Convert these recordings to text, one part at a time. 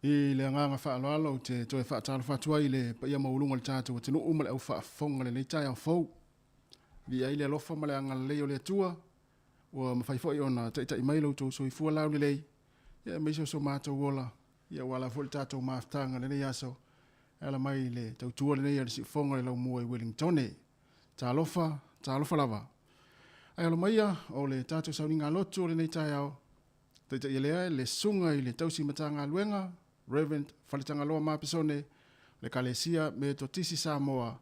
I le agaga faaaloalo ou te toe faatalofa atu ai i le paia maualuga o le tatou atunuu ma le au faafofoga i lenei taeao fou. Viia ai le alofa ma le agalelei o le Atua ua mafai foi ona taitai mai lo outou soifua laulelei, ia aemaise o so matou ola, ia aua lava foi le tatou mafutaga i lenei aso e ala mai i le tautua lenei a le Siufofoga o le Laumua i Wellingtone. Talofa, talofa lava. Ae alo maia o le tatou sauniga lotu o lenei taeao, taitaia lea e le Susuga i le Tausi Matagaluega, Rev. Faletagaloa Mapesone, o le Ekalesia Metotisi Samoa,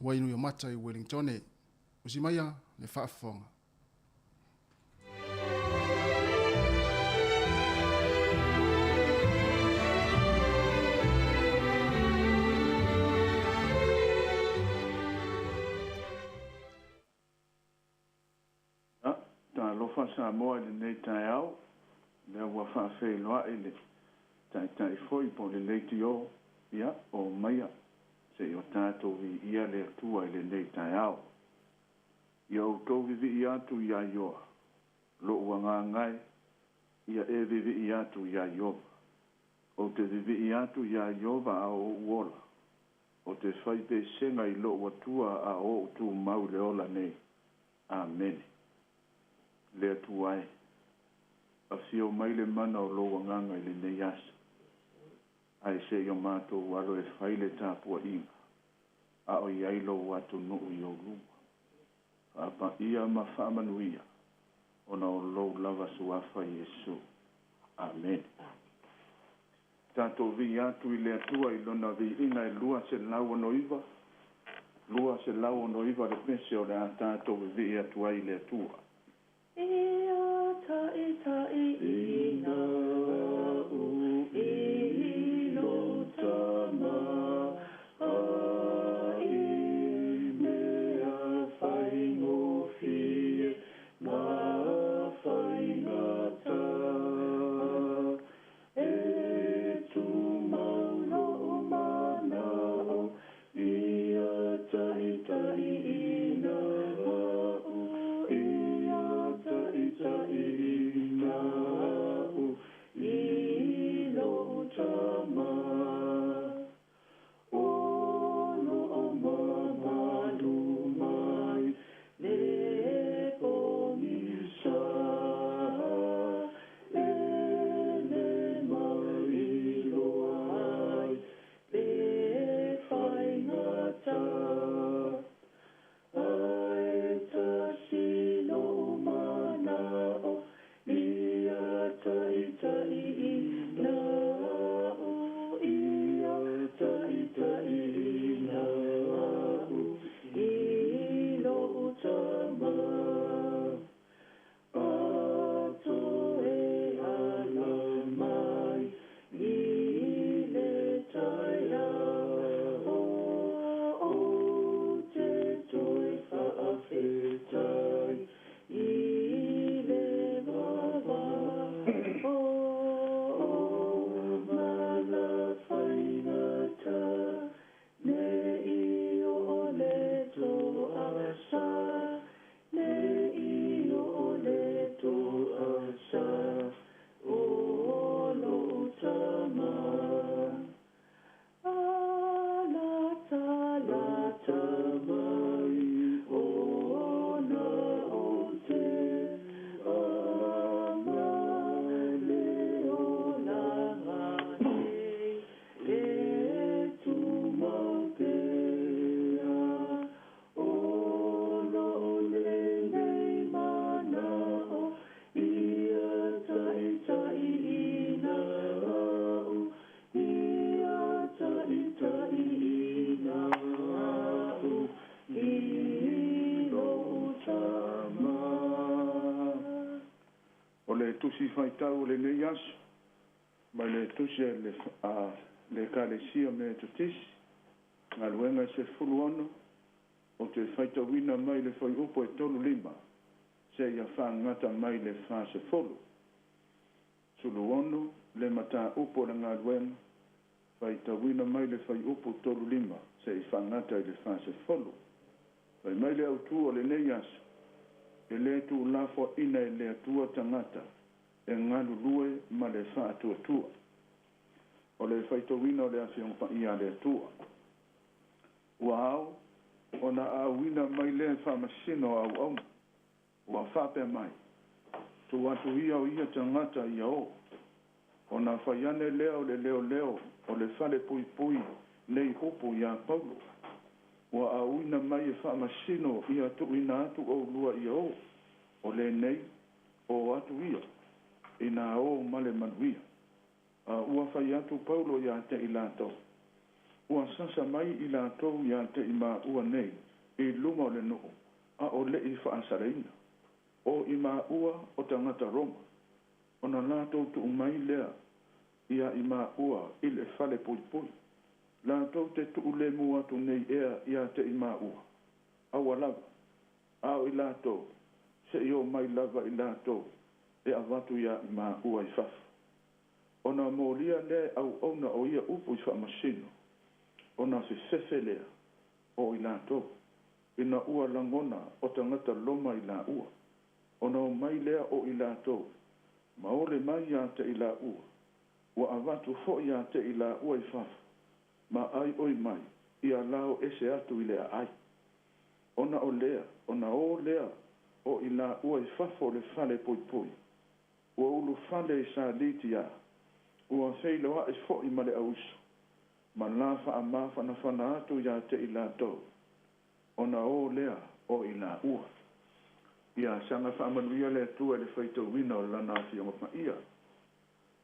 Wainuiomata i Wellingtone. Usi maia le faafofoga. Ia, talofa Samoa i lenei taeao, lea ua faafeiloai le Taitai foi po o le Leitio, ia, omaia se i o tatou viia le Atua i lenei taeao. Ia outou vivii atu iā Ioa, lo'u agaga e, ia e vivii atu iā Ieova. Ou te vivii atu iā Ieova a o o'u ola. Ou te fai pesega i lo'u Atua a o o'u tumau i le ola nei. Amene. Le Atua e, afio mai le mana o lou agaga i lenei aso, ae se i o matou alo e fai le tapuaiga, a o i ai lou atunuu i ou luma. Faapaia ma faamanuia, ona o lou lava suafa Iesu. Amene. Tatou vii atu i le Atua i Lona viiga e 269, 269 le pese o le a tatou vivii atu ai i le Atua. Ia taitaiina au i lou tama, a i mea faigofie ma faigata. E tumau lo'u mana'o, ia taitaiina a'u, ia taitaiina a'u i lo'u tama. O lo'o mamalu mai le pogisa, e le mailoa ai pe faigata. Ae tasi lo'u mana'o, ia taitaiina a'u, ia taitaiina a'u i lo'u tama. A toe ala mai i le taeao, ou te toe faafetai i le vavao o mala faigata, ne i oo le toasa, ne i oo le toasa o lo'u tama. Latalata mai ona ou te aga le olaga nei e tumau pea, o lo'u lenei mana'o, ia taitaiina a'u, ia taitaiina a'u i lo'u tama. O le Tusi Faitau o lenei aso, mai le Tusi a le, a le Ekalesia Metotisi, Galuega e 16, ou te faitauina mai le fuaiupu e 35 seia faagata mai le 40. 16, le mataupu o le galuega, faitauina mai le fuaiupu 35 seia faagata i le 40. Fai mai le autu o lenei aso, e lē tuulafoaina e le Atua tagata e galulue ma le faatuatua. O le faitauina o le Afioga Paia a le Atua. Ua ao ona auina mai lea e faamasino o auauna, ua faapea mai, Tuu atu ia o ia tagata ia o, ona fai ane lea o le leoleo o le falepuipui nei upu iā Paulo, ua auina mai e faamasino ia tuuina atu oulua ia o, o lenei, o atu ia, inā o ma le manuia. A ua fai atu Paulo iā te i latou, Ua sasa mai i latou iā te i māua nei i luma o le nuu, a o leʻi faasalaina. O i māua o tagata Roma, ona latou tuu mai lea iā i māua i le falepuipui. Latou te tuu lemu atu nei ea iā te i māua? Aua lava, a o i latou, se i o mai lava i latou e avatu iā i māua i fafo. Ona molia lea e auauna o ia upu i faamasino, ona fefefe lea o i latou, ina ua lagona o tagata Roma i laua, ona omai lea o i latou, ma ole mai ia te i laua, ua avatu foi ia te i laua i fafo, ma aioi mai ia lao ese atu i le aai. Ona o lea, ona o lea o i laua i fafo o le falepuipui, Ua ulufale i Salitia, ua feiloai foi ma le auuso, ma la faamafanafana atu ia te i latou, ona o lea o i laua. Ia saga faamanuia le Atua i le faitauina o Lana Afioga Paia,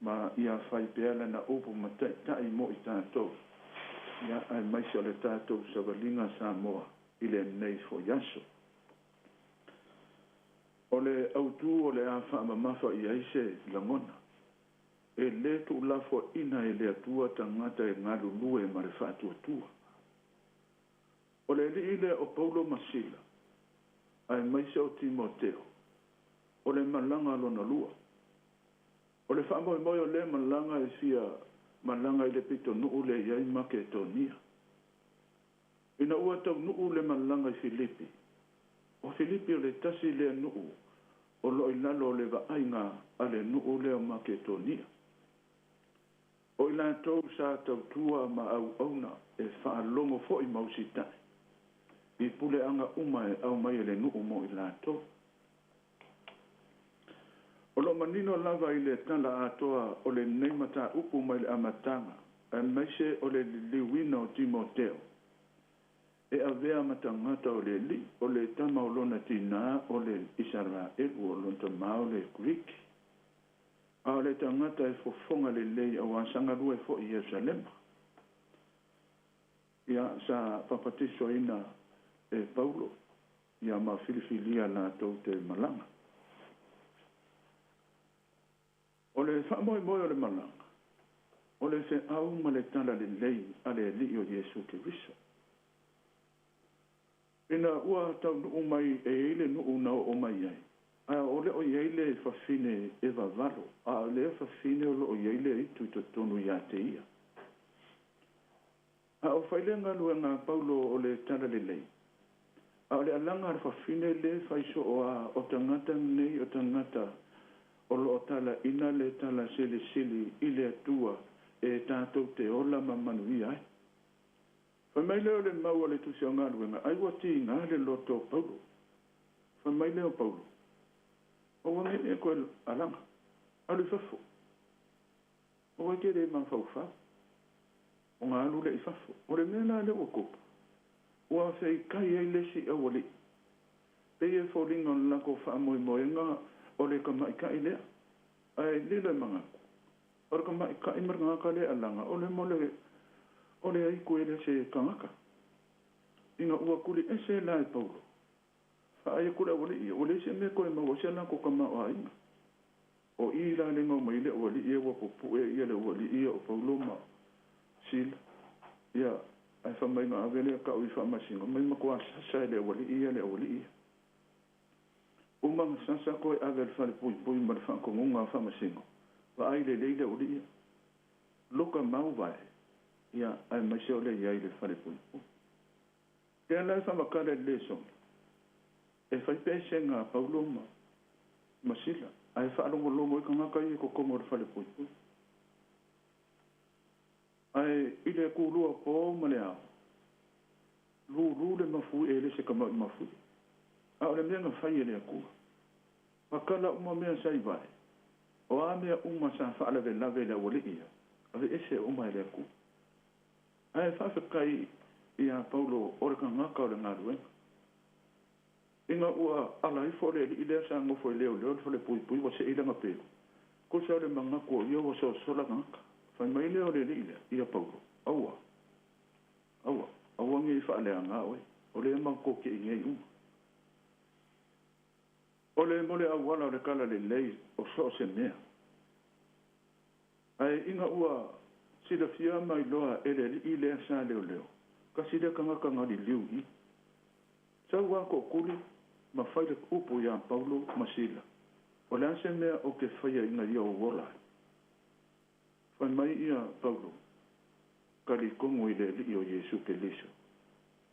ma ia fai pea Lana upu ma taitai mo i tatou, ia, aemaise o le tatou savaliga Samoa i lenei foi aso. O le autu o le a faamamafa i ai se lagona, e lē tuulafoaina e le Atua tagata e galulue ma le faatuatua. O le alii lea o Paulo ma Sila, aemaise o Timoteo, o le malaga lona lua. O le faamoemoe o lea malaga e fia malaga i le pitonuu lea e i ai Maketonia. Ina ua taunuu le malaga i Filipi, o Filipi o le tasi lea nuu o lo o i lalo o le vaaiga a le nuu lea o Maketonia. O i latou sa tautua ma auauna e faalogo foi ma usitai i puleaga uma e aumai e le nuu mo i latou. O lo o manino lava i le tala atoa o lenei mataupu mai le amataga aemaise o le liliuina o Timoteo e avea ma tagata o le Alii, o le tama o lona tinā o le Isaraelu, o lona tamā o le Kiriki, a o le tagata e fofoga lelei auā sa galue foi i Ierusalema. Ia, sa papatisoina e Paulo ia ma filifilia latou te malaga. O le faamoemoe o le malaga, o le feau ma le tala lelei a le Alii o Iesu Keriso. Ina ua taunuu mai e i ai le nuu na oo mai ai, a o le o i ai le fafine e vavalo, a o lea fafine o lo o i ai le aitu i totonu ia te ia. A o fai le galuega a Paulo o le tala lelei, a o le alaga a le fafine le fai soo a o tagata nei o tagata o lo o talaina le tala silisili i le Atua e tatou te ola ma manuia ai. Fai mai lea o le mau a le Tusi o Galuega, ai ua tiga le loto o Paulo. Fai mai lea o Paulo, Aua ne i e koe alaga, alu i fafo. Aua e te le mafaufau, ona alu lea i fafo. O le mea la lea ua tupu, ua feikai ai le isi aualii, pei e foliga o le latou faamoemoega o le tamaitai lea. Ae lilo e manatu, o le tamaitai ma le tagata lea e alaga, o le mo le, o le aitu e le o se tagata. Ina ua tuli ese la e Paulo, Vaai atu le aualii, ua leai se mea e toe maua ai se latou tamaoaiga. O i la le gau mai le aualii ia ua pupue ia le aualii ia o Paulo ma Sila. Ia, ae fai mai na ave lea tau i faamasino, mai matua sasa e le aualii ia le aualii ia. Uma na sasa toe ave e le falepuipui ma le faatonuga a faamasino, vaai lelei le aualii ia. Loka mau vae, ia, aemaise o le i ai i le falepuipui. Lea la e faamatala i le lesona, e fai pesega a Paulo ma ma Sila, ae faalogologo ai tagata ia i totonu o le falepuipui. Ae i le kulua pō ma le ao, lūlū le mafuie e le se kamaʻi mafuie. A o le mea na fai e le Atua. Pakala uma mea sa i vae, o a mea uma sa faalavelave i le aualii ia, aveese uma e le Atua. Ae faafetai iā Paulo o le tagata o le galuega. Ina ua ala ifo le alii lea sa nofo i leoleo i le falepuipui ua sei lana pelu, tusa o le manatu o ia ua sosola tagata. Fai mai lea o le alii lea ia Paulo, Aua, aua, aua ne i faaleaga oe, o lea matou te i nei uma. O le mo le auala o le tala lelei o so o se mea. Ae ina ua silafia ma iloa e le alii lea sa leoleo, kasi lea tagata na liliu i i. Sau a tootuli ma fai le upu iā Paulo ma Sila, O le a se mea ou te faia ina ia ou ola ai? Fai mai ia Paulo, Talitonu i le Alii o Iesu Keliso,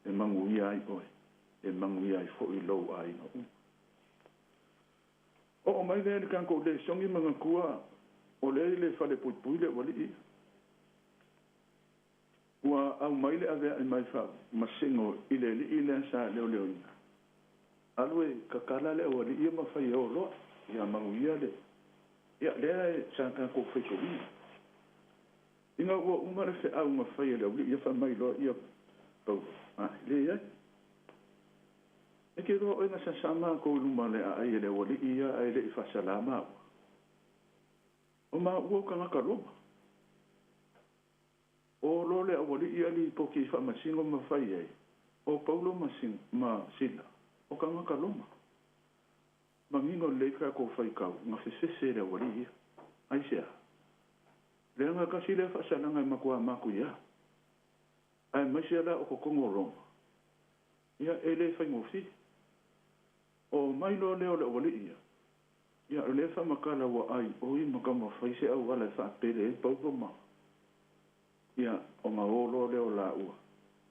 e manuia ai oe, e manuia ai foi lou aiga uma. Oo mai lea i le tatou lesoni manatua o lea i le falepuipui le aualii ia. Ua aumai le aveae mai faamasino i le alii lea sa leoleoina. Alu e tatala le aualii ia ma fai e o loa. Ia manuia le. Ia lea e sa tatou faitauina. Ina ua uma le feau na fai e le aualii ia fai mai loa ia Paulo, Ae, leai. E te iloa oe na sasa matou i luma o le aai e le aualii ia ae le i faasala maua. O maua o tagata Roma. O loa le aualii ia lipoti i faamasino ma fai ai, o Paulo ma ma Sila, o tagata Roma. Manino lelei le tatou faitau, na fefefe e le aualii ia. Aisea? Leaga tasi lea faasalaga e matua matuia, aemaise la o totonu o Roma, ia e le faigofie. O mai loa lea o le aualii ia, ia o lea faamatala ua ai oi ma taumafai se auala e faapele ai Paulo ma Ia, ona o loa lea o laua,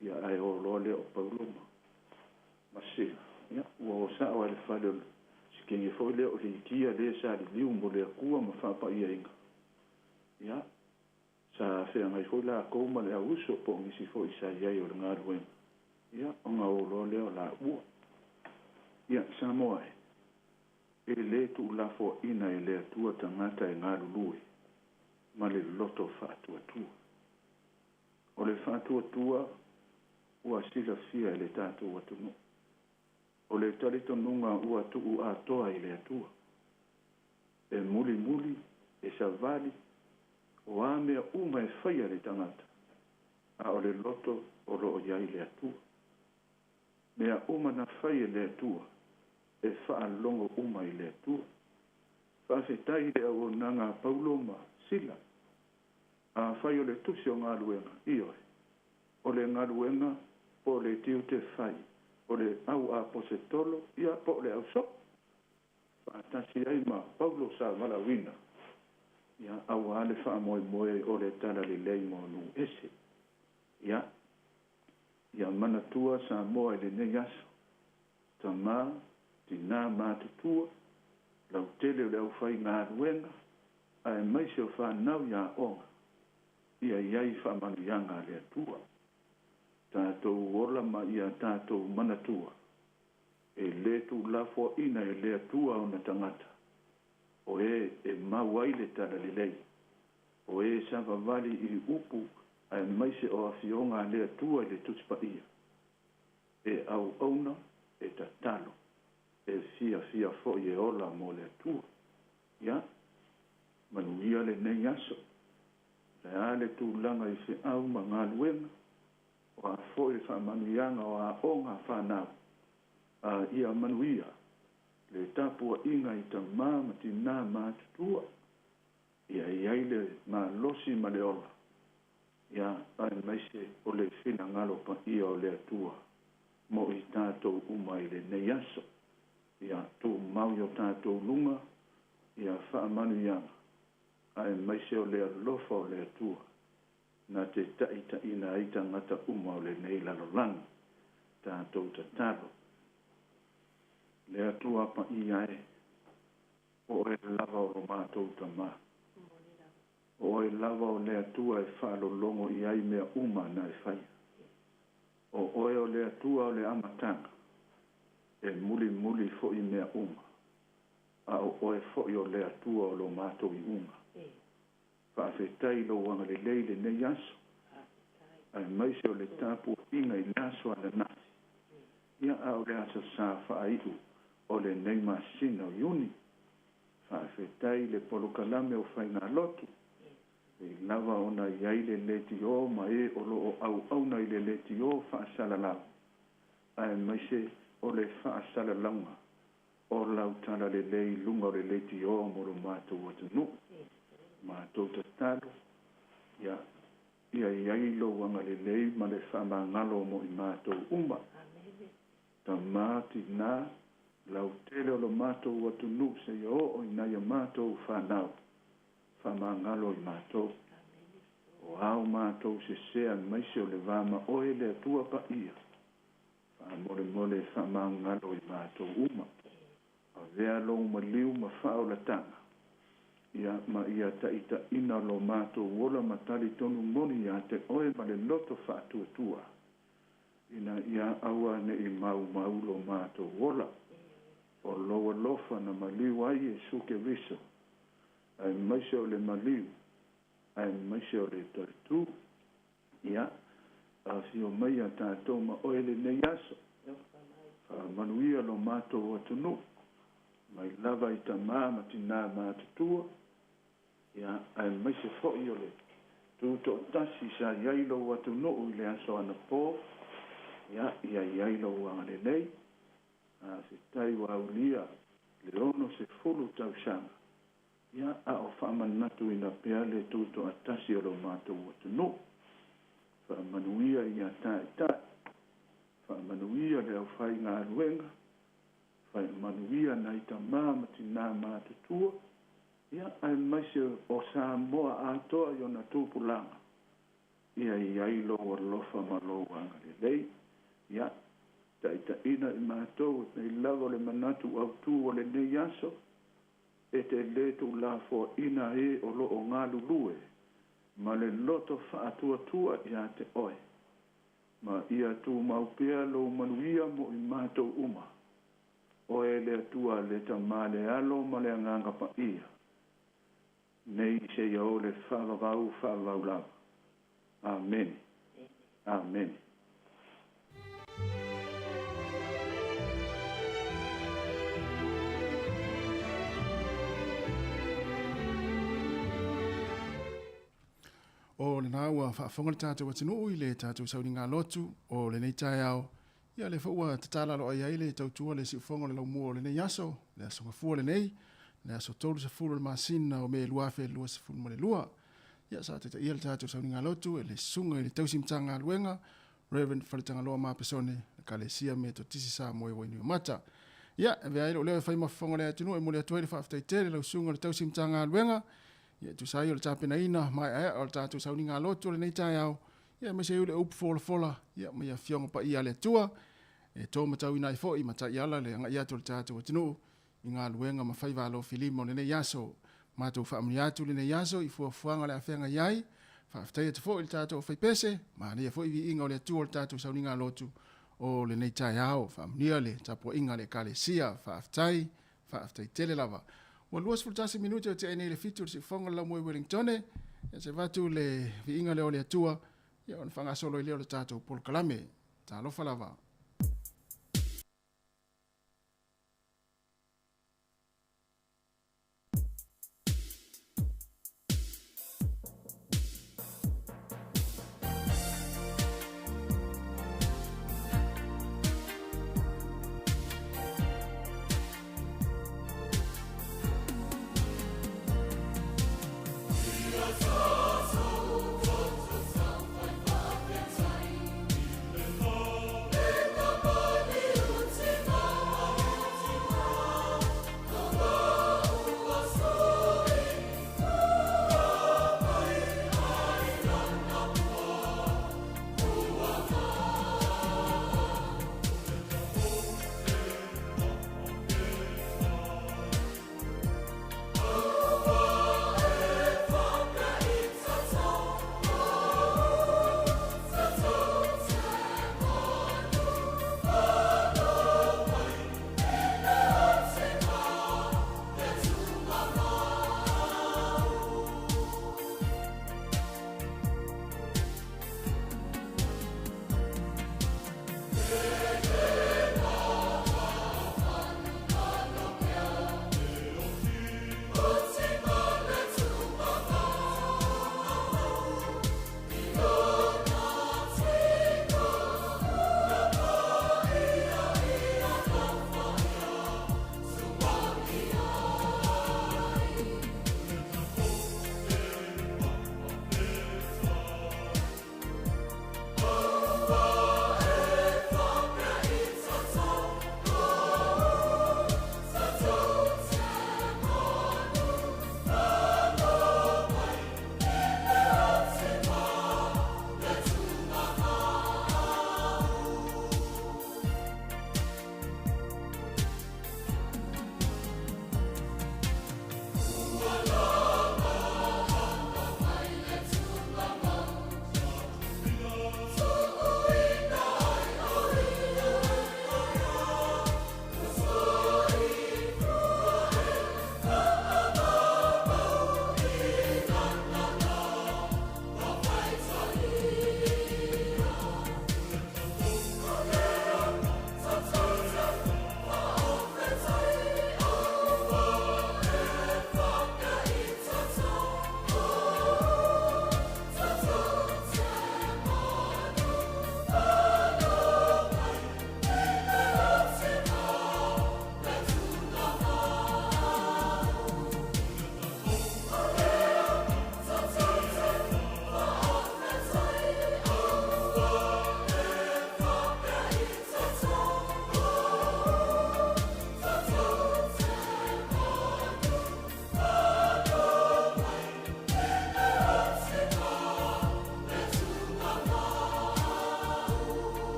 ia ae o loa lea o Paulo ma, ma Sila, ia, ua o sao lava i le fale o le si teine foi lea o Litia le sa liliu mo le Atua ma faapaiaina, ia, sa feagai foi lakou ma le auuso po o nisi foi sa i ai o le galuega, ia, ona o loa lea o laua. Ia, Samoa e, e le tuulafoaina e le Atua tagata e galulue ma le loto faatuatua. O le faatuatua ua silafia e le tatou atunuu. O le talitonuga ua tuu atoa i le Atua. E mulimuli, e savali, o a mea uma e faia e le tagata, a o le loto o lo o i ai le Atua. Mea uma na fai e le Atua, e faalogo uma i le Atua. Faafetai i le auaunaga a Paulo ma Sila. Afai o le tusi o galuega, ioe, o le galuega po o le tiute fai, o le au aposetolo, ia, po o le au soo, faatasi ai ma Paulo sa valaauina, ia, aua le faamoemoe o le Talalelei mo nuu ese. Ia, ia manatua Samoa i lenei aso, tama, tinā matutua, lautele o le aufaigaluega, aemaise o fanau i aoga, ia i ai faamanuiaga a le Atua. Tatou ola ma ia tatou manatua, e le tuulafoaina e le Atua ona tagata, o e e mau ai le Talalelei, o e savavali i upu aemaise o afioga a le Atua i le Tusi Paia, e auauna, e tatalo, e fiafia foi e ola mo le Atua. Ia, manuia lenei aso. Le a le tulaga i feau ma galuega, o a foi le faamanuiaga o aoga a fanau, a ia manuia le tapuaiga i tama ma tinā matutua, ia i ai le malosi ma le ola, ia aemaise o le finagalo paia o le Atua mo i tatou uma i lenei aso. Ia tumau i o tatou luga ia faamanuiaga, aemaise o le alofa o le Atua, na te taitaiina ai tagata uma o lenei lalolagi. Tatou tatalo. Le Atua paia e, o Oe lava o lo matou Tama. O oe lava o le Atua e faalologo i ai mea uma na e faia. O oe o le Atua o le amataga, e mulimuli foi mea uma, a o oe foi o le Atua o lo matou iuga. Faafetai i lou agalelei i lenei aso, aemaise o le tapuaiga i le aso ananafi, ia a o le Aso Sa faaiu o lenei masina o Iuni. Faafetai i le polokalame o faigalotu, e pei lava ona i ai le leitio ma e o lo o auauna i le leitio faasalalau, aemaise o le faasalalauga o lau talalelei i luga o le leitio mo lo matou atunuu. Matou tatalo, ia ia i ai lou agalelei ma le faamagalo mo i matou uma. Tama, tinā, lautele o lo matou atunuu seia oo i nai a matou fanau, faamagalo i matou. O a o matou sese aemaise o le va ma oe le Atua Paia, faamolemole faamagalo i matou uma. Avea lou maliu ma faaolataga, ia ma ia taitaiina lo matou ola ma talitonu moni ia te oe ma le loto faatuatua, ina ia aua ne i maumau lo matou ola. O lou alofa na maliu ai Iesu Keriso, aemaise o le maliu, aemaise o le toe tu. Ia, afio maia tatou ma oe lenei aso. Faamanuia lo matou atunuu, mai lava i tamā ma tinā matutua, ia, aemaise foi o le tutoatasi sa i ai lou atunuu i le aso anapo, ia, ia i ai lou agalelei. Faafetai ua aulia le 60 tausaga, ia, a o faamanatuina pea le tutoatasi o lo matou atunuu. Faamanuia ia taitai, faamanuia le aufaigaluega, faamanuia nai tamā ma tinā matutua, ia, aemaise o Samoa atoa i ona tupulaga, ia i ai lou alofa ma lou agalelei. Ia, taitaiina i matou e pei lava o le manatu autu o lenei aso, e te lē tuulafoaiina e o lo o galulue ma le loto faatuatua ia te oe, ma ia tumau pea lou manuia mo i matou uma. Oe le Atua le Tama le Alo ma le Agaga Paia, nei seia oo le faavavau faavavau lava. Amene. Amene. O lena ua faafofoga le tatou atunuu i le tatou sauniga lotu o lenei taeao. Ia lea foi ua tatala aloaia ai le tautua le siufofoga o le laumua o lenei aso, le aso Gafua lenei, le aso 30 o le masina o Me 2022. Ia sa taitaia le tatou sauniga lotu e le susuga i le tausi Matagaluega Reverend Faletagaloa Mapesone, Ekalesia Metotisi Samoa i Wainuiomata. Ia, e avea ai lou leo e fai ma fofoga o le atunuu e momoli atu ai le faafetai tele i lau susuga i le tausi Matagaluega, ia e tusa ai o le tapenaina maeaea o le tatou sauniga lotu o lenei taeao, ia aemaise ai o le upu folafola, ia ma ia afioga paia a le Atua, e to matauina ai foi ma taiala le agai atu o le tatou atunuu i galuega ma faiva alofilima o lenei aso. Matou faamanuia atu lenei aso i fuafuaga o le a feagai ai. Faafetai atu foi i le tatou aufaipese, manaia foi viiga o le Atua o le tatou sauniga lotu o lenei taeao. Faamanuia le tapuaiga a le Ekalesia. Faafetai, faafetai tele lava. Ua 21 minute o tea nei le 7 o le siufofoga o le laumua i Wellingtone. Ia se avatu le viiga lea o le Atua, ia ona faagasolo ai lea o le tatou polokalame. Talofa lava.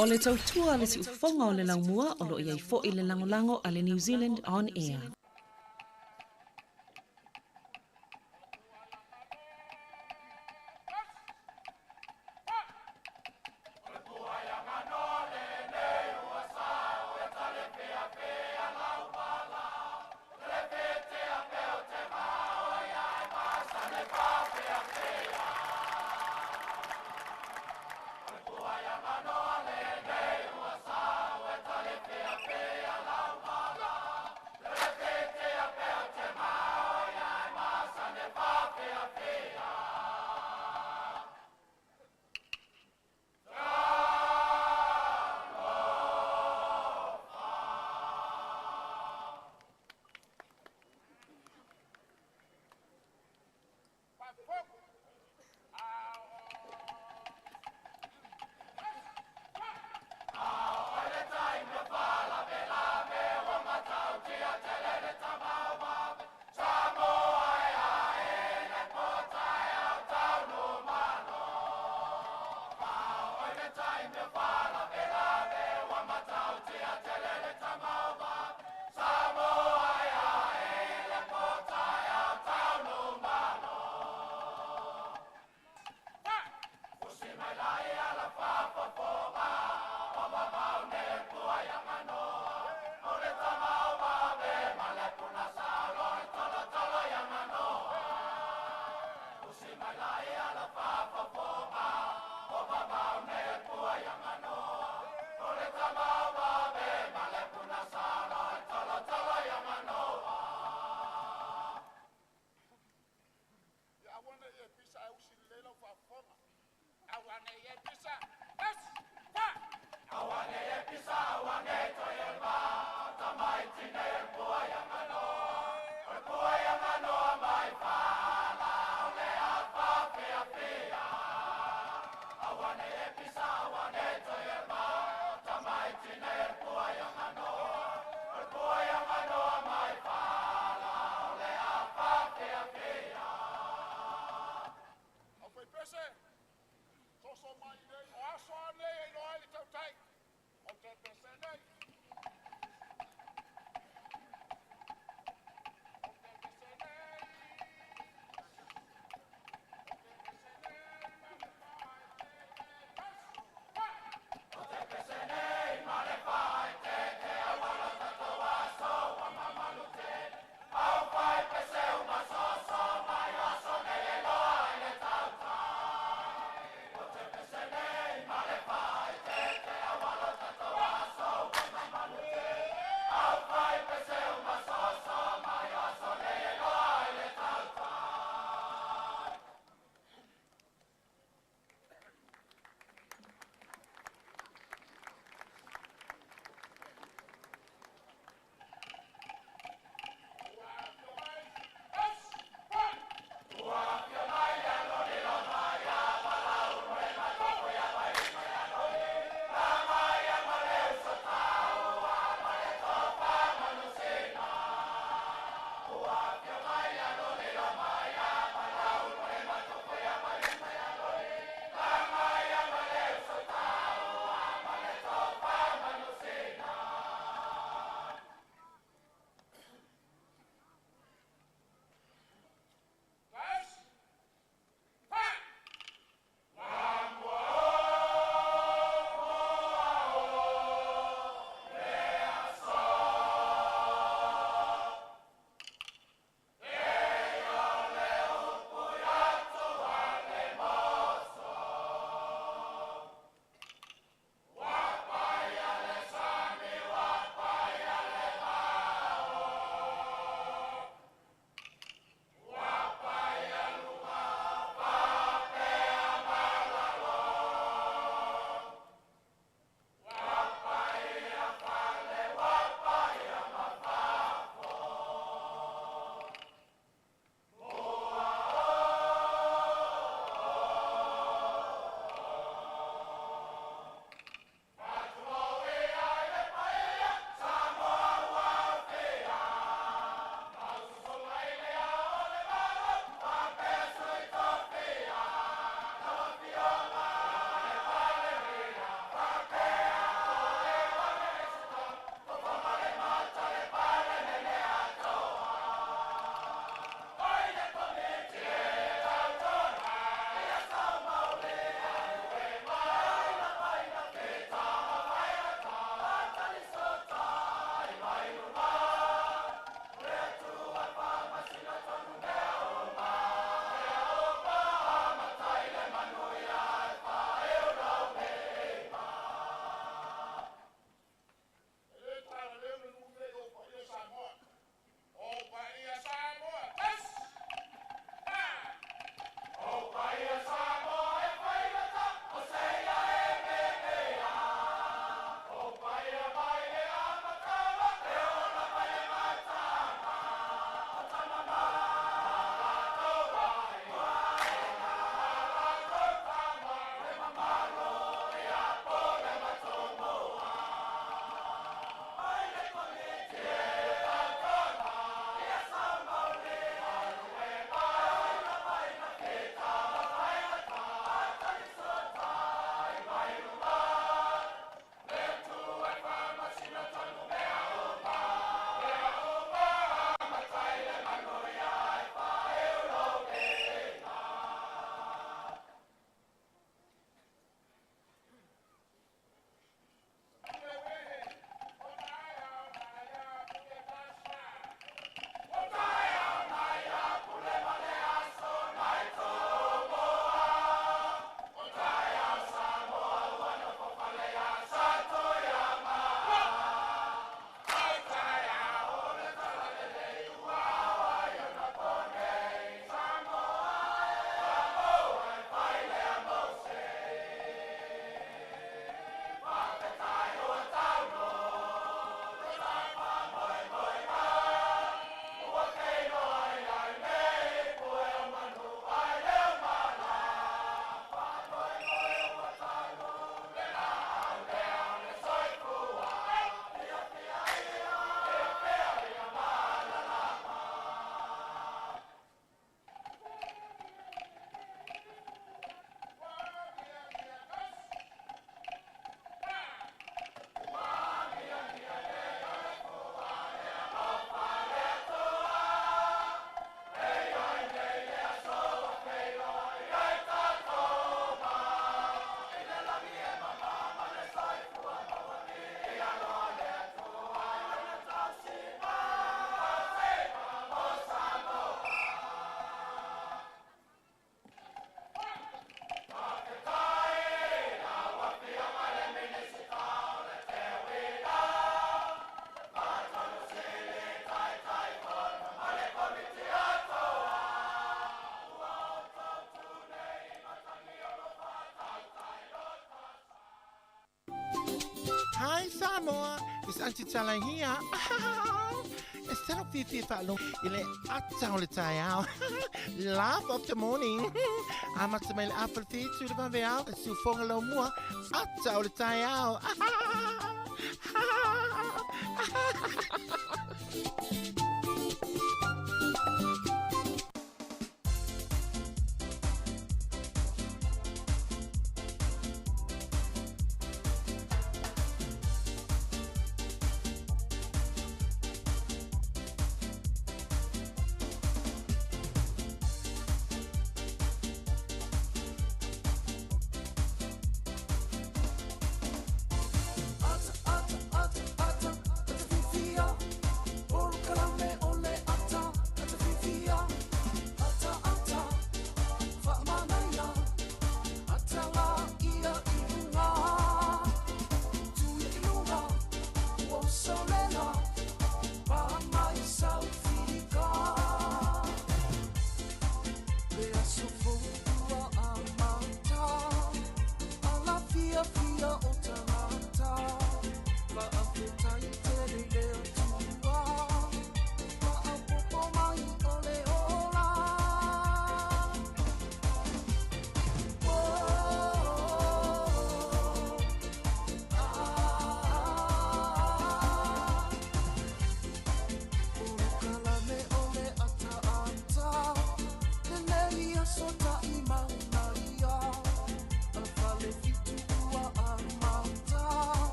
O le tautua a le siufofoga o le laumua o lo o i ai foi le lagolago a le New Zealand On Air. Hi Samoa, it's Auntie Tala here. E se lou fiafia faalogo i le ata o le taeao. Laugh of the morning. Amata mai le afa le fitu le vaveao, le siufoga laumua, ata o le taeao.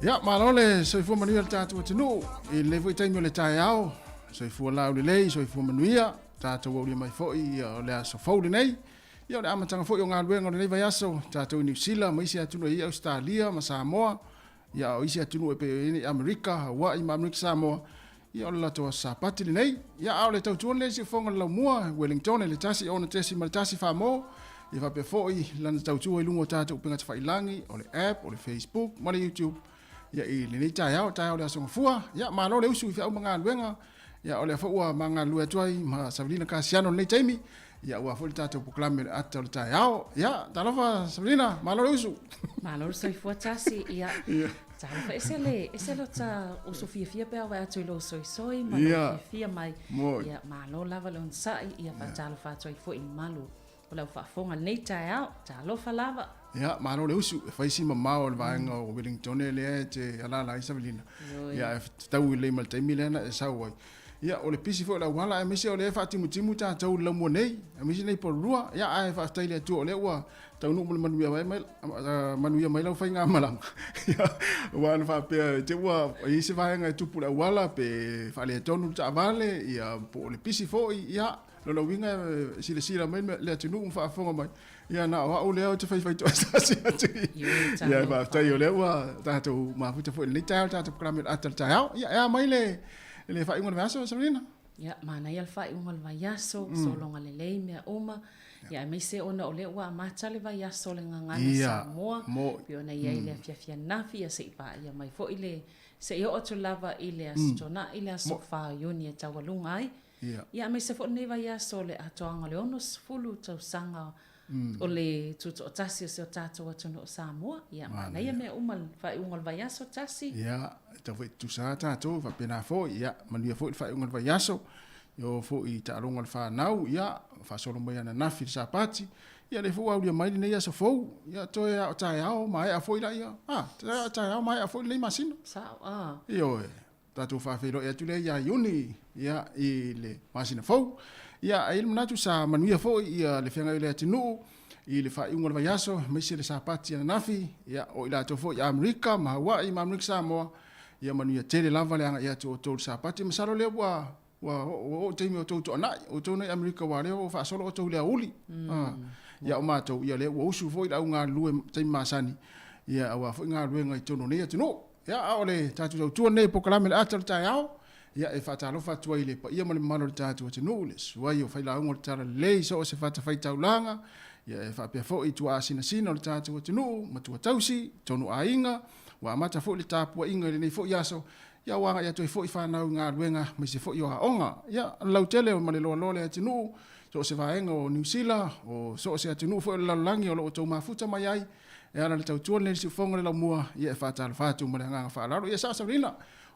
Ia, malo le soifua manuia le tatou atunuu i lenei foi taimi o le taeao. Soifua laulelei, soifua manuia, tatou aulia mai foi ia, o le aso fou lenei. Ia, o le amataga foi o galuega o lenei vaiaso, tatou i Niu Sila ma isi atunuu e i ai Ausetalia ma Samoa, ia, a o isi atunuu e pei o i ai nei Amerika, Hawaii ma Amerika Samoa, ia, o le latou aso Sapati lenei. Ia, a o le tautua lenei i siufofoga o le Laumua, Wellington i le 1 6.1 Famo, ia faapea foi lana tautua i luga o tatou upega tafailagi, o le app, o le Facebook ma le YouTube, ia i lenei taeao, taeao o le Aso Gafua. Ia, malo le usu i feau ma galuega. Ia, o lea foi ua ma galulue atu ai ma Savelina Kasiano i lenei taimi, ia aua foi le tatou polokalame o le ata o le taeao. Ia, talofa Savelina, malo le usu. Malo le soifua Tasi, ia, talofa, ese le, ese lota usu fiafia pe a vaai atu i lou soisoi ma lou fiafia mai. Ia, malo lava le onosai, ia faatalofa atu ai foi i le malu o lau faafofoga i lenei taeao. Talofa lava. Ia, malo le usu, e fai si mamao o le vaega o Wellington lea e te alaala ai Savelina. Ia, e fetaui lelei ma le taimi lea na e sau ai. Ia, o le pisi foi o le auala, aemaise o lea e faatimutimu tatou i le laumua nei, aemaise nei Porirua. Ia, ae faafetai i le Atua o lea ua taunuu ma le manuia mai, manuia mai lau faigamalaga. Ia, aua ana faapea i te i ua i ai se vaega e tupu i le auala pe faaletonu le taavale, ia, po o le pisi foi, ia, lona uiga e silasila mai le atunuu ma faafofoga mai, ia na o au lea ou te faifaitoatasi atu i. Ia, faafetai o lea ua tatou mafuta foi i lenei taeao, le tatou polokalame o le ata o le taeao. Ia, e a mai le le faaiuga o le vaiaso, Sabrina? Ia, manaia le faaiuga o le vaiaso, sologa lelei mea uma. Ia, aemaise ona o lea ua amata le vaiaso o le Gagana Samoa, pei ona i ai le afiafi ananafi, ia se i paia mai foi le, se i oo atu lava i le Aso Toonai, le aso 4 o Iuni e taualuga ai. Ia, aemaise foi lenei vaiaso o le atoaga o le 60 tausaga o le tutoatasi o si o tatou atunuu o Samoa. Ia, manaia mea uma le faaiuga o le vaiaso tasi. Ia, e tau foi tutusa lava tatou, faapena foi, ia, manuia foi le faaiuga o le vaiaso, ia oo foi i taaloga a le fanau, ia, faasolo mai ananafi i le Sapati, Ia lea foi ua aulia mai lenei aso fou. Ia toe a o taeao maea foi laia. A, toe a o taeao maea foi lenei masina. Sao, a. Ioe. Tatou faafeiloai atu lea ia Iuni, ia, i le masina fou. Ia, e i ai le manatu sa manuia foi ia le feagai o le atunuu i le faaiuga o le vaiaso, aemaise le Sapati ananafi, ia, o i latou foi i Amerika ma Hawaii ma Amerika Samoa, ia manuia tele lava le agai atu o outou i le Sapati. Masalo lea ua ua oo i taimi o outou toanai, outou nei Amerika aua lea ua faasolo outou i le aoauli. Ia o matou, ia lea ua usu foi le au galulue i taimi masani, ia aua foi galuega i totonu o nei atunuu. Ia, a o le tatou tautua lenei i polokalame o le ata o le taeao, ia e faatalofa atu ai i le paia ma le mamalu o le tatou atunuu, le susu ai o failauga o le Talalelei i so o se fatafaitaulaga, ia e faapea foi i tuaasinasina o le tatou atunuu, matua tausi, tonu aiga, ua amata foi le tapuaiga i lenei foi aso, ia ua agai atu ai foi fanau i galuega aemaise foi o aoga. Ia, o le lautele ma le loaloa o le atunuu, so o se vaega o Niu Sila, o so o se atunuu foi o le lalolagi o lo o outou mafuta mai ai, e ala i le tautua lenei i le siufofoga o le laumua, ia e faatalofa atu ma le agaga faaaloalo. Ia sao Sabrina,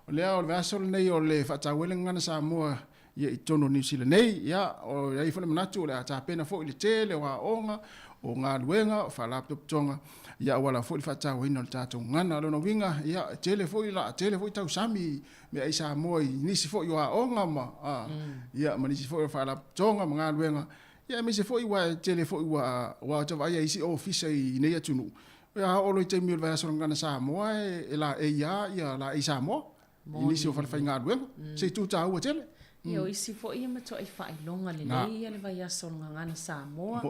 o lea o le vaiaso lenei o le faataua ai le gagana Samoa ia i totonu o Niu Sila nei, ia o i ai foi le manatu o le a tapena foi le tele o aoga, o galuega, o faalapotopotoga, ia auala foi le faatauaina o le tatou gagana. O lona uiga, ia e tele foi la tele foi tausami i meaai Samoa i nisi foi o aoga ma ia ma nisi foi o faalapotopotoga ma galuega, ia aemaise foi ua e tele foi ua ua ota vaaia isi ofisa i nei atunuu, ia oo loa i taimi o le vaiaso o le gagana Samoa e laei lava ia laei Samoa. I nisi o falefaigaluega, se itu taua tele. Ia, o isi foi e matuai faailoga lelei ia le vaiaso o le Gagana Samoa.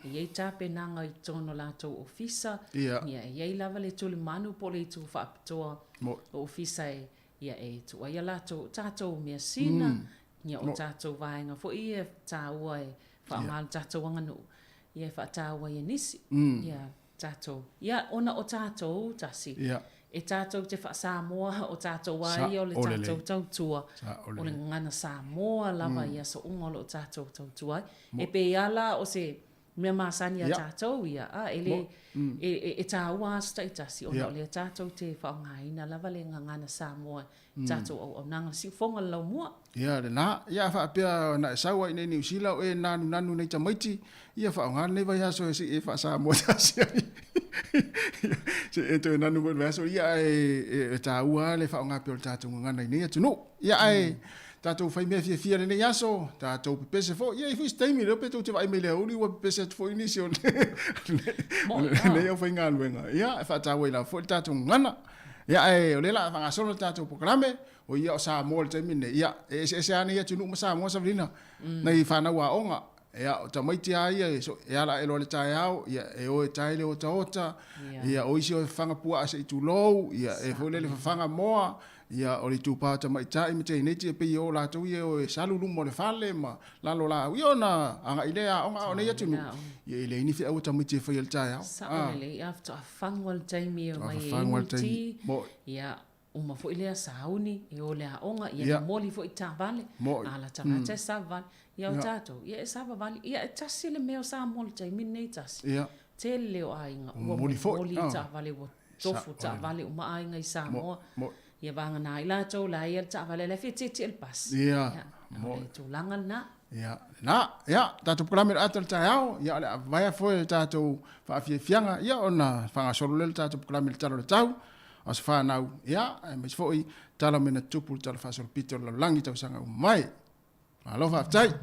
E i ai tapenaga i totonu o latou ofisa. Ia, e i ai lava le tulimanu po o le itu faapitoa o ofisa e, ia, e tuu ai a latou, tatou measina, ia, o tatou vaega foi ia e taua e faaaoga le tatou aganuu, ia, e faataua ai e nisi. Ia, tatou. Ia, ona o tatou, tasi, e tatou te faa-Samoa, o tatou a ia o le tatou tautua, o le gagana Samoa lava i aso uma o lo o tatou tautua ai. E pei lava la o se mea masani ia tatou ia, a, e le, e taua aso taitasi, ona o lea tatou te faaaogaina lava le gagana Samoa i tatou auaunaga, le siufofoga le laumua. Ia lena, ia a faapea na e sau ai i nei Niu Sila o e nanunanu nei tamaiti, ia faaaoga lenei vaiaso e sei e faa-Samoa tasi ai. Sei e toe nanu foi i le vaiaso, ia ae e taua lava le faaaoga pea o le tatou gagana i nei atunuu. Ia ae tatou fai mea fiafia i lenei aso, tatou pepese foi, ia e i ai foi se taimi lea pe tou te vaai mai i le aoauli ua pepese atu foi nisi o lenei aufaigaluega. Ia e faataua ai lava foi le tatou gagana. Ia ae o lea o le a faagasolo le tatou polokalame, o ia o Samoa i le taimi lenei. Ia, e eseese lava nei atunuu ma Samoa Savelina, nai fanau aoga. Ia, o tamaiti lava ia e, e ala ae loa i le taeao, ia, e o e tae le otaota, ia, o isi o e fafaga puaa se i tulou, ia, e foi lele fafaga moa, ia, o le itupa o tamaitai ma teineiti e pei o latou ia e o e salu luma o le fale ma lalo o laau, ia ona agai lea i aoga. A o nei atunuu, ia e leai ni feau a tamaiti e faia i le taeao. Sao lelei, a faatoa fagu lava le taimi e omai e inu le ti, ia, uma foi lea sauni e o i le aoga, ia momoli foi taavale, a latalata e savavali. Ia o tatou, ia e savavali. Ia e tasi le mea o Samoa i le taimi lenei tasi. Tele o aiga ua momoli taavale ua tofu taavale uma aiga i Samoa. Ia vagana ai latou la e i ai le taavale la e fia tietie i le pasi. Ia, o le tulaga lena. Ia, lena, ia, tatou polokalame o le ata o le taeao, ia o le a vavaea foi le tatou faafiafiaga, ia ona faagasolo lea le tatou polokalame i le Tala o le Tau, Aso Fanau, ia, aemaise foi tala o mea na tutupu i le Tala Faasolopito o le Lalolagi i tausaga uma mai. Malo faafetai.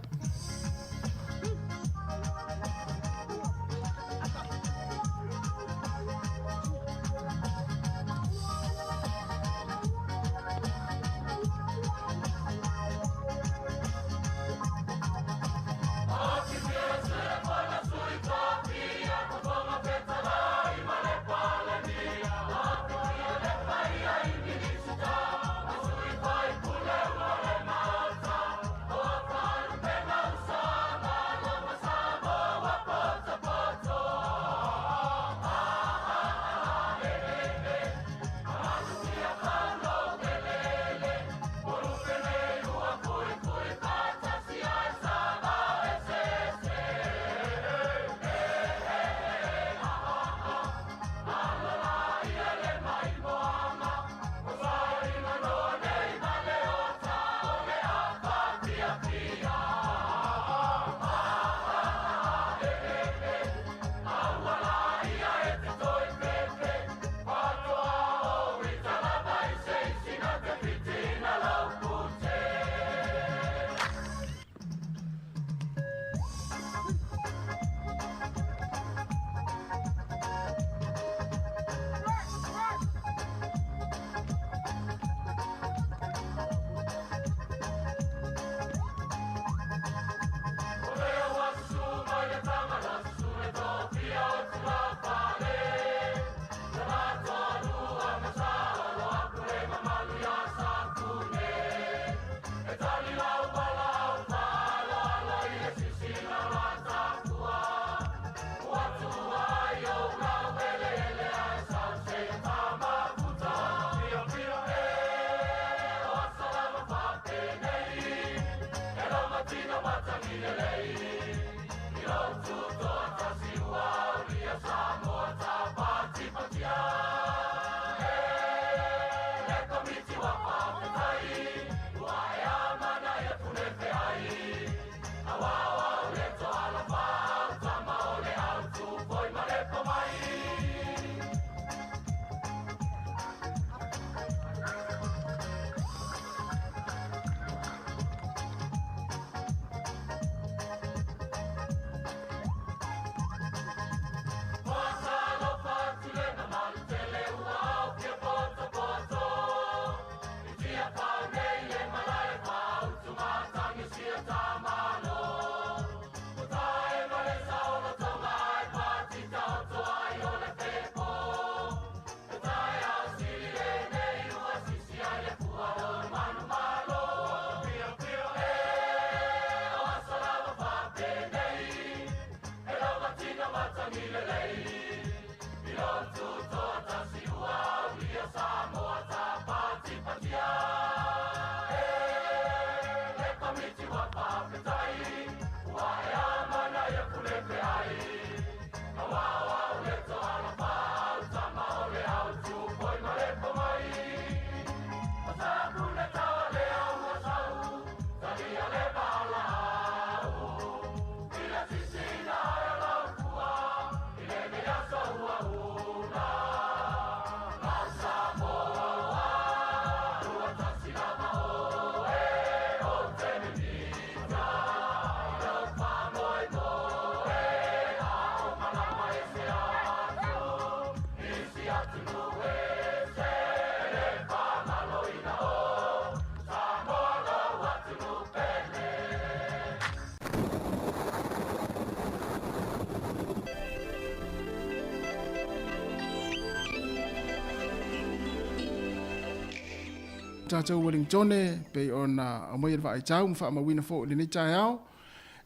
tatou Wellingtone pei ona aumaia le vaaitau ma faamauina foi i lenei taeao.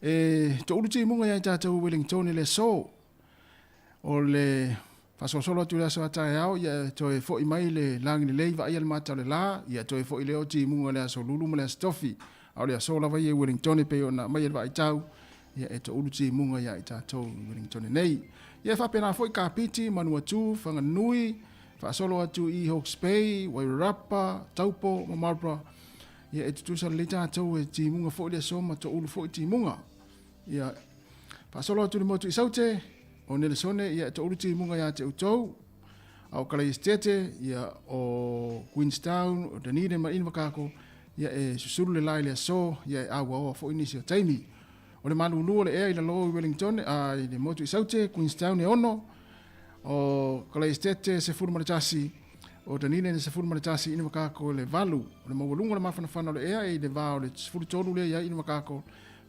E toulu timuga ia i tatou Wellingtone i le aso. O le faasolosolo atu i le aso a taeao, ia e toe foi mai le lagi lelei vaaia le mata o le la, ia toe foi lea o timuga i le aso Lulu ma le aso Tofi. A o le aso lava ia i Wellingtone pei ona aumaia le vaaitau, ia e toulu timuga ia i tatou i Wellingtone nei. Ia e faapena foi Kapiti, Manuatu, Whanganui, faasolo atu i Hawke's Bay, Wairarapa, Taupo ma Marlborough. Ia e tutusa lelei tatou e timuga foi le aso ma toulu foi timuga. Ia faasolo atu i le motu i Saute, o Nelesone, ia e toulu timuga ia te outou. A o Kalaesetete, ia o Queenstown, o Dunedin ma Invercargill, ia e susulu le la i le aso, ia e auaoa foi nisi o taimi. O le malulu o le ea i lalo i Wellington, a i le motu i Saute, Queenstown e 6, o Kalaesetete 11, o Dunedin e 11, Invercargill e 8. O le maualuga o le mafanafana o le ea e i le va o le 13 lea i ai Invercargill,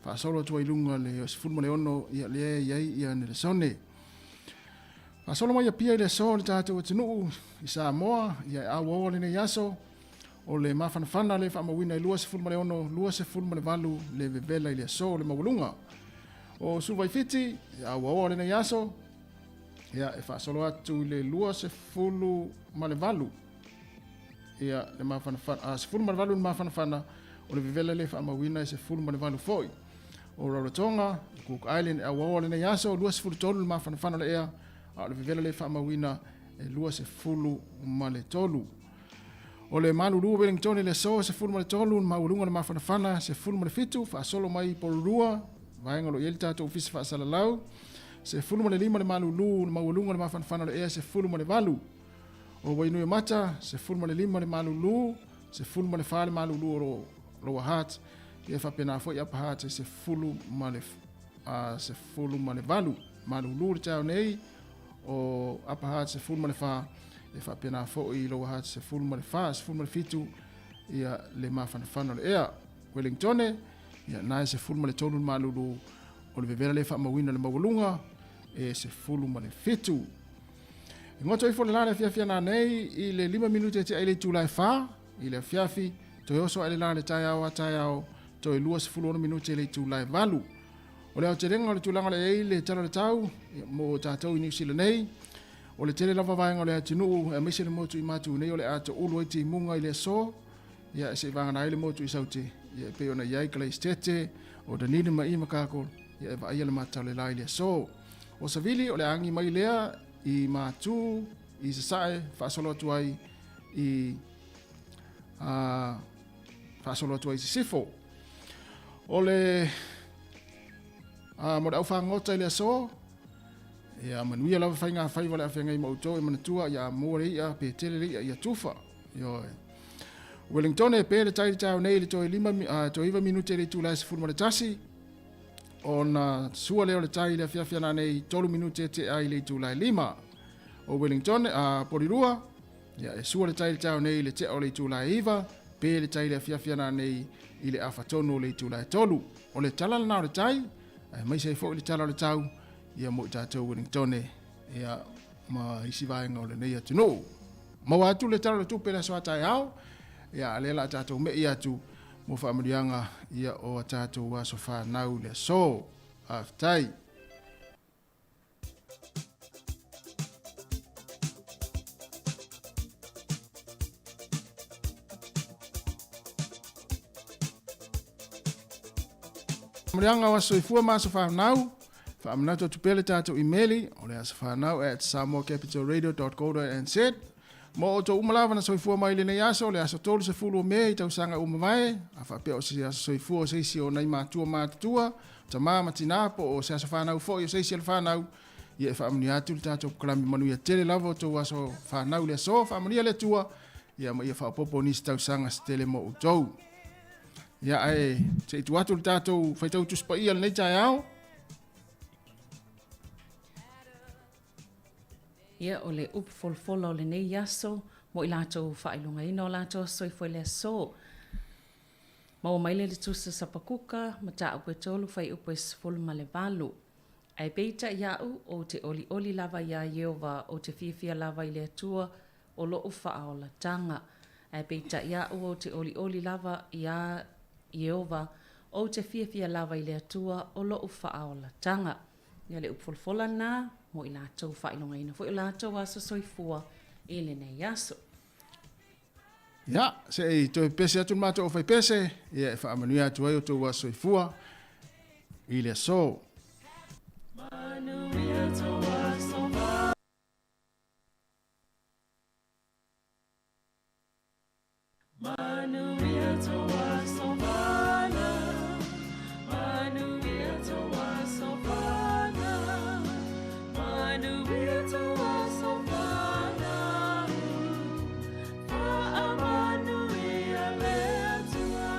faasolo atu ai i luga le 16 ia lea e i ai ia Nelesone. Faasolo mai Apia i le aso o le tatou atunuu i Samoa, ia e auaoa lenei aso, o le mafanafana le faamauina i 26, 28 le vevela i le aso o le maualuga. O Suva i Fiti, e auaoa lenei aso, ia e faasolo atu i le 28, ia le mafanafana, a 18 le mafanafana, o le vevela le faamauina e 18 foi. O Rarotonga, Cook Island, e auaoa lenei aso, 23 le mafanafana o le ea, a o le vevela le faamauina e 23. O le malulu o Wellington i le aso 13 le maualuga o le mafanafana 17 faasolo mai i Porirua, vaega o lo o i ai le tatou ofisa faasalalau, 15 le malulu le maualuga o le mafanafana o le ea 18. O Wainuiomata, 15 le malulu, 14 le malulu o Lower Hutt, ia faapena foi Upper Hutt e 18 malulu le taeao nei, o Upper Hutt 14, e faapena foi Lower Hutt 14, 17 ia le mafanafana o le ea. Wellingtone, ia na e 13 le malulu o le vevela le faamauina le maualuga e 17. E goto ifo le la le afiafi ana nei i le 5 minute e tea i le itula e 4 i le afiafi, toe oso ae le la le taeao a taeao, toe 26 minute i le itula e 8. O le aotelega o le tulaga o le ai le tala o le tau mo tatou i Niu Sila nei, o le tele lava vaega o le atunuu aemaise le motu i matu nei o le a toulu ai timuga i le aso, ia e seivagana ai le motu i Saute, ia e pei ona i ai Kalaesetete, o Dunedin ma Invercargill, ia e vaaia le mata o le la i le aso. O Savili o le agi mai lea i Matu i Sasae faasolo atu ai i faasolo atu ai i Sisifo. O le mo le aufagota i le aso, ia manuia lava faiga faiva le afeagai ma outou e manatua ia mua le ia pe tele le ia ia tufa. Ioe. Wellington e pe le tai le taeao nei i le toe 5 toe 9 minute i le itula e 11 ona sua lea o le tai i le afiafi ana nei 3 minute e tea i le itula e 5. O Wellington a Porirua ia e sua le tai i le taeao nei i le tea o le itula e 9 pe le tai i le afiafi ana nei i le afa tonu o le itula e 3. O le tala lena o le tai, aemaise ai foi le tala o le tau ia mo i tatou Wellington ia ma isi vaega o lenei atunuu. Maua atu le tala o le tupe le aso a taeao, ia a lea la tatou mei atu mo faamanuiaga ia o a tatou aso fanau le aso. Faafetai. Faamanuiaga o aso soifua ma aso fanau. Faamanatu atu pea le tatou imeli o le asofanau@samoacapitalradio.co.nz. Mo outou uma lava na soifua mai i lenei aso, le aso 30 o Me i tausaga ua mavae, a faapea o se aso soifua o se isi o nai matua matutua, tamā ma tinā, po o se aso fanau foi o se isi o le fanau, ia e faamanuia atu le tatou polokalame manuia tele lava o outou aso fanau i le aso. Faamanuia le Atua, ia ma ia faaopoopo nisi tausaga se tele mo outou. Ia ae se i tuu atu le tatou faitau Tusi Paia lenei taeao. Ia, o le upu folafola o lenei aso, mo i latou faailogaina o latou aso soifua i le aso. Maua mai lea i le Tusi a Sapakuka, mataupu e 3, fuaiupu e 18. Ae peitai iaʻu, ou te ʻoliʻoli lava iā Ieova, ou te fiafia lava i le Atua o loʻu faaolataga. Ae peitai a'u ou te olioli lava iā Ieova, ou te fiafia lava i le Atua o lo'u faaolataga. Ia le upu folafola lena mo i latou faailogaina foi o latou aso soifua i lenei aso. Ia, se i toe pese atu le matou aufaipese, ia e faamanuia atu ai o outou aso soifua i le aso. Manuia tou aso. Manuia tou aso fanau, manuia tou aso fanau, manuia tou aso fanau, faamanuia le Atua.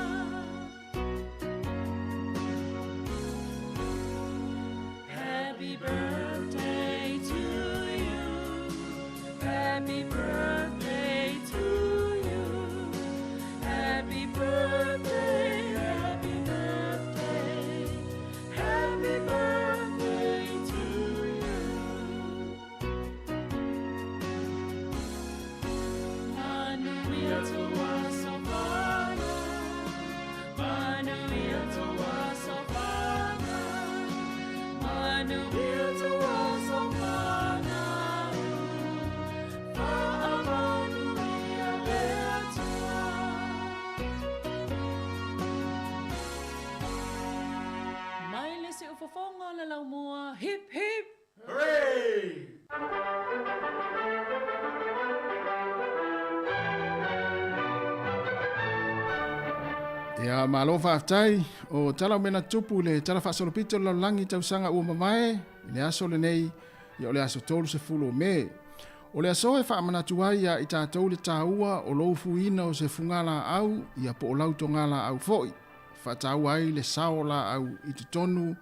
Happy birthday to you, happy birthday to you, happy birthday, happy birthday, happy birthday to you. Manuia tou aso fanau, manuia tou aso fanau, manuia tou aso fanau, faamanuia le Atua. Mai le siufofoga o le laumua, hip hip! Hooray! Ia, malo faafetai o tala o mea na tupu i le Tala Faasolopito o le Lalolagi i tausaga ua mavae i le aso lenei, ia o le aso 30 o Me. O le aso e faamanatu ai ia i tatou le taua o lou fuiina o se fugalaau ia po o lau togalaau foi, e faataua ai le sao o laau i totonu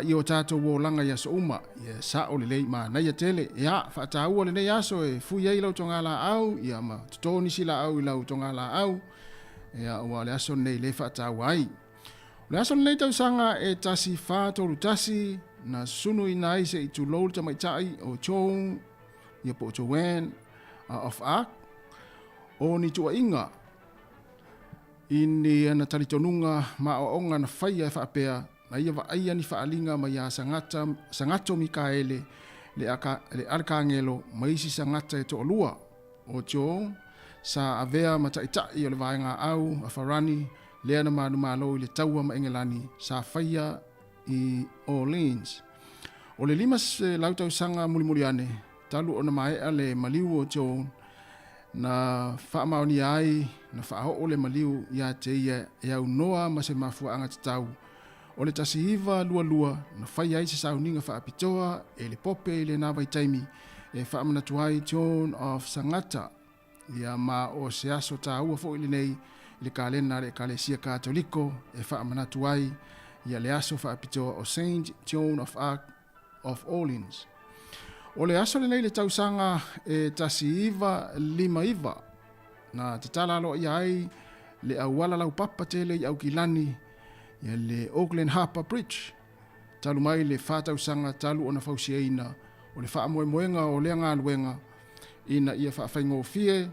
i o tatou olaga i aso uma. Ia sa'o lelei, manaia tele. Ia, faataua lenei aso e fui ai lau togalaau ia ma toto nisi laau i lau togalaau, ia aua o le aso lenei lea e faataua ai. O le aso lenei tausaga e 1431 na sunuina ai se i tulou le tamaitai o Joan, ia po o Joanne of Arc, o ni tuuaiga i ni ana talitonuga ma aoaoga na faia e faapea na ia vaaia ni faaaliga mai ia Sagata, Sagato Mikaele le, aka, le Alekangelo ma isi Sagata e toalua. O Joe sa avea ma taitai o le vaega au a Farani lea na manumalo i le taua ma Engelani sa faia i Orleans. O le 500 tausaga mulimuli ane, talu ona maea le maliu o Joan, na faamaonia ai, na faaoo le maliu ia te ia e aunoa ma se mafuaaga tatau. O le 1922 na faia ai se sauniga faapitoa e le Pope i lena vaitaimi e faamanatu ai Joan of Sagata, ia ma o se aso taua foi lenei i le kalena a le Ekalesia Katoliko e faamanatu ai ia le aso faapitoa o Saint Joan of Arc of Orleans. O le aso lenei i le tausaga e 1959 na tatala aloaia ai le auala laupapa tele i Aukilani, ia le Auckland Harbour Bridge, talu mai le fa tausaga talu ona fausiaina. O le faamoemoega o lea galuega ina ia faafaigofie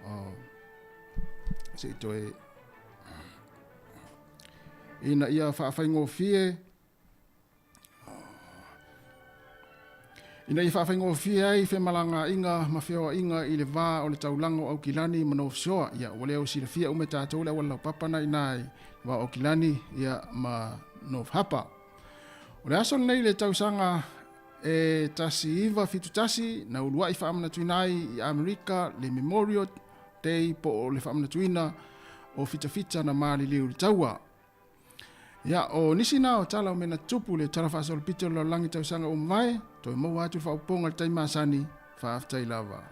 oh, se i toe ina ia faafaigofie Ina ia faafaigofie ai femalagaaiga ma feoaiga i le va o le taulaga o Aukilani ma North Shore, ia ua leo silafia uma e tatou le auala laupapa na i ina i le va o Aukilani ia ma North Harbour. O le aso lenei i le tausaga e 1971 na uluai faamanatuina ai i Amerika le Memorial Day po o le faamanatuina o fitafita na maliliu i le taua. Ia, o nisi na o tala o mea na tutupu i le Tala Faasolopito o le Lalolagi tausaga ua mavae, toe maua atu le faaopoopoga i le taimi masani, faafetai lava.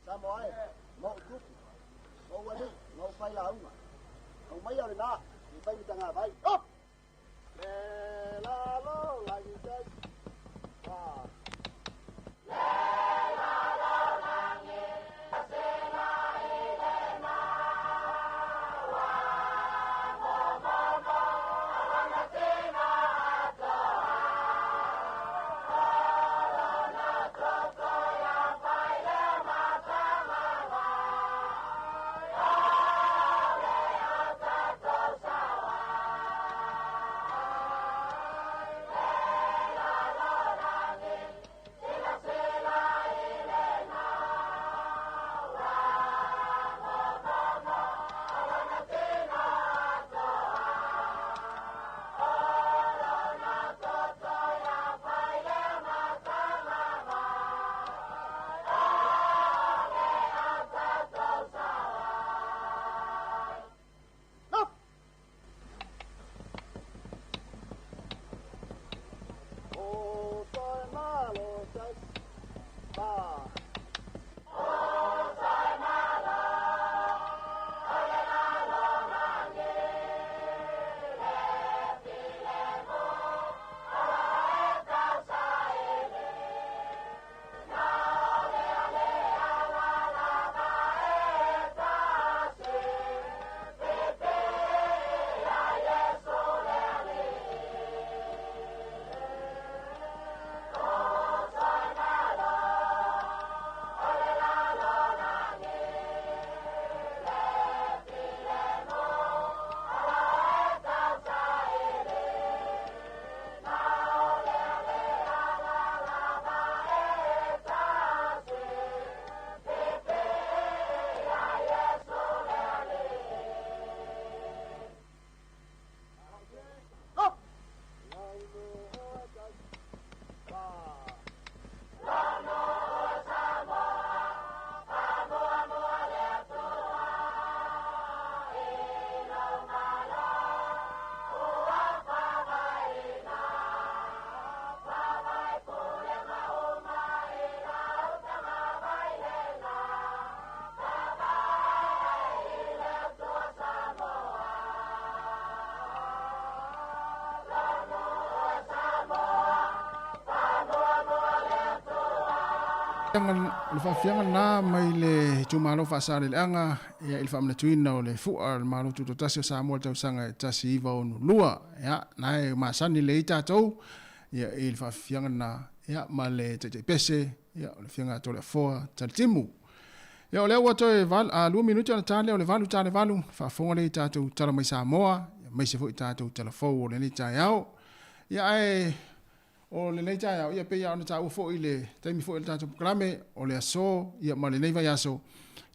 Samoa e, ma ou tupu, ma ou alii, ma ou failauga. Aumaia o lena, i fai matagavai. Up! Le lalo lagi tai. Ah. O le faafiaga lena mai le itumalo Faasaleleaga ia i le faamanatuina o le fua o le Malo Tutoatasi o Samoa i le tausaga e 1962. Ia, na e masani lelei tatou ia i le faafiaga lena ia ma le taitai pese ia o le Afioga ia Toleafoa Talitimu. Ia o lea ua toe 2 minute ona ta lea o le 8 ta le 8, faafofoga lea i tatou tala mai Samoa, aemaise foi tatou tala fou o lenei taeao. Ia ae O lenei taeao, ia pei lava ona taua foi i le taimi foi o le tatou polokalame, o le aso ia ma lenei vaiaso,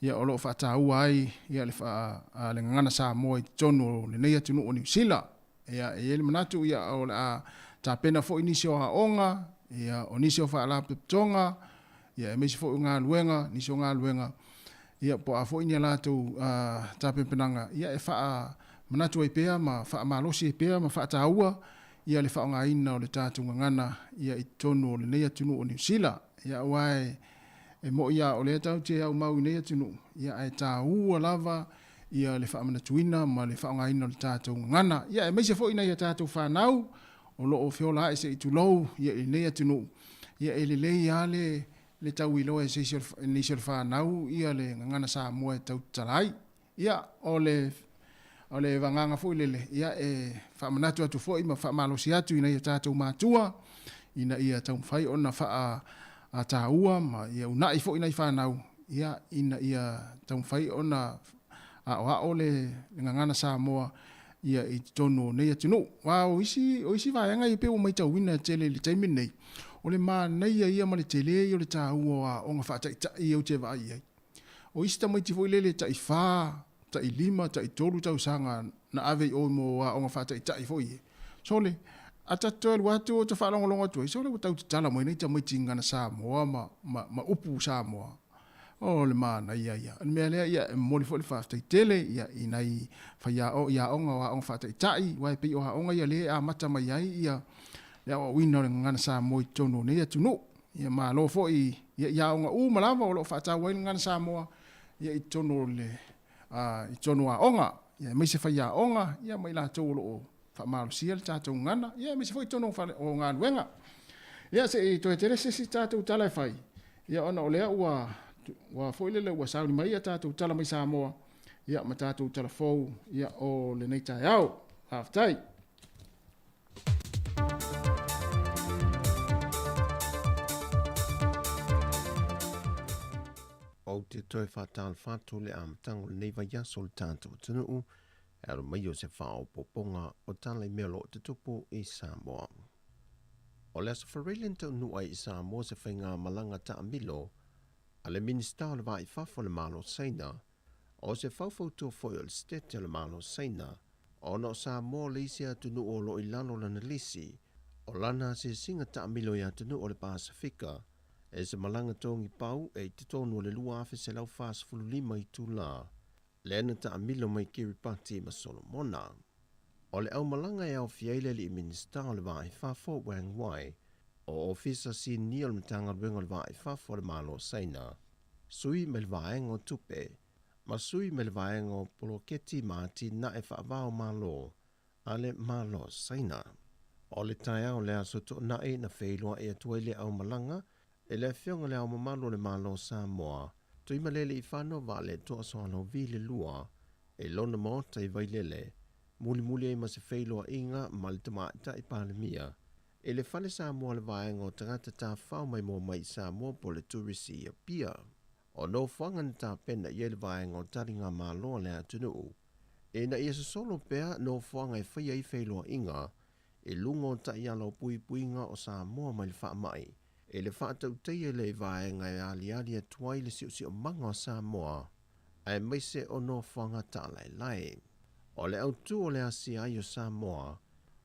ia o lo o faataua ai ia le faa, le gagana Samoa i totonu o lenei atunuu o Niu Sila. Ia e i ai le manatu ia o le a tapena foi nisi o aoga, ia o nisi o faalapotopotoga, ia aemaise foi o galuega, nisi o galuega, ia po o a foi ni a latou tapenapenaga, ia e faamanatu ai pea ma faamalosi ai pea ma faataua ia le faaaogaina o le tatou gagana ia i totonu o lenei atunuu o Niu Sila. Ia aua e mo'i lava o lea tatou te aumau i nei atunuu, ia ae taua lava ia le faamanatuina ma le faaaogaina o le tatou gagana. Ia aemaise foi nai a tatou fanau o lo o feola ae se i tulou ia i lenei atunuu, ia e lelei lava le le tauiloa e se isi o nisi o le fanau ia le gagana Samoa e tau tatala ai. Ia, o le o le vagaga foi lele, ia e faamanatu atu foi ma faamalosi atu i nai o tatou matua ina ia taumafai ona faataua ma ia uunai foi nai fanau, ia ina ia taumafai ona aoao le gagana Samoa ia i totonu o nei atunuu. Aua o isi, o isi vaega ia pei ua matauina tele i le taimi lenei, o le manaia ia ma le tele ia o le taua o aoga faataitai ia ou te vaai i ai. O isi tamaiti foi lele tai fa, tai lima, tai tolu tausaga na ave i o mo aoga faataitai foi ia. Sole, a ta toe alu atu ou te faalogologo atu ai, sole ua tau tatala mai nei tamaiti i gagana Samoa ma, ma, ma upu Samoa. O le manaia ia. O le mea lea, ia, e momoli foi le faafetai tele ia, i nai faiaoga i aoga o aoga faataitai, aua e pei o aoga ia lea e amata mai ai ia le aoaoina o le gagana Samoa i totonu o nei atunuu. Ia malo foi ia, i aoga uma lava o lo o faataua ai le gagana Samoa ia, i totonu o le i totonu o aoga, ia, aemaise faiaoga ia, ma i latou o lo o faamalosia le tatou gagana, ia, aemaise foi i totonu o fale, o galuega. Ia, se i toe tele se isi tatou tala e fai, ia, ona o lea ua, ua foi lele ua sauni mai ia tatou tala mai Samoa, ia, ma tatou tala fou, ia, o lenei taeao. Faafetai. Ou te toe faatalofa atu i le amataga o lenei vaiaso o le tatou atunuu, e alo mai o se faaopoopoga o tala i mea o lo o tutupu i Samoa. O le Aso Faraile na taunuu ai i Samoa se faigamalaga taamilo a le Minisita o le Va i Fafo o le Malo o Saina, o se faufautua foi o le Setete o le Malo o Saina, ona o Samoa le isi atunuu o lo o i lalo o lana lisi o lana asiasiga taamilo i atunuu o le Pasefika e se malaga togi pau e i totonu o le 2145 itulā lea na taamilo mai Kiribati ma Solomona. O le aumalaga e aofia ai le alii Minisita o le Va i Fafo Wang Yi, o Ofisa Sinia o le Matagaluega o le Va i Fafo a le Malo o Saina, sui mai le Vaega o Tupe, ma sui mai le Vaega o Poloketi ma Atinae Faava-o-Malo a le Malo o Saina. O le taeao o le Aso Toonai na feiloai atu ai le aumalaga e le Afioga i Le Ao Mamalu o le Malo o Samoa, Tuimalealiifano Vaaletoa Sualauvi le Lua, i lona maota i Vailele, mulimuli ai ma se feiloaiga ma le Tamaitai Palemia i le Fale Samoa o le Vaega o Tagata Tafafao Maimoa Mai i Samoa po o le Turisi i Apia. O nofoaga na tapena i ai le Vaega o Taligamalo a le atunuu ina ia sosolo pea nofoaga e faia ai feiloaiga i luga o taiala o puipuiga o Samoa mai le faamai i le faatautaia lea i vaega e aliali atu ai le siosiomaga o Samoa aemaise o nofoaga taalaelae. O le autu o le asia ai o Samoa,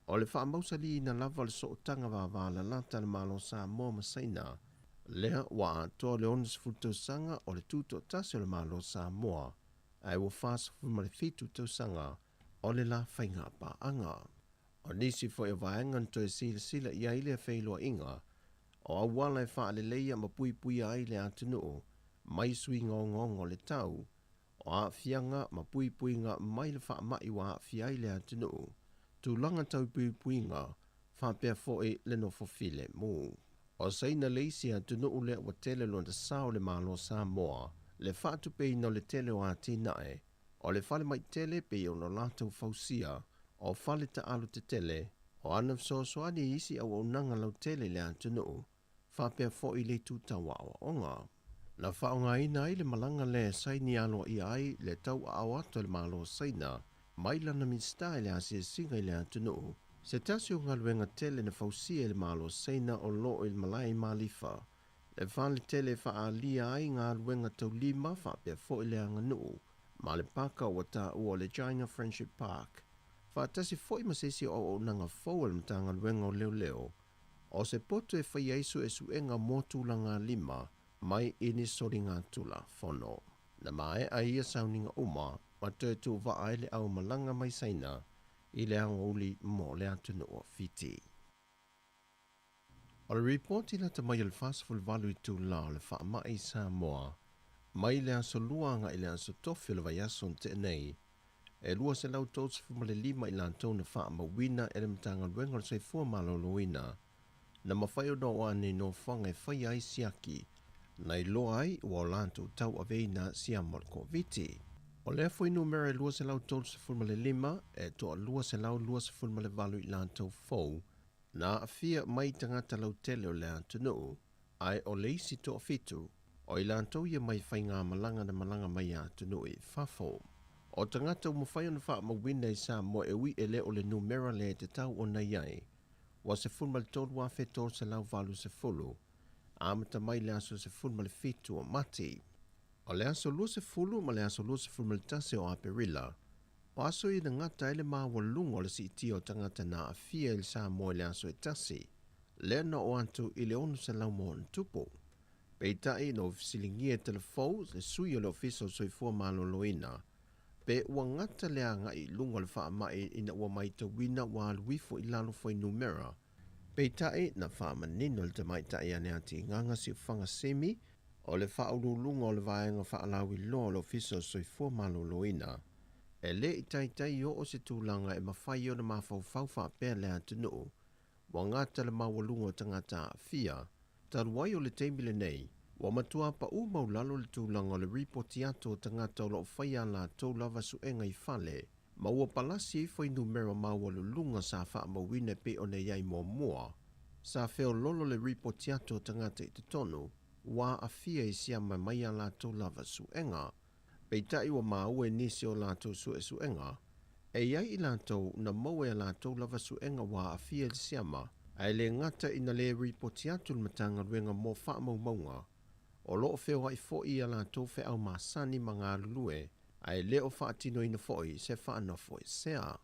o le faamausaliina lava o le sootaga vavalalata a le Malo o Samoa ma Saina, lea ua atoa le 60 tausaga o le tutoatasi o le Malo o Samoa, ae ua 47 tausaga o le la faigapaaga. O nisi foi o vaega na toe silasila i ai lea feiloaiga, o auala e faaleleia ma puipuia ai le atunuu mai suiga ogaoga o le tau, o aafiaga ma puipuiga mai le faamai ua aafia ai le atunuu, tulaga tau puipuiga faapea foi le nofo filemu. O Saina le isi atunuu lea ua tele lona sao i le Malo o Samoa, le faatupeina o le tele o atinae, o le falemai tele pei ona latou fausia, o fale taaalo tetele, o ana fesoasoani i isi auaunaga lautele i le atunuu, faapea foi le itu tau aoaoga. Na faaaogaina ai le malaga lea e saini aloaia ai le tauaao atu a le Malo o Saina mai lana Minisita i le asiasiga i le atunuu, se tasi o galuega tele na fausia e le Malo o Saina o lo o i le malae i Malifa, le fale tele e faaalia ai galuega taulima faapea foi le aganuu ma le paka ua taua o le China Friendship Park, faatasi foi ma se isi o auaunaga fou a le Matagaluega o Leoleo, o se poto e faia ai suesuega mo tulaga lima mai i ni soligatulafono. Na maea ia sauniga uma ma toe tuuvaa ai le aumalaga mai Saina i le aoauli mo le atunuu o Fiti. O le ripoti lata mai o le 48 itula o le faamai i Samoa mai le Aso Lua agai i le Aso Tofi o le vaiaso na tea nei, e 235 i latou na faamauina e le Matagaluega o le Soifua Maloloina na mafai ona oo ane i nofoaga e faia ai siaki na iloa ai ua o latou tauaveina siama o le Koviti. O lea fuainumera e 235 e toa 228 i latou fou na aafia mai tagata lautele o le atunuu, ae o le isi toafitu, o i latou ia mai faigamalaga na malaga mai atunuu i fafo. O tagata ua mafai ona faamauina i Samoa e ui e le o le numera lea e tatau ona i ai, ua 13,380, amata mai le aso 17 o Mati. O le aso 20 ma le aso 21 o Aperila, o aso ia na gata ai le maualuga o le siitia o tagata na aafia i le Samoa i le aso e tasi, lea na oo atu i le 600 ma ona tupu. Peitai, na fesiligia e Telefou, le sui o le Ofisa o le Soifua Maloloina, pe ua gata le agai i luga o le faamai ina ua matauina ua alu ifo i lalo fuainumera. Peitai, na faamanino e le tamaitai a Leati Gaga Siufaga Semi, o le faauluuluga o le Vaega Faalauiloa o le Ofisa o le Soifua Maloloina, e le i taitai oo se tulaga e mafai ona mafaufau faapea le atunuu ua gata le maualuga o tagata aafia. Talu ai o le taimi lenei, ua matua paū maulalo le tulaga o le ripoti atu o tagata o lo o faia a latou lava suega i fale, ma ua palasi ai fuainumera maualuluga sa faamauina e pei ona i ai muamua. Sa feoloolo le ripoti atu o tagata i totonu ua aafia i siama mai a latou lava suega. Peitai ua maua i nisi o latou suesuega, e i ai i latou na maua i a latou lava suega ua aafia i le siama, ae le gata ina le ripoti atu le Matagaluega mo faamaumauga, o lo o feoai foi i a latou feau masani ma galulue, ae le o faatinoina foi se faanofoesea.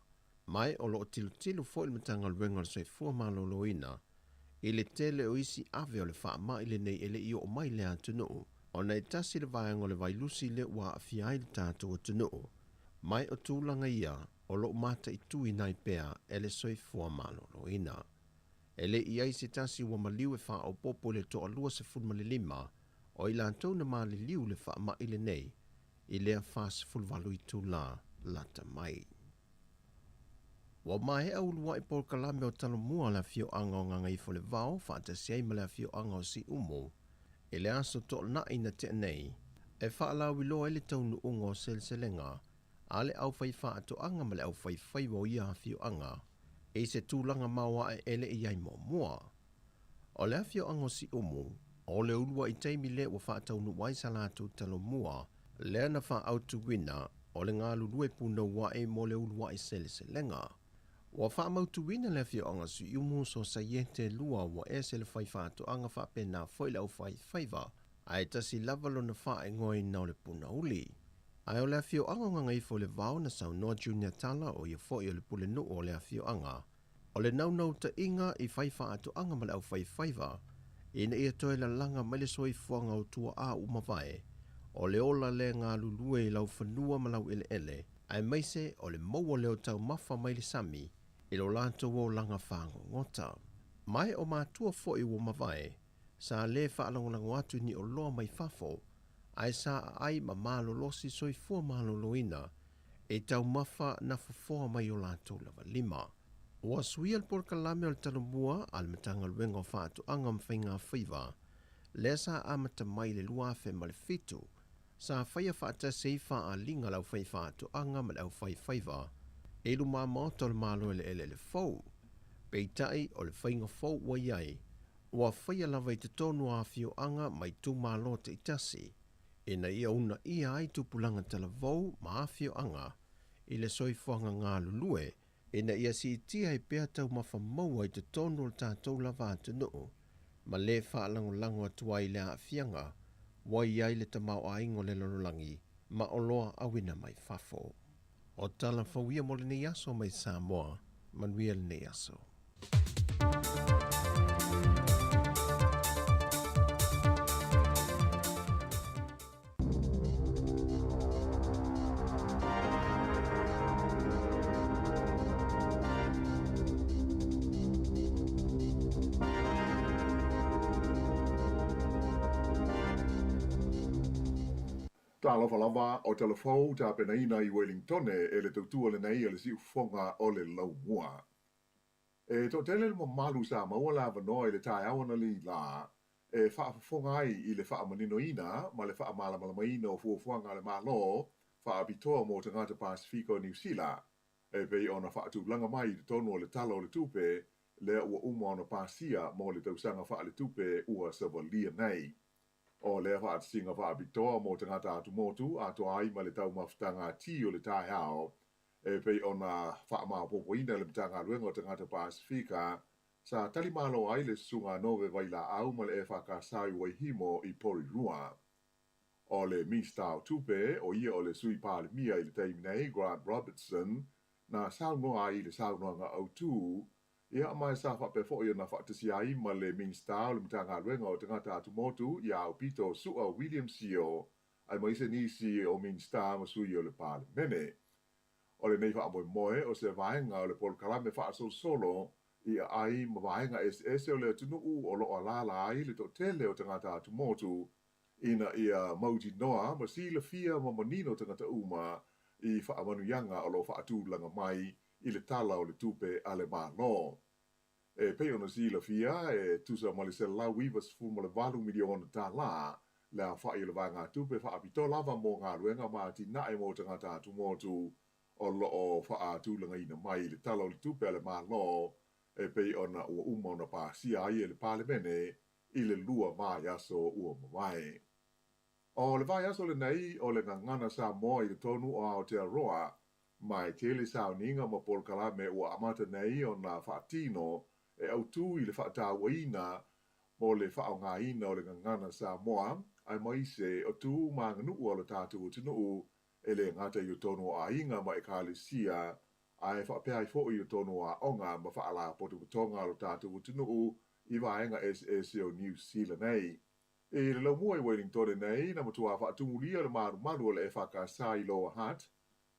Ma o lo o tilotilo foi le Matagaluega o le Soifua Maloloina i le tele o isi ave o le faamai lenei e le i oo mai i le atunuu, ona e tasi le vaega o le vailusi lea ua aafia ai le tatou atunuu. Ma o tulaga ia o lo o mataituina ai pea e le Soifua Maloloina. E le i ai se tasi ua maliu e faaopoopo i le toalua 15 o i latou na maliliu i le faamai lenei i lea 48 itula lata mai. Ua maea uluai polokalame o Talomua a le afioaga o Gagaifoolevao faatasi ai ma le afioaga o Siumu i le aso Toonai na tea nei e faalauiloa ai le taunuuga o seleselega a le aufaifaatoaga ma le aufaifaiva o ia afioaga i se tulaga maoae e le i ai muamua. O le afioaga o Siumu, o le uluai taimi lea ua faataunuu ai sa latou Talomua lea na faaautuina o le galulue punouai mo le uluai seleselega. Ua faamautuina le afioaga Siumu Sosaiete 2 ua ese le faifaatoaga faapena foi le aufaifaiva, ae tasi lava lona faaigoaina o le Punauli. Ae o le afioaga o Gagaifoolevao na saunoa Junior Tala o ia foi o le pulenuu o le afioaga, o le naunautaiga i faifaatoaga ma le aufaifaiva ina ia toe lalaga mai le soifuaga o tuaa ua mavae, o le ola lea galulue i lau fanua ma lau eleele, aemaise o le maua lea o taumafa mai le sami i lo latou olaga fagogota. Ma o matua foi ua mavae, sa le faalagolago atu i ni oloa mai fafo, ae sa aai ma malolosi soifua maloloina i taumafa na fofoa mai o latou lava lima. Ua suia le polokalame o le Talomua a le Matagaluega o Faatoaga ma Faiga Faiva, lea sa amata mai i le 2007, sa faia faatasi ai faaaliga a le aufaifaatoaga ma le aufaifaiva i luma maota o le Malo Eleele fou. Peitai, o le faiga fou ua i ai, ua faia lava i totonu o afioaga ma itumalo taitasi, ina ia uunaia ai tupulaga talavou ma afioaga i le soifuaga galulue ina ia siitia ai pea taumafa maua i totonu o le tatou lava atunuu ma le faalagolago atu ai i le aafiaga ua i ai le tamaoaiga o le lalolagi ma oloa auina mai fafo. O tala fou ia mo lenei aso mai Samoa. Manuia lenei aso. Talofa lava, o tala fou tapenaina i Welingtone e le tautua lenei a le siufofoga o le laumua. E toatele le mamalu sa maua le avanoa i le taeao analeila e faafofoga ai i le faamaninoina ma le faamalamalamaina o fuafuaga a le Malo faapitoa mo tagata Pasefika o Niu Sila e pei ona faatulaga mai i totonu o le Tala o le Tupe lea ua uma ona pasia mo le tausaga faaletupe ua savalia nei. O lea faatasiga faapitoa mo tagata atumotu atoa ai ma le taumafataga tī o le taeao e pei ona faamaopoopoina e le Matagaluega o Tagata Pasefika sa tali malo ai le Susuga Nove Vailaau ma le EFKS i Waihimo i Porirua. O le Minista o Tupe, o ia o le Sui Palemia i le taimi nei, Grant Robertson, na saunoa ai i le saunoaga autu, ia ma sa faapea foi ona faatasia ai ma le Minista o le Matagaluega o Tagata Atumotu ia Aupito Su'a William Sio, aemaise nisi o Minista ma sui o le Palemene. O lenei faamoemoe o se vaega o le polokalame faasolosolo i aai ma vaega eseese o le atunuu o lo o alaala ai le toatele o tagata atumotu ina ia mautinoa ma silafia ma manino tagata uma i faamanuiaga o lo o faatulaga mai i le Tala o le Tupe a le Malo. E pei ona silafia, e tusa ma le $198 miliona tālā le aofai o le vaegatupe faapitoa lava mo galuega ma atinae mo tagata atumotu o lo o faatulagaina mai i le Tala o le Tupe a le Malo e pei ona ua uma ona pasia ai e le Palemene i le 2 vaiaso ua mavae. O le vaiaso lenei o le Gagana Samoa i totonu o Aotearoa, ma e tele sauniga ma polokalame ua amata nei ona faatino e autū i le faatauaina mo le faaaogaina o le Gagana Samoa, aemaise o tu ma aganuu a lo tatou atunuu e le gata i totonu o aiga ma ekalesia, ae faapea ai foi i totonu o aoga ma faalapotopotoga a lo tatou atunuu i vaega eseese o Niu Sila nei. I le laumua i Wellingtone nei, na matua faatumulia le malumalu o le EFKS i Lower Hutt,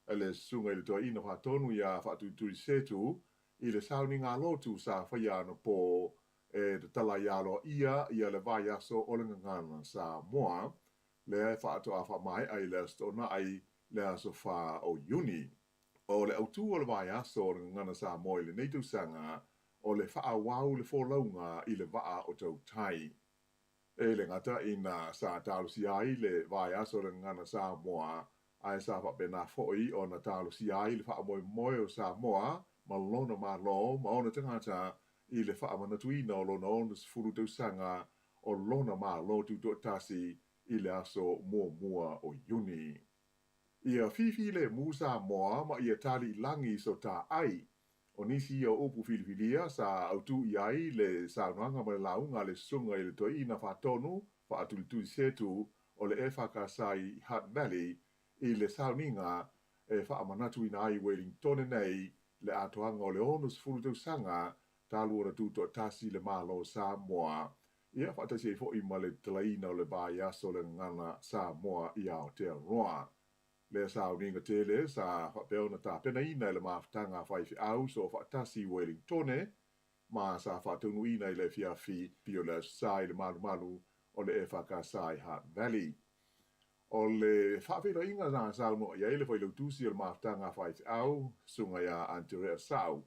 e le susuga i le toeaina faatonu iā Faatuitui Setu i le sauniga lotu sa faia anapo e tatala ai aloaia ia le vaiaso o le Gagana Samoa, lea e faatoa faamaea i le Aso Toonai le aso 4 o Iuni. O le autū o le vaiaso o le Gagana Samoa i lenei tausaga, o le faaauau le folauga i le vaa o tautai. E le gata ina sa talosia ai le vaiaso o le Gagana Samoa, ae sa faapena foi ona talosia ai le faamoemoe o Samoa ma lona Malo ma ona tagata i le faamanatuina o lona 60 tausaga o lona Malo tutoatasi i le aso 1 o Iuni. Ia fifi le mu Samoa ma ia tali i lagi so tā ai. O nisi ia o upu filifilia sa autū i ai le saunoaga ma le lauga a le susuga i le toeaina faatonu Faatulituli Setu o le EFKS i Hutt Valley i le sauniga e faamanatuina ai i Wellingtone nei le atoaga o le 60 tausaga talu ona tutoatasi le Malo o Samoa, ia faatasi ai foi ma le tatalaina o le vaiaso o le Gagana Samoa i Aotearoa. Lea sauniga tele sa faapea ona tapenaina e le mafutaga a faifeau soofaatasi i Wellingtone ma sa faataunuuina i le afiafi o le Aso Sa i le malumalu o le EFKS i Hutt Valley. O le faafeiloaiga na saunoa i ai le failautusi o le mafutaga a faifeau, Susuga ia Anterea Sau,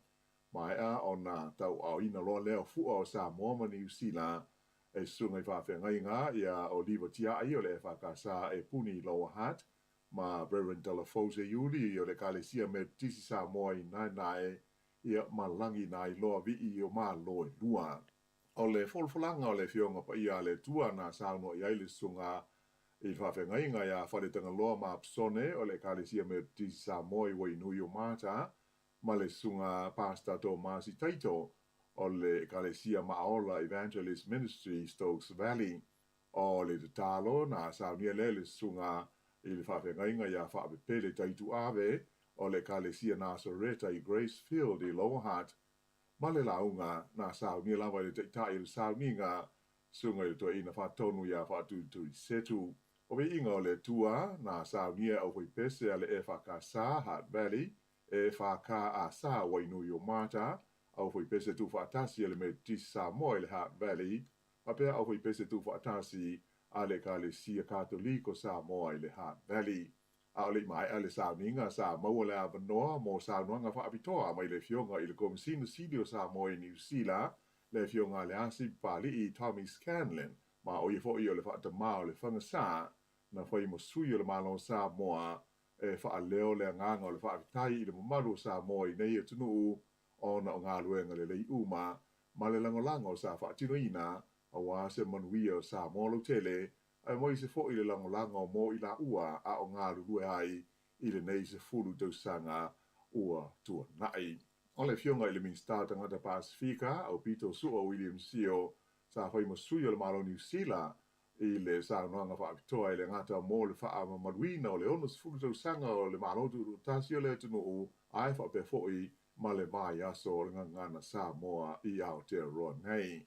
Maea ona tauaaoina loa lea o fu'a o Samoa ma Niusila e susuga i faafeagaiga ia Oliva Tia'i o le EFKS e puni i Lower Hutt ma Reverend Talafou Seiuli o le Ekalesia Metotisi Samoa i Naenae ia ma Lagi Nailoa Vi'i o Malo e lua. O le folafolaga o le Afioga Paia a le Atua na saunoa i ai le susuga i le faafeagaiga iā Faletagaloa ma Apsone o le Ekalesia Metotisi Samoa i Wainui o Mata ma le susuga Pastor Tomasi Taito o le Ekalesia Maaola Evangelist Ministry Stokes Valley. O le tatalo na saunia lea e le susuga i le faafeagaiga iā Faapepele Taituave o le Ekalesia Nasareta i Gracefield i Lower Hutt ma le lauga na saunia lava e le taitai o le sauniga susuga i le toeaina faatonu iā Faatuitui Setu. O viiga o le Atua na saunia e aufaipese a le EFKS Hutt Valley, EFKAS Wainui o Mata, aufaipese tuufaatasi a le Metotisi Samoa i le Hutt Valley, faapea aufaipese tuufaatasi a le Ekalesia Katoliko Samoa i le Hutt Valley. A o le i maea le sauniga, sa maua le avanoa mo saunoaga faapitoa mai le Afioga i le Komesina Sili o Samoa i Niu Sila, le Afioga a Leasi Papali'i Tommy Scanlon, ma o ia foi o le faatamā o le Fagasā na fai ma sui o le Malo o Samoa e faaleo le agaga o le faafetai i le mamalu o Samoa i nei atunuu ona o galuega lelei uma ma le lagolago sa faatinoina auā se manuia o Samoa lautele aemaise foi le lagolago mo i laua a o galulue ai i lenei 10 tausaga ua tuana'i. O le Afioga i le Minisita o Tagata Pasefika, Aupito Su'a William Sio, sa fai ma sui o le Malo o Niu Sila i le saunoaga faapitoa e le gata mo le faamamaluina o le 60 tausaga o le Malo Tutoatasi o le atunuu, ae faapea foi ma le vaiaso o le Gagana Samoa i Aotearoa nei.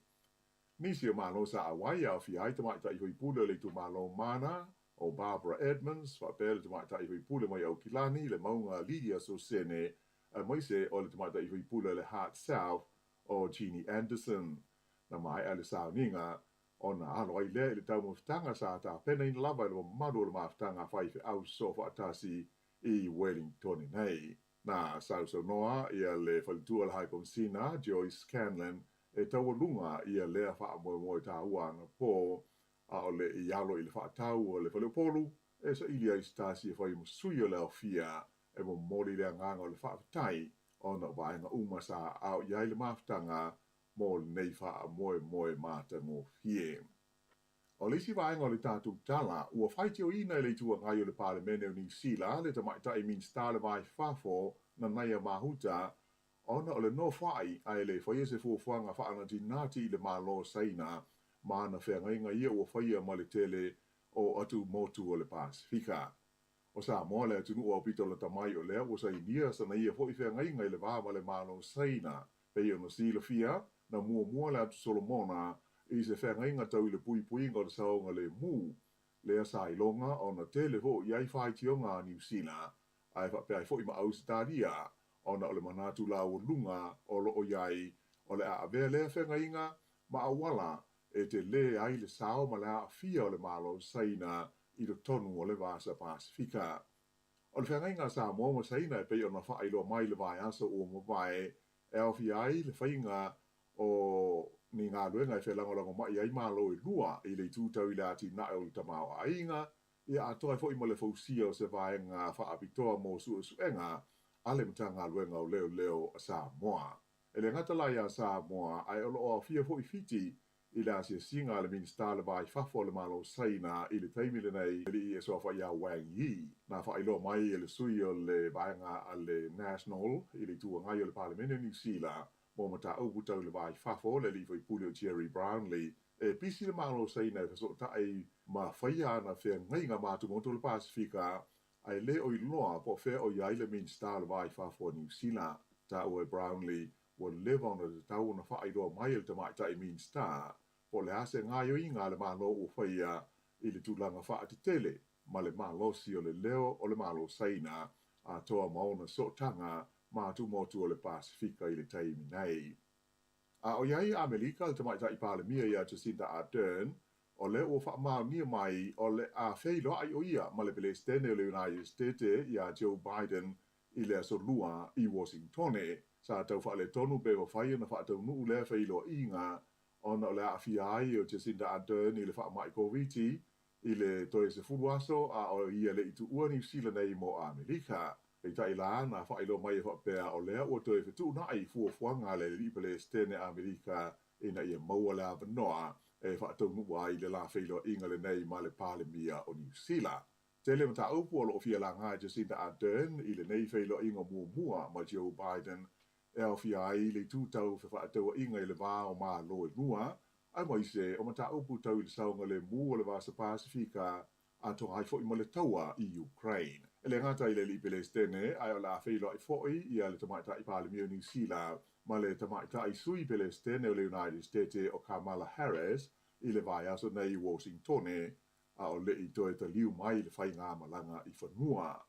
Nisi o Malo sa auai e aofia ai tamaitai faipule o le itumalo Mana, o Barbara Edmonds, faapea le tamaitai faipule mai Aukilani, le mauga Lydia Sosene, aemaise o le tamaitai faipule o le Heart South, o Jeannie Anderson. Na maea le sauniga ona alo ai lea i le taumafataga sa tapenaina lava e le mamalu o le mafutaga faifeau sosoofaatasi i Wellingtone nei. Na sausaunoa ia le faletua o le High Komisina, Joyce Scanlon, e taualuga ia lea faamoemoe taua anapō, a o le i alo i le faatau o le faleupolu e saili ai se tasi e fai ma sui o le aofia e momoli le agaga o le faafetai ona o vaega uma sa aao i ai le mafutaga mo lenei faamoemoe matagofie. O le isi vaega o le tatou tala, ua faitioina e le Itu Agai o le Palemene o Niu Sila le tamaitai Minisita o le Va i Fafo, Nanaia Mahuta, ona o le nofoa'i ae le faia se fuafuaga faanatinati i le Malo o Saina ma ana feagaiga ia ua faia ma le tele o atumotu o le Pasefika. O Samoa le atunuu aupito lata mai o lea ua sainia sana ia foi feagaiga i le va ma le Malo o Saina. Pei ona silafia, na muamua le Atu Solomona i se feagaiga tau i le puipuiga o le saogalemu, lea sa iloga ona tele foi i ai faitioga a Niu Sila, ae faapea ai foi ma Ausetalia, ona o le manatu laualuga o lo o i ai o le a avea lea feagaiga ma auala e telē ai le sao ma le aafia o le Malo o Saina i totonu o le Vasa Pasefika. O le feagaiga a Samoa ma Saina e pei ona faailoa mai i le vaiaso ua mavae e aofia ai le faiga o ni galuega e felagolagomai ai Malo e lua i le itu tau i le atinae o le tamaoaiga, ia atoa ai foi ma le fausia o se vaega faapitoa mo suesuega a le Matagaluega o Leoleo a Samoa. E le gata la iā Samoa, ae o lo o aofia foi Fiti i le asiasiga a le Minisita o le Va i Fafo o le Malo o Saina i le taimi lenei, e alii e suafa iā Wang Yi. Na faailoa mai e le sui o le vaega a le National i le Itu Agai o le Palemene o Niu Sila mo mataupu tau i le Va i Fafo, le alii faipule o Gerry Brownlee, e pisi le Malo o Saina e fesootai ma faia ana feagaiga ma atumotu o le Pasefika, ae le o iloa po o fea o i ai le Minisita o le Va i Fafo a Niu Sila. Taua e Brownlee, ua leva ona tatau ona faailoa mai e le tamaitai Minisita po o le a se gaoioiga a le Malo ua faia i le tulaga faatetele ma le malosi o le leo o le Malo o Saina atoa ma ona sootaga ma atumotu o le Pasefika i le taimi nei. A o i ai i Amelika le tamaitai Palemia iā Jacinda Ardern, o lea ua faamaonia mai o le a feiloai o ia ma le Pelesitene o le United States iā Joe Biden i le aso Lua i Washingtone. Sa tau faaletonu pe mafai ona faataunuu lea feiloaiga ona o le aafia ai o Jacinda Ardern i le faamai Koviti i le toe 10 aso a o ia le i tuua Niu Sila nei mo Amerika. Peitai la, na faailoa mai e faapea o lea ua toe fetuunai fuafuaga a le alii Pelesitene Amerika ina ia maua le avanoa e faataunuu ai le la feiloaiga lenei ma le Palemia o Niu Sila. Tele mataupu o lo o fia laga e Jacinda Ardern i lenei feiloaiga muamua ma Joe Biden e aofia ai le itu tau fefaatauaiga i le va o Malo e lua, aemaise o mataupu tau i le saogalemu o le Vasa Pasefika atoa ai foi ma le taua i Ukraine. E le gata i le alii Pelesitene, ae o le a feiloai foi ia le Tamaitai Palemia o Niu Sila ma le Tamaitai Sui Pelesitene o le United State o Kamala Harris i le vaiaso nei i Washingtone, a o le i toe taliu mai le faigamalaga i fanua.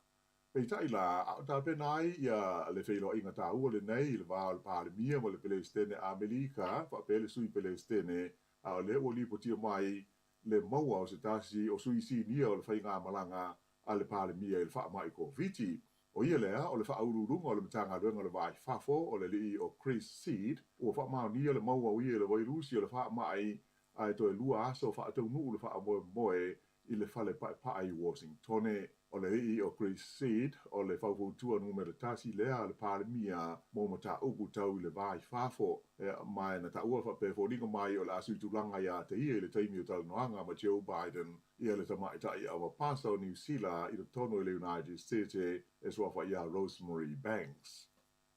Peitai la, a o tapena ai ia le feiloaiga taua lenei i le va o le Palemia ma le Pelesitene Amelika faapea le Sui Pelesitene, a o lea ua lipotia mai le maua o se tasi o sui sinia o le faigamalaga a le Palemia i le faamai Koviti. O ia lea, o le faauluuluga o le Matagaluega o le Va i Fafo o le alii o Chris Seed, ua faamaonia le maua o ia i le vairusi o le faamai ae toe 2 aso faataunuu le faamoemoe i le fale paepae i Washingtone. O le alii o Chris Seed, o le faufautua numera 1 lea a le Palemia mo mataupu tau i le va i fafo. Ma na taua faapea foliga mai o le a suitulaga ia te ia i le taimi o talanoaga ma Joe Biden ia le tamaitai avapasa o Niu Sila i totonu i le United States e suafa ia Rosemary Banks.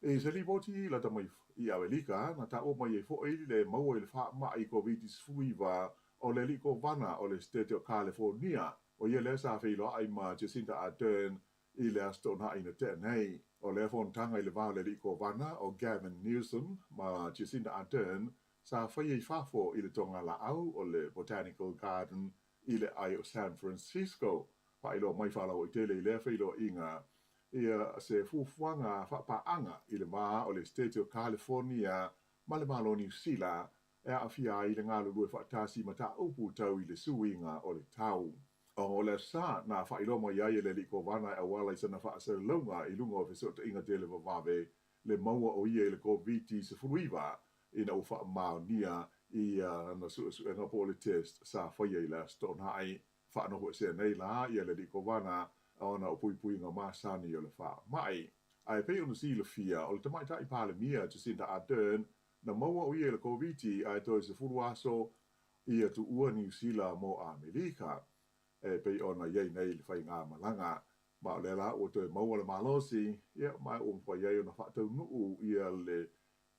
I se lipoti lata mai i Amelika, na taua mai ai foi le maua i le faamai Covid-19 o le alii kovana o le State o California. O ia lea sa feiloai ma Jacinda Ardern i le Aso Toonai na tea nei. O lea fonotaga i le va o le alii kovana o Gavin Newsom ma Jacinda Ardern sa faia i fafo i le togalaau o le Botanical Garden i le ai o San Francisco. Faailoa mai faalauaitele i lea feiloaiga ia se fuafuaga faapaaga i le va o le State o California ma le Malo o Niu Sila e aafia ai le galulue faatasi mataupu tau i le suiga o le tau. O le sa na faailoa mai ai e le alii kovana e auala i sana faasalalauga i luga o fesootaiga televavave le maua o ia i le Koviti-19 ina ua faamaonia i ana suesuega po o le test sa faia i le Aso Toonai. Faanofoesea nei la ia le alii kovana ona o puipuiga masani o le faamai. Ae pei ona silafia, o le tamaitai Palemia Jacinda Ardern na maua o ia i le Koviti ae toe 10 aso ia tuua Niu Sila mo Amerika e pei ona iai nei le faigamalaga. Ma o lea la ua toe maua le malosi, ia ma ua mafai ai ona faataunuu ia le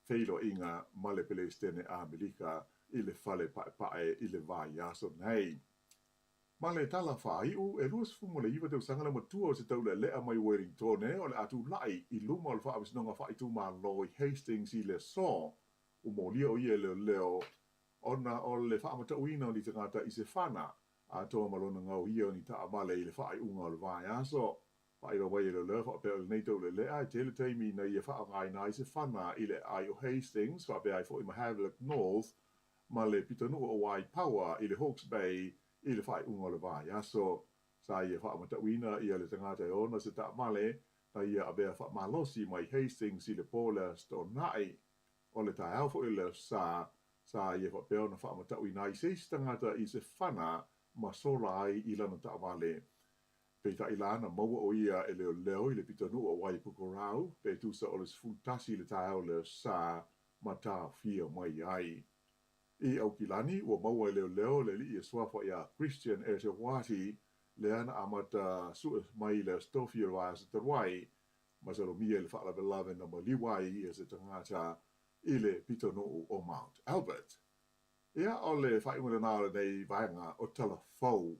feiloaiga ma le Pelesitene Amerika i le fale paepae i le vaiaso nei. Ma le tala faaiu, e 29 tausaga le matua o se taulealea mai Wellingtone o le a tulai i luma o le faamasinoga faaitumalo i Hastings i le aso. Ua molia o ia e leoleo ona o le faamatauina o ni tagata i se fana atoa ma lona gaoia o ni taavale i le faaiuga o le vaiaso. Faailoa mai e leoleo faapea o lenei taulealea e tele taimi ina ia faaaogaina ai se fana i le aai o Hastings faapea ai foi ma Havelock North ma le pitonuu o Waipawa i le Hawke's Bay i le faaiuga o le vaiaso. Sa ia faamatauina ia le tagata e ona se taavale na ia avea faamalosi mai Hastings i le po o le Aso Toonai. O le taeao foi o le Aso Sa, sa ia faapea ona faamatauina ai se isi tagata i se fana ma sola ai i lana taavale. Peitai la na maua o ia e leoleo i le pitonuu o Waipukurau pe tusa o le 11 i le taeao o le Aso Sa ma taofia mai ai. I Aukilani, ua maua e leoleo le alii e suafa ia Christian Eteuati, lea na amata sue mai le Aso Tofi o le vaiaso talu ai, masalomia i le faalavelave na maliu ai ia se tagata i le pitonuu o Mount Albert. Ia, o le faaiuga lena o lenei vaega o Tala Fou.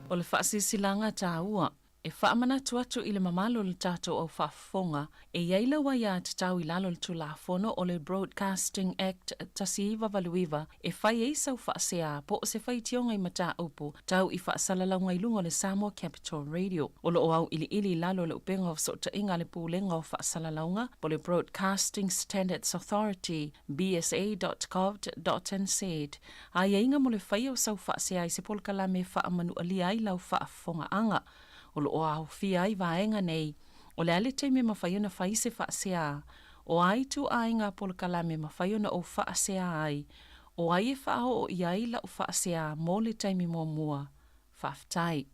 O le faasilasilaga taua e faamanatu atu i le mamalu o le tatou au faafofoga e i ai lau aiatatau i lalo o le Tulafono o le Broadcasting Act 1989 e fai ai sau faasea po o se faitioga i mataupu tau i faasalalauga i luga o le Samoa Capital Radio. O lo o auiliili i lalo o le Upega o Fesootaiga a le Pulega o Faasalalauga po o le Broadcasting Standards Authority, bsa.govt.nz, aiaiga mo le faia o sau faasea i se polokalame e faamanualia ai lau faafofogaaga. O lo o aofia ai vaega nei, o le a le taimi e mafai ona fai se faasea, o a ituaiga polokalame e mafai ona ou faasea ai, o ai e faaoo i ai lau faasea mo le taimi muamua. Faafetai.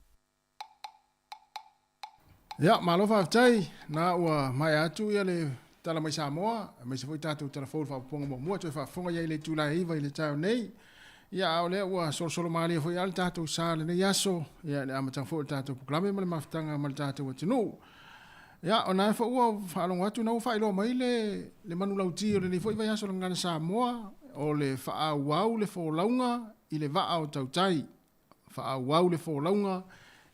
Ia, malo faafetai. Na ua maea atu ia le tala mai Samoa, aemaise foi tatou tala fou i le faaopoopoga muamua, toe faafofoga i ai i le itula e 9 i le taeao nei. Ia, a o lea ua solosolo malie foi lava le tatou sa i lenei aso, ia, i le amataga foi o le tatou polokalame ma le mafutaga ma le tatou atunuu. Ia, o na foi ua faalogo atu na ua faailoa mai le, le manulauti o lenei foi vaiaso o le Gagana Samoa, o le faaauau le folauga i le vaa o tautai. Faaauau le folauga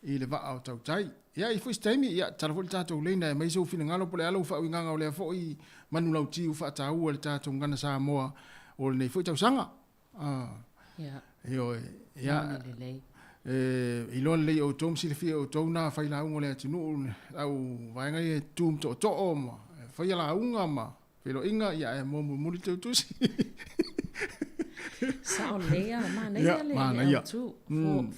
i le vaa o tautai. Ia, i foi se taimi, ia, tatalo foi le tatou leina e aumai sou finagalo po o le a lou faauigaga o lea foi manulauti ua faataua e le tatou Gagana Samoa o lenei foi tausaga. Ah. Ia. Ioe. Ia. Moni lelei. E iloa lelei e outou ma silafia e outou nā failauga o le atunuu, le au vaega ia e tu ma tootoo ma faia lauga ma feiloaiga, ia ae moa mulimuli le tautusi. Sao lelei lava, manaia le le autu,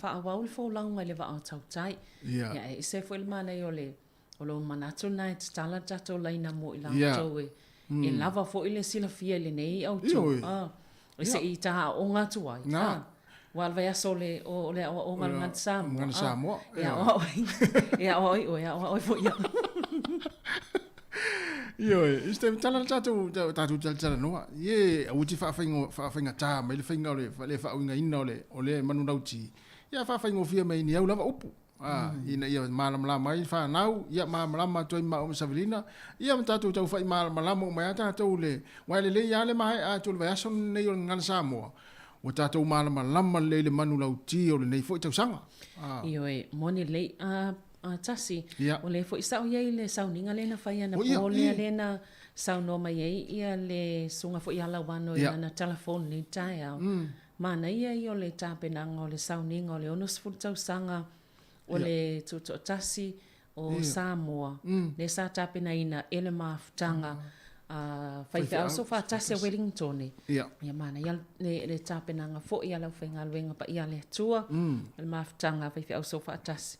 faaauau le folauga i le vaa o tautai. Ia e ese foi le manaia o le O lou manatu lena e tatala le tatou laina mo i latou e e lava foi le silafia i lenei autu, a, e se i ta aooga atu ai, a. Aua o le vaiaso o le, o le aoaoga o le Gagana Samoa, a, e aoao ai, e aoao ai oe, e aoao ai foi au. Ioe, i se taimi tala le tatou, tatou talatalanoa, ie, aua te faafaigatā mai le faiga o le, le faauigaina o le, o le manulauti, ia faafaigofie mai ni au lava upu. A, ina ia malamalama ai fanau, ia malamalama atu ai ma maua ma Savelina, ia ma tatou taufai malamalama uma ai lava tatou le, aua e lelei lava le maea atu o le vaiaso lenei o le Gagana Samoa, ua tatou malamalama lelei i le manulauti o lenei foi tausaga. A. Ioe, moni lelei. A, a Tasi, Ia. o lea foi sa ou i ai i le sauniga lea na fai O ia, anapo lea, i. lea na saunoa mai ai ia le susuga foi ia Lauano i Ia. lana telefoni i lenei taeao. Manaia ia o le tapenaga o le sauniga o le 60 tausaga o le Tutoatasi o Samoa, lea sa tapenaina e le mafutaga a faifeau soofaatasi a Welingtone. Ia manaia le tapenaga foi a le aufaigaluega paia a le Atua, le mafutaga a faifeau soofaatasi.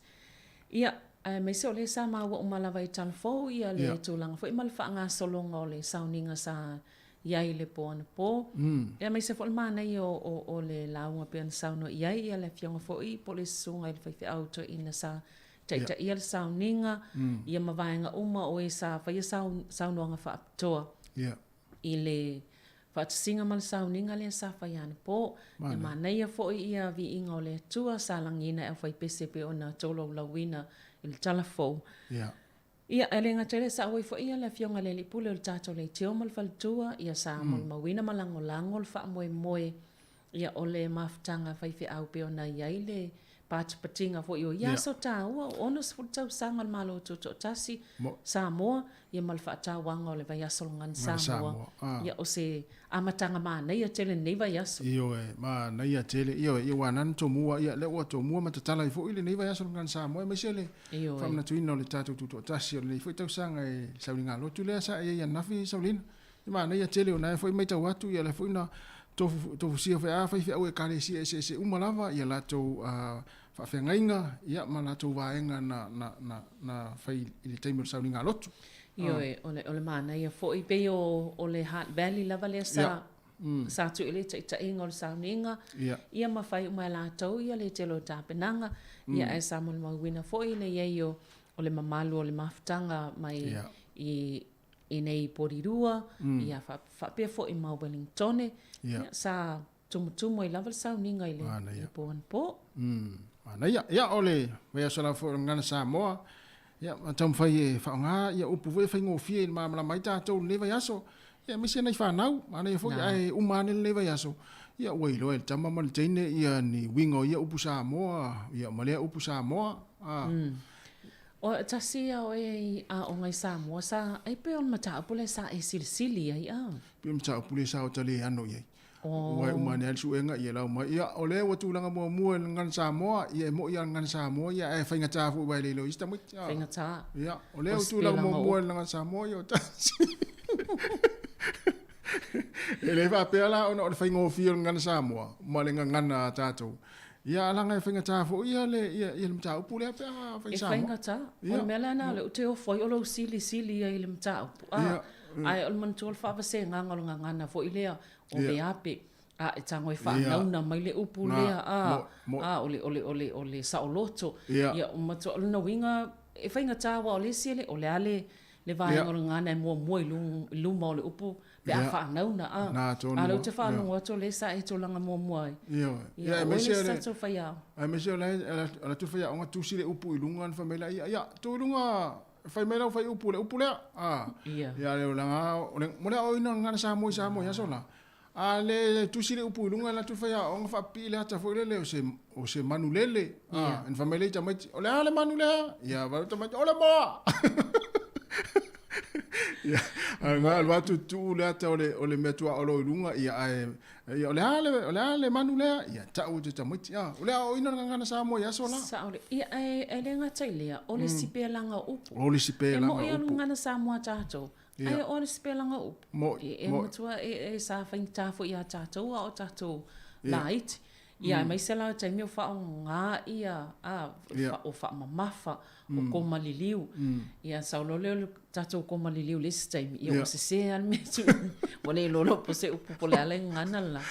Ia, aemaise o lea sa maua uma lava i Talafou ia le tulaga foi ma le faagasologa o le sauniga sa i ai i le po anapo. Aemaise foi le manaia o le lauga pei ona saunoa i ai le Afioga foi po o le Susuga i le Faifeau Toeaina sa taitaia le sauniga, ia ma vaega uma o e sa faia saunoaga faapitoa i le faatasiga ma le sauniga lea sa faia anapo. Ia manaia foi ia viiga o le Atua sa lagiina e aufaipese pei ona tolaulauina i le tala fou. Ia, e le gata i lea, sa auai foi le Afioga i le Alii Pule o le tatou Leitio ma le Faletua, ia sa molimauina ma lagolago le faamoemoe, ia, o le mafutaga faifeau pei ona i ai le patipatiga foi o ia aso taua, o 60 tausaga o le Malo Tutoatasi Samoa, ia ma le faatauaga o le Vaiaso o le Gagana Samoa, ia, o se amataga manaia tele lenei vaiaso. Ioe, manaia tele. Ioe, ia ua nani tomua, ia lea ua tomua ma tatala ai foi lenei vaiaso o le Gagana Samoa, aemaise le faamanatuina o le tatou tutoatasi o lenei foi tausaga e sauliga lotu lea sa i ai ananafi Saulina. Ia manaia tele o na e foi maitau atu ia lea foi na tofusia foi a faifeau ekalesia eseese uma lava ia latou faafeagaiga ia ma latou vaega na na na na fai i le taimi o le sauliga lotu. Ioe, o le o le manaia foi pei o o le Heart Valley lava lea sa sa tuu i le taitaiga o le sauniga ia ma fai uma e latou ia le tele o tapenaga ia ae sa molimauina foi le i ai o o le mamalu o le mafutaga mai i i nei Porirua ia faapea foi ma Wellingtone ia sa tumutumu ai lava le sauniga i le Manaia. po anapo. Manaia. Ia, o le vaiaso lava foi o le Gagana Samoa, ia, ma taumafai e faaaoga ia upu foi e faigofie i le malamalama ai tatou i lenei vaiaso, ia, aemaise nai fanau, manaia foi ae uma ane lenei vaiaso, ia, ua iloa e le tama ma le teine ia ni uiga o ia upu Samoa, ia, ma lea upu Samoa, a. O tasi ia o e i aoga i Samoa sa, ai pei o le mataupu lea sa e silisili ai, a? Pei o le mataupu lea sa ota le ano i ai. Ua uma ane ai le suega, ia lau mai, ia, o lea ua tulaga muamua i le Gagana Samoa, ia e mo'i lava le Gagana Samoa, ia ae faigata foi aua e le iloa e isi tamaiti. Faigata. Ia, o lea ua tulaga muamua i le Gagana Samoa, ia o tasi. E le faapea la ona o le faigofie o le Gagana Samoa ma le gagana a tatou. Ia, leaga e faigata foi ia le, ia, ia le mataupu lea pe a fai E Samoa. faigata. O le mea lena o lea ou te ofo ai o lou silisili ai i le mataupu. A, Ae o le manatua o le faavasegaga o le gagana foi lea o veape, a e tago e faanauna mai le upu lea, a, a o le, o le, o le, o le saoloto. Ia, o matua, o lona uiga, e faigata aua o le isi e le, o le a le, le vaega o le gagana e muamua i luma o le upu pe a faanauna, a. A o lea ou te faalogo atu o lea sa e tulaga muamua ai. Ia, o oe le isi tatou faiaoga. Aemaise o la e alu atu le faiaoga tusi le upu i luga ona fai mai lea, ia, tuu i luga Fai mai lau faiupu i le upu lea. A. Ia. Ia le olaga o le mo le aoaoina o le gagana Samoa i Samoa i aso la. A le tusi le upu i luga alu atu le faiaoga faapipii le ata foi lele o se o se manu lele. A, ona fai mai lea i tamaiti, o le a le manu lea? Ia vaai atu tamaiti, o le moa. Ia, ae alu atu tuu le ata o le mea tuaolo i luga, ia ae, ia o le a le, o le a le manu lea, ia tau te tamaiti, a, o le aoaoina o le gagana Samoa i aso la. Sao le, ia ae, e le gata i lea, o le sipelaga o upu. O le sipelaga o upu. E moi o le gagana Samoa tatou, ae o le sipelaga o upu. Moi, E matua, e sa faigata foi ia tatou a o tatou laiti. Ia aemaise la o taimi o faaaoga ia a o faamamafa o koma liliu. Ia sau loa lea o le tatou koma liliu i le isi taimi, ia ua sese lava le mea tu. Ua le iloa loa po o se upu po o le a le gagana le la.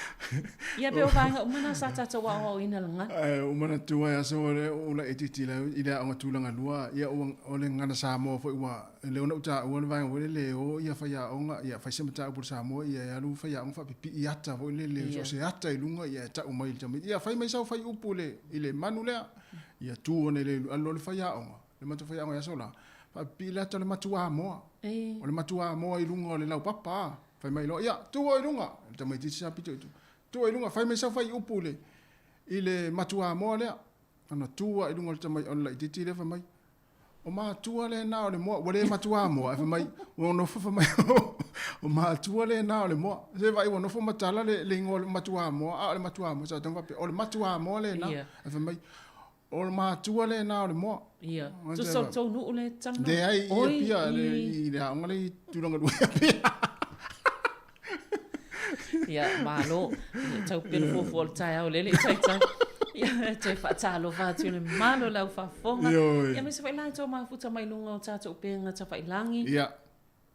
Ia pei o vaega uma na sa tatou aoaoina i le gagana. Ae ua manatua ai aso o lea ua laitiiti i le aoga tulaga lua, ia o le gagana Samoa foi ua lea ona ou taua le vaega foi lele e o ia faiaoga, ia fai se mataupu i le Samoa, ia e alu faiaoga faapipii ata foi lele, so o se ata i luga, ia e tau mai i le tamaiti, ia fai mai sau faiupu i le manu lea. Ia tu ane le alu loa le faiaoga, le matou faiaoga i aso la, faapipii le ata o le matuamoa. O le matuamoa i luga o le laupapa. Fai mai loa, ia, tu oe i luga. Le tamaitiiti sa pito i tua. Tu oe i luga, fai mai sau faiupu i le matuamoa lea. Ona tu lava i luga o le tamai, o le laitiiti lea fai mai, o matua lena o le moa, ua le matuamoa, ae fai mai, ua nofo fai mai, o matua lena o le moa. Se vaai ua nofo ma tala le igoa o le matuamoa, a o le matuamoa, sa tago faapea, o le matuamoa lena. Ae fai mai, o le matua lena o le moa. Ia. Tusa o le tou nuu lea e te talanoa? Leai, i Apia, i le aoga lea i Tulaga Lua i Apia. Ia, malo. Ia, tau pele fuafua o le taeao lele i taitai. Ia, toe faatalofa atu i le mamalu o le au faafofoga. Ioe. Ia, aemaise foi la outou mafuta mai luga o tatou upega tafailagi. Ia.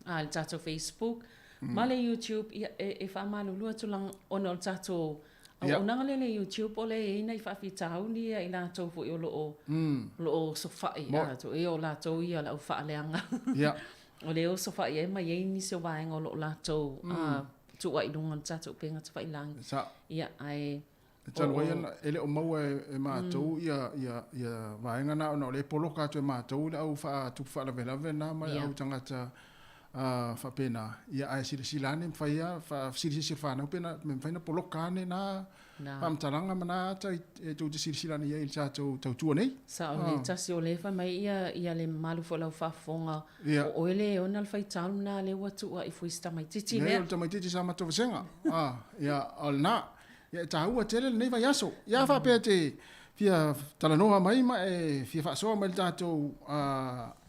A, le tatou Facebook ma le YouTube. Ia, e faamalulu atu ona o le tatou auaunaga lea i le YouTube, o lea e i ai nai faafitauli ia i latou foi o lo o, o lo o osofai, a, o latou ia o le au faaleaga. Ia. O lea e osofai ai ma i ai nisi o vaega o lo o latou tuuai i luga o le tatou upega tafailagi. Sao. Ia, ae E talu ai ona e le o maua e matou ia vaega na ona o lea e poloka atu e matou le au faatupu faalavelave na ma le au tagata faapena. Ia ae silasila ane mafai lava faasilisisi e le fanau pe na mafai ona poloka ane na faamatalaga ma na ata e tou te silasila ane i ai i le tatou tautua nei. Sao lelei tasi o lea e fai mai ia le mamalu foi o lau faafofoga o oe lea e ona le faitau lena lea ua tuuai foi i si tamaitiiti lea. Leai o le tamaitiiti sa matou vasega. Ia o lena. Ia e taua tele lenei vaiaso. Ia a faapea e te fia talanoa mai ma e fia faasoa mai i le tatou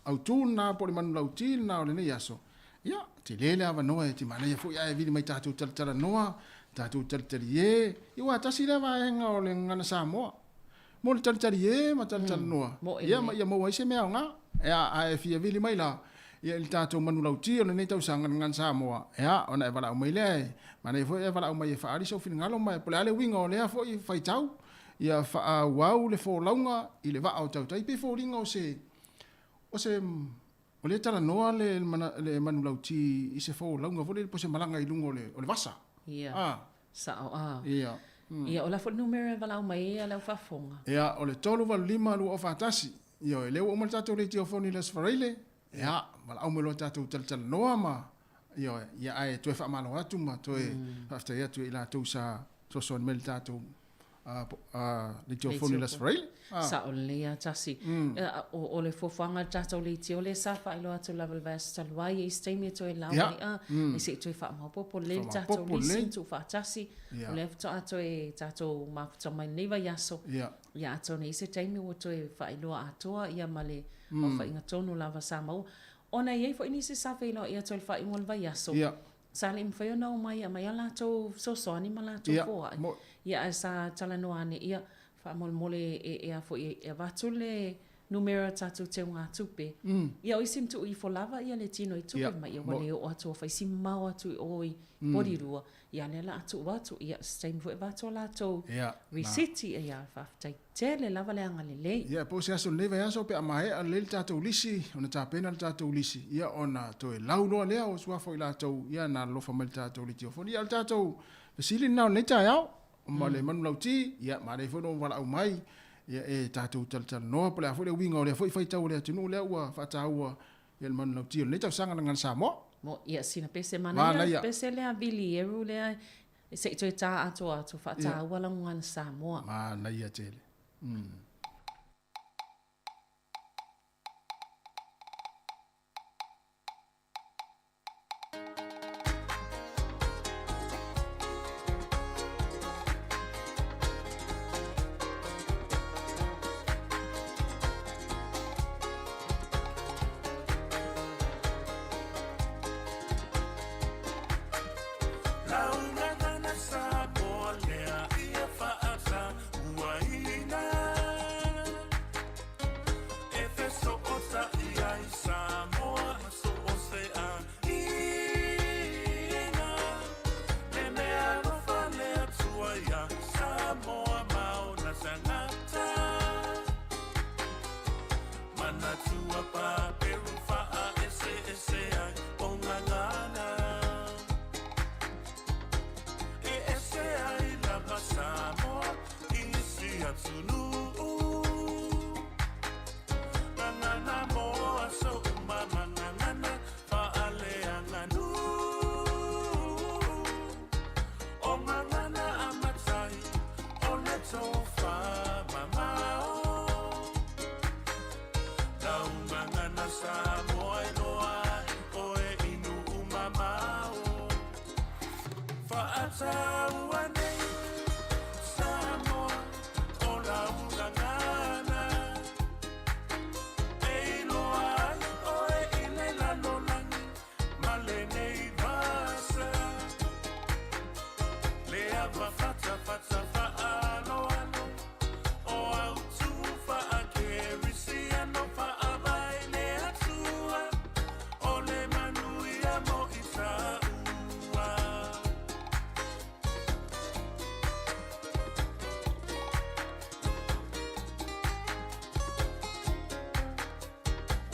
autu lena po o le manulauti lena o lenei aso, ia, tele le avanoa e te manaia foi ae vili mai tatou talatalanoa, tatou talitalie. Ia aua tasi lea vaega o le gagana Samoa mo le talitalie ma talatalanoa, ia ma ia maua ai se mea aoga. Ia, a e fia vili mai la, ia i le tatou manulauti o lenei tausaga le gagana Samoa, ia, ona e valaau mai lea, e manaia foi e valaau mai e faaali sou finagalo ma po o le a le uiga o lea foi faitau, ia faaauau le folauga i le vaa o tautai pei foliga o se, o se, o lea e talanoa le, le manulauti i se folauga foi lele po o se malaga i luga o le, o le vasa. Ia. Ah. Sao, ah. Ia. Ia, o le a foi le numera e valaau mai ai a le au faafofoga? Ia, o le 385 241. Ioe, lea ua uma le tatou leitiofoni i le Aso Faraile, ia, valaau mai loa tatou talatalanoa ma, ioe, ia ae toe faamalo atu ma toe faafetai atu ia i latou sa fesoasoani mai i le tatou leitiofoni i le Aso Faraile. Sao lelei lava tasi. O le fuafuaga a le tatou leitio lea sa faailoa atu lava i le vaiaso talu ai, e i ai se taimi e toe lao ai a, se i toe faamaopoopo lelei le tatou lisi ma tuufaatasi. O lea faatoa toe tatou mafuta mai lenei vaiaso. Ia atonu e i ai se taimi ua toe faailoa atoa ia ma le aofaiga tonu lava sa maua. Ona e i ai foi nisi sa feiloai atu i le faaiuga o le vaiaso, sa le i mafai ona omai e aumai a latou fesoasoani ma latou foai. Ia ae sa talanoa ane, ia, faamolemole e a foi e avatu le numera o tatou teugatupe. Ia o isi na tuu ifo lava ia le tino i tupe ma ia ua le oo atu ua fai si mamao atu i o i Porirua. Ia lea o le a tuu atu, ia se taimi foi avatu a latou risiti, ia faafetai tele lava le agalelei. Ia po o se aso lenei vaiaso pe a maea lelei le tatou lisi, ona tapena le tatou lisi, ia ona toe lau loa lea o suafa o i latou, ia na alolofa mai i le tatou litiofoni. Ia o le tatou fesili lena o lenei taeao, ma le manulauti, ia manaia foi lou valaau mai, ia e tatou talatalanoa po o le a foi le uiga o lea foi faitau a le atunuu lea ua faataua ia le manulauti o lenei tausaga Gagana Samoa. Mo, ia sina pese manaia, pese lea Vili Eru lea se i toe tā atoa atu faataua lau Gagana Samoa. Manaia tele. atunuu. Gagana mo aso uma ma gagana faaleaganuu. O gagana a matai o le tofa mamao. Lau gagana Samoa e loa ai oe i nuu mamao. Faataua nei Samoa o lau gagana. E iloa ai oe i le lalolagi ma lenei vasa. Le ava fatafata faaaloalo o autu faakerisiano faavae le Atua o le manuia mo i taua.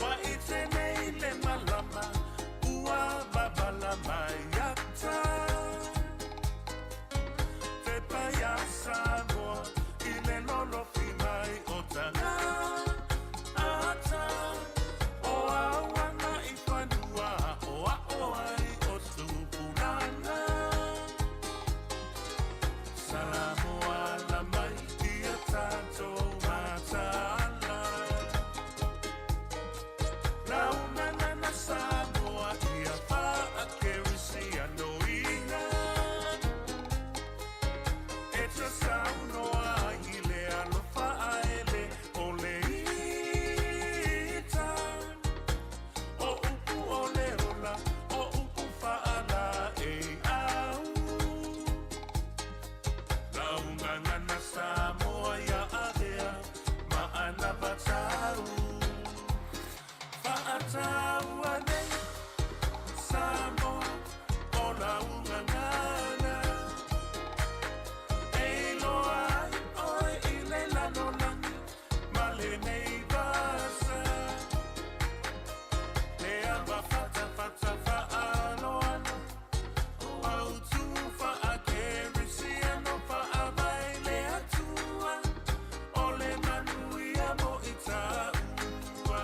Ua ite nei le malama ua babala mai ata. Te paia Samoa i le lolofi mai o taga ata. O auana i fanua o ao ai o tupulaga. Samoa la mai ia tatou mataala. Lau gagana Samoa ia faakerisianoina. E te saunoa ai i le alofa ae le o le ita. O upu o le ola, o upu faalaei au. Lau gagana Samoa ia avea ma anavatau. Faataua nei Samoa o lau gagana. E iloa ai oe i le lalolagi ma lenei vasa. Le ava fatafata faaaloalo o autu faakerisiano faavae le Atua o le manuia mo i taua.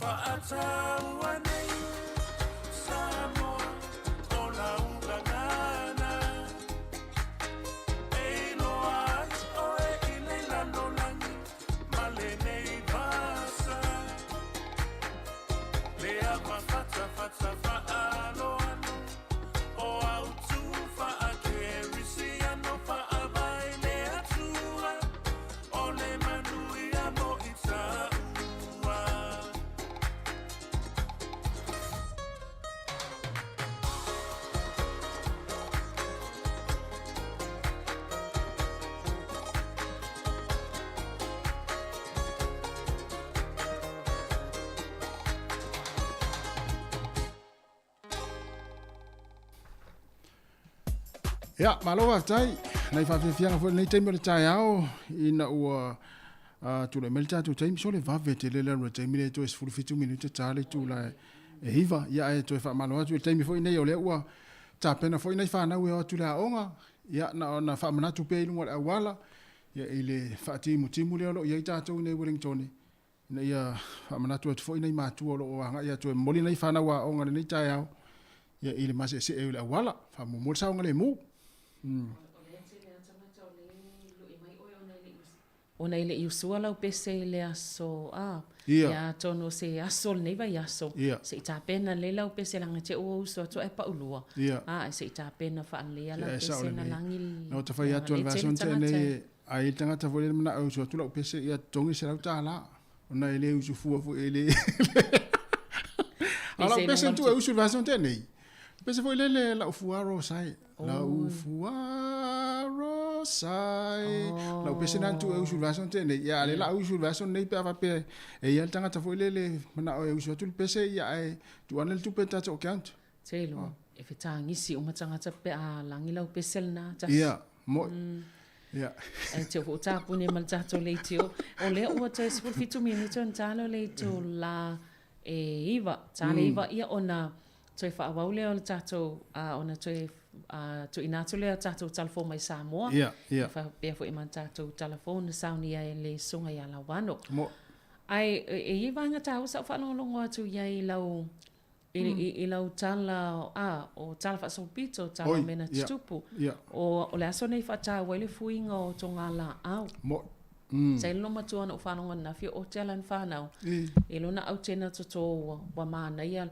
Faataua nei Samoa o lau gagana. E iloa ai oe i le lalolagi ma lenei vasa. Le ava fatafata faaaloalo o autu faakerisiano faavae le Atua o le manuia mo i taua. Ia, malo faafetai. Nai faafiafiaga foi lenei taimi o le taeao ina ua tulai mai le tatou taimi. So le vave tele le alu o le taimi lea toe 17 minute ta le itula e 9. Ia ae toe faamalo atu i le taimi foi nei o lea ua tapena foi nai fanau e o atu i le aoga. Ia, na ona faamanatu pea i luga o le auala ia i le faatimutimu lea o lo o i ai tatou i nei Wellingtone ina ia faamanatu atu foi nai matua o lo o agai atu e momoli nai fanau aoga i lenei taeao ia i le maseesee o le auala. Faamuamua le saogalemu. Ona e le i usua lau pese i le aso a, ia atonu o se aso o lenei vaiaso, se i tapena lelei lau pese leaga te ua usu atu ae paulua, a, se i tapena faaleleia lau pese na lagi Na ota fai atu le leaga e version tele tagata nei e. a i le tagata foi lele manao e usu atu lau pese ia totogi $100 ona e le usu fua foi e le A lau Pese i pese luga o le tu e tupe. usu i le version nei. Pese foi lele lau fuaro sai. Lau fuaro sai. Lau pese na tu e usu i le version nei. Ia ale la usu i le version nei pe a faapea e ia le tagata foi lele manao e usu atu le pese ia ae tuu ane le tupe tatou account. Telo, e fetagisi uma tagata pe a lagi lau pese lena tasi. Ia, Mo'i. Ia. Ae te o tapuni ma le tatou leitio. O lea ua toe 17 minute ona ta lea o le itula e 9. Ta le 9 ia ona toe faaauau lea o le tatou, ona toe tuuina atu lea o tatou talafou mai Samoa. Ia, ia. Faapea foi ma le tatou talafou na saunia e le Susuga ia Lauano. Mo'i. Ae e i ai vaega taua sa ou faalogologo atu i ai i lau i lau tala a o tala faasolopito, tala o mea na tutupu. O le aso nei faataua ai le fuiga o togalaau. Sa i lona matua na ou faalogo ananafi o ote lana fanau i lona aute na toto ua manaia.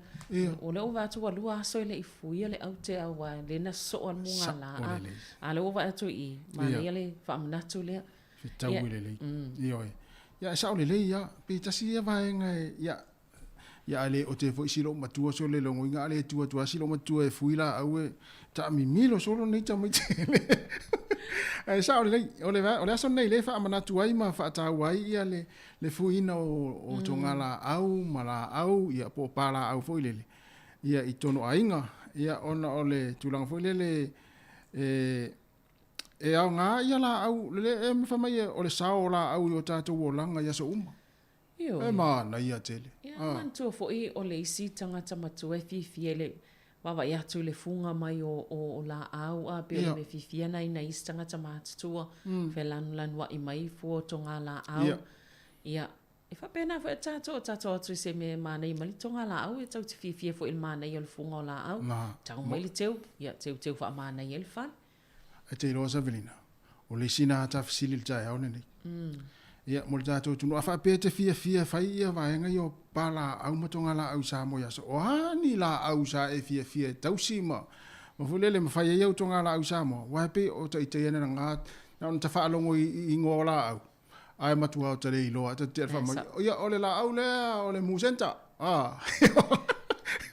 O lea ua vaai atu ua lua aso e le i fuia le aute aua lea na sosoo lava le mugala. A o lea ua vaai atu i i, manaia le faamanatu lea. Fetaui lelei. Ioe. Ia e sao lelei lava. Pe tasi ia vaega e, ia, Ia a le ote foi si lou matua sole logoina a le tua atu a si lou matua e fui laau e taamimilo solo nei tamaiti. Ae sao lelei, o le, o le aso lenei lea e faamanatu ai ma faataua ai ia le, le fuiina o, o togalaau ma laau, ia po o palaau foi lele, ia i tonu o aiga. Ia ona o le tulaga foi lele e, e aoga ia laau, le e fai mai o le sao o laau i o tatou olaga i aso uma. Ioe. E manaia tele. Ia, manatua foi o le isi tagata matua e fiafia i le vaavaai atu i le fuga mai o laau a pei o le mea fiafia na i nai isi tagata matutua felanulanuai mai fua o togalaau. Ia, e faapena foi a tatou, o tatou o atu i se mea e manaia mai le togalaau, e tatou te fiafia foi i le manaia o le fuga o laau. Tau mai le teu, ia teuteu faamanaia ai le fale. Ae te iloa Savelina, o le isi na ta fesili i le taeao lenei. Ia, mo le tatou atunuu, a faapea e te fiafia e fai ia vaega ia o palaau ma togalaau i Samoa i aso, o a ni laau sa e fiafia e tausi ma ma foi lele ma fai ai au togalaau i Samoa, aua e pei o ita ia na na ona ta faalogo i igoa o laau, ae matua o ta le iloa, ta te fai mai, ia o le laau lea o le musenta. Ah.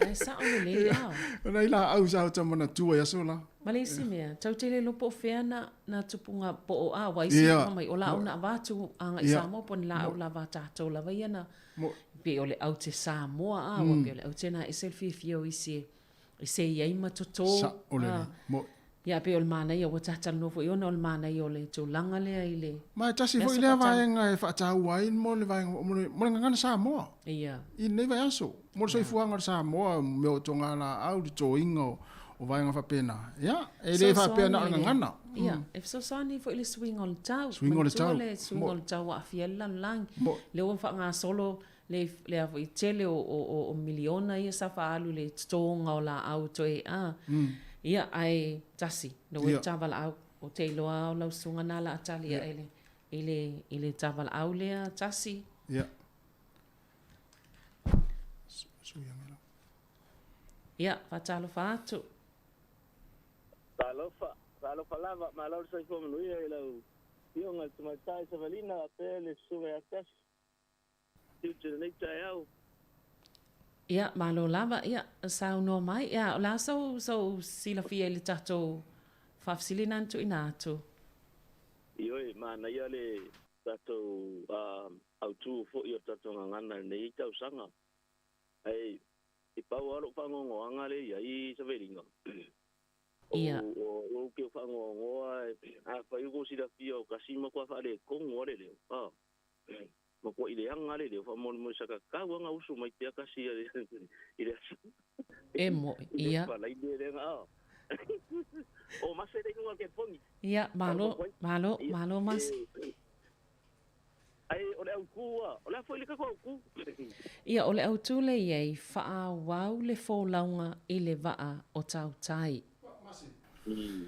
Ae sao lelei a. O nai laau sa o ta manatua i aso la. Ma le isi mea, tau te le iloa po o fea na, na tupuga po o a, aua isi yeah. mai o laau na avatu agai i Samoa po o ni laau lava a tatou lava ia na pei o le aute Samoa a, ua pei o le aute na ese le fiafia o isi e e sei ai ma toto. Sao lelei. Mo. Ia pei o le manaia ua ta talanoa foi ona o le manaia o le tulaga lea i le. Ma e tasi foi lea vaega e faataua ai mo le vaega mo le mo le gagana Samoa. Ia. I lenei vaiaso. Mo le soifuaga o le Samoa, mea o togalaau, le toina o o vaega faapena. Ia, e le faapea na o le gagana. Ia, e fesoasoani foi le suiga o le tau. Suiga o le tau. Le suiga o le tau ua aafia ai le lalolagi. Lea ua faagasolo le le a foi tele o o o miliona ia sa faaalu i le totoga o laau toe a ia ae tasi no e tavalaau o te iloa o lau susuga na la tali ae le i le i le tavalaau lea tasi. Ia. Ia faatalofa atu. Talofa, talofa lava, malo le soifua manuia i lau Afioga i le Tamaitai Savalina faapea le Susuga ia Tasi. Tiute lenei taeao. Ia, malo lava. Ia, saunoa mai. Ia, o le a sou, sou silafia i le tatou faafesili na na tuuina atu? Ioe, manaia le tatou autu foi o le tatou gagana i lenei tausaga. Ae i pau lava lou faanoanoaga lea i ai Savelina, Ia. o ou ke faanoanoa, afai ua tou silafia o tasi matua faaletonu lava le leo, Matuai leaga le leo faamolemole sa tatau lava na usu mai pea tasi i le aso. E moe, ia. Palaini lea na a. O Mase lea i luga o le telefoni. Ia, malo, malo, malo Mase. Ae o le autu a, o le a foi le tatou autu? Ia, o le autu lea i ai, faaauau le folauga i le vaa o Tautai.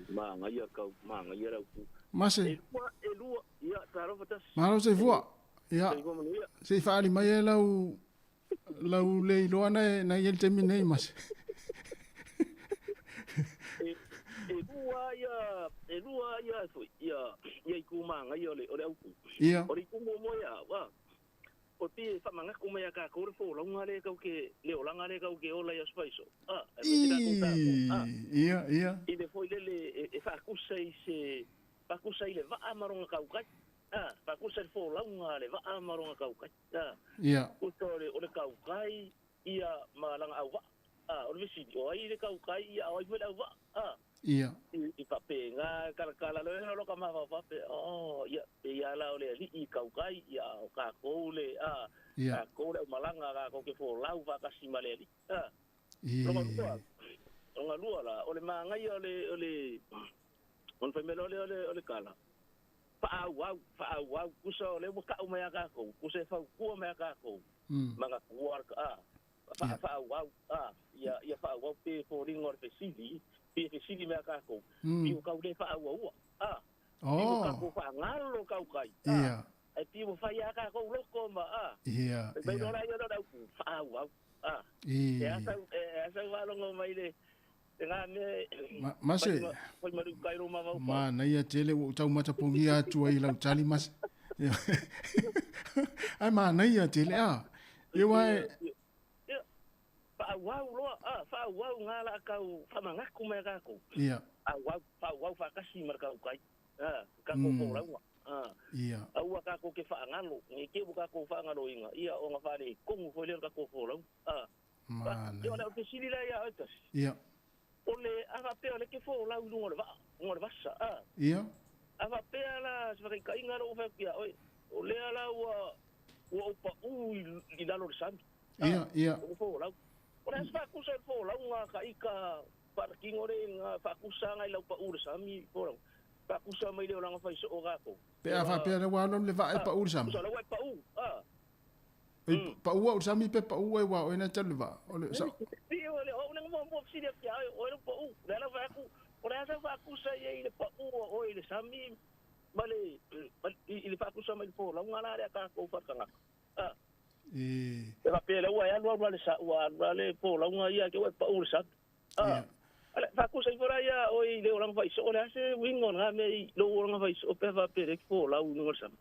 Manaia kau, manaia le autu. Mase. E lua, e lua, ia, talofa tasi. Malo soifua. Ia, Soifua manuia. se i faaali mai e lau, lau le iloa na, na i ai le taimi nei, Mase. E, e lua ia, e lua ia, foi, ia, ia itu manaia o le, o le autu. Ia. O le itu muamua ia au, a. O te faamanatu mai ia tatou le folauga lea tatou te, le olaga lea tatou te ola i aso faiso, a, aemaise tatou Samoa, a. Ia, ia. I le foi lele e faatusa i se, faatusa i le vaa ma lona tautai, a, faatusa i le folauga a le vaa ma lona tautai, a. Ia. Tusa o le, o le tautai, ia, ma lana auvaa, a. O le fesili, o ai le tautai, ia, a o ai foi le auvaa, a. Ia. I faapega e kalakala loa lo ka mafaufau pe oh ia pe ia la o le ali'i i kaukai ia o kakou le a kakou le aumalaga kakou ke folau faatasi ma le ali'i a loga lua la o le magaia o le o le o le faimea lea o le kala fa'aauau fa'aauau kusa o le ua ka'u mai a kakou kusa e fautua mai a kakou magatua a fa'aauau a ia ia fa'aauau pe foliga o le fesili pe fesili mai a kakou pi ua kau lē fa'aauaua a pi ua kakou fa'agalo kaukai a ai pi ua fai a kakou loko ma a mai lola ia lo lau fa'aauau a e asa e asa valogo mai le ngā mea Mase fai malu kai ro mavau ma naia tele ua ou taumatapogia atu ai i lau tali mase. Ai ma naia tele a. Ia wa e Fa'aauau loa a fa'aauau ngā la kau whamangako mai kākou. Ia. Auau fa'aauau fa'atasi ma le kaukai a kākou folauga a aua kākou ke fa'agalo nge ke ua kākou fa'agaloiga ia o ga fa'alekogu foi lea o le kākou folauga a Manaia. Ia o le fesili lea ia oe tasi. Ia. O le a faapea o le ke folau i luga o le va'a, luga o le vasa, a. Ia. A faapea la se fakaikaiga lea ua fai atu ia oe, o lea la ua ua ou pa'u i lalo o le sami, a. Ia, ia. O le folau. O le a se faakusa o le folauga ka ika faalatino le ga faakusa agai lau pa'u i le sami folauga. Faakusa mai le olaga faiso'o kakou. Pe a faapea lea ua alu alu le vaa e pa'u i le sami. Kusa o lea ua e pa'u, a. Ei, pa'u au i le sami pe pa'u ai ua oe na te alu i le vaa. O le sa. Ia, o le o le muamua fesili atu ia oe, o oe lou pa'u. O le a lau fai atu, o le a sau faakusa i ai i le pa'u o oe i le sami ma le i le faakusa mai le folauga la lea a tatou faaletagata. A. E. E faapea lea ua e alu alu lava le sa, ua alu lava le folauga ia ua e pa'u i le sami. A. Ale, faakusa ifo la ia oe i le olaga faisoo, o le a se uiga o lena mea i lou olaga faisoo pe a faapea e leai se folau i luga o le sami.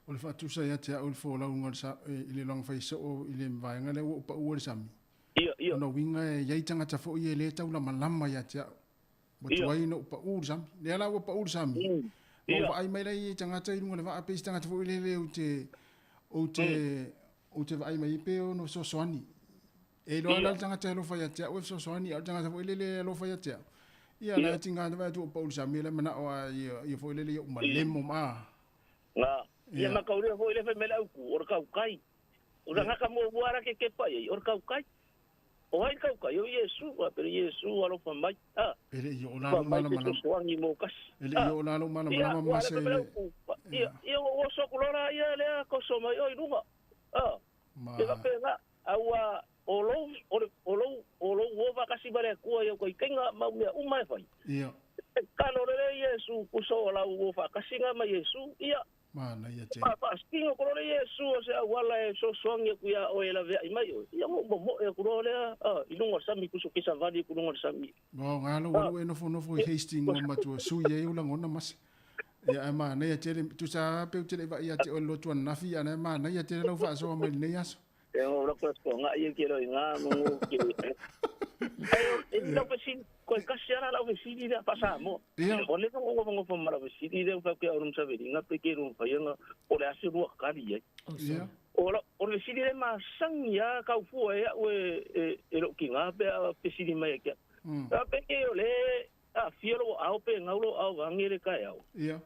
O le faatusa ia te au i le folauga o le sa, i le olaga faisoo i le vaega lea ua ou paua i le sami. Ia, ia. Ona uiga e i ai tagata foi e le taulamalama ia te au. Ua tuai ona ou pau i le sami. Lea la ua pau i le sami, ma ou vaai mai la i tagata i luga o le vaa, pei se tagata foi lele ou te, ou te, ou te vaai mai ai pe ono fesoasoani. E iloa la le tagata e alofa ia te au e fesoasoani, a o le tagata foi lele e alofa ia te au, ia la e tiga na vaai atu ua pau i le sami, la e manao lava ia foi lele ia ou malemo ma. Nga. Ia ma kau lea foi le fai mai le autu, o le kaukai. O le tagata muamua la ke kepa i ai, o le kaukai. O ai le kaukai? O Iesu, a pele Iesu alofa mai, a. E le i oo la lou Fa mai te malamalama. fesoasoani mo kasi. E le i oo la lou malamalama Ia, ma ua se le fai mai le autu, ia, ia ua oso atu loa la ia lea koso mai oe i luga. A. Ma. Ia faapena, a ua o lou, o le, o lou, o lou uo faatasi ma le Atua i au taitaiga ma au mea uma e fai. Ia. E kalo lele Iesu kuso o lau uo faatasiga ma Iesu, ia. Manaia tele. Ma faasino ko lele Iesu o se auala e fesoasoani atu iā oe e laveai mai oe. Ia ua ou momoe atu loa lea, a, i luga o le sami kuso ke savali atu i luga o le sami. Mo ngā lou alu e nofonofo i Hastings ua matua sui ai ou lagona mase. Ia ae manaia tele, tusa lava pe ou te le i vaai ia te oe i le lotu ananafi, ia na e manaia tele lau faasoa mai lenei aso. E o la koe ko nga ia ke roi nga mo ke. Ai e lau fesili, koe kasi ala lau fesili lea faa-Samoa. O le ngo ngo fa mala fesili lea fa ke au msaveli nga pe ke ro fa nga o le ase rua kali ai. O la o le fesili le masangi a kau fua e au e e lo ki nga pe a fesili mai ke. A pe ke o le a fia lo au pe ngau lo au vangi le kai au. Ia.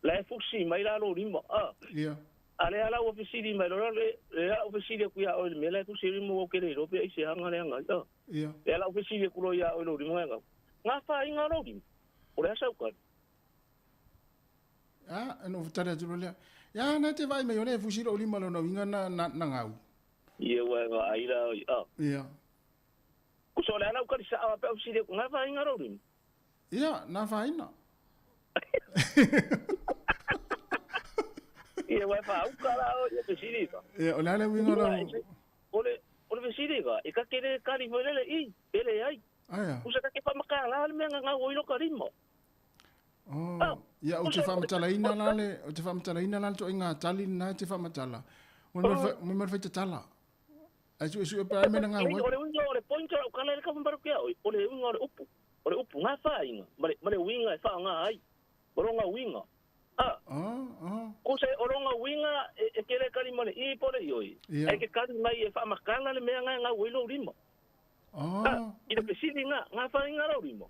La e fusi mai la lo lima. A. Ia. A lea la ua fesili mai loa le, lea la ua fesili atu ia oe i le mea la e tusi ai lima ua ke le iloa pe ai se aga le aga ai, a. Ia. Lea la ua fesili atu loa ia oe i lou lima e gau, Ngā whāinga o lou lima, o le a sau kali? A, ona ou tali atu loa lea, Ia, na te vaai mai o lea e fusi lou lima lona uiga na, na, na gau. Ia, ua e vaai la oe, a. Ia. Kusa o le a lau kali saʻa a pe a fesili atu, Ngā whāinga o lou lima? Ia, na whāina. Ia, ua e whāuka la oe ia fesili ka. Ia, o le a le uiga o lau. O le, o le fesili ka, e ka kele kali foi lele i, pele ai. Aia. Usa ka ke whamakala le mea ngangau oi loka lima. Oh, ia, ou te whaamatalaina la le, ou te whaamatalaina la le toaiga tali lena e te whaamatala. Mo le mea le whai tatala. Ai suesue pe ai mea na ngau ai. O le uiga o le point o lau kala e le kawhambaru ki a oe, o le uiga o le upu. O le upu, ngā whāinga, ma le, ma le uiga e whaanga ai. O ronga uiga. A. Ko se o ronga uiga e, e kele kali ma le i po le i oi. Ia. E ke kali mai e whaamakala le mea ngā ngā oi lou lima. A, i le fesili ngā, ngā whāinga lou lima.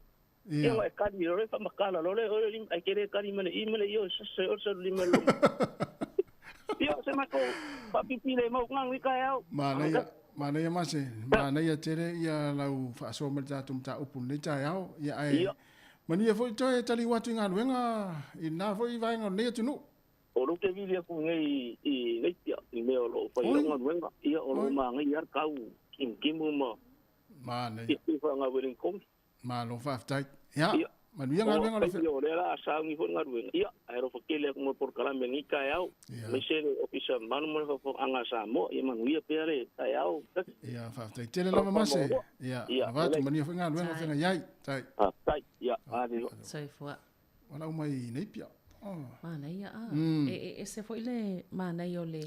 Ia ma e kali lo le faamakala lo le o le lima ai ke le kali ma le i ma le io se o se lima lo. Ia se ma ko faapipi le mau ngang i ka au. Manaia, manaia Mase, manaia tele ia lau faasoa ma le tatou mataupu i lenei taeao. Ia ae manuia foi toe taliu atu i galuega i lena foi vaega o lenei atunuu. O lou te vili atu nei i Napier i mea o lo o fai ai lau galuega. Ia o lo o manaia lava le tau kimutimu ma Manaia. Fiafia foi a Wellington. Malo faafetai. Ia, manuia galuega o lo o lea la a sauni foi le galuega. Ia, ae alofa tele atu mo le polokalame i lenei taeao, aemaise le Ofisa mamalu ma le faafofogaaga a Samoa. Ia manuia pea le taeao. Ia, faafetai tele lava Mase. Ia, avatu manuia foi galuega o feagai ai. Tai. Faafetai. Ia, alo. Soifua. Wala uma i Napier. Oh. Manaia a. E ese foi le manaia o le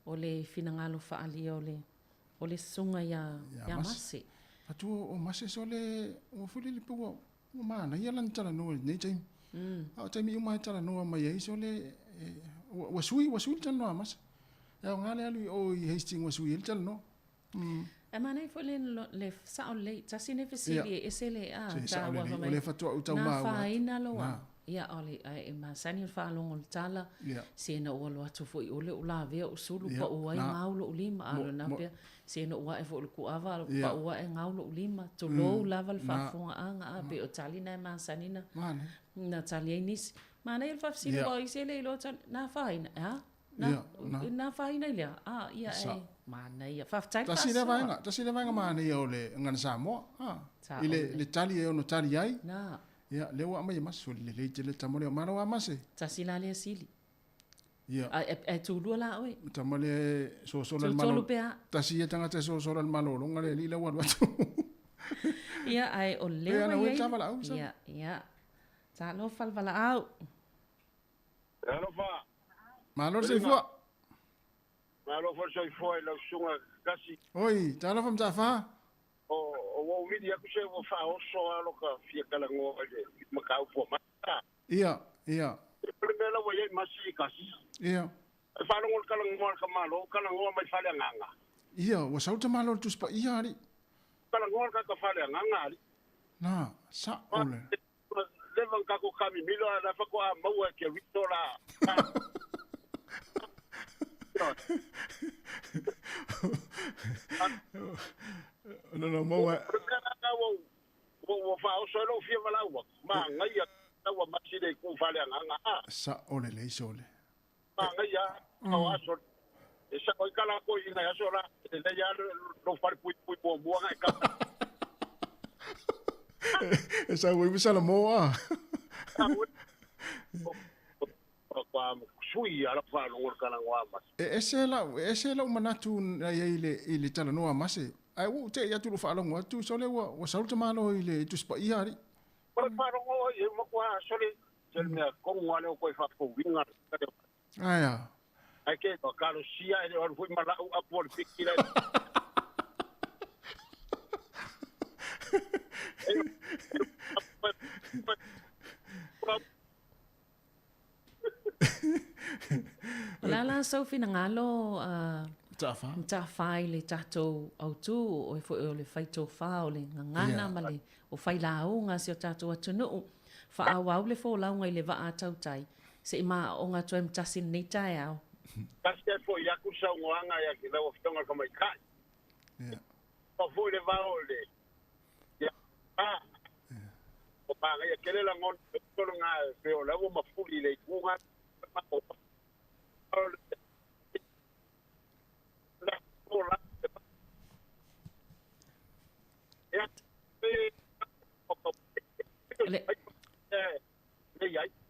o le finagalo faaalia o le o le susuga ia ia Mase. Atu o Mase sole ua foi lele pe ua ua manaia lana talanoa i lenei taimi. A o taimi uma e talanoa mai ai sole ua ua sui ua sui le talanoa a Mase. E aoga le alu i o i Hastings ua sui ai le talanoa. E manaia foi le le sao lelei tasi lenei fesili e ese le a taua fai mai. O lea faatoa ou tau maua atu. Na afaina lou a. Ia o le ae e masani o le faalogo i le tala se na ou alo atu foi i o le ou lavea ou sulu pau ai gau lou lima a lona pea se na ou ae foi i le kuava pau ae gau lou lima tulou lava le faafofogaaga a pei o tali na e masani na na tali ai nisi. Manaia le faafesili aua o isi e le iloa tali na afaina e a? Na, na afaina i le a? A, ia e manaia. Faafetai le Tasi lea vaega, tasi lea vaega manaia o le Gagana Samoa. A, i le, le tali e ono tali ai. Na. Ia, lea ua aumai e Mase, sole lelei tele le tama lea. Malo a Mase. Tasi la lea sili. Ia. A, e tulua la oe. Tama lea e sosola le malo. Tutolu pe a. Tasi ia tagata e sosola le malologa le alii la ua alu atu. Ia, ae o lea ua i ai. Ia, ia. Talofa le valaau. Alofa. Malo le soifua. Malo foi le soifua i lau susuga Kasi. Oi, talofa Mataafa. O ua ou vili atu se ua faaoso lava loka fia talanoa i le mataupu a Masi. Ia, ia. O le mea la ua i ai Masi i Kasi. Ia. E faalogo i le talanoa a le tamalo, talanoa mai fale agaga. Ia, ua sau le tamalo i le Tusi Paia, alii. Talanoa le tagata fale agaga, alii. Na, sa'o le. Leva na tatou kamimilo a la faatoa maua e Keriso la. No no maua. Ua faaoso ai lou fia valaau atu, manaia tau a masi le itu faaleagaga a. Sa'o lelei sole. Manaia o aso e sa'o ai kala toeaiina i aso la, e lelei lava lou fale puipui muamua na e kala. E sau ai ma Salamo a. Sui a lau faalogo i le talanoa a Mase. E ese lau, e ese lau manatu na i ai i le, i le talanoa a Mase. Ae ua ou te'i atu i lou faalogo atu, sole ua, ua sau le tamaloa i le Tusi Paia, alii. O le faalogo i matua sole se le mea tonu lava lea o toe faafouina. Ae a? Ae ke talosia e le o alu foi ma la'u apu o le piki la. O le a la sou finagalo Mataafa. Mataafa i le tatou autu, o oe foi o le faitofa o le gagana ma le o failauga a si o tatou atunuu. Faaauau le folauga i le vaa a tautai, se i maaoga atu ai ma tasi i lenei taeao. Tasi ai foi atu le saunoaga ia te lau Afioga i le Tamaitai. Ua foi le vao i le a. Ua manaia tele lagona o le uso lena e pei o la ua mafuli i le itu lena.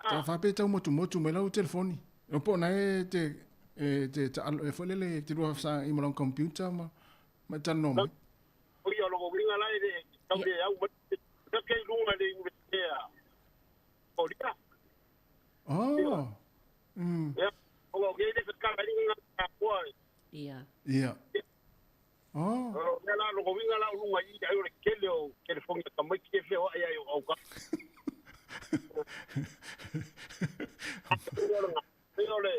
Ta faapea e tau motumotu mai lau telefoni. E po o na e te e te taalo e foi lele te lua fesagai ma lona computer ma ma e talanoa mai. O ia lona uiga la e le tau le au mai le ke i luga i le Iunivesite a Korea. Oh. Ia, ona o nei le fetalaiga na atoa. Ia. Ia. Oh. O mea la, lona uiga la o luga i i ai o le tele o telefoni a tamaiti e feoai ai o auka. Pei o le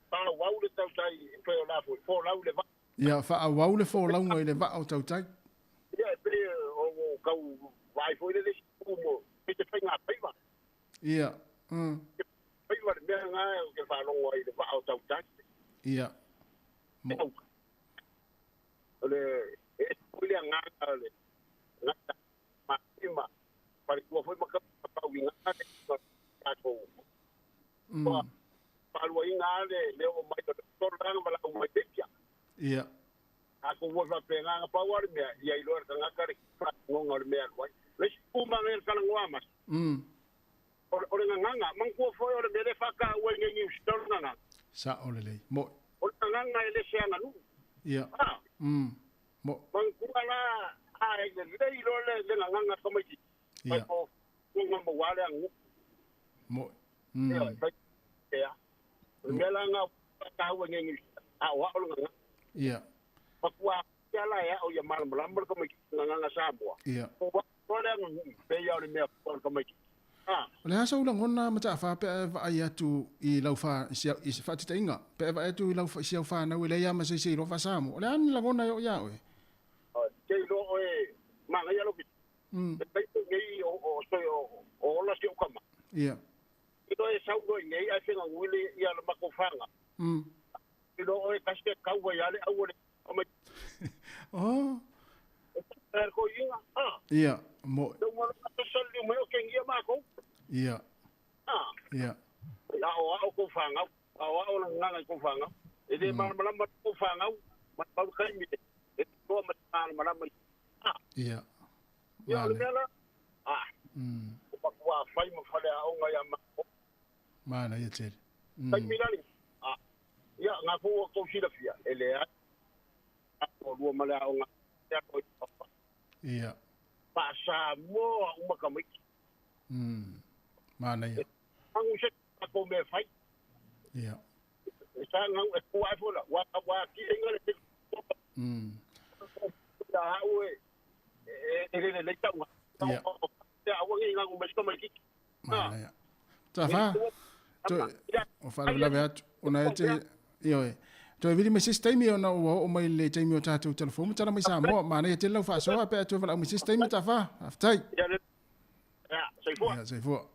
faaauau le tautai pei o la foi folau le vaa. Ia, faaauau le folauga i le vaa o tautai. Ia, e pei o tau vaai foi le isi mo, Ia. Faiva le mea lena ou te faalogo ai i le vaa o tautai. Ia. Mo. O le e ese foi le agaga o le tagata ma faletua foi ma tauiga le tatou faaluaina lava le oo mai o le tolaga ma lau mai pepia. Ia. Tatou ua faapena na pau lava le mea ia iloa e le tagata le faatinoga o le mea e alu ai. O le isi uma lea i le talanoa ma o le gagana, manatua foi o le mea lea e faataua i nei Niu Sila o le gagana. Sao lelei. Mo'i. O le gagana e le se aganuu. Ia. Mo'i. Manatua la a e lelei loa le gagana tamaitiiti. Ia. Fai po o maua le aganuu. Mo'i. Ioe, fai ea. O le mea la lena ua faataua i nei Niu Sila, aoao le gagana. Ia. Matua ia la e ao ia malamalama le tamaitiiti gagana Samoa. Ia. Ua aoa le aganuu pei lava o le mea fua a le tamaitiiti. O le a sou lagona mataafa pe a e vaai atu i lau fa, i se faataitaiga, pe a e vaai atu i lau i si au fanau e leai lava ma se isi e iloa faa-Samoa. O le a ni lagona e oo iā oe? Te iloa oe manaia lou pito. E taimi nei o toe o ola si ou tama. Ia. Iloa e sau loa i nei ae fegaui le ia le matou fana. Iloa oe tasi e tau ai lava le au o le tamaitiiti. Oh. E taea le toeaina, a. Ia, mo'i. Le uma loa tasali mai o kengia matou. Ia. A. Ia. Aoao kou fanau, aoao le gagana i kou fanau. E le malamalama kou fanau, ma pau le taimi e toa ma te malamalama i. A. Ia. Ia, o le mea la, a. O matua fai ma faleaoga ia matou. Manaia tele. Taimi la lenei, a. Ia, na kou ua tou silafia, e leai. O lua ma le aoga ia koe i papa. Ia. Faa-Samoa uma tamaiti. Manaia. Agu se tatou mea e fai. Ia. E sa gau e pua ai foi la, ua ua kiʻiga le Ia au e e le lelei tauga. Ia. Ia aua ne i gagu mai se tamaitiiti. Manaia. Tafa. Toe, o faalavelave atu, ona e te, ioe. Toe vili mai se isi taimi ona ua oo mai le taimi o tatou telefoni ma tala mai Samoa. Manaia tele lau faasoa pe a toe valaau mai se isi taimi Tafa. Faafetai. Ia, soifua. Ia, soifua.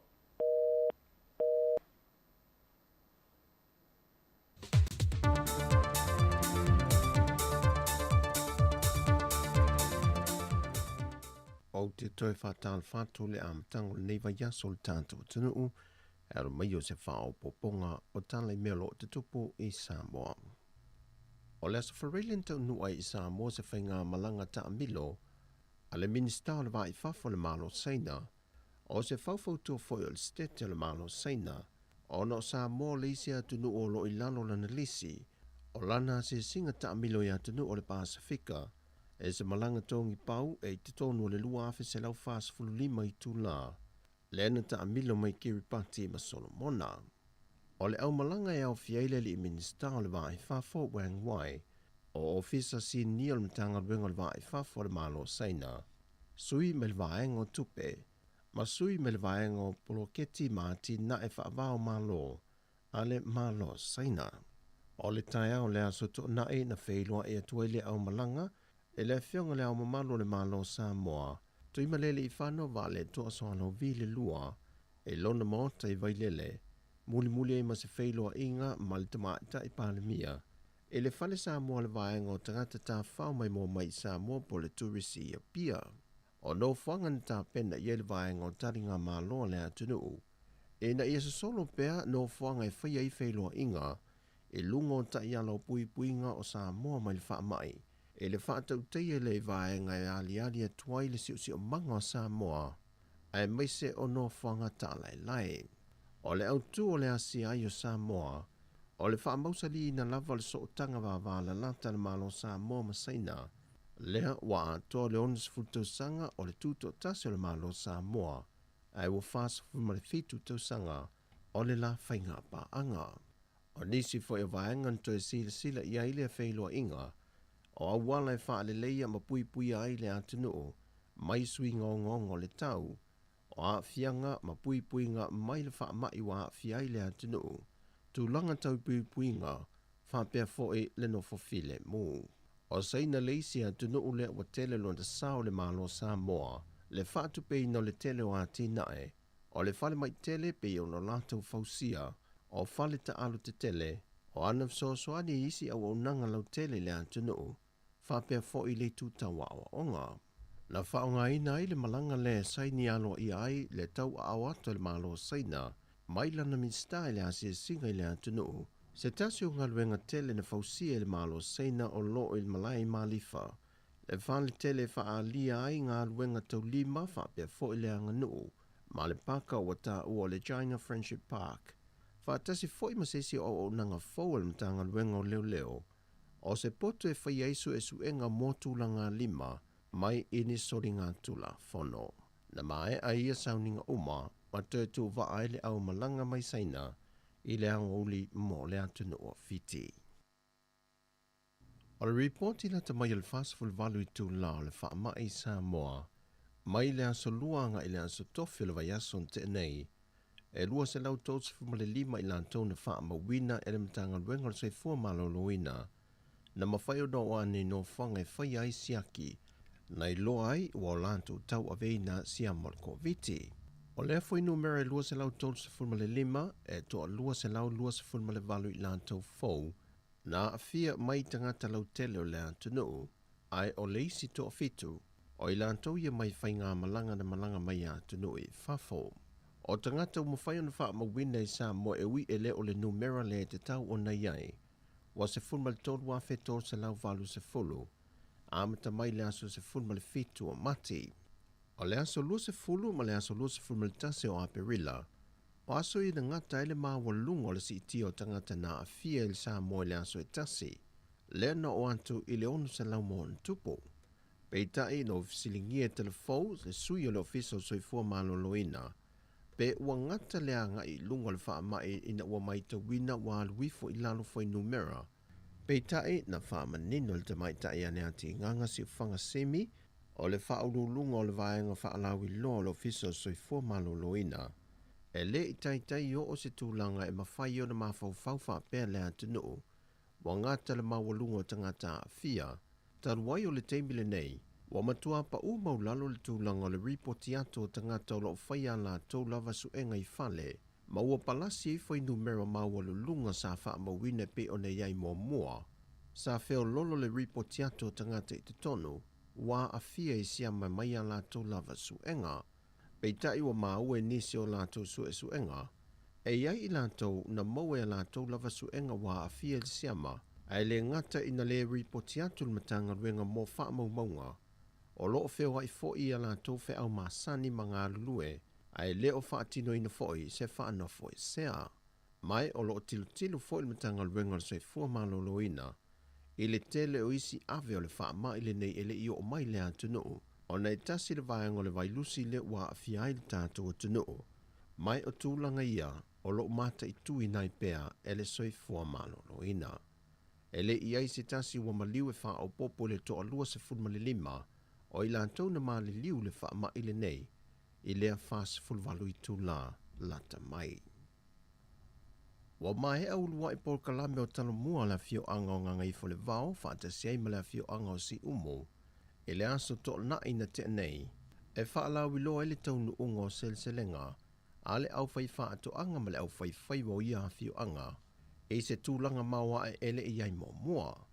Ou te toe faatalofa atu i le amataga o lenei vaiaso o le tatou atunuu e alo mai o se faaopoopoga o tala i mea o lo o tutupu i Samoa. O le Aso Faraile na taunuu ai i Samoa se faigamalaga taamilo a le Minisita o le Va i Fafo o le Malo o Saina, o se faufautua foi o le Setete o le Malo o Saina, ona o Samoa le isi atunuu o lo o i lalo o lana lisi o lana asiasiga taamilo i atunuu o le Pasefika e se malaga togi pau e i totonu o le 2145 itulā lea na taamilo mai Kiribati ma Solomona. O le aumalaga e aofia ai le alii Minisita o le Va i Fafo Wang Wai, o Ofisa Sinia o le Matagaluega o le Va i Fafo a le Malo o Saina, sui mai le Vaega o Tupe, ma sui mai le Vaega o Poloketi ma Atinae Faava-o-Malo a le Malo o Saina. O le taeao o le Aso Toonai na feiloai atu ai le aumalaga e le Afioga i Le Ao Mamalu o le Malo o Samoa, Tuimalealiifano Vaaletoa Sualauvi le Lua, i lona maota i Vailele, mulimuli ai ma se feiloaiga ma le Tamaitai Palemia i le Fale Samoa o le Vaega o Tagata Tafafao Maimoa Mai i Samoa po o le Turisi i Apia. O nofoaga na tapena i ai le Vaega o Taligamalo a le atunuu ina ia sosolo pea nofoaga e faia ai feiloaiga i luga o taiala o puipuiga o Samoa mai le faamai i le faatautaia lea i vaega e aliali atu ai le siosiomaga o Samoa aemaise o nofoaga taalaelae. O le autu o le asia ai o Samoa, o le faamausaliina lava o le sootaga vavalalata a le Malo o Samoa ma Saina, lea ua atoa le 60 tausaga o le tutoatasi o le Malo o Samoa, ae ua 47 tausaga o le la faigapaaga. O nisi foi o vaega na toe silasila i ai lea feiloaiga, o auala e faaleleia ma puipuia ai le atunuu mai suiga ogaoga o le tau, o aafiaga ma puipuiga mai le faamai ua aafia ai le atunuu, tulaga tau puipuiga faapea foi le nofo filemu. O Saina le isi atunuu lea ua tele lona sao i le Malo o Samoa, le faatupeina o le tele o atinae, O le falemai tele pei ona latou fausia, o fale taalo tetele, o ana fesoasoani i isi auaunaga lautele i le atunuu, faapea foi le itu tau aoaoga. Na faaaogaina ai le malaga lea e saini aloaia ai le tauaao atu a le Malo o Saina mai lana Minisita i le asiasiga i le atunuu, se tasi o galuega tele na fausia e le Malo o Saina o lo o i le malae i Malifa, le fale tele e faaalia ai galuega taulima faapea foi le aganuu ma le paka ua taua o le China Friendship Park, faatasi foi ma se isi o auaunaga fou a le Matagaluega o Leoleo, o se poto e faia ai suesuega mo tulagalima mai i ni soligatulafono. Na maea ia sauniga uma ma toe tuuvaa ai le aumalaga mai Saina i le aoauli mo le atunuu o Fiti. O le ripoti lata mai o le 48 itula o le faamai i Samoa mai le aso Lua agai i le aso Tofi o le vaiaso na tea nei, e 235 i latou na faamauina e le Matagaluega o le Soifua Maloloina na mafai ona oo ane i nofoaga e faia ai siaki na iloa ai ua o latou tauaveina siama o le Koviti. O lea fuainumera e 235 e toa 228 i latou fou na aafia mai tagata lautele o le atunuu, ae o le isi toafitu, o i latou ia mai faigamalaga na malaga mai atunuu i fafo. O tagata ua mafai ona faamauina i Samoa e ui e le o le numera lea e tatau ona i ai, ua 13,380, amata mai le aso 17 o Mati. O le aso 20 ma le aso 21 o Aperila, o aso ia na gata ai le maualuga o le siitia o tagata na aafia i le Samoa i le aso e tasi, lea na oo atu i le 600 ma ona tupu. Peitai, na fesiligia e Talafou le sui o le Ofisa o Soifua Maloloina, pe ua gata le agai i luga o le faamai ina ua matauina ua alu ifo i lalo fuainumera. Peitai, na faamanino e le tamaitai a Leatigaga Siufaga Semi, o le faauluuluga o le Vaega Faalauiloa o le Ofisa o le Soifua Maloloina, e le i taitai oo se tulaga e mafai ona mafaufau faapea le atunuu ua gata le maualuga o tagata aafia, talu ai o le taimi lenei, ua matua paū maualalo le tulaga o le ripoti atu o tagata o lo o faia a latou lava suega i fale, ma ua palasi ai fuainumera maualuluga sa faamauina e pei ona i ai muamua. Sa feoloolo le ripoti atu o tagata i totonu ua aafia i siama mai a latou lava suega. Peitai ua maua i nisi o latou suesuega, e i ai i latou na maua i a latou lava suega ua aafia i le siama, ae le gata ina le ripoti atu i le Matagaluega mo faamaumauga, o lo o feoai foi i a latou feau masani ma galulue, ae le o faatinoina foi se faanofoesea. Ma o lo o tilotilo foi le Matagaluega o le Soifua Maloloina i le tele o isi ave o le faamai lenei e le i oo mai i le atunuu, ona e tasi le vaega o le vailusi lea ua aafia ai le tatou atunuu. Ma o tulaga ia o lo o mataituina ai pea e le Soifua Maloloina. E le i ai se tasi ua maliu e faaopoopo i le toa 25 o i latou na maliliu i le faamai lenei i lea 48 itula lata mai. Ua maea uluai polokalame o Talomua a le afioaga o Gagaifoolevao faatasi ai ma le afioaga o Siumu i le aso Toonai na tea nei, e faalauiloa ai le taunuuga o seleselega a le aufaifaatoaga ma le aufaifaiva o ia afioaga i se tulaga maoae e le i ai muamua.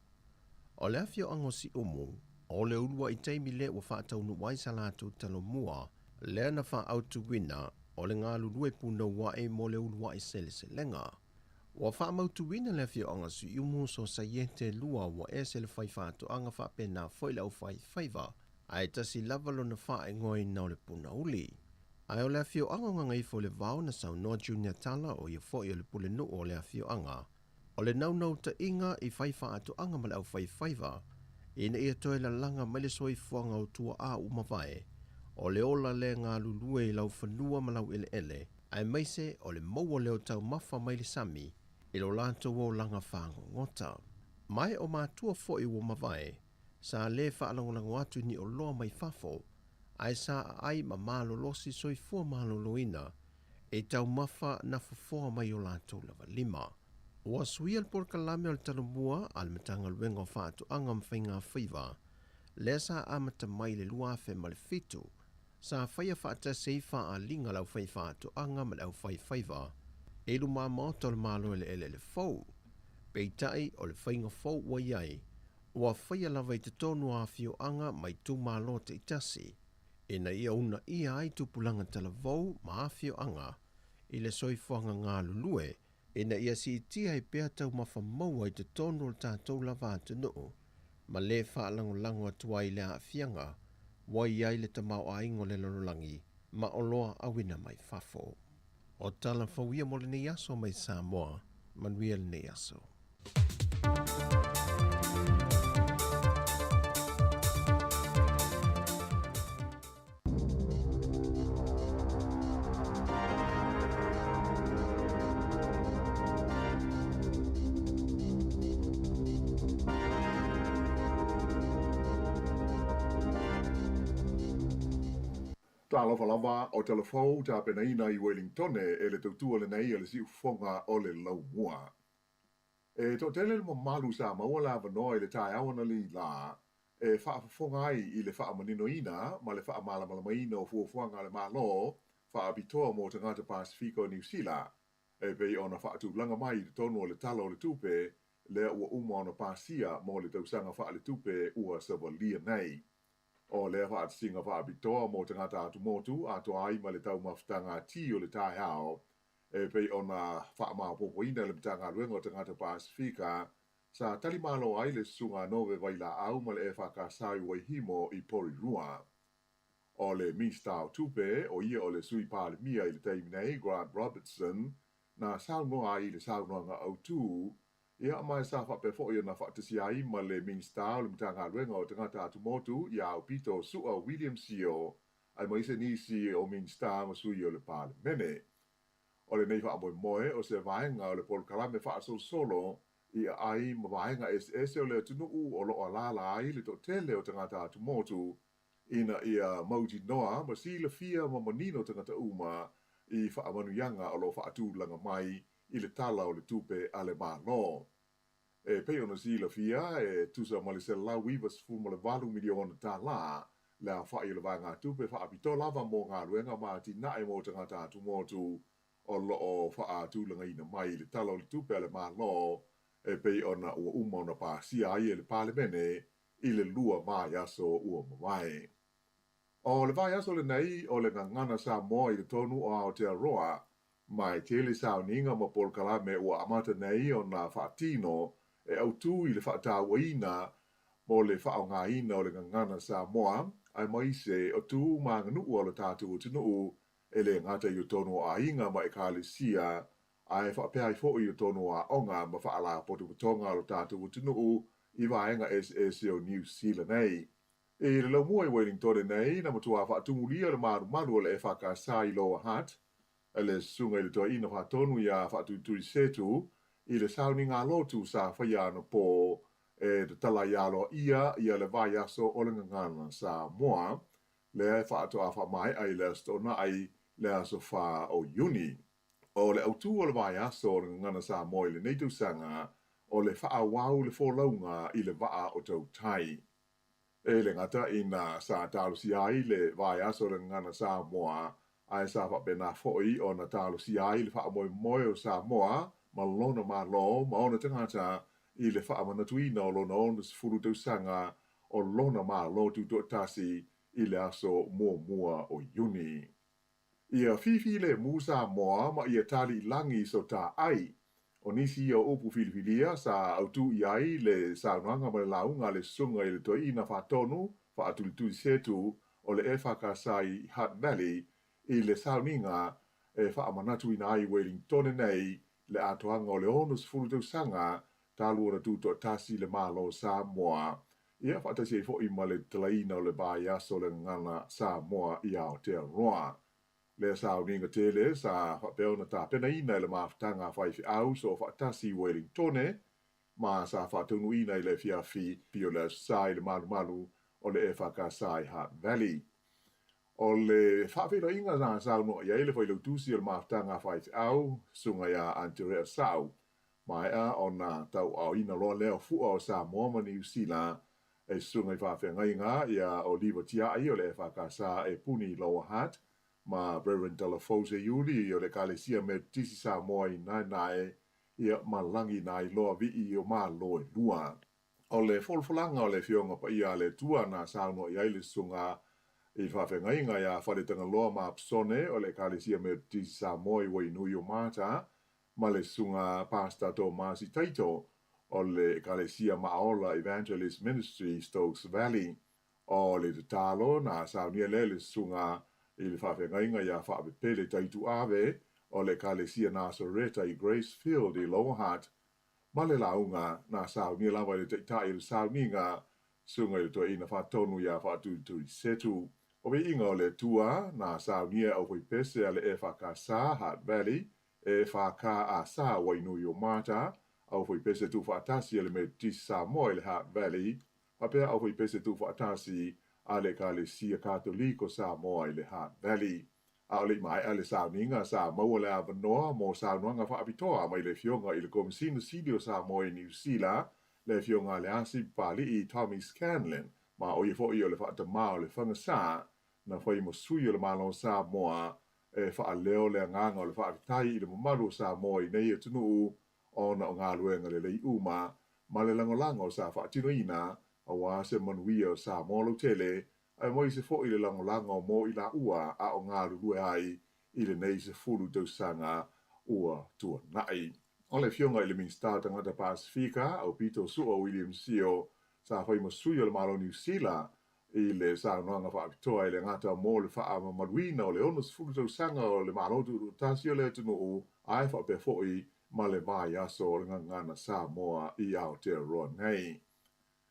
O le afioaga o Siumu, o le uluai taimi lea ua faataunuu ai sa latou Talomua lea na faaautuina o le galulue punouai mo le uluai seleselega. Ua faamautuina le afioaga Siumu Sosaiete 2 ua ese le faifaatoaga faapena foi le aufaifaiva, ae tasi lava lona faaigoaina o le Punauli. Ae o le afioaga o Gagaifoolevao na saunoa Junior Tala o ia foi o le pulenuu o le afioaga, o le naunautaiga i faifaatoaga ma le aufaifaiva ina ia toe lalaga mai le soifuaga o tuaa ua mavae, o le ola lea galulue i laufanua ma laueleele, aemaise o le maua lea o taumafa mai le sami i lo latou olaga fagogota. Ma o matua foi ua mavae, sa le faalagolago atu i ni oloa mai fafo, ae sa aai ma malolosi soifua maloloina i taumafa na fofoa mai o latou lava lima. Ua suia le polokalame o le Talomua a le Matagaluega o Faatoaga ma Faigafaiva, lea sa amata mai i le 2007. Sa faia faatasi ai faaaliga a le aufaifaatoaga ma le aufaifaiva i luma maota o le Malo Eleele fou. Peitai, o le faiga fou ua i ai, ua faia lava i totonu o afioaga ma itumalo taitasi, ina ia uunaia ai tupulaga talavou ma afioaga i le soifuaga galulue, ina ia siitia ai pea taumafa maua i totonu o le tatou lava atunuu, ma le faalagolago atu ai i le aafiaga ua i ai le tamaoaiga o le lalolagi ma oloa auina mai fafo. O tala fou ia mo lenei aso mai Samoa. Manuia lenei aso. Talofa lava, o tala fou tapenaina i Welingtone e le tautua lenei a le siufofoga o le Laumua. E toatele le mamalu sa maua le avanoa i le taeao analeila e faafofoga ai i le faamaninoina ma le faamalamalamaina o fuafuaga a le Malo faapitoa mo tagata Pasefika o Niu Sila e pei ona faatulaga mai i totonu o le Tala o le Tupe lea ua uma ona pasia mo le tausaga faaletupe ua savalia nei. O lea faatasiga faapitoa mo tagata atumotu atoa ai ma le taumafataga tī o le taeao e pei ona faamaopoopoina e le Matagaluega o Tagata Pasefika sa tali malo ai le Susuga Nove Vailaau ma le EFKS i Waihimo i Porirua. O le Minista o Tupe, o ia o le Sui Palemia i le taimi nei, Grant Robertson, na saunoa ai i le saunoaga autu, ia ma sa faapea foi ona faatasia ai ma le Minista o le Matagaluega o Tagata Atumotu ia Aupito Su'a William Sio, aemaise nisi o Minista ma sui o le Palemene. O lenei faamoemoe o se vaega o le polokalame faasolosolo i aai ma vaega eseese o le atunuu o lo o alaala ai le toatele o tagata atumotu ina ia mautinoa ma silafia ma manino tagata uma i faamanuiaga o lo o faatulaga mai i le Tala o le Tupe a le Malo. E pei ona silafia, e tusa ma le $198 miliona tālā le aofai o le vaegatupe faapitoa lava mo galuega ma atinae mo tagata atumotu o lo o faatulagaina mai i le Tala o le Tupe a le Malo e pei ona ua uma ona pasia ai e le Palemene i le 2 vaiaso ua mavae. O le vaiaso lenei o le Gagana Samoa i totonu o Aotearoa, ma e tele sauniga ma polokalame ua amata nei ona faatino e autū i le faatauaina mo le faaaogaina o le Gagana Samoa, aemaise o tu ma aganuu a lo tatou atunuu e le gata i totonu o aiga ma ekalesia, ae faapea ai foi i totonu o aoga ma faalapotopotoga a lo tatou atunuu i vaega eseese o Niu Sila nei. I le laumua i Wellingtone nei, na matua faatumulia le malumalu o le EFKS i Lower Hutt, le susuga i le toeaina faatonu iā Faatuitui Setu i le sauniga lotu sa faia anapo e tatala ai aloaia ia le vaiaso o le Gagana Samoa, lea e faatoa faamaea i le Aso Toonai le aso 4 o Iuni. O le autū o le vaiaso o le Gagana Samoa i lenei tausaga, o le faaauau le folauga i le vaa o tautai. E le gata ina sa talosia ai le vaiaso o le Gagana Samoa, ae sa faapena foi ona talosia ai le faamoemoe o Samoa ma lona Malo ma ona tagata i le faamanatuina o lona 60 tausaga o lona Malo Tutoatasi i le aso 1 o Iuni. Ia fifilemu Samoa ma ia tali i lagi so tā ai. O nisi ia o upu filifilia sa autū i ai le saunoaga ma le lauga a le susuga i le toeaina faatonu Faatulituli Setu o le EFKS i Hutt Valley i le sauniga e faamanatuina ai i Wellingtone nei le atoaga o le 60 tausaga talu ona tutoatasi le Malo o Samoa, ia faatasi ai foi ma le tatalaina o le vaiaso o le Gagana Samoa i Aotearoa. Lea sauniga tele sa faapea ona tapenaina e le mafutaga a faifeau soofaatasi i Wellingtone, ma sa faataunuuina i le afiafi o le Aso Sa i le malumalu o le EFKS i Hutt Valley. O le faafeiloaiga na saunoa i ai le failautusi o le mafutaga a faifeau, Susuga ia Anterea Sau, maea ona tauaaoina loa lea o fua o Samoa ma Niu Sila E susuga i faafeagaiga ia Oliva Tia'i o le EFKS e puni i Lower Hutt, ma Reverend Talafou Seiuli o le Ekalesia Metotisi Samoa i Naenae, ia ma Lagi Nailoa Vii o Malo e Lua. O le folafolaga o le Afioga Paia a le Atua na saunoa i ai le susuga i faafeagaiga ia Faletagaloa ma Apsone o le Ekalesia Metotisi Samoa i Wainui o Mata, ma le Susuga Pastor Tomasi Taito o le Ekalesia Maaola Evangelist Ministry Stokes Valley. O le tatalo na saunia lea e le Susuga i le Faafeagaiga ia Faapepele Taituave o le Ekalesia Nasoreta i Gracefield i Lower Hutt, ma le lauga na saunia lava e le Taitai o le Sauniga, Susuga i le Toeaina Faatonu ia Faatuitui Setu. O viiga o le Atua na saunia e aufaipese a le EFKS Hutt Valley, EFKAS Wainuiomata, aufaipese tuufaatasi a le Metotisi Samoa i le Hutt Valley, faapea aufaipese tuufaatasi a le Ekalesia Katoliko Samoa i le Hutt Valley. A o le i maea le sauniga, sa maua le avanoa mo saunoaga faapitoa mai le Afioga i le Komesina Sili o Samoa i Niu Sila, le Afioga a Leasi Papali'i Tommy Scanlon, ma o ia foi o le faatamā o le Fagasā na fai ma sui o le Malo o Samoa e faaleo le agaga o le faafetai i le mamalu o Samoa i nei atunuu ona o galuega lelei uma ma le lagolago sa faatinoina aua se manuia o Samoa lautele, aemaise foi le lagolago mo i laua a o galulue ai i lenei 10 tausaga ua tuanai. O le Afioga i le Minisita o Tagata Pasefika, Aupito Su'a William Sio, sa fai ma sui o le Malo o Niu Sila i le saunoaga faapitoa e le gata mo le faamamaluina o le 60 tausaga o le Malo Tuutuutasi o le atunuu, ae faapea foi ma le vaiaso o le Gagana Samoa i Aotearoa nei.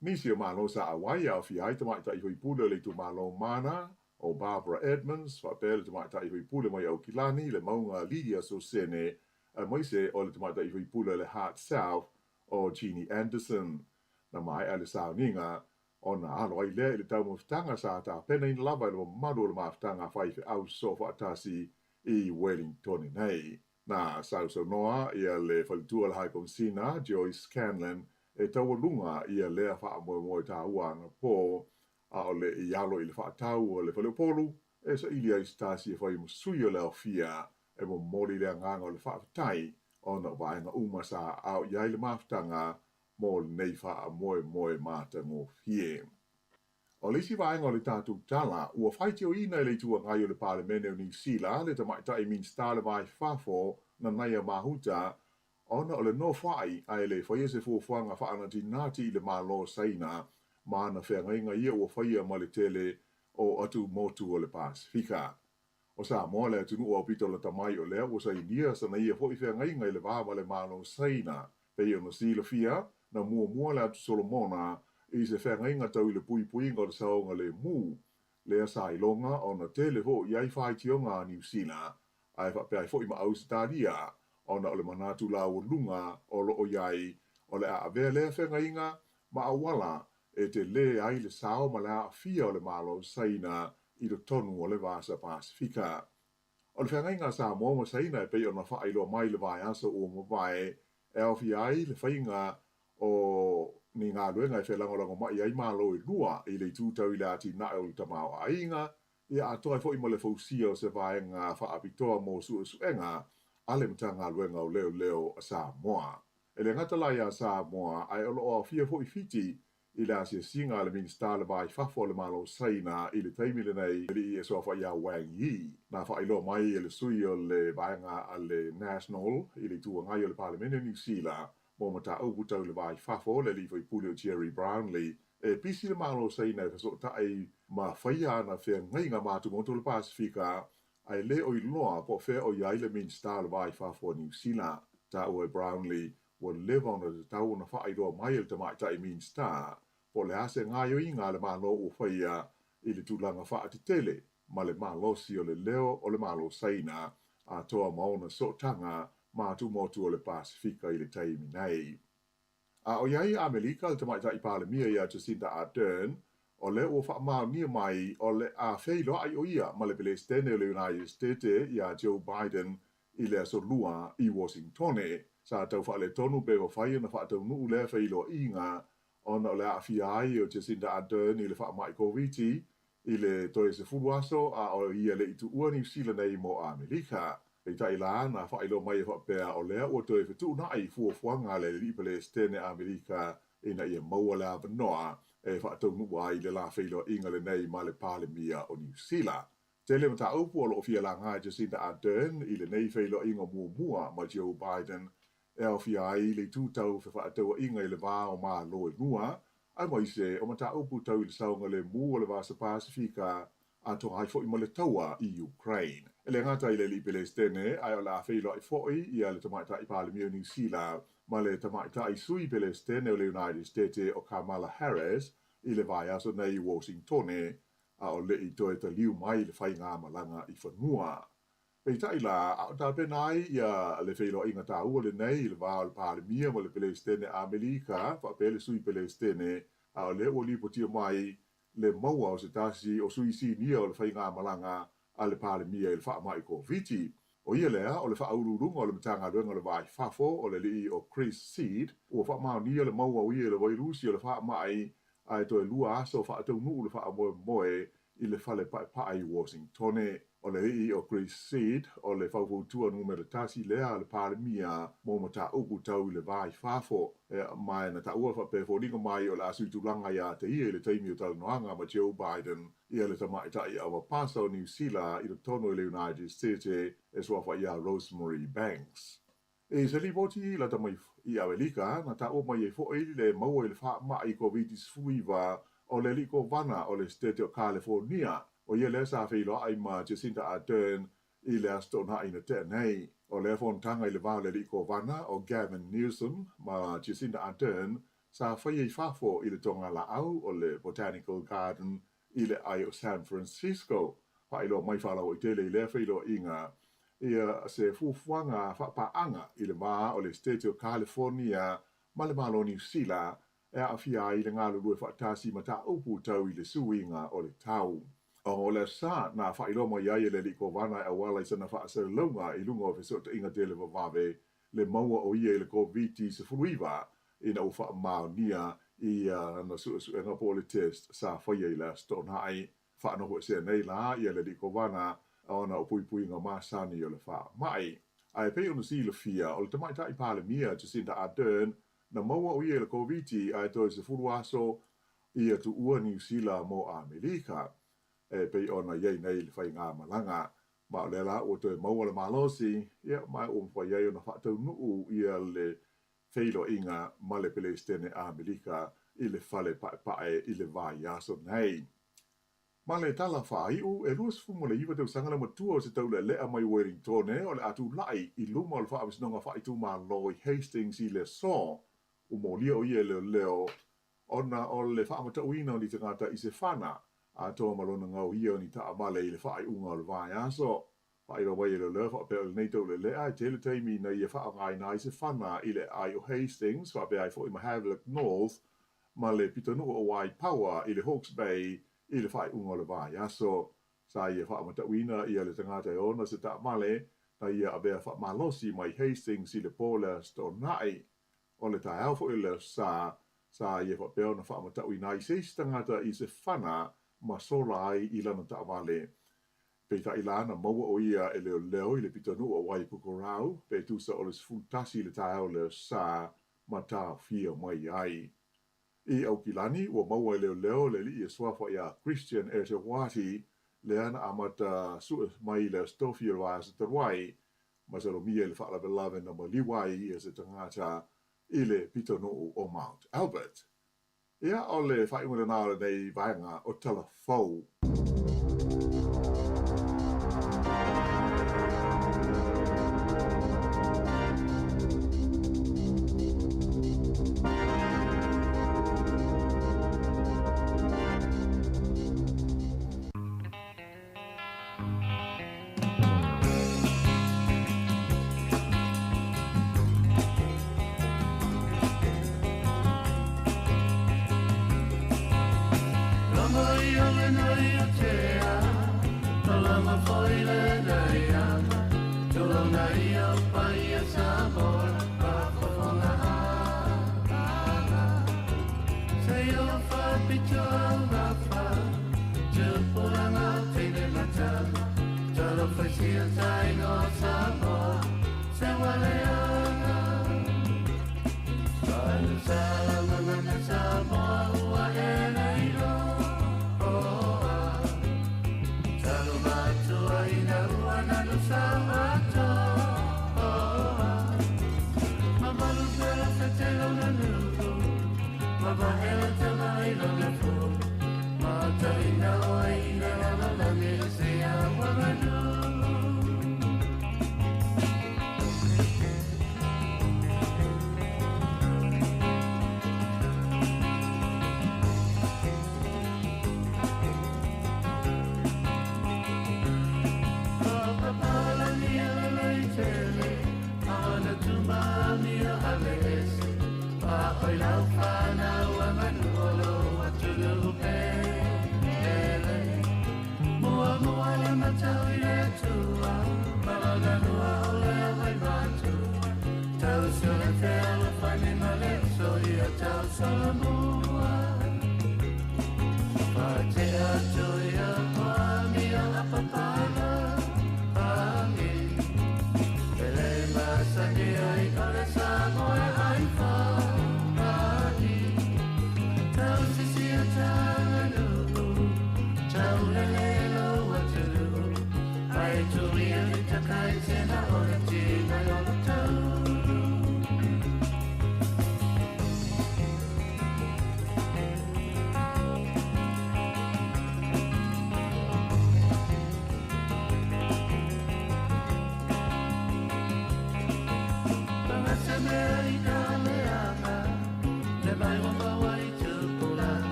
Nisi o Malo sa auai e aofia ai tamaitai faipule o le itumalo Mana, o Barbara Edmonds, faapea le tamaitai faipule mai Aukilani, le mauga Lydia Sosene, aemaise o le tamaitai faipule o le Hutt South, o Jeannie Anderson. Na maea le sauniga, ona alo ai lea i le taumafataga sa tapenaina lava e le mamalu o le mafutaga a faifeau soofaatasi i Wellingtone nei. Na sausaunoa ia le faletua o le High Komisina, Joyce Scanlon, e taualuga ia lea faamoemoe taua anapo, a o le i alo i le faatau o le faleupolu, e saili ai se tasi e fai ma sui o le aofia e momoli le agaga o le faafetai ona o vaega uma sa ao i ai le mafutaga mo lenei faamoemoe matagofie. O le isi vaega o le tatou tala, ua faitioina e le Itu Agai o le Palemene o Niu Sila le tamaitai Minisita o le Va i Fafo, Nanaia Mahuta, ona o le nofoai ae le faia se fuafuaga faanatinati i le Malo o Saina ma ana feagaiga ia ua faia ma le tele o atumotu o le Pasefika. O Samoa le atunuu aupito lata mai o lea ua sainia sana ia foi feagaiga i le va ma le Malo o Saina. Pei ona silafia, na muamua le Atu Solomona i se feagaiga tau i le puipuiga o le saogalemu, lea sa iloga ona tele foi i ai faitioga a Niu Sila, ae faapea ai foi ma Ausetalia, ona o le manatu laualuga o lo o i ai o le a avea lea feagaiga ma auala e telē ai le sao ma le aafia o le Malo o Saina i totonu o le Vasa Pasefika. O le feagaiga a Samoa ma Saina e pei ona faailoa mai i le vaiaso ua mavae, e aofia ai le faiga o ni galuega e felagolagomai ai Malo e lua i le itu tau i le atinae o le tamaoaiga, ia atoa ai foi ma le fausia o se vaega faapitoa mo suesuega a le Matagaluega o Leoleo a Samoa. E le gata la iā Samoa, ae o lo o aofia foi Fiti i le asiasiga a le Minisita o le Va i Fafo o le Malo o Saina i le taimi lenei e le i soafa iā Wang Yi. Na faailoa mai e le sui o le vaega a le National i le Itu Agai o le Palemene o Niu Sila mo mataupu tau i le Va i Fafo, le alii faipule o Gerry Brownlee, e pisi le Malo o Saina e fesootai ma faia ana feagaiga ma atumotu o le Pasefika, ae le o iloa po o fea o i ai le Minisita o le Va i Fafo a Niu Sila. Taua e Brownlee, ua leva ona tatau ona faailoa mai e le tamaitai Minisita po o le a se gaoioiga a le Malo ua faia i le tulaga faatetele ma le malosi o le leo o le Malo Saina atoa ma ona sootaga ma atumotu o le Pasefika i le taimi nei. A o i ai Amelika le tamaitai Palemia iā Jacinda Ardern, o lea ua faamaonia mai o le a feiloai o ia ma le Pelesitene o le United State iā Joe Biden i le aso Lua i Washingtone. Sa tau faaletonu pe mafai ona faataunuu lea feiloaiga ona o le aafia ai o Jacinda Ardern i le faamai Koviti i le toe 10 aso a o ia le'i tuua Niu Sila nei mo Amerika. Peitai la, na faailoa mai e faapea o lea ua toe fetuuna'i fuafuaga a le alii Pelesitene Amerika ina ia maua le avanoa e faataunuu ai le la feiloaiga lenei ma le Palemia o Niu Sila. Tele mataupu o loo fia laga e Jacinda Ardern i lenei feiloaiga muamua ma Joe Biden e aofia ai le itu tau fefaatauaiga i le va o Malo e lua, aemaise o mataupu tau i le saogalemu o le Vasa Pasifika atoa ai foi ma le taua i Ukraine. E le gata i le alii Pelesitene, ae o le a feiloai foi ia le Tamaitai Palemia o Niu Sila ma le Tamaitai Sui Pelesitene o le United State o Kamala Harris i le vaiaso nei i Washingtone, a o le'i toe taliu mai le faigamalaga i fanua. Peitai la, a o tapena ai ia le feiloaiga taua lenei i le va o le Palemia ma le Pelesitene Amerika faapea le Sui Pelesitene, a o lea ua lipotia mai le maua o se tasi o sui sinia o le faigamalaga a le Palemia i le faamai Koviti. O ia lea, o le faauluuluga o le Matagaluega o le Va i Fafo o le alii o Chris Seed, ua faamaonia le maua o ia i le vairusi o le faamai ae toe 2 aso faataunuu le faamoemoe i le fale paepae i Washingtone. O le alii o Chris Seed, o le faufautua numera 1 lea a le Palemia mo mataupu tau i le va i fafo, ma na taua faapea e foliga mai o le a suitulaga ia te ia i le taimi o talanoaga ma Joe Biden ia le tamaitai avapasa o Niu Sila i totonu i le United States e suafa ia Rosemary Banks. I se lipoti lata mai i Amerika, na taua mai ai foi le maua i le faamai Covid-19 o le alii kovana o le State o California, o ia lea sa feiloai ma Jacinda Ardern i le Aso Toonai na tea nei. O lea fonotaga i le va o le alii kovana o Gavin Newsom ma Jacinda Ardern sa faia i fafo i le togalaau o le Botanical Garden i le ai o San Francisco. Faailoa mai faalauaitele i lea feiloaiga ia se fuafuaga faapaaga i le va o le State o California ma le Malo o Niu Sila e aafia ai le galulue faatasi mataupu tau i le suiga o le tau. O le Aso Sa na faailoa mai ai e le alii kovana e auala i sana faasalalauga i luga o fesootaiga televavave le maua o ia i le Koviti-19 ina ua faamaonia i lana suesuega po o le test sa faia i le Aso Toonai. Faanofoesea nei la ia le alii kovana ona o puipuiga masani o le faamai. Ae pei ona silafia, o le tamaitai Palemia Jacinda Ardern na maua o ia i le Koviti ae toe 10 aso ia tuua Niu Sila mo Amerika e pei ona i ai nei le faigamalaga. Ma o lea la ua toe maua le malosi, ia ma ua mafai ai ona faataunuu ia le feiloaiga ma le Pelesitene Amerika i le fale paepae i le vaiaso nei. Ma le tala faaiu, e 29 tausaga le matua o se taulealea mai Wellingtone o le a tulai i luma o le faamasinoga faaitumalo i Hastings i le aso. Ua molia o ia e leoleo ona o le faamatauina o ni tagata i se fana, atoa ma lona gaoia o ni taavale i le faaiuga o le vaiaso. Faailoa mai e leoleo faapea o lenei taulealea e tele taimi na ia faaaogaina ai se fana i le aai o Hastings faapea ai foi ma Havelock North ma le pitonuu o Waipawa i le Hawke's Bay i le faaiuga o le vaiaso. Sa ia faamatauina ia le tagata e ona se taavale na ia avea faamalosi mai Hastings i le po o le Aso Toonai. O le taeao foi o le Aso Sa, sa ia faapea ona faamatauina ai se isi tagata i se fana ma sola ai i lana taavale. Peitai la na maua o ia e leoleo i le pitonuu o Waipukurau pe tusa o le 11 i le taeao o le Aso Sa ma taofia mai ai. I Aukilani, ua maua e leoleo le alii e suafa iā Christian Eteuati, lea na amata sue mai i le Aso Tofi o le vaiaso talu ai, masalomia i le faalavelave na maliu ai ia se tagata i le pitonuu o Mount Albert. Ia, o le faaiuga lena o lenei vaega o Tala Fou.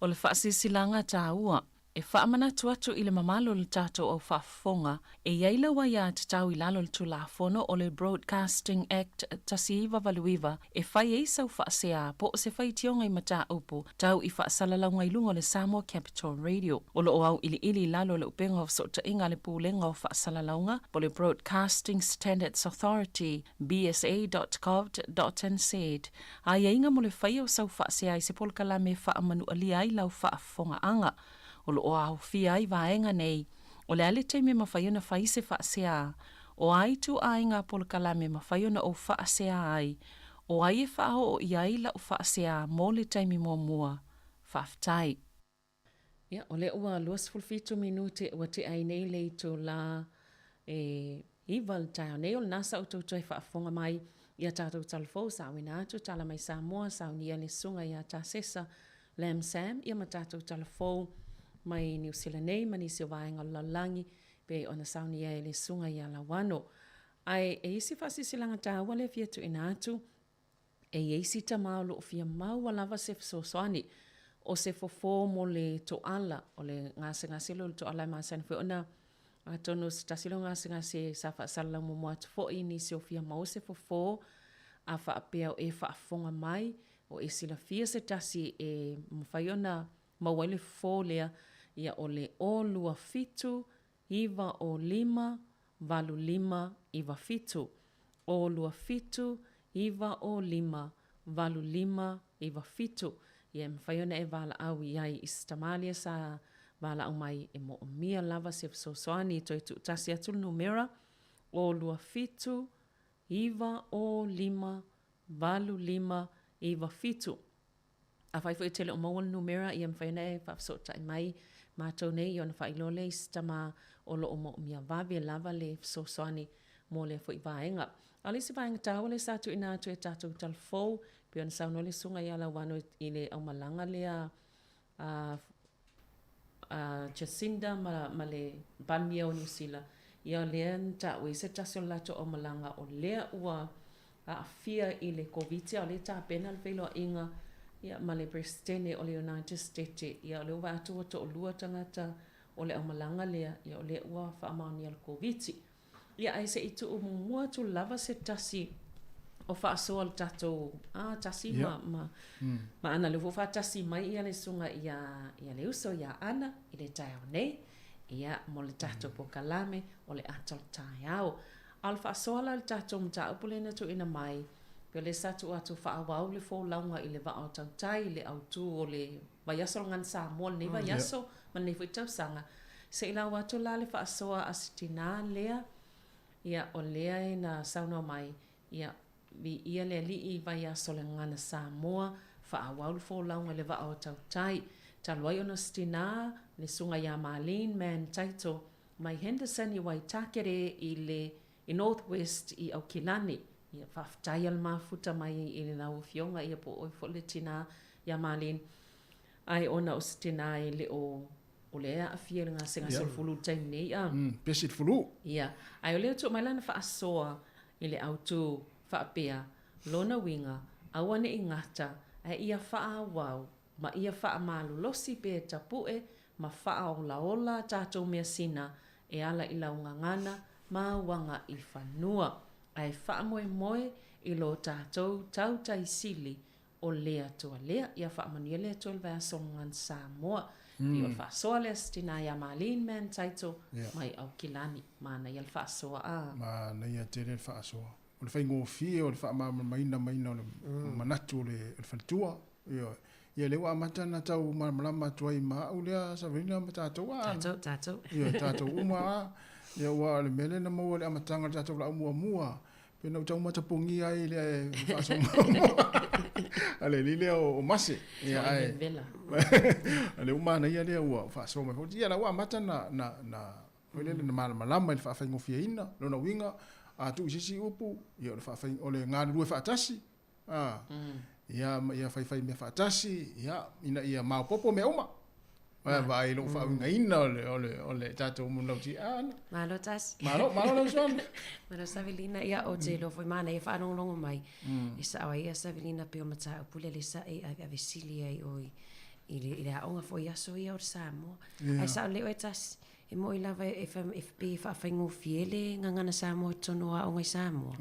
O le faasilasilaga taua e faamanatu atu i le mamalu o le tatou au faafofoga e i ai lau aiatatau i lalo o le Tulafono o le Broadcasting Act 1989 e fai ai sau faasea po o se faitioga i mataupu tau i faasalalauga i luga o le Samoa Capital Radio. O lo o auiliili i lalo o le Upega o Fesootaiga a le Pulega o Faasalalauga po o le Broadcasting Standards Authority, bsa.govt.nz, Aiaiga mo le faia o sau faasea i se polokalame e faamanualia ai lau faafofogaaga. O lo o aofia ai vaega nei, o le a le taimi e mafai ona fai se faasea, o a ituaiga polokalame e mafai ona ou faasea ai, o ai e faaoo i ai lau faasea mo le taimi muamua. Faafetai. Ia, o lea ua 27 minute ua tea ai nei le itula e 9 i le taeao nei. O lena sa outou toe faafofoga mai i a tatou talafou sa auina atu tala mai Samoa, saunia le susuga ia Tasesa Lam Sam, ia ma tatou talafou mai Niu Sila nei ma nisi o vaega o le lalolagi pei ona saunia e le susuga ia Lauano. Ae e isi faasilasilaga taua lea e fia tuuina atu, E i ai si tama o lo o fia maua lava se fesoasoani, o se fofo mo le toala, o le gasegase lea o le toala e masani foi ona atonu o se tasi lea o gasegase sa faasalalau muamua atu foi i nisi o fia maua se fofo a faapea o e faafofoga mai, o e silafia se tasi e mafai ona maua ai le fofo lea, ia o le 0 2 7 9 o 5 8 5 9 7 o 2 7 9 o 5 8 5 9 7 Ia e mafai ona e valaau i ai i se tama lea sa valaau mai e moomia lava se fesoasoani. Toe tuutasi atu le numera, o 2 7 9 o 5 8 5 9 7. Afai foi e te le o maua le numera, ia mafai ona e faafesootai mai matou nei ia ona faailoa lea i se tama o lo o moomia vave lava le fesoasoani mo lea foi vaega. A o le isi vaega taua lea sa tuuina atu e tatou talafou, pei ona saunoa le Susuga ia Lauano i le aumalaga lea a a Jacinda ma, ma le Palemia o Niu Sila, ia o lea na taua ai se tasi o le latou aumalaga o lea ua aafia i le Koviti a o lea e tapena le feiloaiga ia ma le Peresetene o le United Stete, ia o lea ua vaai atu ua toalua tagata o le aumalaga lea, ia o lea ua faamaonia le Koviti. Ia ae se i tuu muamua atu lava se tasi o faasoa le tatou a tasi ma ma ma Ana lea foi faatasi mai ia le susuga ia ia le uso ia Ana i le taeao nei ia mo le tatou polokalame o le ata o le taeao. A o le faasoa la i le tatou mataupu lea na tuuina mai, pei o lea sa tuu atu faaauau le folauga i le vaa o tautai i le autu o le vaiaso o le Gagana Samoa lenei vaiaso ma lenei foi tausaga. Se i lau atu la le faasoa a si tinā lea, ia, o lea e na saunoa mai, ia, viia le Alii i vaiaso o le Gagana Samoa, faaauau le folauga i le vaa o tautai. Talu ai ona o si tinā, le susuga ia Marlene Mann Taito, mai Henderson i Waitakere i le i North West i Aukilani. Ia, faafetai a le mafuta mai i lau afioga ia po o oe foi le tinā ia Marlene. Ai ona o se tinā e le o o lea e aafia i le gasegase o le fulu i le taimi nei a. Pesi le fulu. Ia, ae o lea ua tuu mai lana faasoa i le autu faapea, lona uiga, aua ne i gata, ae ia faaauau ma ia faamalolosi pea tapue ma faaolaola a tatou measina e ala i lau gagana ma uaga i fanua, ae faamoemoe i lo tatou tautai sili o le Atua lea. Ia faamanuia le Atua i le vaiaso o Gagana Samoa. Pei o le faasoa lea a se tinā ia Marlene Mann Taito mai Aukilani. Manaia le faasoa a. Manaia tele le faasoa. O le faigofie o le faamalamalamaina maina o le manatu o le faletua. Ioe. Ia lea ua amata ona tau malamalama atu ai ma au lea Savelina ma tatou a. Tatou, tatou. Ioe, tatou uma a. Ia aua o le mea lea na maua i le amataga o le tatou valaau muamua, Pe na ou tau matapogia ai le faasoa a le alii lea o Mase. Ia ae a lea ua manaia lea ua faasoa mai foi. Ia la ua amata na na na foi lele na malamalama i le faafaigofieina. Lona uiga, a tuu i se isi upu, ia o le faafai o le galulue faatasi. A, ia ma ia faifai mea faatasi, ia ina ia maopoopo mea uma. Ae vaai i lou faauigaina o le, o le, o le tatou manulauti ana. Malo tasi. Malo, malo lau Suana. Malo Savelina, ia o te iloa foi manaia faalogologo mai. E sao ai ia Savelina pei o mataupu lea le sa e aveave sili ai oi i le, i le aoga foi i aso ia o le Samoa. Ae sao lelei oe tasi, e moi lava e, e, e, e faafaigofie le gagana Samoa i totonu o aoga i Samoa.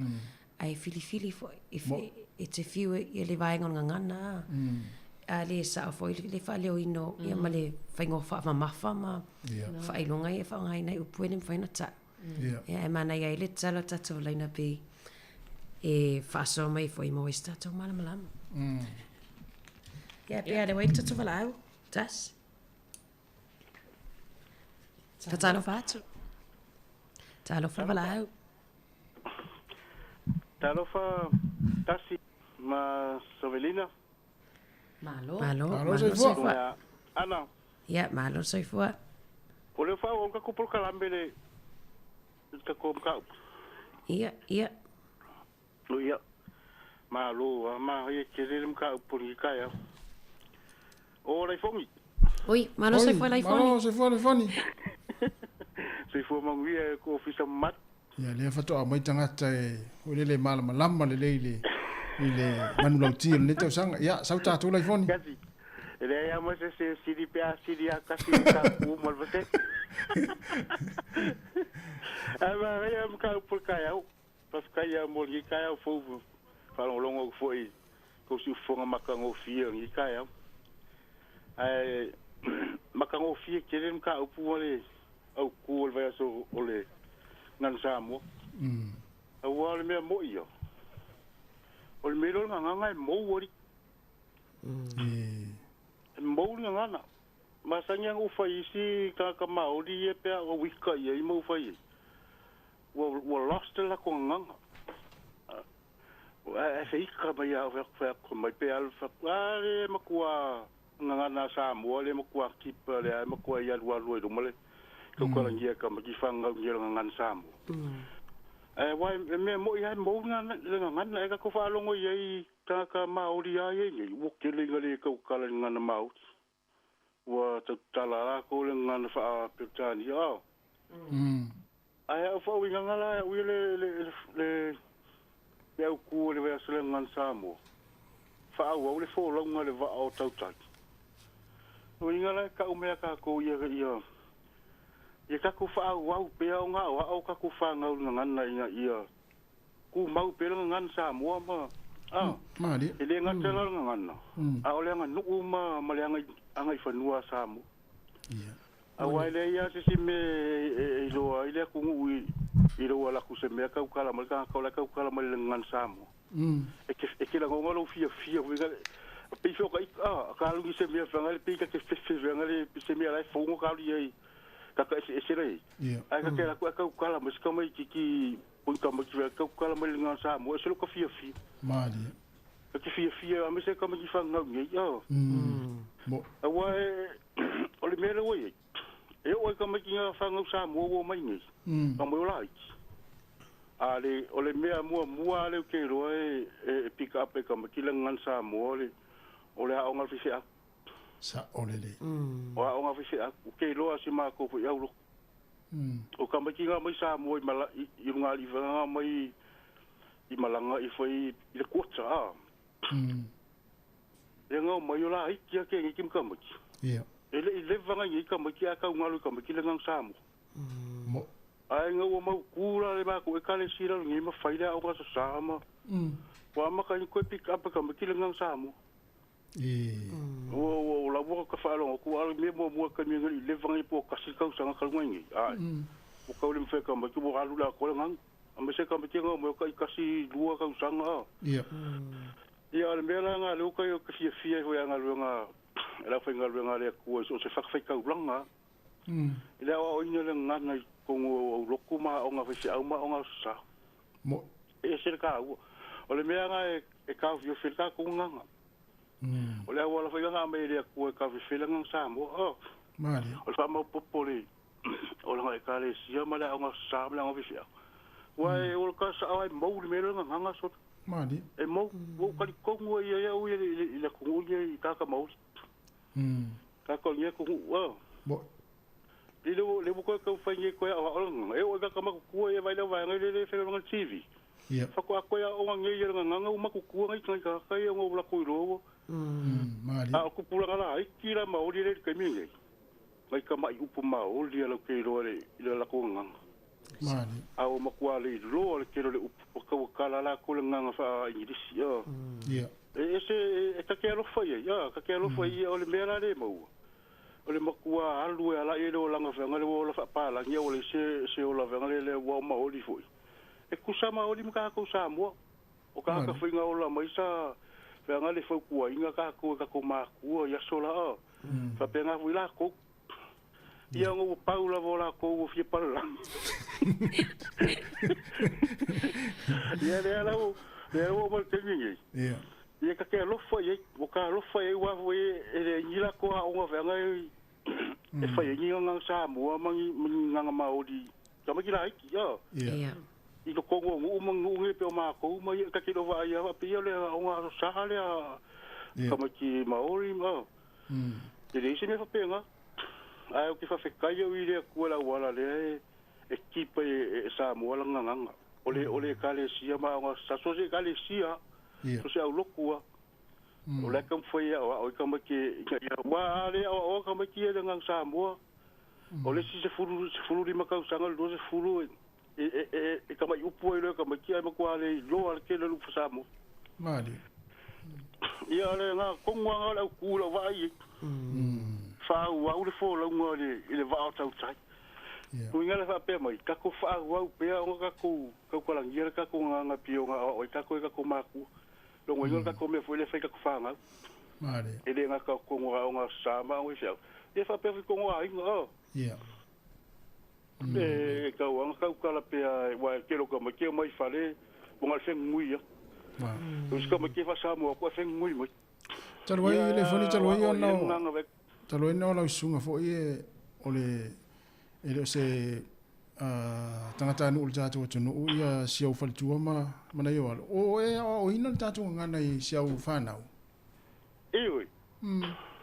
Ae filifili foi, e, e te fiu e le vaega o le gagana a. A le sao foi le faaleoina o, ia ma le faiga o faamamafa ma faailoga ia e faaaogaina ai upu e le mafai ona tau. Ia, ae manaia ai le tatalo a tatou laina pei e faasoa mai foi maua ai se tatou malamalama. Ia, pei a lea ua i le tatou valaau. Tasi. Tatalofa atu. Talofa le valaau. Talofa Tasi ma Sovelina. Malo. Malo, malo soifua. Ana. Ia, malo soifua. O lea faaauau le tatou polokalame le tatou mataupu. Ia, ia. Ia, malo lava, manaia tele le mataupu o lenei taeao. O Laifoni. Oi, malo soifua Laifoni. Malo soifua Laifoni. Soifua manuia e ko ofisa mamalu. Ia lea faatoa aumai tagata e foi lele e malamalama lelei i le i le manulauti o lenei tausaga. Ia, sau tatou Laifoni. Kasi. E leai lava ma se se sili pe a sili lava kasi i ka ku ma le vasega. Ae manaia mataupu o le taeao. Faafetai lava mo lenei taeao fou. Faalogologo atu foi i tou siufofoga matagofie o lenei taeao. Ae matagofie tele le mataupu ma le autu o le vaiaso o le Gagana Samoa. Aua o le mea moi ia, o le mea lea o le gagana e mou alii. E mou le gagana. Masani lava ona ou fai i isi tagata Maori ia pe a uika i ai ma ou fai ai, ua, ua lost le latou gagana. Ae feika mai au fai mai pe alu fa le makua ngana Samoa le makua kipa le makua ia alu i luma le kaukalangia ka makifanga ngia ngana Samoa. Ai wai me mo ia mo ngana le ngana e ka ko whaalongo ia i tāka Māori ai e nei. Ua kele ngale kaukala ngana Māori. Ua tala la ko le ngana wha Peretania au. Ai au wha ui ngana la ui le le le au ku le vea sele ngana Samoa. Wha au au le fōlaunga le waa o tautai. O inga la ka umea ka ko ia ia ia ka ku wha au au pea o ngā o au ka ku whangau ngana inga ia ku mau pea ngana Samoa ma Mali. E le ngata la ngana. A o le anga nu'u ma le anga anga i whanua Samoa. Ia. A wai le ia se si me e iloa i le kungu i loa la ku se mea kaukala mai ka kaula kaukala mai le ngana Samoa. E ke la ngonga lo fia fia pe fio ka ka lu se mea whanga le pe ka ke fefe whanga le se mea lai fongo ka lu ia ka ka se le. Ai ka ke la ku kaukala mai se mai kiki pui ka mai ki kaukala mai le ngana Samoa se lo ka fia fia. Mali. Ka ke fia fia a me se ka mai ki whanga ngi ia. Mo. A wai o le mea le wai e o ka mai ki ngā whangau Samoa o mai nei. Ka mai o laiki. A le o le mea mua mua le ke roa e pick up e ka mai ki le ngana Samoa le o le aonga whiwhi aku. Sa olele. O aonga whiwhi aku. Ke roa si mākou fo i aulo. O ka mai ki ngā mai Samoa i mala i runga ali whanga mai i malanga i whai i le kuota a. E ngau mai o la hiki a ke ngi kim ka mai. Ia. E le i lewanga ngi ka mai ki a kau ngalu ka mai ki le ngang Samoa. Mo. Ai ngau o mau kura le mākou e kale sira ngi ma whaile au ka sa ma. Wa maka i koe pick up ka mai ki le ngang Samoa. O la waka ka whaalongo ku alu me mua mua ka mi ngai lewanga i po kasi kau sanga kalunga ngi. Ai. O kau le mwheka mai ki mo alu la kola ngang. A me se ka mai ki ngau mo ka i kasi lua kau sanga. Ia. Ia le mea la ngā leo kai o ka fia fia hoi a ngā luanga la whai ngā luanga lea kua o se whakawhai kaulanga. I lea o ina le ngana i kongo o loku ma o ngā whaisi au ma o ngā sa. Mo. E se le ka ua. O le mea ngā e kau fio whila ka kongo nganga. O lea ua la whai ngā mea lea kua e kau whila ngā Samoa. Mali. O le whamau popo le o le ngā e ka le sia ma lea o ngā sa ma lea ngā whaisi au. Wa e o le ka sa au ai mau le mea le ngā nganga sota. Mali. E mau, wau kali kongu ia ia ui i le kongu ia i kāka mauri. Kāka ngia kongu, wau. Mo. I le mo koe kau whai ngia koe au haolanga. E o e kāka maku kua ia vai lau vai ngai le le whenga mga TV. Ia. Whako a koe a onga ngia ia nganga nganga umaku kua ngai ngai kāka ia ngau lako i roa. Mali. A o kupulanga la, ai ki la maori le kai mingi. Ngai ka mai upu maori a lau kei roa le i le lako nganga. Mali. A o makua le roa le kero le upu kau kala la ko le nganga wha Ingirisi. Ia. E se e kake alofa ia, ia kake alofa ia o le mea la le maua. O le makua alu e ala i le o langa whanga le o la whapala ngia o le se o la whanga le le wao maoli foi. E kusa maoli mga kākou Samoa. O kāka whainga o la maisa whanga le whaukua inga kākou e kako mākua ia sola a. Whapenga fui lākou. Ia ngau paula vo lākou o fia paralang. Ia le ala o le o mal tengi. Ia. Ia ka ke alofa ia, o ka alofa ia wa fo e le ngila ko a onga whanga e whai ngi ngā Samoa mangi ngā Māori. Ka maki la iki, ia. Ia. I lo kongo ngu mangu ngi pe o mākou mai ka ki lova ia wa pe ia le onga sa le ka maki Māori ma. E le isi me whapenga. Ai o ki whawhekai au i lea kua la wala lea e kipa e Samoa la nganganga. O le kale sia ma onga sa so se kale sia. So se au lokua. O le ka mwhai au o ka maki ia wa le au o ka maki e ngang Samoa. O le si se furu ri makau sanga lo se furu e ka mai upu ai le ka maki ai makua le loa le ke le lupu Samoa. Mali. Ia le ngā kongo ngā le au kula vai. Whaau au le fōlaunga i le vao tautai. Ko inga le whapea mai, kako whaau au pea o kako kaukalangia le kako ngā pio ngā o i kako e kako mākua. Longo inga le kako mea fo i le whai kako whangau. Mali. E le ngā kako kongo au ngā sama au i whiau. E whapea fwi kongo a inga o. Ia. E kau anga kaukala pea wai kelo ka mai keo mai whale mo ngā whengu nguia. O se tamaiti e faa-Samoa atu ae fegugui mai. Talu ai le foni talu ai ona o talu ai ona o lau susuga foi e o le e le o se tagatanuu o le tatou atunuu ia si au faletua ma ma nai ou alo. O e aoaoina le tatou gagana i si au fanau. Ioe.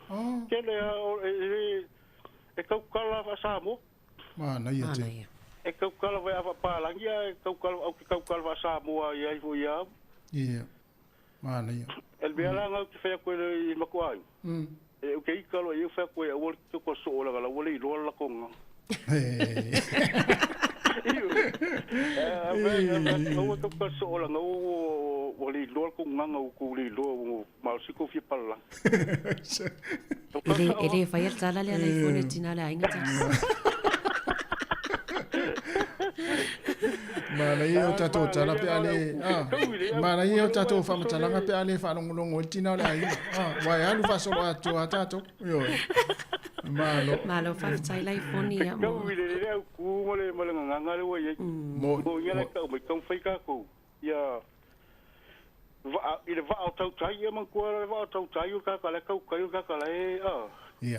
Oh. Tele a o e e e tautala faa-Samoa. Manaia tele. E tautala foi a faapalagi ae tautala au te tautala faa-Samoa i ai foi ia au. Ia. Manaia. E le mea la na ou te fai atu ai i le matou aiga. E ou te ita loa i ai ou fai atu ai aua le toko soo leaga la ua le iloa le latou gagana. Aua toko soo leaga ua le iloa le tou gagana ua tou le iloa ua malosi tou fia palalagi. E le, e le faia le tala lea na ifo le tina le aiga tasi. Manaia o tatou tala pe a le manaia o tatou faamatalaga pe a le faalogologo ai le tina o le aiga. Aua e alu faasolo atoa a tatou. Ioe. Malo. Malo faafetai Laifoni ia mo. Tau i le le au ku ma le ma le gagana le ua i ai. Mo Mo ia le tau mai taumafai tatou ia vaa i le vaa o tautai ia manatua le vaa o tautai o le tagata la e tautai o le tagata la e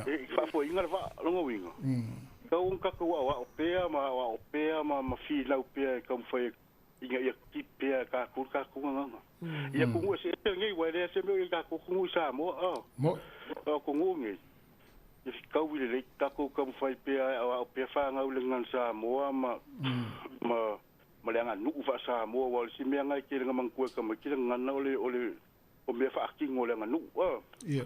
e faafoeina le vaa lona uiga. Tau ona tatou aoao pea ma aoao pea ma ma finau pea e taumafai ina ia tipi pea e tatou le tatou gagana. I atunuu eseese nei aua e leai se mea o i ai tatou atunuu i Samoa O atunuu nei e fetaui lelei tatou taumafai pea e aoao pea fanau i le gagana Samoa ma ma ma le aganuu faa-Samoa aua o le isi mea lena e tele ina manatua e tamaiti le gagana o le o le o mea faatino a le aganuu a. Ia.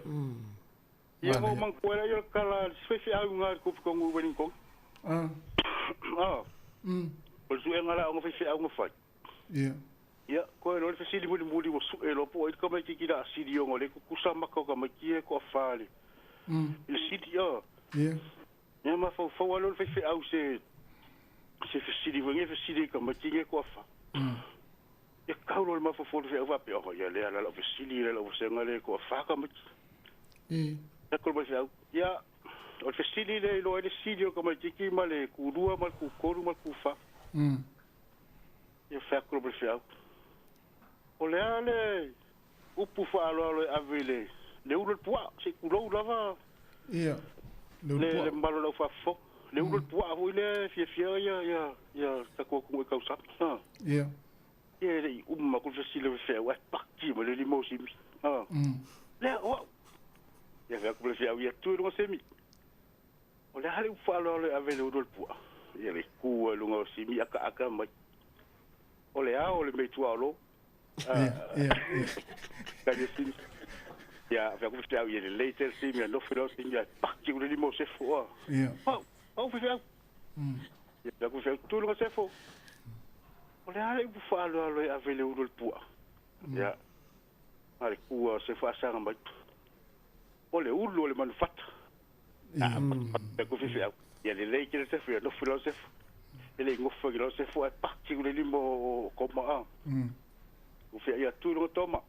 Ia na ou manatua ai lea o le tala a le isi faifeau i ina i le tuputonu i Wellington. O le suega la o ana faifeau na fai. Ia. Ia, toe loa le fesili mulimuli ua sue loa po o ai le tamaitiiti la a sili ona o lea e tutusa maka o tamaiti ia e toafa i le i le sili a. Ia. Ia mafaufau lava lea o le faifeau se se fesili foi nei e fesili i tamaiti nei e toafa. Ia tau loa le mafaufau o le faifeau faapea, oh ia lea la lau fesili lea lau vasega lea e toafa tamaiti. Ia tau le faifeau, ia o le fesili lea e iloa ai le sili o le tamaitiiti ma le ku2 ma le ku3 ma le ku4. Ia fai atu le faifeau, o le a le upu faaaloalo e ave i le le ulu o le puaa, se i tulou lava Ia, le ulu le puaa. le mamalu o le aufaafofoga. Le ulu o le puaa foi lea e fiafia ia ia ia tatou atunuu e tausami. A. Ia. Ia e le i uma atu le fesili a le faifeau ae paki mai le lima o Simi. A. Lea o au. Ia fai atu le faifeau, ia tu i luga Simi. O le a le upu faaaloalo e ave i le ulu o le puaa? Ia le tu ai i luga o Simi akaaka mai. O le ao o le mea i tua o lo. Ia, ia, ia. Tali e Simi. Ia, fai atu le faifeau, ia lelei tele Simi, ia nofo loa Simi ae paki atu le lima o Sefo. A. Ia. Au, au faifeau. Ia fai atu le faifeau, tu i luga Sefo. O le a le upu faaaloalo e ave i le ulu o le puaa? Ia, a le tu a o Sefo asaga mai. O le ulu o le manufata. Ia. Fai atu le faifeau, ia lelei tele Sefo, ia nofo loa Sefo. E le i nofo agi loa Sefo ae paki atu le lima o Toma. A. Ua fea ia tu i luga Toma.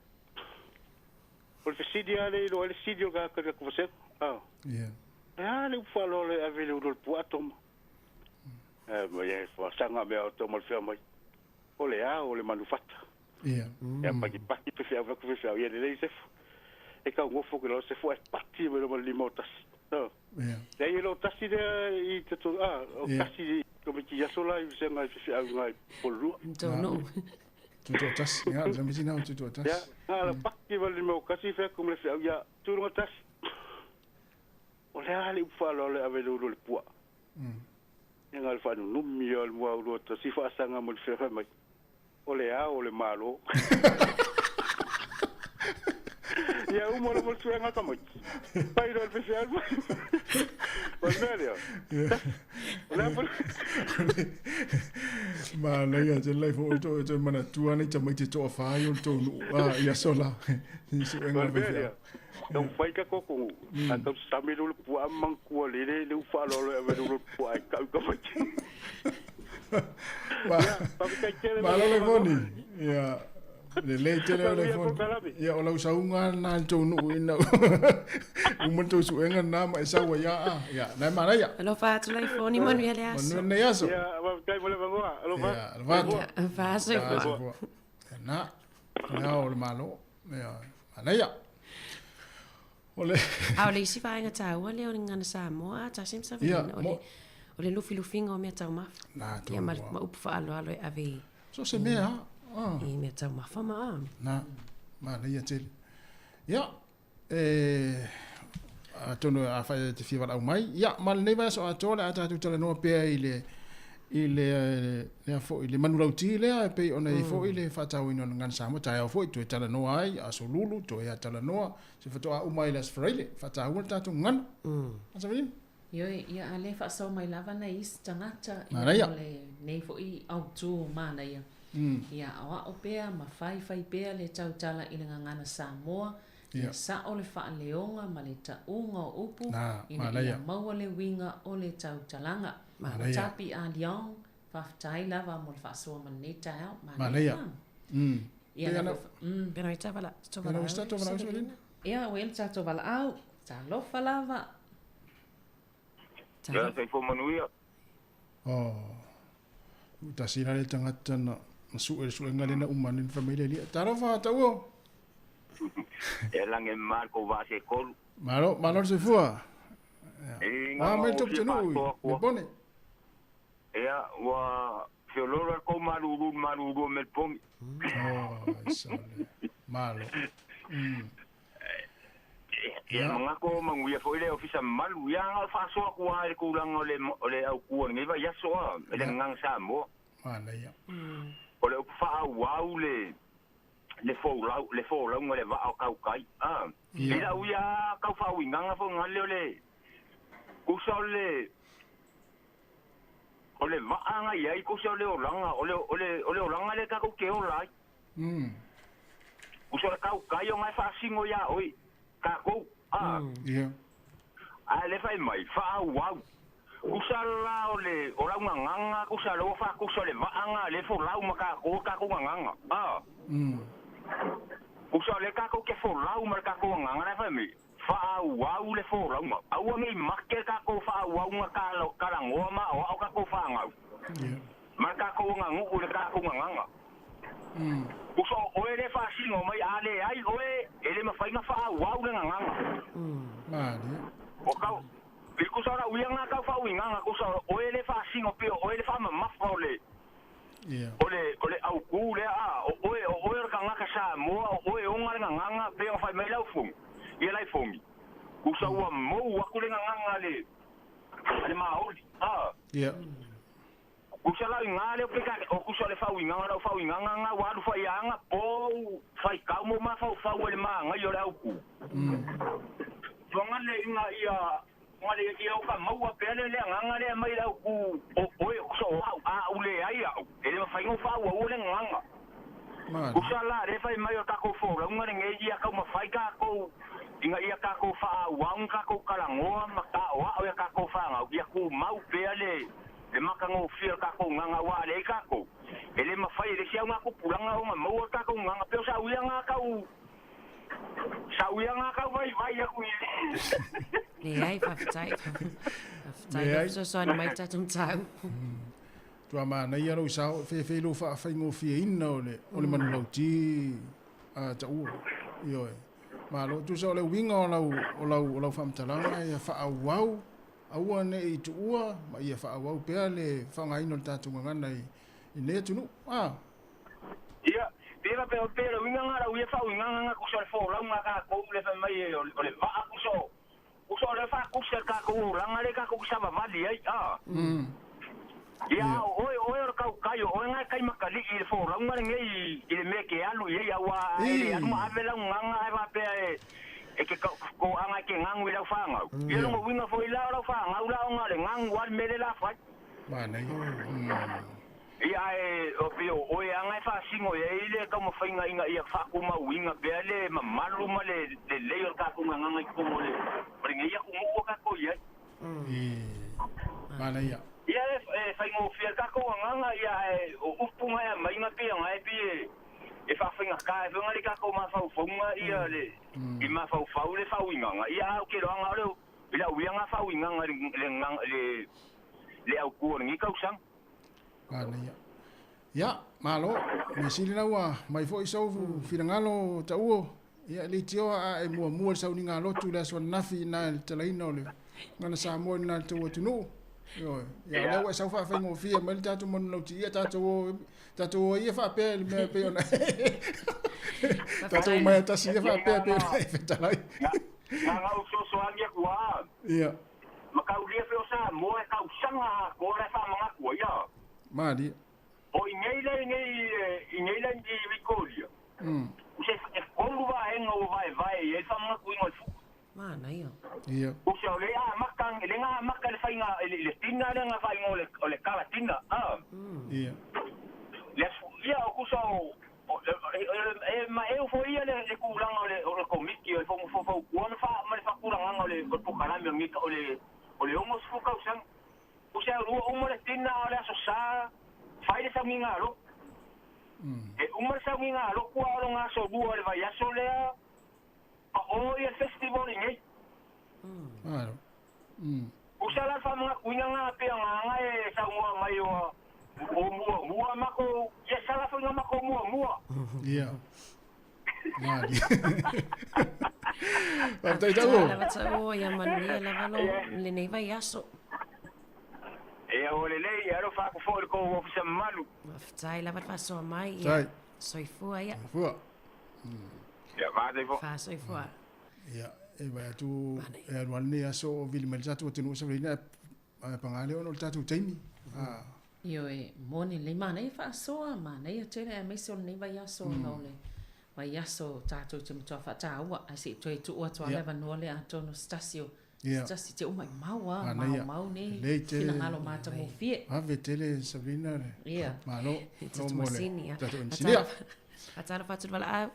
O le fesili lava lea e iloa ai le sili o le tagata i le tatou vasega. A. Ia. E a le upu faaaloalo e ave i le ulu o le puaa Toma? Ae mai e faasaga mea o Toma i le fea mai. O le ao o le manufata. Ia. Ia pakipaki pe feau atu faifeau, ia lelei Sefo. E tau nofo atu i lalo Sefo ae pati mai loa ma le lima o tasi. A. Ia. Leai e le o tasi lea i te to, a, o Ia. tasi i tamaiti i aso la i vasega i faifeau i ina i Pololua. Tonu. Tutoatasi. Ia, le tamaiti lena o Tutoatasi. Ia, na la pati mai le lima o kasi fai atu ma le feau, ia, tu luga tasi. O le a le upu faaaloalo e ave i le ulu o le puaa. Ia na o le faanunumi lava o le mua ulu o tasi faasaga mo le feau mai. O le ao o le Malo. Ia uma loa ma le suega tamaiti. Fai loa le faifeau mai. O le mea lea. O le a foi. Manaia tele lai foi toe toe manatua nei tamaiti toafa ai o le tou nuu a i aso la i suega O o le le mea faifeau. lea. Taumafai tatou atunuu. A tau sasami le ulu puaa ma manatua lele le upu faaaloalo e ave i le ulu puaa e tau i tamaiti. Ia, faafetai tele mo Malo le le avanoa. foni. Ia, lelei tele o le Manuia foni. polokalame. Ia, o lau sauga lena i le tou nuu ina uma le tou suega lena ma e sau ai lava. A, ia, na e manaia. Alofa atu lai foni, manuia le aso. Manuia lenei aso. Ia, faafetai mo le avanoa. Alofa Ia, atu. alofa atu. Ia, fa Ia, soifua. soifua. Ia, na. Le ao o le Malo. Ia, manaia. O le A o le isi vaega taua lea o le gagana Samoa a tasi ma Savelina, o le, o le lufilufiga o mea taumafa. Na, Ia, ma, ma upu faaaloalo e ave i... So se mea, a. I mea taumafa ma a. Na, manaia tele. Ia, e atonu afai e te fia valaau mai. Ia, ma lenei vaiaso atoa o le a tatou talanoa pea i le i le lea foi le manulauti lea e pei ona i ai foi le faatauina o le Gagana Samoa taeao foi toe talanoa ai aso lulu toe a talanoa se faatoa uma ai le aso Faraile faataua le tatou gagana. Asa Velina? Ioe, ia a le faasoa mai lava nai isi tagata ia Manaia. mo lenei foi autu manaia. Ia aoao pea ma faifai pea le tautala i le gagana Samoa Ia sao le faaleoga ma le tauga o upu ina ia maua le uiga o le tautalaga. Tapi a Leong, faafetai lava mo le faasoa ma lenei taeao. Manaia. Ia na Ia, ua i ai le tatou valaau. Talofa lava. Ia, soifua manuia. Oh. Tasi la le tagata na sue le suega lena uma nei fai mai le alia. Talofa tauo. E lagi e mama le kou vaa se tolu. Malo, malo le soifua. E Ua nganga mai o le fia atunuu i faasoa kua. Lepone. Ia, ua feoloolo le kou malulu le malulu o Melbourne. Oh, ai sale. Malo. Ia, mangaku o manuia foi le ofisa mamalu. Ia, na o le faasoa atu lava i le tulaga o le, o le autu o lenei vaiaso a, i le gagana Samoa. Manaia. O le upu faaauau le, le folau, le folauga le vaa o kaukai. A, i lau ia tau faauigaga foi gale o le, kusa o le, o le vaa na i ai, kusa o le olaga, o le, o le, o le olaga lea tatou te ola ai. Kusa o le kaukai o na e faasino iā oe, tatou, a. Ae le fai mai, faaauau. Kusa la o le, o lau gagana, kusa le ua faakusa o le vaa na le folau ma tatou, tatou gagana, a. Kusa o le tatou te folau ma le tatou gagana, le fai mai, faaauau le folauga. Aua nei make le tatou faaauauga talanoa ma aoao tatou fanau. Ma le tatou aganuu i le tatou gagana. Kusa o oe le faasino mai, a leai oe, e le mafai ona faaauau le gagana. O kau, i kusa o lau ia ngā kau faauigaga, kusa o oe le faasino pei o oe le faamamafa o le, o le, o le autū lea, a, o oe, o oe o le tagata Samoa, o oe e ona le gagana, pei ona fai mai lau fogi, ia lai fogi. Kusa ua mou atu le gagana a le, a le maoli, a. Kusa lau iga lea pe ka, o kusa o le faauigaga, lau faauigaga ngā ua alu faiaga, pou, faitau mo mafaufau e le magai o le autū. Tuaga le iga ia, nga le ia o ka maua pea le le agaga lea mai le autū, o oe, kusa o au, a au leai au, e le mafai ona ou faaauaua le gagana. Kusa la le fai mai o tatou folauga lenei ia taumafai tatou ina ia tatou faaauau tatou talanoa ma taoao ia tatou fanau, ia tumau pea le le matagofie o le tatou gagana, aua a leai tatou, e le mafai e le isi au ngā tupulaga ona maua le tatou gagana, pei o sau ia ngā tau, sau ia ngā tau vaivai atu i Leai, faafetai. Faafetai lou fesoasoani mai i le tatou mataupu. Matua manaia lou sao e feifei lou faafaigofieina o le o le manulauti a taua. Ioe. Malo, tusa o le uiga o lau o lau o lau faamatalaga ia faaauau, aua ne i tuua ma ia faaauau pea le faaaogaina o le tatou gagana i lenei atunuu. A. Ia, pei faapea o pei o le uiga lena lau ia faauigaga lena tusa o le folauga a tatou le fai mai o le vaa tusa o tusa o lea faatusa i le tatou olaga lea tatou te savavali ai, a. Ia, a o oe, o oe o le tautai, o oe na e taimatalii i le folauga lenei i le mea e te alu i ai, aua a e le alu ma ave lau gagana ae faapea e te toaga e te ganu i lau fanau. Ia, lona uiga foi la o lau fanau la ona o le ganu lava le mea lea o le a fai. Ia, ae o pei o oe lava na e faasino i ai le taumafaiga ina ia faatumauina pea le mamalu ma le lelei o le tatou gagana i totonu o lenei atunuu ua tatou i ai. Manaia. Ia, e faigofie le tatou gagana, ia, ae o upu na e aumai pei ona e pei e faafaigata ai foi na le tatou mafaufauga ia le i mafaufau le faauigaga. Ia, ae ou te iloaga o le i lau ia na faauigaga i le le autu o lenei tausaga. Manaia. Ia, malo. Mea sili la ua mai foi sou finagalo ta'uo. Ia, e leitioa a e muamua i le sauniga lotu i le aso ananafi i ina i le talaina o le Gagana Samoa i lena i le tou atunuu. Ioe. Ia, o lea ua e sau faafaigofie mai le tatou manulauti, ia tatou o, tatou o ia faapea i le mea e pei ona tatou omai tasi ia faapea e pei ona e fetalai. Na na ou fesoasoani atu lava. Ia. Mataulia pei o Samoa e tausaga atoa la e faamanatu ai a. Malie. O i nei la i nei i nei la i Vitoria. Se e tolu vaega ua vaevae i ai le faamanatuina o le futa. Manaia. Ia. Usa o le amata le na amata le faiga i le tina le na faiga o le kalatina a. Ia. Le ia o kusa o e ma e fo ia le tulaga o le komiti o le fono faufautua ma fa ma le faatulagaga o le polokalame o le o le 60 tausaga. Usa lua uma le tina o le aso sa fai le saugiga a lotu. E uma le saugiga a lotu a o le gasolua o le vaiaso lea pa o ia le festival i nei. Malo. Usa la le faamanatuina lena pei agaga e saunoa mai o o muamua matou ia sala foi na matou muamua. Ia. Malie. Faafetai ta'uo. Lava ta'uo ia manuia lava lo lenei vaiaso. Ia ua lelei, e alofa atu foi i le tou ofisa mamalu. Faafetai lava le faasoa mai. Ia soifua ia. Soifua. Ia faasoifua. Faasoifua. Ia, e vaai atu e alu lava lenei aso o vili mai le tatou atunuu o Savalina ae paga lea ona o le tatou taimi. Ioe, moni lelei, manaia faasoa, manaia tele aemaise o lenei vaiaso ona o le vaiaso tatou te matua faataua, ae se i toe tuu atu lava le avanoa lea atonu o se tasi o se tasi te maumau lava, maumau nei finagalo matagofie. Ave tele Sabrina le malo tatou masini tatou enisinia. Faatalofa atu le valaau.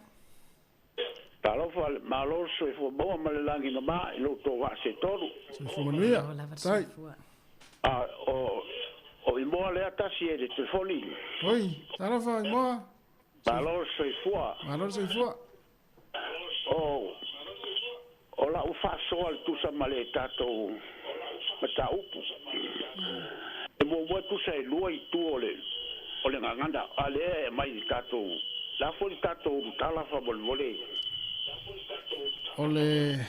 Talofa le malo le soifua maua ma le lagi na ma i lo outou vaa se tolu. Soifua manuia. Tai. A o Imoa lea tasi e le telefoni. Oi, talofa Imoa. Malo le soifua. Malo le soifua. O lau faasoa le tusa ma le tatou mataupu. E muamua tusa e lua itu o le o le gagana a lea e aumai i le tatou la foi le tatou ulutala faamolemole. O le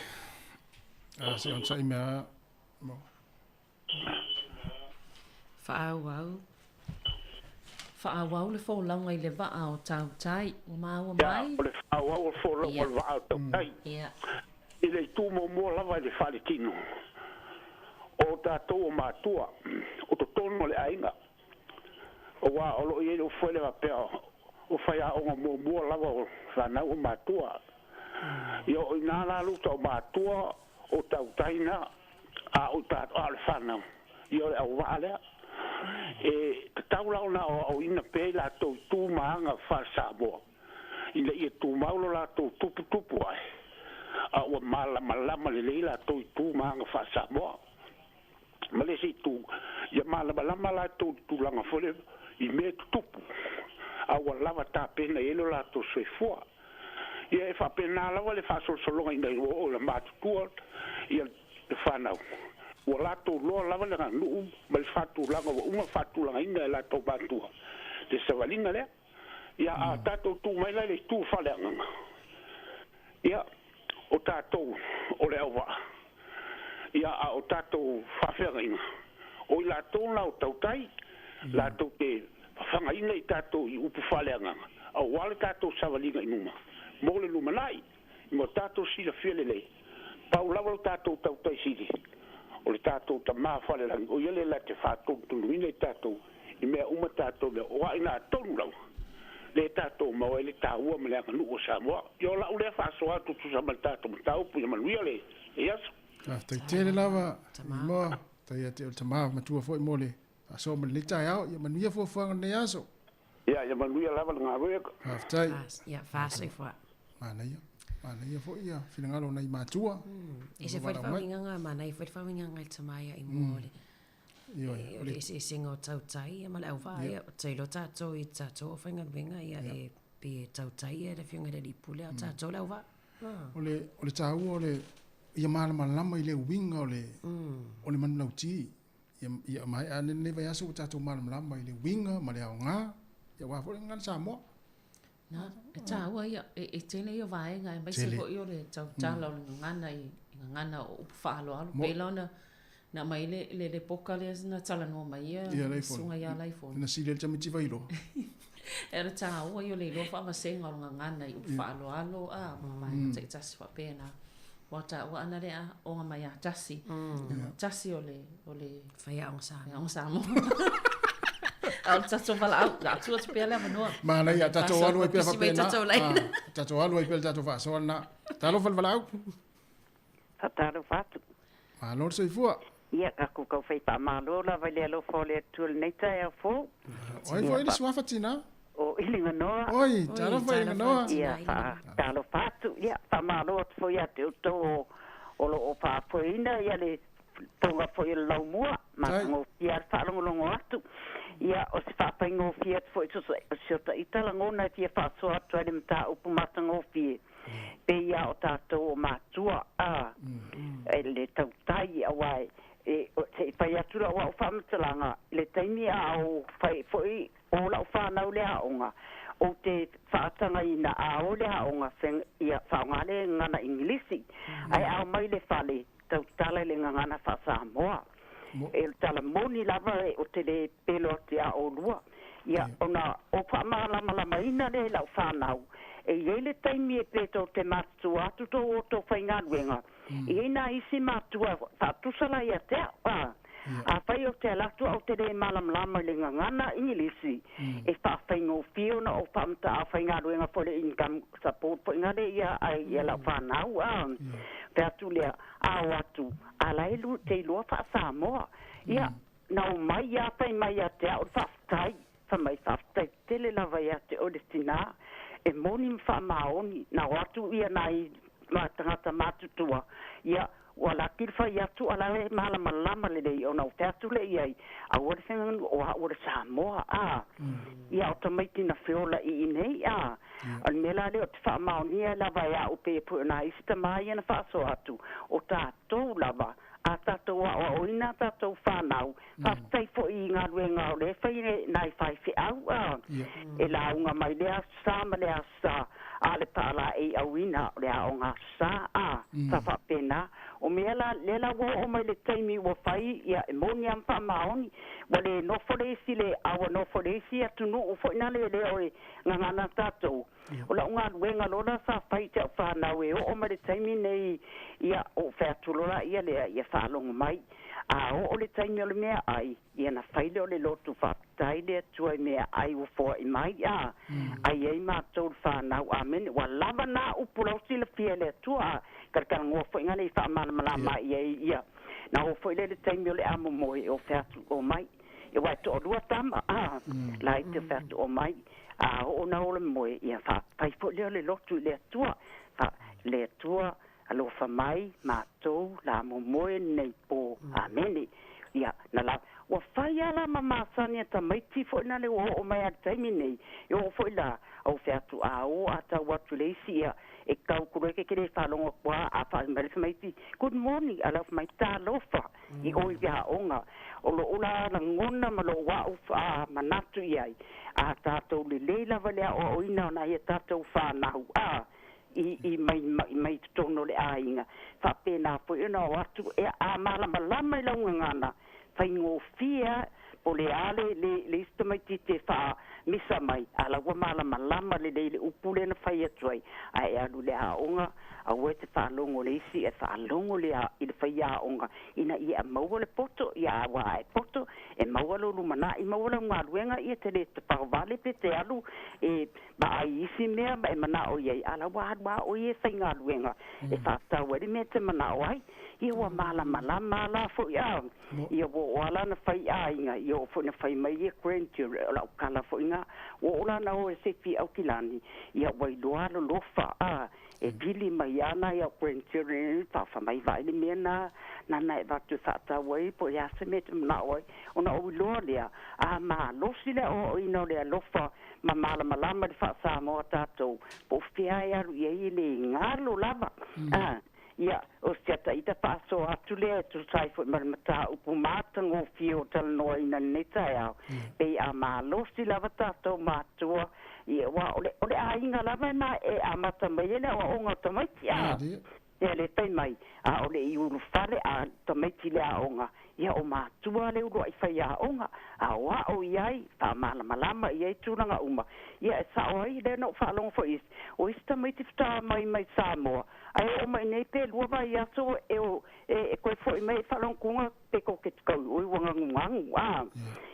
a se onosai mea mo. Faaauau. Faaauau le folauga i le vaa o Tautai. Ua maua mai? Ia, o le faaauau o le folauga o le vaa o Tautai. Ia. I le itu muamua lava i le faletino, o tatou o matua, o totonu o le aiga, aua o lo o i ai le ufu le faapea o faiaoga muamua lava o fanau o matua. Ia o ina la luta o matua o tautai na a o tatou a o le fanau, ia o le auvaa lea. E tatau la ona aoaoina pea i latou i tu ma aga faale-Samoa, ina ia tumau lo latou tuputupu ae, a ua malamalama lelei latou i tu ma aga faale-Samoa. Ma le isi itu, ia malamalama latou i le tulaga foi lea i mea e tutupu, a ua lava tapena i ai lo latou soifua. Ia e faapena lava le faasolosologa ina ua oo i le matutua ia le fanau, ua latou loa lava le aganuu ma le faatulaga ua uma faatulagaina e latou matua le savaliga lea. Ia a tatou tu mai la i le itu faaleagaga, ia o tatou o le auvaa, ia a o tatou faafeagaiga, o i latou na o tautai, latou te fafagaina i tatou i upu faaleagaga, aua le tatou savaliga i luma mo le lumanai, mo tatou silafia lelei, pau lava lo tatou tautai sili, o le tatou Tamā falelagi, o ia lea la te faatonutonuina i tatou i mea uma tatou mea, o ai tonu lava le tatou maua ai le taua ma le aganuu o Samoa. Ia o lau lea faasoa atu tusa ma le tatou mataupu, ia manuia le aso. Faafetai tele lava Imoa, faafetai ia te oe le tama matua foi mo le faasoa ma lenei taeao, ia manuia fuafuaga o lenei aso. Ia manuia lava le galuega. Faafetai. Ia faasoifua. Manaia. Manaia foi ia finagalo o nai matua. E ese foi le faauigaga, manaia foi le faauigaga i le tama ia Imoa o le Ioe, o le eseesega o tautai ia ma le auvaa ia, ou te iloa tatou i tatou aufaigaluega ia e pe tautai ia le afioga i le alii pule a o tatou le auvaa. O le taua o le ia malamalama i le uiga o le manulauti. Ia maea ane lenei vaiaso ua tatou malamalama i le uiga ma le aoga. Ia aua foi le gagana Samoa. Na, e tāua ia, e tele ia o vaega aemaise foi o le tautala o le gagana i gagana o upu faaaloalo. Pei la ona na aumai le le le poka lea na talanoa mai ia le susuga ia Laifolo. Na sili ai le tamaiti Vailoa. E le tāua ia o le iloa faavasega o le gagana i upu faaaloalo a ma vaega taitasi faapena. Ua taua ana le aoga mai ia tasi. Tasi o le o le faiaoga Samoa. Aoga Samoa. A o le tatou valaau, o le a tuu atu pea le avanoa. Manaia, tatou alu ai pea faapena. Tatou alu ai pea le tatou faasoa lena. Talofa le valaau. Faatalofa atu. Malo le soifua. Ia, tatou tau fai faamalo lava i le alofa o le Atua i lenei taeao fou. O ai foi le suafa tina? O Iliganoa. Oi, talofa Iliganoa. Ia, faatalofa atu. Ia, faamalo atu foi ia te outou o lo o faafoeina ia le fofoga foi o le laumua. Matagofie lava le faalogologo atu. Ia, o se faafaigofie atu foi o si o ta ita lagona e fia faasoa atu ai le mataupu matagofie. Pei lava o tatou o matua, a, e le tautai, aua e, se i fai atu lau au faamatalaga, i le taimi a o fai foi o lau fanau le aoga, ou te faatagaina a o le aoga, ia faaaoga le gagana Igilisi, ae a omai i le fale, tautala i le gagana faa-Samoa. E o le tala moni lava ou te le pelo atu ia oulua. Ia, ona ou faamalamalamaina lea i lau fanau, e i ai le taimi e pe tou te matutua atu tou o tou faigaluega, e i ai nai isi matua faatusa la ia te au, a. Afai ou te ala atu ae ou te le malamalama i le gagana Igilisi, e faafaigofie ona ou faamataau faigaluega foi le income support foi ngale ia ai ia lau fanau, a. Fai atu lea, a o atu, a la e te iloa faa-Samoa. Ia, na omai lava fai mai ia te au le faafetai, fai mai faafetai tele lava ia te oe le tinā, e moni ma faamaoni, na o atu ia nai tagata matutua, ia, ua laki le fai atu a la e malamalama lelei ona ou fai atu lea i ai, aua le fegaga o au o le Samoa, a. Ia o tamaiti na feola i inei, a. O le mea la lea ou te faamaonia lava e au pei foi o nai isi tama ia na faasoa atu, o tatou lava, a tatou aoaoina a tatou fanau, faafetai foi i galuega o lea e fai e nai faifeau, a, e lauga mai lea Aso Sa ma le Aso Sa, a o le paalaei auina o le aoga Aso Sa, a, sa faapena. O mea la, lea la ua oo mai le taimi ua fai, ia, e moni lava ma faamaoni, ua le nofo le isi le, a ua nofo le isi atunuu foi nale e le o e gagana tatou. O lau galuega loa la sa fai i te au fanau e oo mai le taimi nei, ia, ou fai atu loa la ia lea, ia faalogo mai. A oo le taimi o le meaai, ia na fai lea o le lotu faafetai le Atua i meaai ua foai mai, a, ai ai matou le fanau. Amene. Ua lava na upu lau silafia e le Atua, a talatalanoa foi ngale i faamalamalama i ai, ia. Na oo foi lea i le taimi o le amomoe, o fai atu, omai. Ia aua e toalua tama, a, laiti o fai atu, omai. A oo na o le moe, ia faafetai foi lea o le lotu i le Atua. Fa, le Atua, alofa mai matou la momoe lenei po. Amene. Ia, na la, ua fai a la ma masani a tamaiti foi na le ua oo mai a le taimi nei, e oo foi la, au fai atu a o a tau atu i le isi, ia, e kau koloeke ke le faalogo atu a, a fai mai le tamaiti, good morning, a lau fai mai, talofa i oi i aoga. O lou la lagona ma lou au manatu i ai, a tatou lelei lava le aoaoina o nai a tatou fanau, a, i, i mai, mai, mai totonu o le aiga, faapena foi ona o atu e a malamalama i lau gagana, faigofie a po o le a le, le, le isi tamaitiiti e faamisa mai, a la ua malamalama lelei le upu lea na fai atu ai, ae alu i le aoga, aua e te faalogo le isi, e faalogo le i le faiaoga ina ia maua le poto, ia aua a e poto, e maua lou lumanai, maua lau galuega, ia te le tapaovale pe te alu e vaai i isi mea ma e manao i ai, a la ua alu lava oe e faigaluega e faatau ai le mea e te manao ai. Ia ua malamalama la foi a, ia ua oo lava la na fai aiga, ia oo foi na fai mai ia grandchildren, o lau tala foi na, ua oo la na o e sefi Aukilani, ia ua iloa lolofa a, e pili mai ana nai au grandchildren, faafa mai vaai le mea na nana e avatu e faatau ai po o le a se mea e te manao ai, ona ou iloa lea, a malosi le aoaoina o le alofa ma malamalama i le faa-Samoa tatou, po o fea e alu i ai e le galo lava. A, ia, o si ata ita faasoa atu lea e tusa ai foi ma le mataupu matagofie. matagofie o talanoaina i lenei taeao, pei a malosi lava tatou matua, ia aua o le o le aiga lava na e amata mai ai le aoaoga o tamaiti a. Ia le fai mai, a o le i ulufale a tamaiti i le aoga, ia o matua le uluai faiaoga, aoao i ai, faamalamalama i ai tulaga uma. Ia e sao ai, lea na ou faalogo foi i isi, o isi tamaiti faatoa mai mai Samoa, ae oo mai nei pe lua vaiaso e o e e toe foi mai e faalogotuga pe tou te tau oi ua gagugagu a.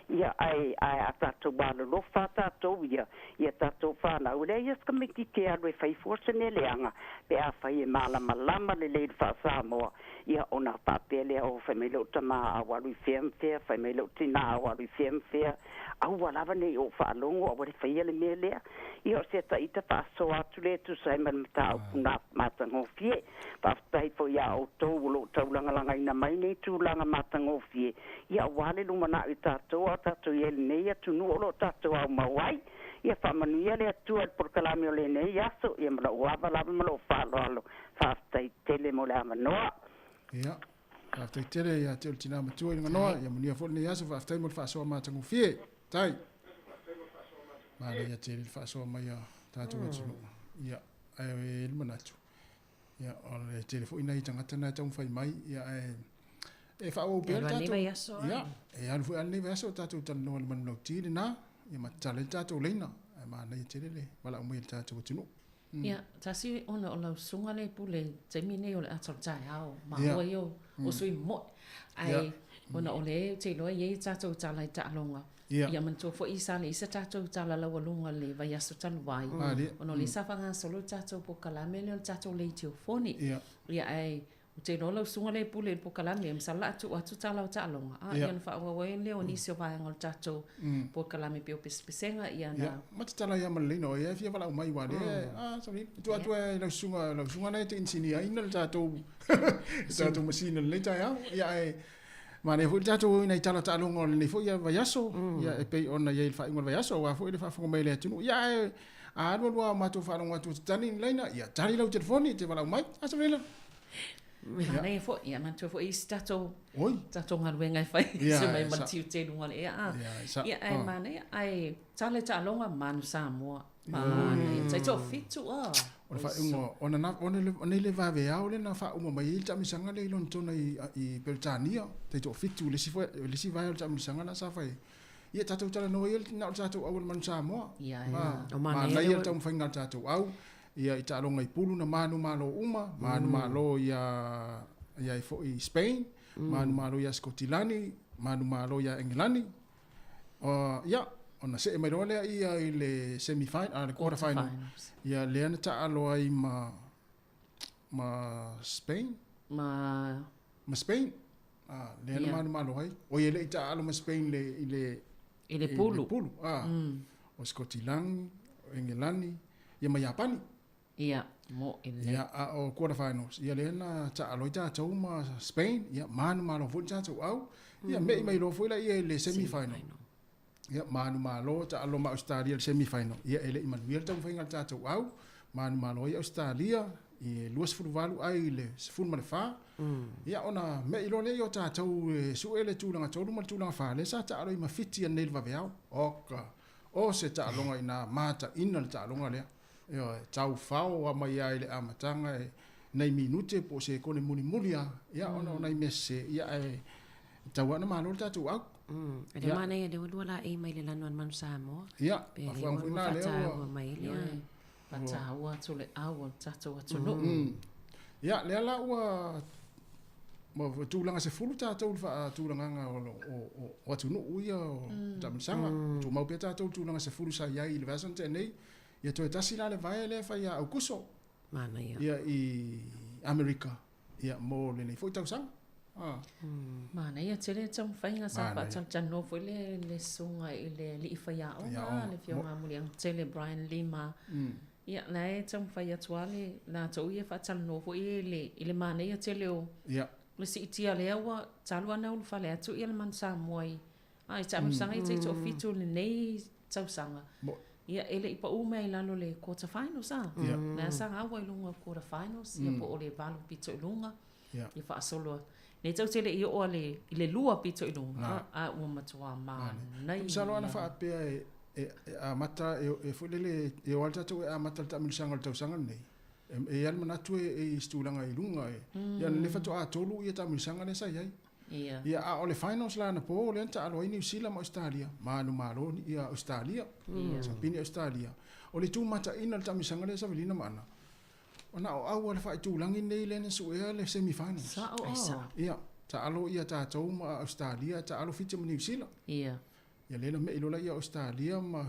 Ia ae ae a tatou alolofa tatou ia ia tatou fanau, e leai lava se tamaitiiti e alu e fai fua se mea leaga pe afai e malamalama lelei i le faa-Samoa. Ia ona faapea lea, oh fai mai lou tama a ua alu i fea ma fea, fai mai lou tina a ua alu i fea ma fea, aua lava ne i ou faalogo aua le faia le mea lea. Ia o se ata ita faasoa atu lea e tusa ai ma le mataupu na matagofie. Faafetai foi iā outou o lo o taulagalagaina mai nei tulaga matagofie, ia aua le lumanai o tatou a o tatou i ai i lenei atunuu o lo o tatou aumau ai. Ia faamanuia le Atua i le polokalame o lenei aso, ia ma lou ava lava ma lou faaaloalo. Faafetai tele mo le avanoa. Ia, faafetai tele ia te oe le tina matua i Luganoa, ia manuia foi lenei aso, faafetai mo le faasoa matagofie. Tai. Manaia tele le faasoa mai a tatou atunuu. Ia, ae e i ai le manatu, ia, o le tele foi nai tagata na e taumafai mai, ia, ae e faaauau pea le tatou. Ia, e alu foi lava lenei vaiaso o tatou talanoa i le manulauti lena, ia ma tatala ai le tatou laina, ae manaia tele le valaau mai a le tatou atunuu. Ia, tasi ona o lau susuga lea e pule i le taimi nei o le ata o le taeao, maua ia o sui moe. Ae ona o lea ou te iloa e i ai tatou tala i taaloga. Ia manatua foi sa leai se tatou tala laualuga i le vaiaso talu ai, ona o lea sa faagasolo le tatou polokalame lea o le tatou leitiofoni. Ia ae Ou te iloa lau susuga lea e pule i le polokalame, masalo o le a tuu atu tala o taaloga, a ia ona faaauau ai lea o nisi o vaega o le tatou polokalame pei o pesepesega, ia na. Ia, ma tatala ai lava ma le laina, o ai lava e fia valaau mai, aua o lea, a, sorry, e tuu atu lava i lau susuga, lau susuga lena e te inisinia ina le tatou, le tatou masini i lenei taeao. Ia, ae manaia foi le tatou o i nai tala taaloga o lenei foi vaiaso, ia, e pei ona i ai i le faaiuga o le vaiaso, aua foi le faafofoga mai a le atunuu. Ia, ae a alu alu lava o matou faalogo atu e te tali i le laina, ia tali lau telefoni e te valaau mai. A Sabrina? Manaia foi, ia manatua foi isi tatou, Oi. tatou galuega e fai yeah, se mai ma tiute i luga o le ea. A. Yeah, sa, ia, ae manaia, ae tala i taaloga manu Samoa. Manaia. Tai toafitu a. O le faaiuga, ona na, ona le, ona le vaveao lea na faauma mai ai le taamilosaga lea i Lonetona i, i Peretania, tai toafitu le isi foi, le isi vaea o le taamilosaga la sa fai ai. Ia tatou talanoa ia na o le tatou au o le manu Samoa. Ia, ia. O manaia le taumafaiga a le tatou au. Ia i taaloga i pulu na manumalo uma, manumalo ia ia ai foi Spain, manumalo ia Sikotilani, manumalo ia Engelani. Ia, ona see mai loa lea ia i le semi final, a le quarter final. Ia lea na taalo ai ma ma Spain. Ma Spain. Ah, lea na manumalo ai. Oi e le i taalo ma Spain le i le i le pulu. I le pulu. Ah. O Sikotilani, o Engelani, ia ma Iapani. Ia, mo i le. Ia, a o quarter finals, ia lea na taalo ai tatou ma Spain, ia manumalo foi le tatou au. Ia me'i mai loa foi laia i le semi final. Ia, manumalo taalo ma Ausetalia i le semi final. Ia, e le i manuia le taumafaiga a le tatou au. Manumalo ai Ausetalia i 28 ai i le 14. Ia, ona me'i loa lea o tatou e sue le tulaga 3 ma le tulaga 4, lea sa taalo ai ma Fiti ananei i le vaveao. Oka! O se taaloga ina mataina le taaloga lea. Ioe, taufao lava mai lava i le amataga e nai minute po o se kone mulimuli lava, ia, ona o nai mea sese, ia, ae tau lava ona malo le tatou au. E le manaia lea ua lua laei mai le lanu a le manu Samoa. Ia, mafuaaga foi na lea ua. Mai le. Faataua atu le au o le tatou atunuu. Ia, lea la ua ma tulaga 10 tatou i le faatulagaga o atunuu ia o taamilosaga. Tumau pea tatou i le tulaga 10 sa i ai i le vaiaso na tea nei. Ia toe tasi la le vae lea e fai ia Aukuso. Manaia. Ia i Amerika ia mo lenei foi tausaga. Ah. Manaia tele le taumafaiga sa faatalatalanoa foi le le susuga i le alii faiaoga le Afioga ia Muliagatele Brian Lima. Ia la e taumafai atu lava le latou ia faatalanoa foi i le i le manaia tele o le siitia lea ua talu lava ona ulufale atu ia le Manu Samoa i a i taamilosaga ia taitoafitu i lenei tausaga. Ia e le i pau mai i lalo le quarter finals a. Yeah. Lea sa gaua i luga o quarter finals ia po o le valu pito i luga. Ia faasolo nei tatou te le i oo le i le lua pito i luga, a ua matuā manaia. Masalo ana faapea e amata e foi lele e o lava tatou e amata le taamilosaga o le tausaga lenei. E i ai le manatu e i se tulaga i luga e. Ia lea faatoa tolu ia taamilosaga lea sa i ai. Ia a o le finals la anapo lea na taalo ai Niu Sila ma Ausetalia, manumalo ia Ausetalia. Siamupini Ausetalia. O le tumataina o le taamilosaga lea Savelina ma Ana, ona o au a le faaitulagi lenei lea na suea le semi finals. Sao o. Ia, taalo ia tatou ma Ausetalia, taalo Fiti ma Niu Sila. Ia. Ia lea na me'i loa laia Ausetalia ma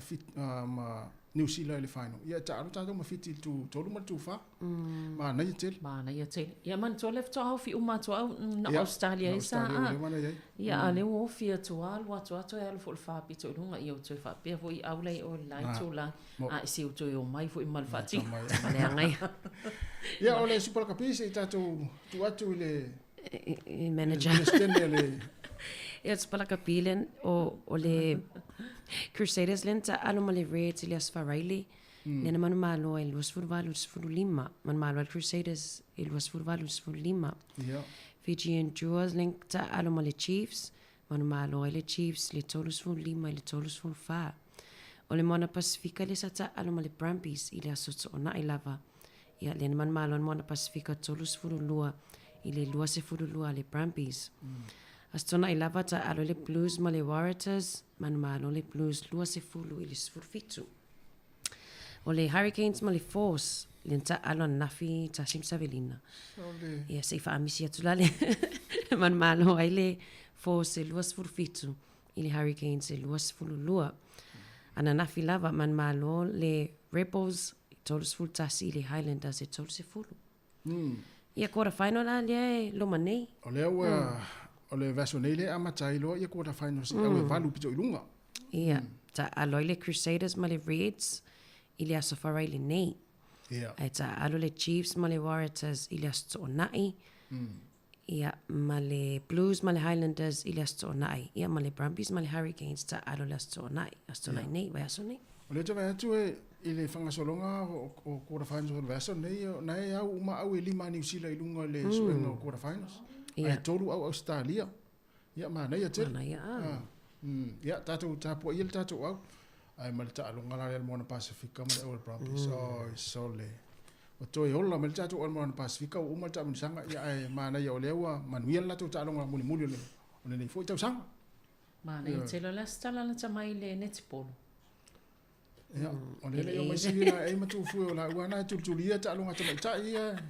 ma Niu Sila i le final. Ia taalo tatou ma Fiti i le tu tolu ma le tu fa. Manaia tele. Manaia tele. Ia manatua le faatoa ofi uma atu au na o Ausetalia ai sa a. Ia a lea ua ofi atu a alu atu a toe alu foi le fa pito i luga ia ua toe faapea foi au la i o le la itu la a e se ua toe omai foi ma le faatino. Leaga ia. Ia o le Super Lakapi se i tatou tuu atu i le i manager. Peresetene le Ia o Super Lakapi le o le Crusaders lea na taalo ma le Reds i le Aso Faraile. Lea na manumalo ai i le 28 15. Manumalo ai le Crusaders i le 28 15. Ia. Fijian Drua lea na taalo ma le Chiefs, manumalo ai le Chiefs i le 35 i le 34. O le Moana Pasifika lea sa taaalo ma le Brumbies i le Aso Toonai lava. Ia, lea na manumalo ai le Moana Pasifika 32 i le 22 a le Brumbies. Aso Toonai lava taaalo ai le Blues ma le Waratahs, manumalo le Blues 20 i le 17. O le Hurricanes ma le Force, lea na taaalo ananafi Tasi ma Savelina. Ia, se i faamisi atu la le manumalo ai le Force e 27 i le Hurricanes e 22. Ananafi lava, manumalo le Rebels e 31 i le Highlanders e 30. Ia, quarter final la lea e loma nei. O lea ua, o le vaiaso nei lea e amata ai loa ia quarter finals i au e valu pito i luga. Ia, taaalo ai le Crusaders ma le Reds i le Aso Faraile nei. Ia. Ae taaalo le Chiefs ma le Waratahs i le Aso Toonai. Ia, ma le Blues ma le Highlanders i le Aso Toonai. Ia, ma le Brumbies ma le Hurricanes taaalo i le Aso Toonai. Aso Toonai nei, vaiaso nei. O lea ou te vaai atu e, i le faagasologa o quarter finals o le vaiaso nei, o na e au uma au e lima a Niu Sila i luga o le suega o quarter finals. Ae tolu au Ausetalia. Ia, manaia tele. Manaia, a. Ia, tatou tapuaia le tatou au. Ae ma le taaloga la lea a le Moana Pasifika ma le All Brumbies. Oi, sole. Ua toe ola mai le tatou All Moana Pasifika ua uma le taamilosaga, ia ae manaia o lea ua manuia le latou taaloga mulimuli o le o lenei foi tausaga. Manaia tele o le a se tala lata mai i le netipolo. Ia, o lea e le i omai sili la e ma Tufue o laua na e tulitulia taaloga a tamaitai ia.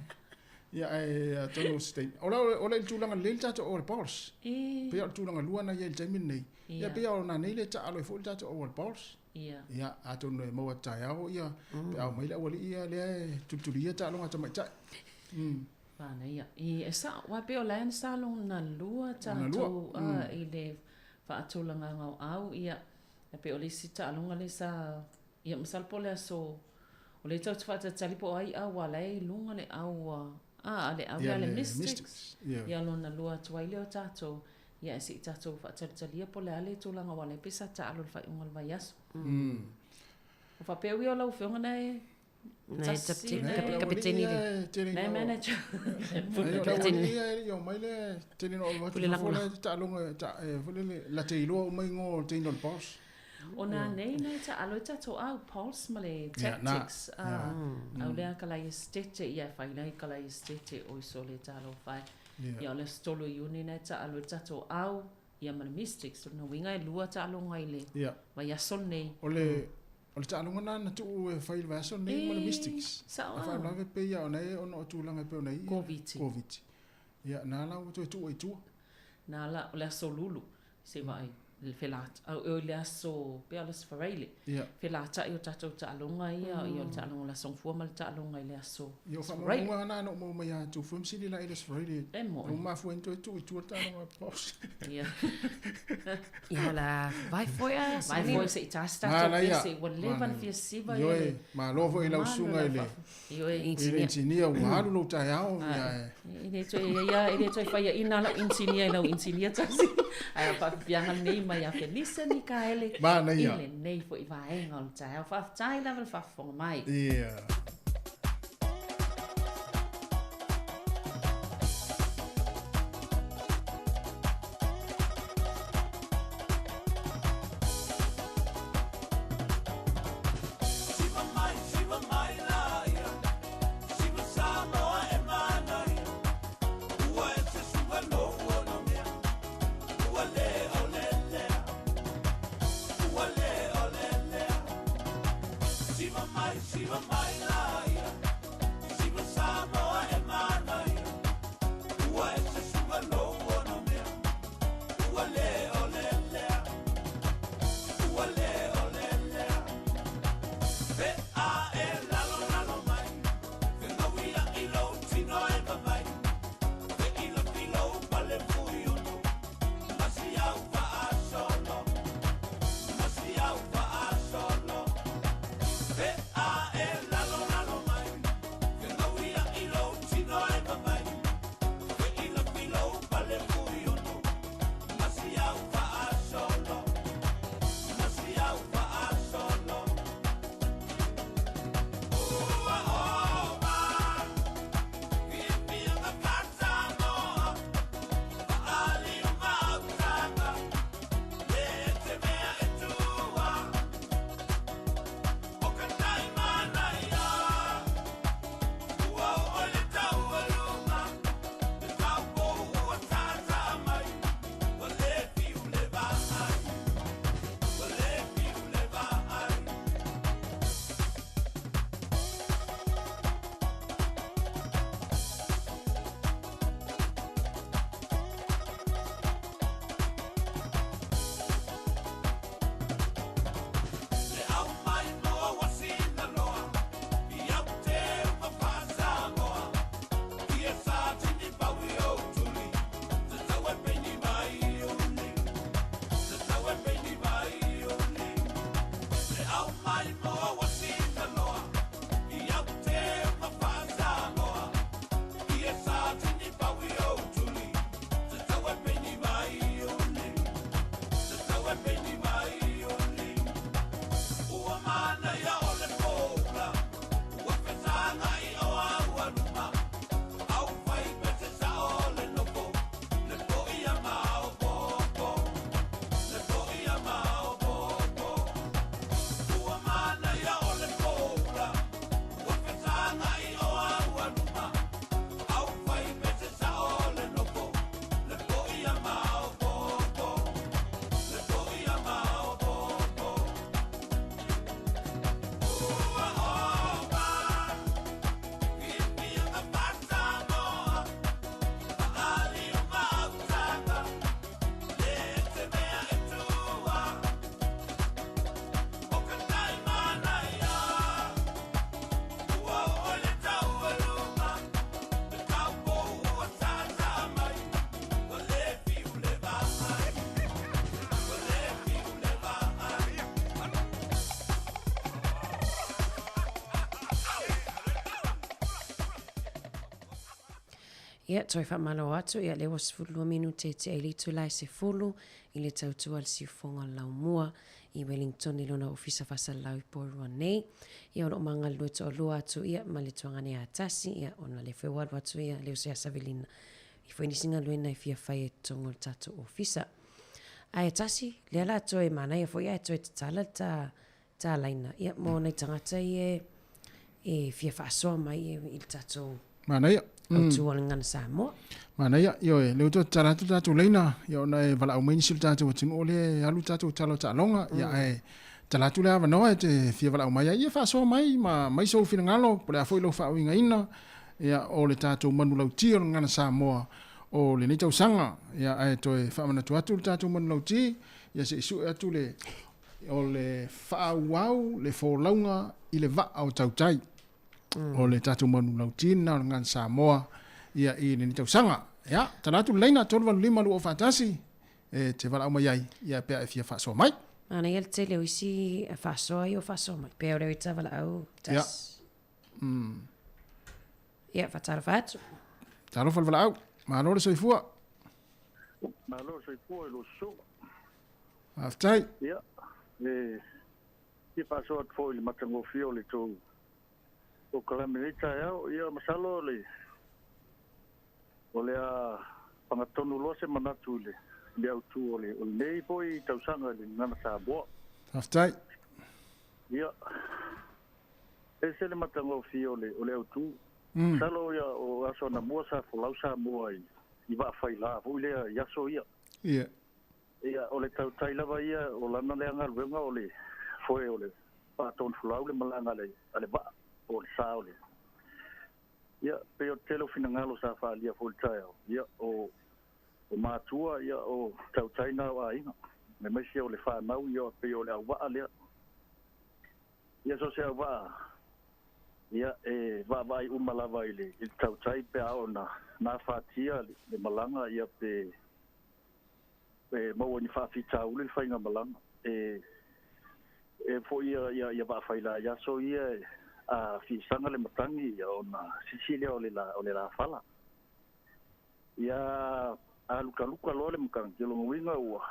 Ia ae atonu o se taimi. O la o le i le tulaga lelei le tatou All Bulls. Pei o le tulaga lua na i ai i le taimi lenei. Ia pei o nanei le taalo ai foi le tatou All Bulls. Ia atonu e maua taeao ia pe a omai le aualii ia lea e tulitulia taaloga a tamaitai. Manaia. E sao, aua pei o la sa lona lua tatou i le faatulagaga o au, ia E pei o le isi taaloga lea sa, ia masalo po o le aso, o lea tatou te faatalitali po o ai au a la e i luga le au a, a le au lea a le Mystics. Ia lona lua atu ai lea o tatou, ia ae se i tatou faatalitali ia po o le a le tulaga aua o lea pei sa taalo i le faaiuga o le vaiaso. O faapea ui o lau afioga na e Na e kapeteni le. Na e manager. Kapeteni. Ia e omai le tele no atu fo le taaloga e fo le la te iloa uma igoa o le teine o le Pulse. O nā nei na e taalo ai tatou au Pulse ma le Tactics a au lea ka lai estete ia e fai lai ka lai estete o iso le talofa e. Ia o le aso 3 o Iuni na e taalo ai tatou au ia ma le Mystics. O lona uiga e lua taaloga i le vaiaso lenei. O le O le taaloga lena na tuu e fai i le vaiaso lenei ma le Mystics. Sao A faalavelave pei lava ona e ona o tulaga e pei ona i ai. Koviti. Koviti. Ia, na la ua toe tuu ai i tua. Na la, o le aso Lulu, se i vaai, le oi le aso, pei o le aso Faraile. Ia. Felata'i o tatou taaloga ia, ia o le taaloga o le aso Gafua ma le taaloga i le aso Ia, o Faraile. faamaumauga lava na na ou maua mai ia Tufue ma Sili la i le aso Faraile. E mo'i. Ua mafua ai ona toe tuu i tua le taaloga a Pulse. Ia. Ia o le a vae foi a Vae foi se i tasi tatou Manaia. pese ua leva na fia siva ia Ioe, le malo foi i lau mamalu susuga i le Ioe. i le inisinia ua alu lou taeao ia e. E le toe ia e le toe faiaina lau inisinia i lau inisinia tasi. Ae o faapipiaga lenei mai ia Felisa Mikaele Manaia. i lenei foi vaega o le taeao. Faafetai lava le faafofoga mai. Ia. Ia, toe faamalo atu, ia lea ua 12 minute e tea i le itula e 10 i le tautua a le siufofoga o le Laumua i Wellington i lona ofisa faasalalau i Porirua nei. Ia, o lo o magalulue toalua atu ia ma le tuagane ia tasi, ia, ona lea foi ua alu atu ia le uso ia Savelina i foi nisi galuega e fia fai i totonu o le tatou ofisa. Ae tasi, lea la toe manaia foi ae toe tatala le ta ta laina, ia, mo nai tagata ia e fia faasoa mai i le tatou Manaia. Autu o le Gagana Samoa. Manaia, ioe, lea ua toe tatala atu le tatou laina, ia ona e valaau mai nisi o le tatou atunuu lea e alu tatou tala o taaloga, ia ae tatala atu le avanoa e te fia valaau mai ai, ia faasoa mai ma aumai sou finagalo, po o le a foi lou faauigaina, ia o le tatou manulauti o le Gagana Samoa o lenei tausaga, ia ae toe faamanatu atu le tatou manulauti, ia se i sue atu le o le faaauau le folauga i le vaa o tautai. O le tatou manulauti lena o le Gagana Samoa ia i lenei tausaga. Ia, tala atu le laina 385 241 e te valaau mai ai ia pe a e fia faasoa mai. Manaia le tele o isi faasoa ia ua faasoa mai. Pea o lea e valaau tas. Ia. Ia, faatalofa atu. Talofa le valaau. Malo le soifua. Malo le soifua i lou susuga. Faafetai. Ia, e fia faasoa atu foi i le matagofie o le tou polokalame i lenei taeao. Ia, masalo o le o le a fagatonu loa se manatu i le i le autu o le o lenei foi tausaga i le Gagana Samoa. Faafetai. Ia, ese le matagofie o le o le autu. Masalo ia o aso anamua sa folau Samoa i i vaa faila foi lea i aso ia. Ia. Ia, o le tautai lava ia o lana lea galuega o le foe o le faatonufolau le malaga a le a le vaa po o le sa o le Ia, pei o le tele o finagalo sa faaalia foi i le taeao, ia, o o matua, ia, o tautai na o aiga, aemaise o le fanau, ia, pei o le auvaa lea. Ia, so o se auvaa, ia, e vaavaai uma lava i le i le tautai pe a oo ina nafatia le malaga, ia, pe e maua i ni faafitauli le faigamalaga. E e foi ia ia ia vaafaila i aso ia e a fisaga le matagi ia ona sisi lea o le la o le lafala. Ia a lukaluka loa le matagi, o lona uiga ua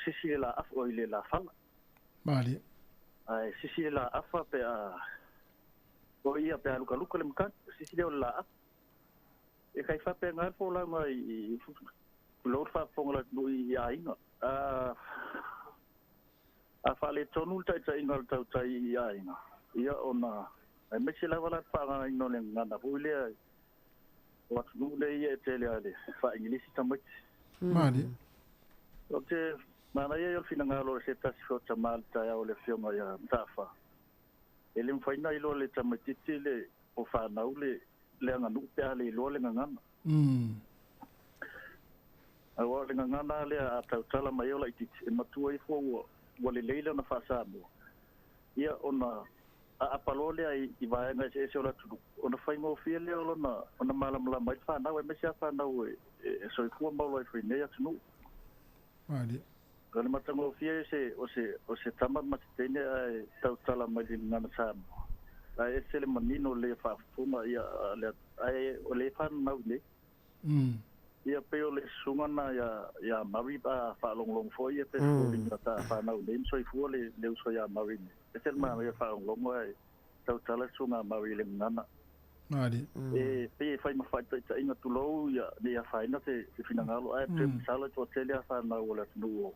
sisi le la afa oi le lafala. Malie. Ae sisi le la afa pe a o ia pe a lukaluka le matagi, sisi lea o le la afa. E kai faapena le folauga i tulou le faafofoga a le atunuu i aiga. A a faaletonu le taitaiga o le tautai i aiga, ia ona aemaise lava la le faaaogaina o le gagana foi lea o atunuu nei ia e tele lava i le faa-Igilisi tamaiti. Malie. Ou te manaia ia o le finagalo o se tasi foi o tama i le taeao o le Afioga ia Mataafa, e le mafai ona iloa e le tamaitiiti le o fanau le le aganuu pe a le iloa le gagana. Aua o le gagana lava lea a tautala mai ai o laitiiti, e matua ifo ua, ua lelei lana faa-Samoa, ia ona aapa loa lea i, i vaega eseese o le atunuu, ona faigofie lea o lona, ona malamalama ai le fanau, aemaise lava fanau e, e soifua ma ola ifo i nei atunuu. Malie. O le matagofie o se, o se, o se tama ma se teine ae tautala mai le gagana Samoa, ae ese le manino o le faafofoga ia a le ae o le fananau i nei. Ia pei o le susuga na ia ia Murray a faalogologo foi ia pe foliga sa fanau i nei ma soifua le le uso ia Murray nei. Ese le manaia faalogologo ae tautala le susuga a Murray i le gagana. Malie. E pei e fai ma faataitaiga tulou ia ne i afaina se se finagalo ae pe masalo e toatele a fanau o le atunuu o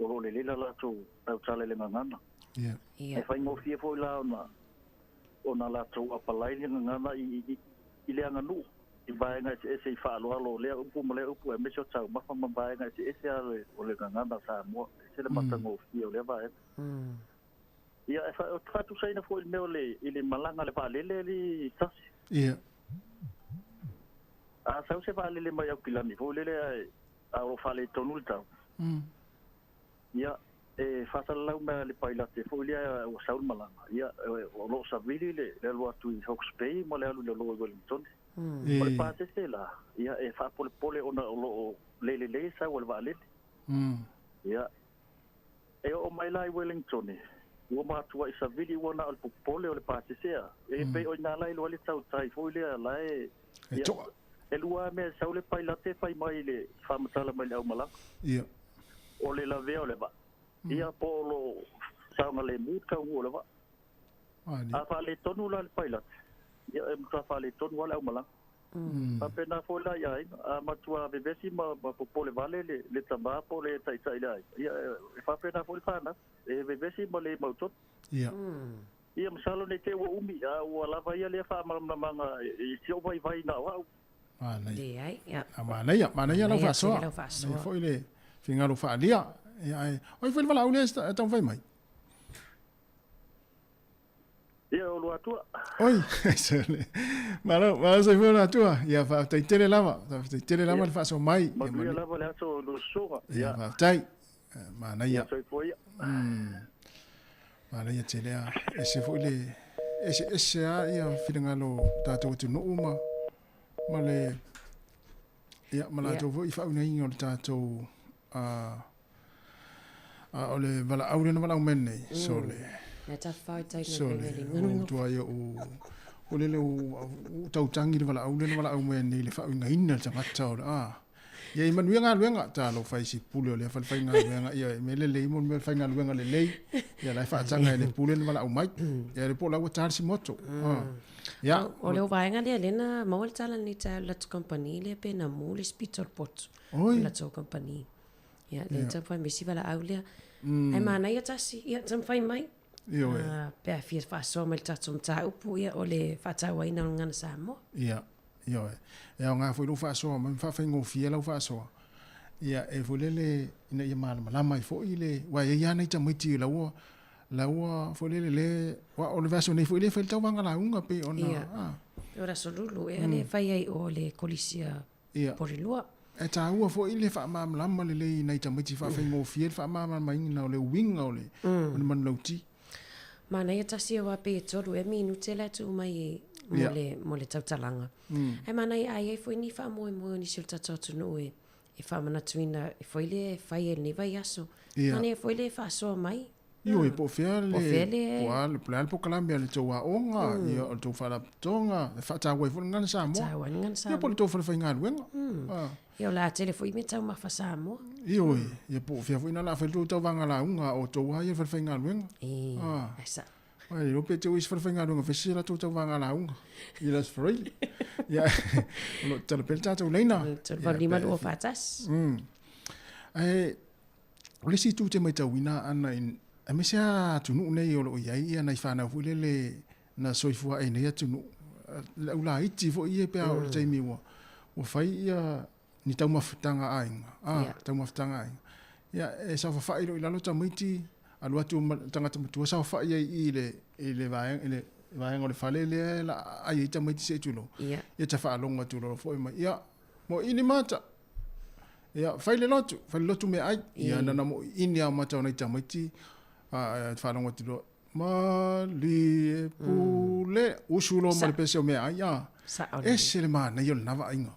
o lo o lelei la latou tautala i le gagana. Ia. E faigofie foi la ona ona latou apalai le gagana i i i le aganuu i vaega eseese i faaaloalo o lea upu ma lea upu aemaise o taumafa ma vaega eseese a le o le gagana Samoa. E ese le matagofie o lea vaega. Ia, e fa, ou te faatusaina foi i le mea o le, i le malaga a le vaalele alii tasi. Ia. A sau se vaalele mai Aukilani foi lele ae, a o lo o faaletonu le tau. Ia, e faasalalau mai lava e le pailate foi lea ua sau le malaga, ia, o lo o savili le, le alu atu i Hawke's Bay ma le alu i lalo i Wellington. O le pasese la, ia, e faapolepole ona o lo o le lelei le sau a le vaalele. Ia, E oo mai la i Wellington, ua matuai savili ua na o le popole o le pasese a. E pei o ina la iloa ai le tautai foi lea la e E toa. E lua lava mea e sau le pailate fai mai le faamatala mai le aumalaga. Ia. O le lavea o le vaa. Ia po o lo o saogalemu le taunuu o le vaa. A faaletonu la le pailate, ia e matua faaletonu lava le aumalaga. Faapena foi la i aiga, a matua vevesi ma popole vale le tama po o le taitai i le aiga, ia e faapena foi le fanau, e vevesi ma le mautonu. Ia. Ia masalo ne i te i ua umi, a ua lava ia lea faamalamalamaga i si ou vaivai na o au. Manaia. Leai, ia. A manaia, manaia lau Manaia faasoa. tele lau faasoa. Manaia foi le finagalo faaalia. Ia, ae, o ai foi le valaau lea e taumafai mai? Ia, o Luatua. Oi, sole. Malo, malo soifua Luatua. Ia, faafetai tele lava. Faafetai tele lava le faasoa mai. Ia, Manuia lava le aso o lua susuga. Ia, faafetai. Manaia. Ia, soifua ia. Manaia tele a. Ese foi le, ese ese a ia finagalo o tatou atunuu ma, ma le, ia, ma latou foi faauigaina o le tatou, A o le valaau lea na valaau mai nei, sole. Nā tā whai tai ngā Sole, o tua ia o, o lele o, o tautangi le valaau lea na valaau mai nei le faauigaina le tagata o le, a. Ia i manuia galuega, talofa i si pule o lea falefaigaluega, ia e mea lelei mo le mea faigaluega lelei, ia la e faataga e le pule na valaau mai. Ia le po la ua tā le simoto. Ia. O le vaega lea lea na maua le tala nei taeao i le latou kamupani lea pe na mu le spito o le potu. Oi. O le latou kamupani. Ia, lea taumafai mai isi valaau lea. Ae manaia tasi, ia, taumafai mai. Ioe. Pe a fia faasoa mai le tatou mataupu, ia, o le faatauaina o le gagana Samoa. Ia, ioe. E aoga foi lou faasoa mai ma faafaigofie lau faasoa. Ia, e foi lele ina ia malamalama ai foi le, aua e i ai lava nai tamaiti la ua, la ua foi lele le, aua o le vaiaso nei foi lea e fai ai le tauvaga lauga pei ona, Ia. O le aso Lulu ea lea e fai ai o le kolisi a Porirua. E taua foi le faamalamalama lelei i nai tamaiti faafaigofie le faamalamalamaina o le uiga o le manulauti. Manaia tasi aua pei e tolu ea minute la e tuu mai mo le, mo le tautalaga. Ae manaia a i ai foi ni faamoemoe o nisi o le tatou atunuu e, e faamanatuina foi le fai ai i lenei vaiaso. Manaia foi le faasoa mai. Ioe, po o fea le, po o a, po o le a le polokalame a le tou aoga, ia, o le tou faalapotopotoga, e faataua ai foi le gagana Samoa. Faataua ai le gagana Samoa. Ia, po o le tou falefaigaluega. Ia, o le a tele foi mea taumafa Samoa. Ioe, ia po o fea foi na o le a fai le tou tauvaga lauga a outou lava ia i le falefaigaluega. E, ai sao. Ai, iloa pe te ui isi falefaigaluega fai se latou tauvaga lauga i le Aso Faraile. Ia, o lo o tatalo pea le tatou laina. 3 8 5 2 4 1. Ae, O le isi itu ou te matauina ana i aemaise lava atunuu nei o lo o i ai nai fanau foi lele na soifua ae i nei atunuu, le au laiti foi ia pe a oo i le taimi ua ua fai ia ni taumafataga aiga, a, taumafataga aiga. Ia e saofafai loa i lalo tamaiti, alu atu ma le tagata matua saofai ai i i le i le vaega i le vaega o le fale lea e ai ai tamaiti se i tulou. Ia ta faalogo atu loa foi mai, ia, moili mata. Ia, fai le lotu, fai le lotu meaai. Ia, nana mo ini a mata o nei tamaiti, a, faalogo atu loa, malie pule, usu loa ma le pese o meaai, a. Sao lelei. Ese le manaia o lena vaaiga.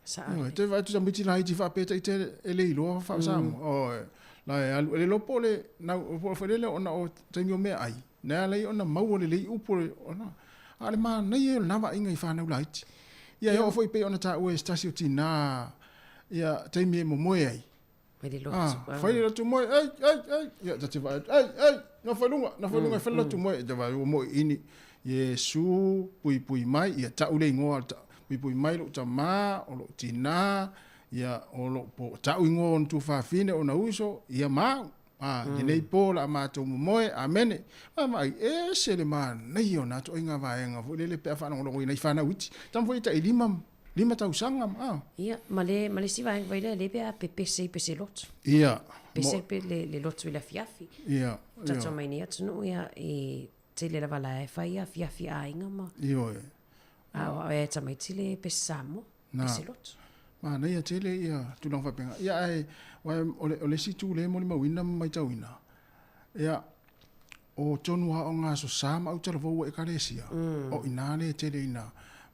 Sao lelei. Toe vaai atu tamaiti laiti faapea ita e le iloa faa-Samoa. Oi, la e alu, e le iloa po o le, nau, po o foi lele ona o taimi o meaai, na ala ai ona maua lelei upu o le, ona, a o le manaia ia o lena vaaiga i fanau laiti. Ia e oo foi pei ona taua e se tasi o tina ia taimi e momoe ai. Fai le lotu. Ah, fai le lotu moe, ei, ei, ei. Ia ta te vaai atu, ei, ei, nofo i luga, nofo i luga, fai le lotu moe. Ta vaai ua moe ini. Iesu, puipui mai, ia tau le igoa, puipui mai lou tama, o lou tina, ia o lou po, tau igoa o ona tuafafine, ona uso, ia ma au. A, lenei po o le a matou momoe, amene. Vaavaai, e ese le manaia o na ituaiga vaega foi lele pe a faalogologo i nai fanau iti. Tama foi e tailima, lima tausaga, a. Ia, ma le, ma le isi vaega foi lea, lea pe a pepese i pese lotu. Ia. Pese pe le, le lotu i le afiafi. Ia. Tatou mai nei atunuu, ia, e tele lava la e fai afiafi aiga ma. Ioe. A o e tamaiti le pese Samoa. Na. Pese lotu. Manaia tele ia tulaga faapena. Ia ae o le, o le isi itu lea e molimauina ma maitauina, ia, o tonu lava o ngā aso sa ma autalavou o Ekalesia, o ina lea e tele ina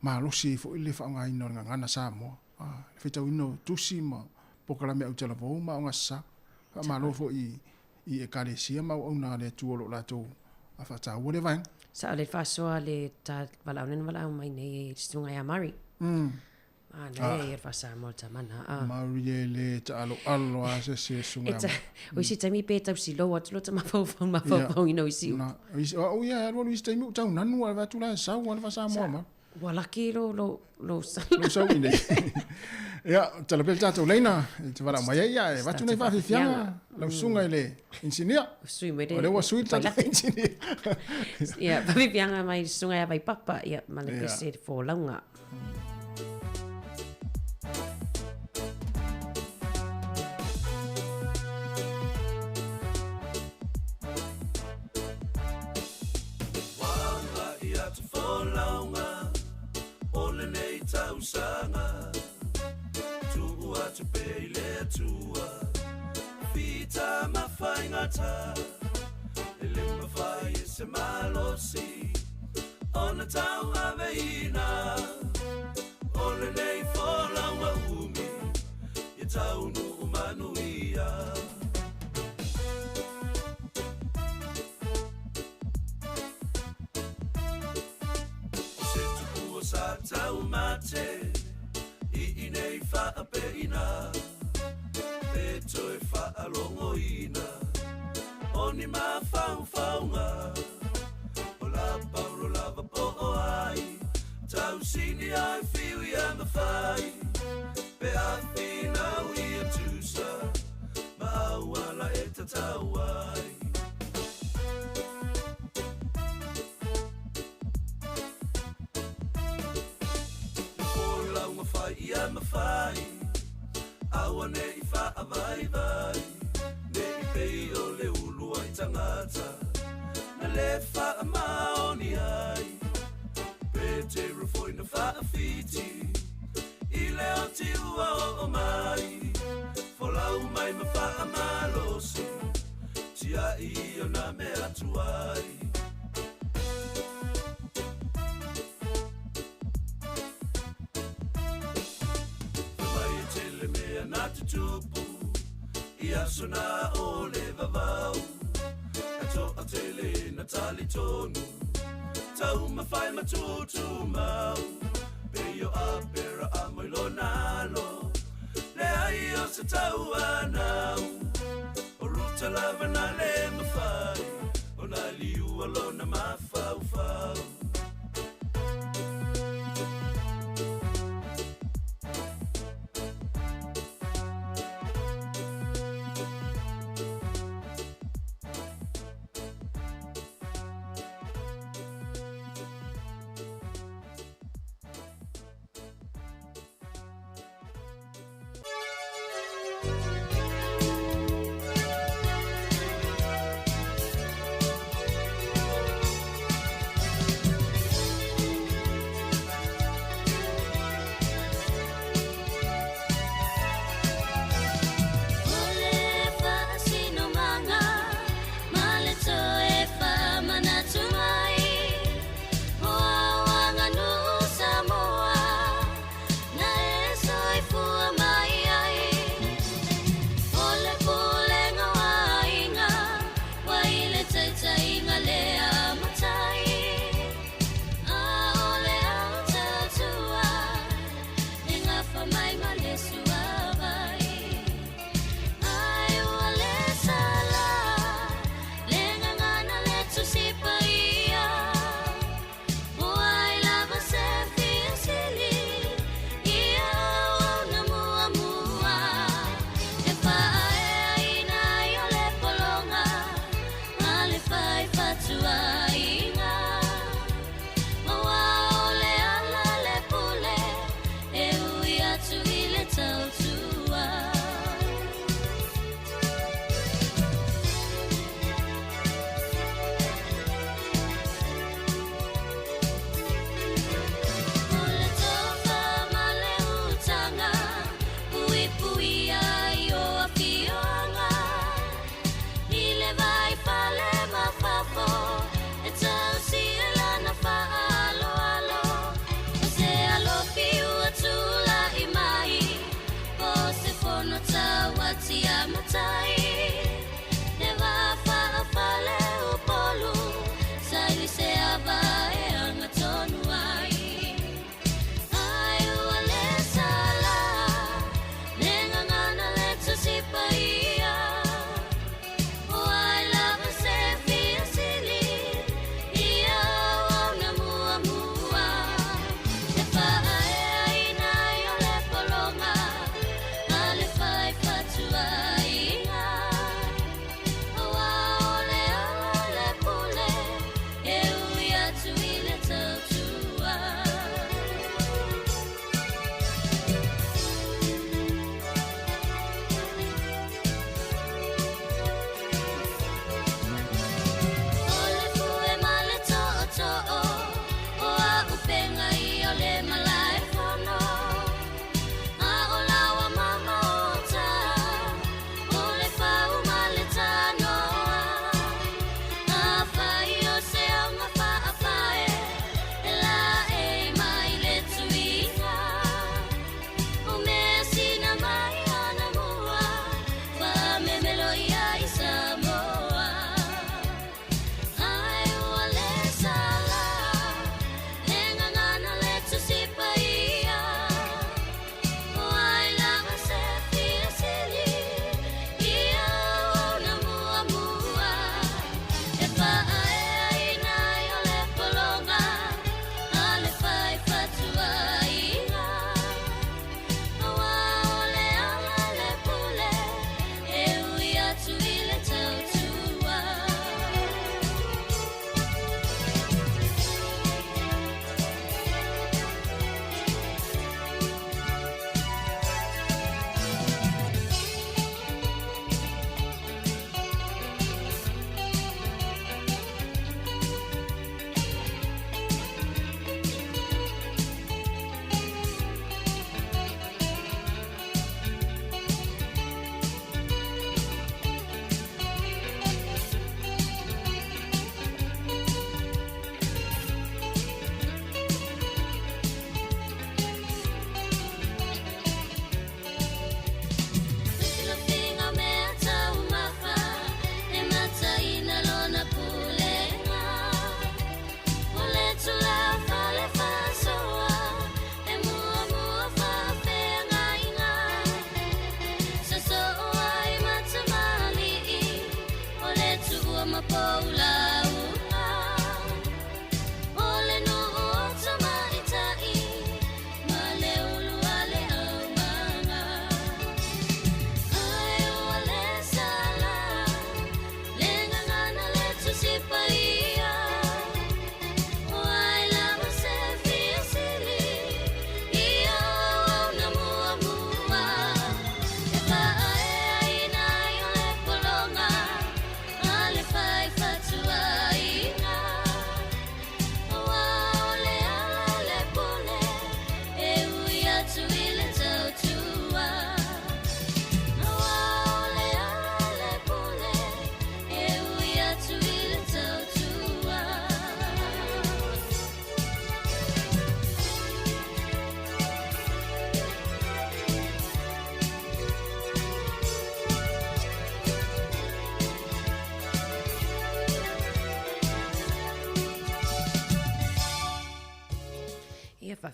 malosi ai foi le faaaogaina o le gagana Samoa. A, le faitauina o tusi ma polokalame autalavou ma aoga sa. Faamalo foi i, i Ekalesia ma auauna a le Atua o lo o latou faataua lea vaega. Sao le faasoa le ta valaau lea na valaau mai nei e le susuga ia Murray. Manaia ia le faa-Samoa le tama lena a. Mauri e le taaloalo a se isi e susuga ia. O isi taimi pe tau silou atu lota mafaufau mafaufauina o isi upu. O au ia e alualu isi taimi ou tau nanu ae vaai atu la e sau lava le faa-Samoa mai. Ua laki lo lo lo lo sau i nei. Ia, tala pea le tatou laina e te valaau mai ai, ia e avatu nai faafiafiaga lau susuga i le inisinia. Sui mai le O lea ua sui le tatou inisinia. Ia, faafiafiaga mai le susuga ia Vaipapa, ia, ma le pese i le folauga.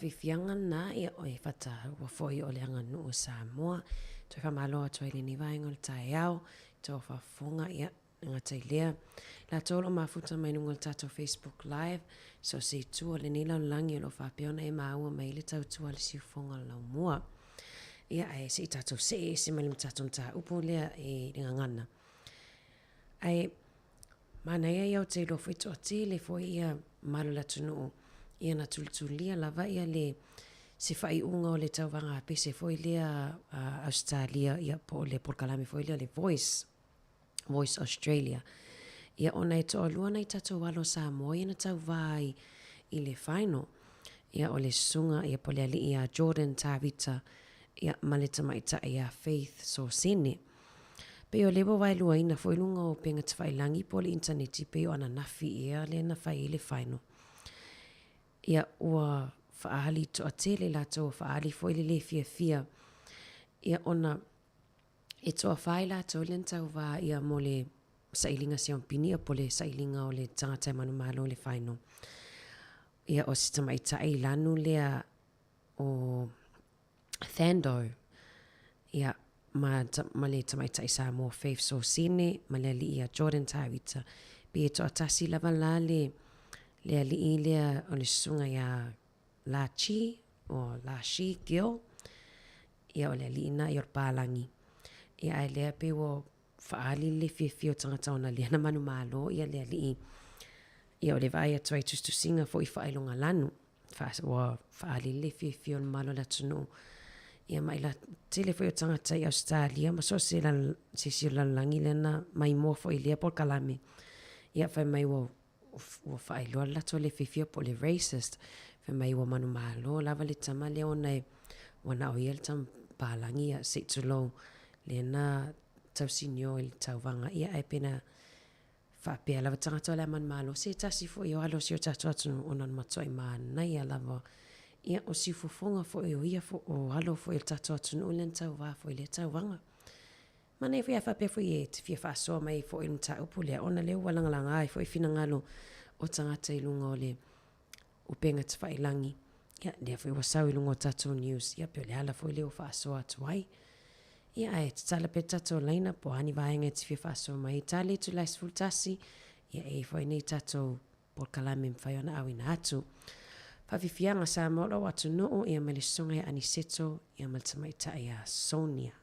faafiafiaga lena, ia, o e faataua foi o le aganuu a Samoa. Toe faamalo atu ai i lenei vaega o le taeao, i tou faafofoga, ia, e gata i lea, latou o lo o mafuta mai luga o le tatou Facebook Live, so o se itu o lenei lalolagi o lo o faapea ona e maua mai ai le tautua a le siufofoga o le laumua. Ia, ae se i tatou see ese mai le tatou mataupu lea i le gagana. Ae manaia ia ou te iloa foi toatele foi ia mamalu o le atunuu ia na tulitulia lava ia le se faaiuga o le tauvaga pese foi lea a Ausetalia ia po o le polokalame foi lea o le Voice. Voice Australia. Ia ona e toalua nai tatou alo Samoa ia na tauvā ai i le final. Ia o le susuga ia po o le alii ia Jordan Tavita ia ma le tamaitai ia Faith Sosene. Pei o lea ua waeluaina foi luga o upega tafailagi po o le initaneti pei o ananafi ea lea na fai ai le final. Ia ua faaali toatele latou ua faaali foi le le fiafia ia ona E toafa i latou lea na tauvā ia mo le sailiga siompini ia po o le sailiga o le tagata e manumalo i le final. Ia o se tamaitai lanu lea o Thando ia ma, ma le tamaitai Samoa Faith Sosene ma le alii ia Jordan Tavita. Pei e toatasi lava la le, le alii lea o le susuga ia Lachi o Lashi Gill, ia o le alii na ia o le palagi. Ia ae lea pei ua faaali le fiafia o tagata ona lea na manumalo ia le alii. Ia o le vaai atu ai tusitusiga foi faailoga lanu. Fa, ua faaali le fiafia o le mamalu o le atunuu. Ia ma i la tele foi o tagata i Ausetalia ma so o se se isi o le lalolagi lea na maimoa foi i lea polokalame. Ia fai mai ua ua faailoa le latou le fiafia po o le racist. Fai mai ua manumalo lava le tama lea ona e ua na o ia le tama palagi ia se i tulou lea na tausinio i le tauvaga ia ae pe na faapea lava tagata o le a manumalo se tasi foi o alo o si o tatou atunuu ona na matuai manaia lava ia o siufofoga foi o ia foi o alo foi o le tatou atunuu lea na tauva foi i lea tauvaga. Manaia foi a faapea foi e te fia faasoa mai ai foi i le mataupu lea, ona lea ua lagalaga ai foi finagalo o tagata i luga o le upega tafailagi. Ia, lea foi ua sau i luga o tatou news, ia pei o le ala foi lea ua faasoa atu ai. Ia, ae tatala pea le tatou laina po o a ni vaega e te fia faasoa mai ai. Tali atu i le 11, ia e i ai foi nei tatou polokalame e mafai ona auina atu. Faafiafiaga Samoa lou atunuu ia ma le susuga ia Aniseto ia ma le tamaitai ia Sonia.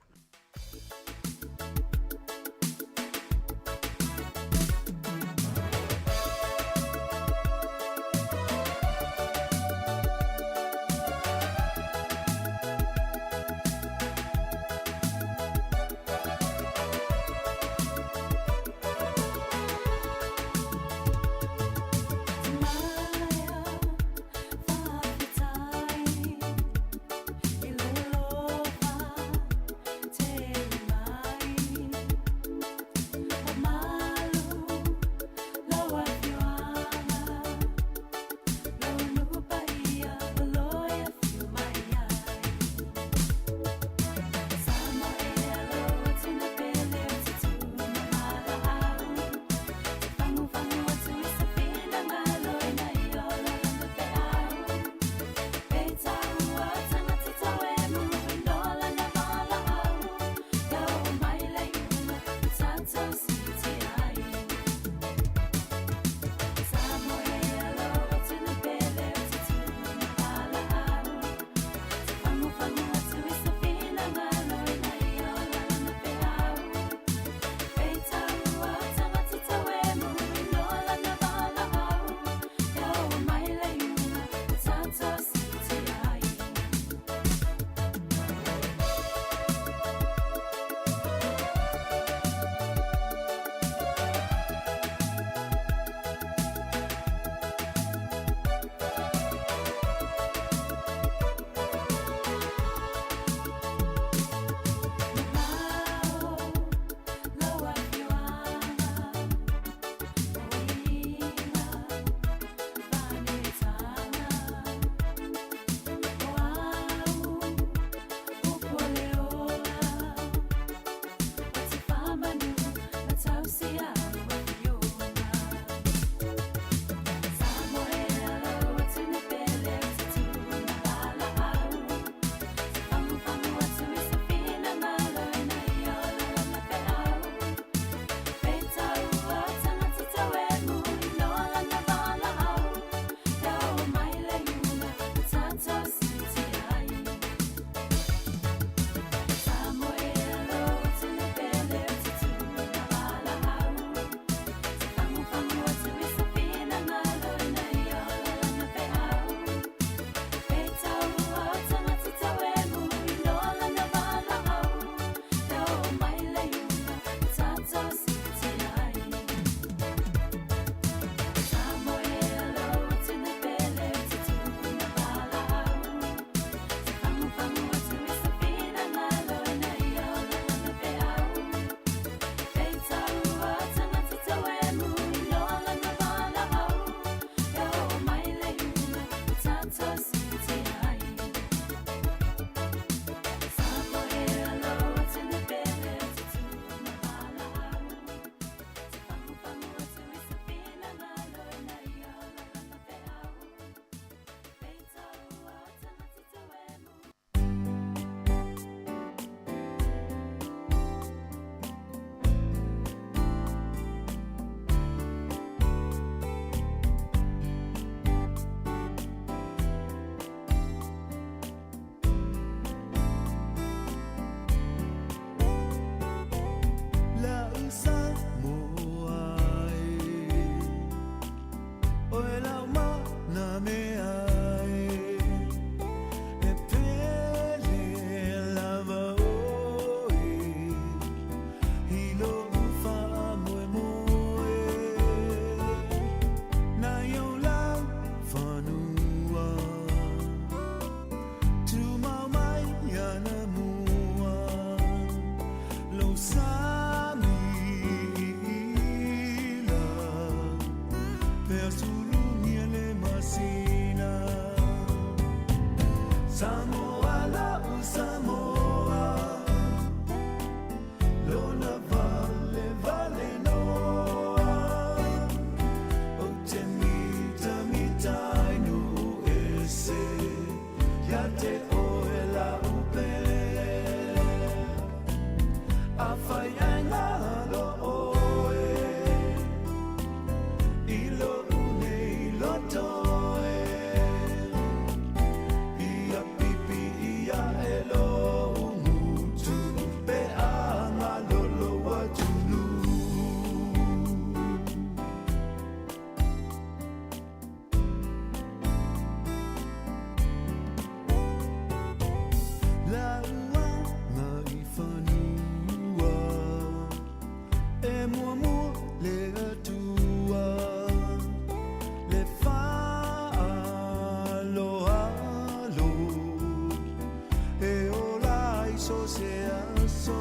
aso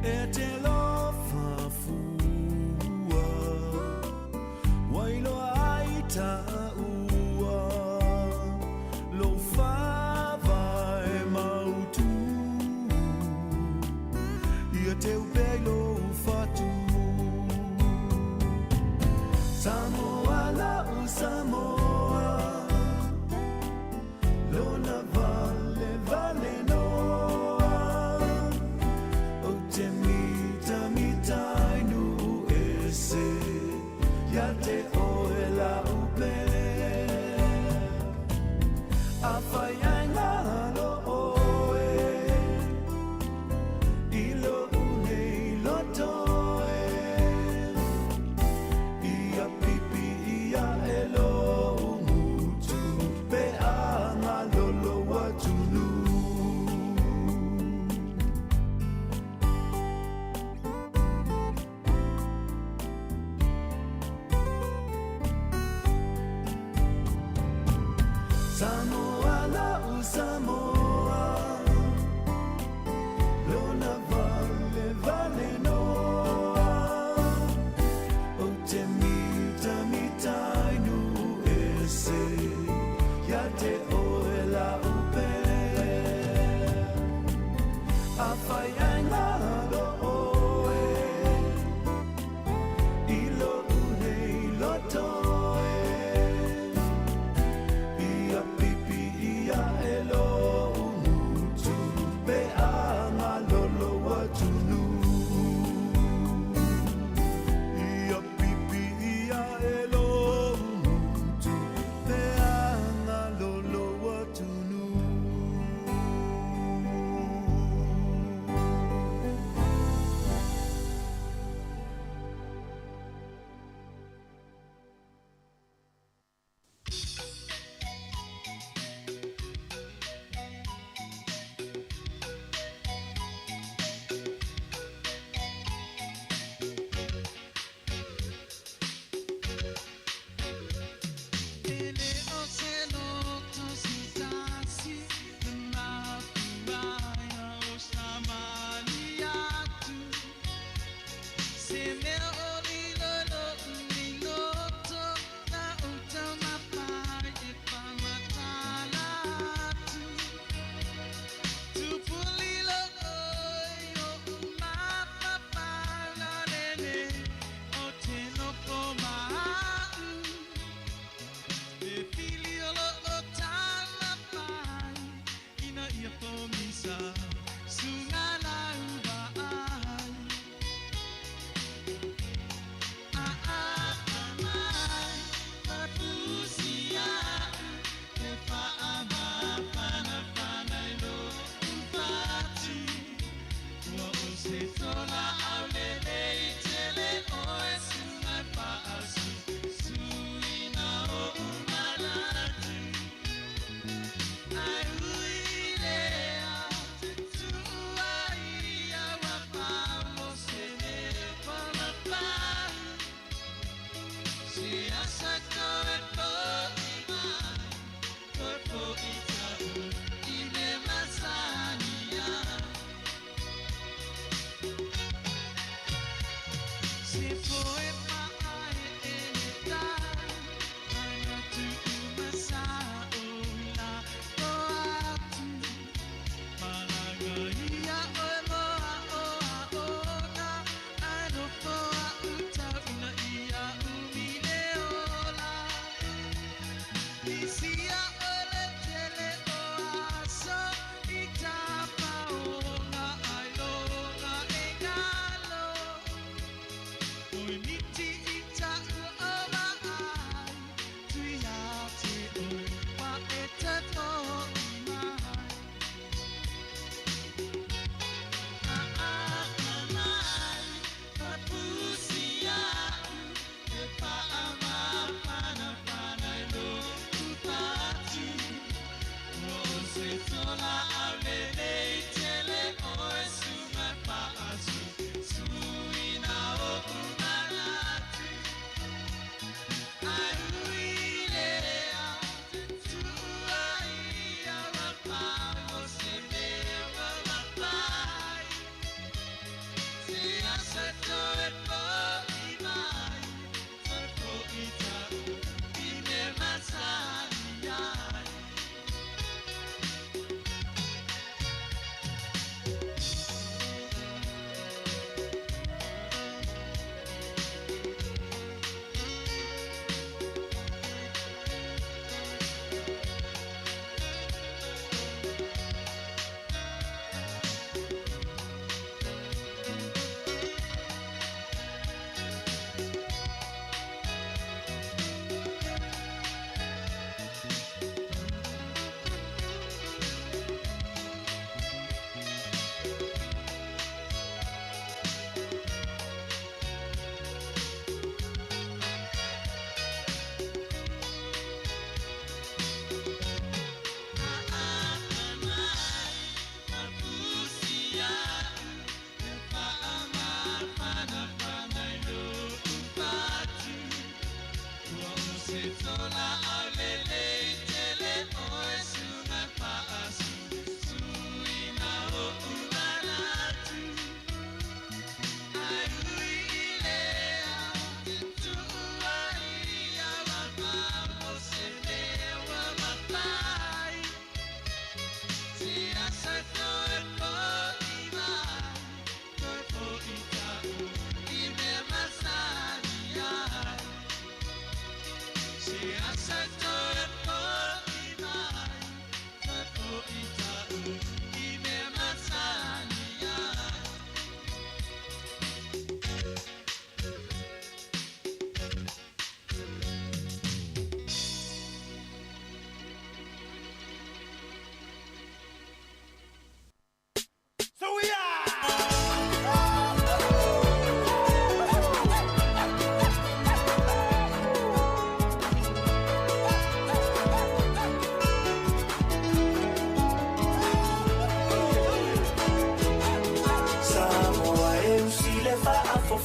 E te lofa fua Wailoa ai taua Lou faavae mautu Ia teu pea i lou fatu Samoa la'u Samoa Lona vale vale noa.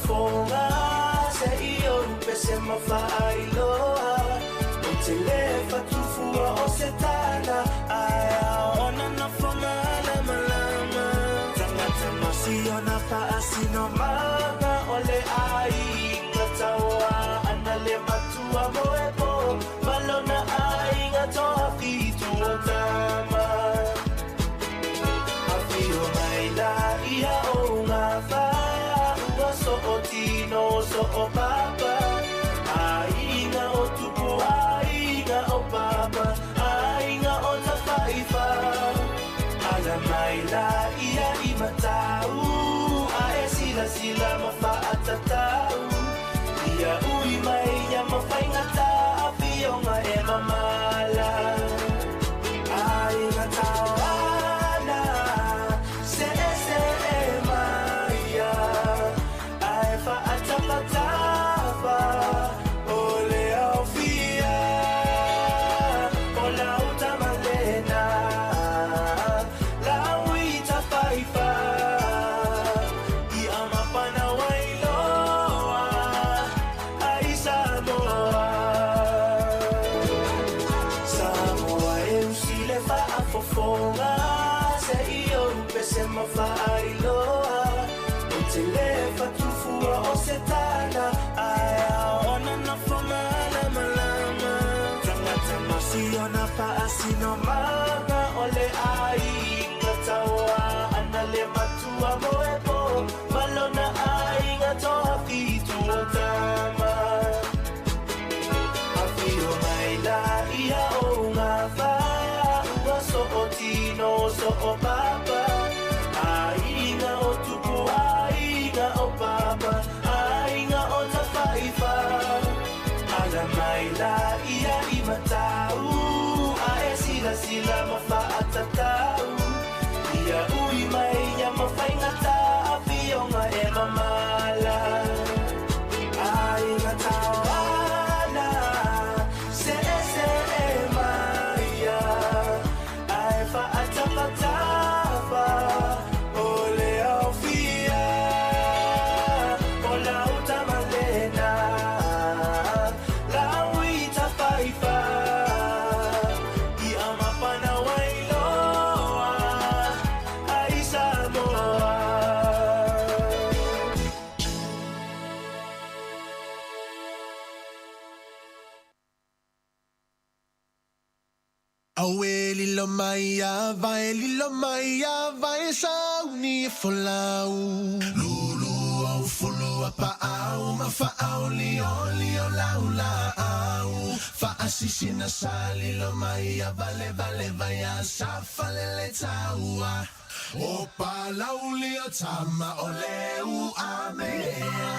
fa'afofoga se'i ou pese ma fa'ailoa O te lē fatufua o se tala Ae aona nofo malamalama Tagata ma siona fa'asinomaga O le aiga tauā ana le matua mo e pō Ma lona aiga toafitu o tama Afio mai la ia o gafa Ua so'o tino so'o papa Aiga o tupu aiga o papa Aiga o tafaifa Ala mai la ia i matau Ae silasila ma fa'atatau Ia ui mai ia ma faigata Afioga e mamala Aiga tauana Se'ese'e mai ia Ae fa'atafatafa O le aofia O lau tamalena Lau i tafaifa Ia mapana wailoa Ai Samoa Samoa e usi le fa'afofoga Se'i ou pese ma fa'ailoa O te lē fatufua o se tala Ae aona nofo malamalama Tagata ma siona fa'asinomaga O le aiga tauā ana le matua mo e pō Ma lona aiga toafitu o tama Afio mai la ia o gafa Ua so'o tino so'o papa Aiga o tupu aiga o papa Aiga o tafaifa Ala mai la ia i matau Ae silasila ma fa'atatau Ia ui mai ia ma faigata Afioga e mamala Aiga tauana Se'ese'e mai ia Ae fa'atafatafa O le aofia O lau tamalena Lau i tafaifa Ia mapana wailoa Ai Samoa. Auē lilo mai a vai, lilo mai a vai, sauni e folau. Lulu au fulu a paau, ma faau lio lio lau laau. Faasisina sa lilo mai a vale vale vai a sa falele taua. O palau lio tama o leu a mea.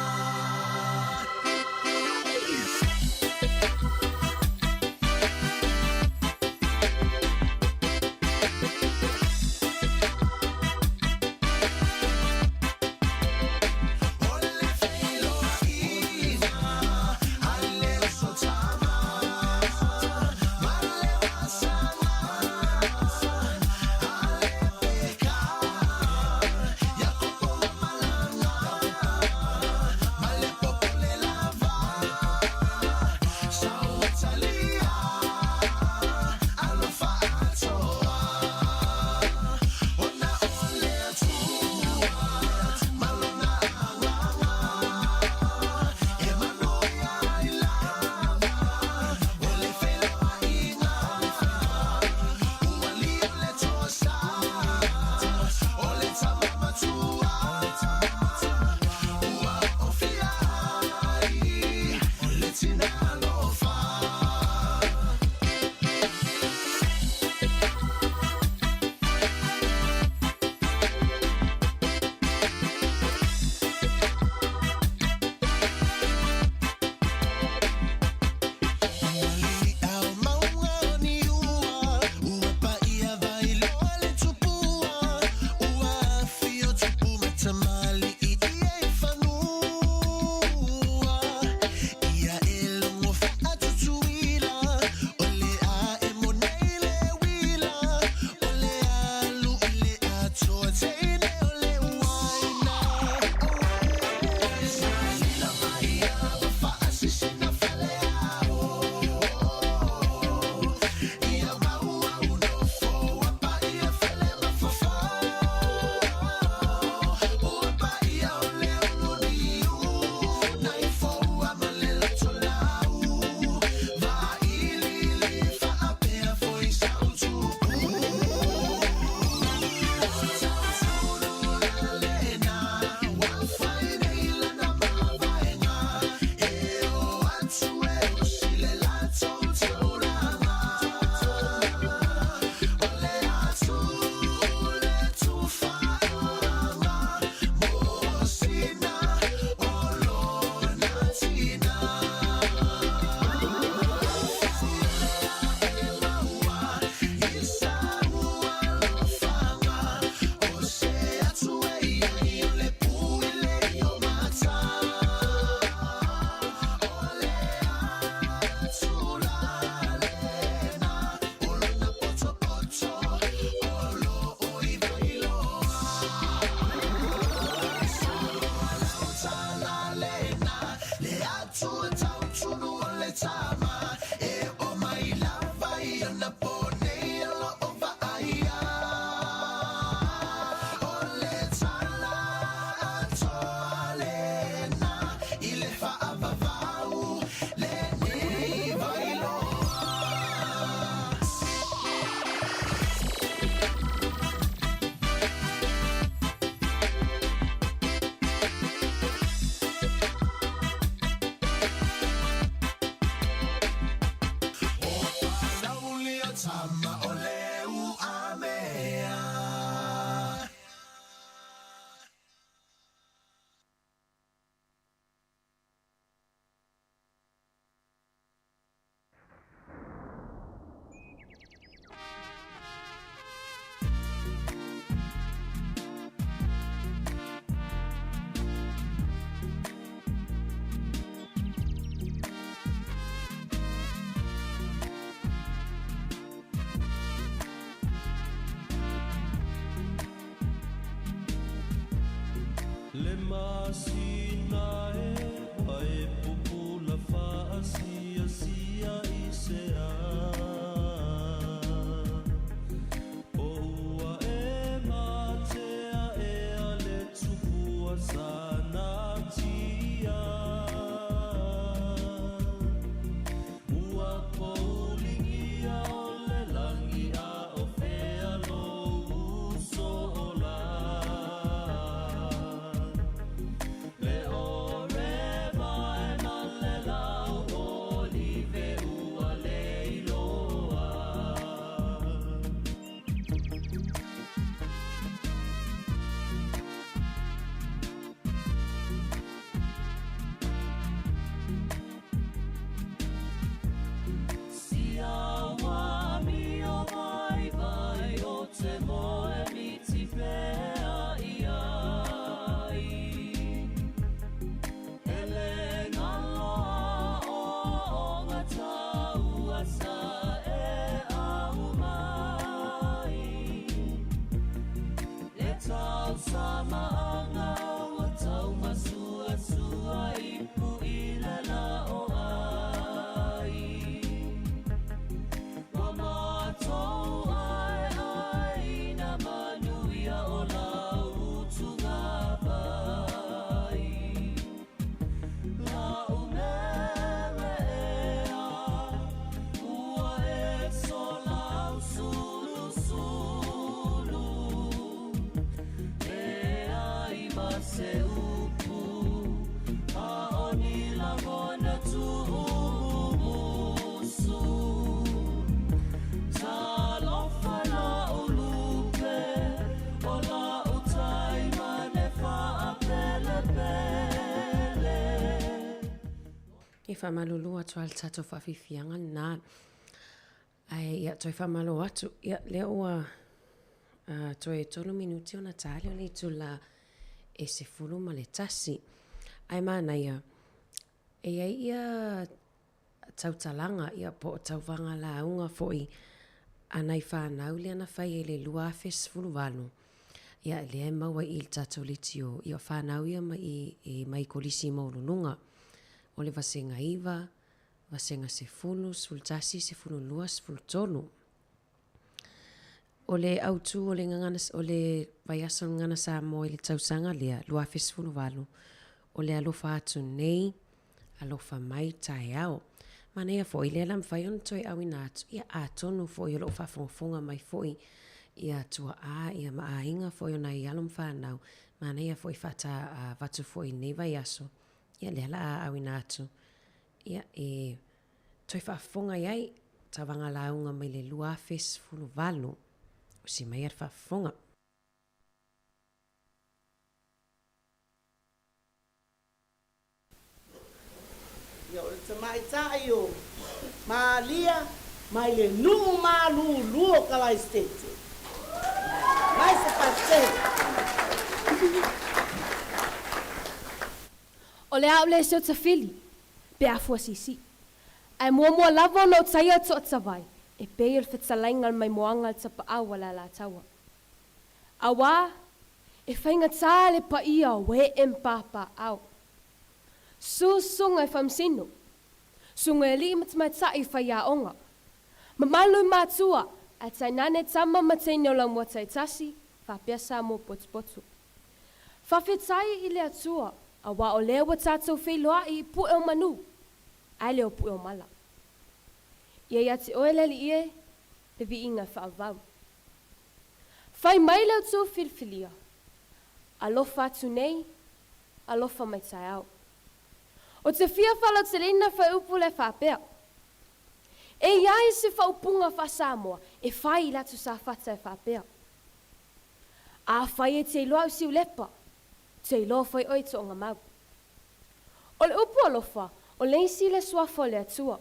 masina e Ua e pupula faasiasia i se a Po ua e matea ea le tupua sanatia Ua pouligia o le lagi a o fea lou uso ola Le ore vae ma le lau olive ua leiloa. Sia ua amio vaivai o te moe miti pea i ai. E le ngaloa o o taua sa e au mai. Le tausama anga ua taumasuasua ipu i le la o ai. Ua matou ai ai na manuia o lau utugavai. Lau mere ea, ua e solau sulusulu. E ai ma se upu, a o ni lagona tuumumusu. Talofa lau lupe, o lau taimane faapelepele. E faamalulu atu lava le tatou faafiafiaga lena. Ae ia toe faamalo atu, ia lea ua toe tolu minuti ona ta lea o le itula e 11. Ae manaia, e i ai ia tautalaga ia po o tauvaga lauga foi a nai fanau lea na fai i le 2018. Ia lea e maua i i le tatou leitio, ia o fanau ia mai i mai Kolisi Maualuluga. O le vasega 9, vasega 10, 11, 12, 13. O le autu o le gagana, o le vaiaso o le Gagana Samoa i le tausaga lea, 2018, o le alofa atu nei, alofa mai taeao. Manaia foi, lea la mafai ona toe auina atu, ia atonu foi o lo o faafogafoga mai foi ia tuaa ia ma aiga foi o nai alo ma fanau, manaia foi faata avatu foi i lenei vaiaso, ia lea la a auina atu, ia e toe faafofoga i ai tavaga lauga mai le 2018. Usi maia le faafofoga. Ia o le tamaitai o Malia mai le nuu malulu o Kalaisitete. Mai se faafetai. O le a ou le seo tafili, pe afua sisi. Ae muamua lava ona ou taia o toatavai, e pei o le fetalaiga o le maimoaga a le tapaau a le Alataua. Auā, e faigata le paia o ee ma pāpāau. Susuga i faamasino, susuga i alii ma tamaitai faiaoga, mamalu i matua, ae tainane tama ma teine o Laumua taitasi, faapea Samoa potopoto. Faafetai i le Atua, auā o lea ua tatou feiloai i pue o manu, ae le o pue o mala. Ia ia te oe le Alii e, le viiga e faavavau. Fai mai le outou filifilia, alofa atu nei, alofa mai taeao. O te fia faalauteleina faaiupu lea faapea, E i ai se faaupuga faa-Samoa e fai i le atu Safata e faapea, Afai e te iloa au siulepa, te iloa foi oe i toagamau. O le upu alofa, o le isi lea suafa o le Atua.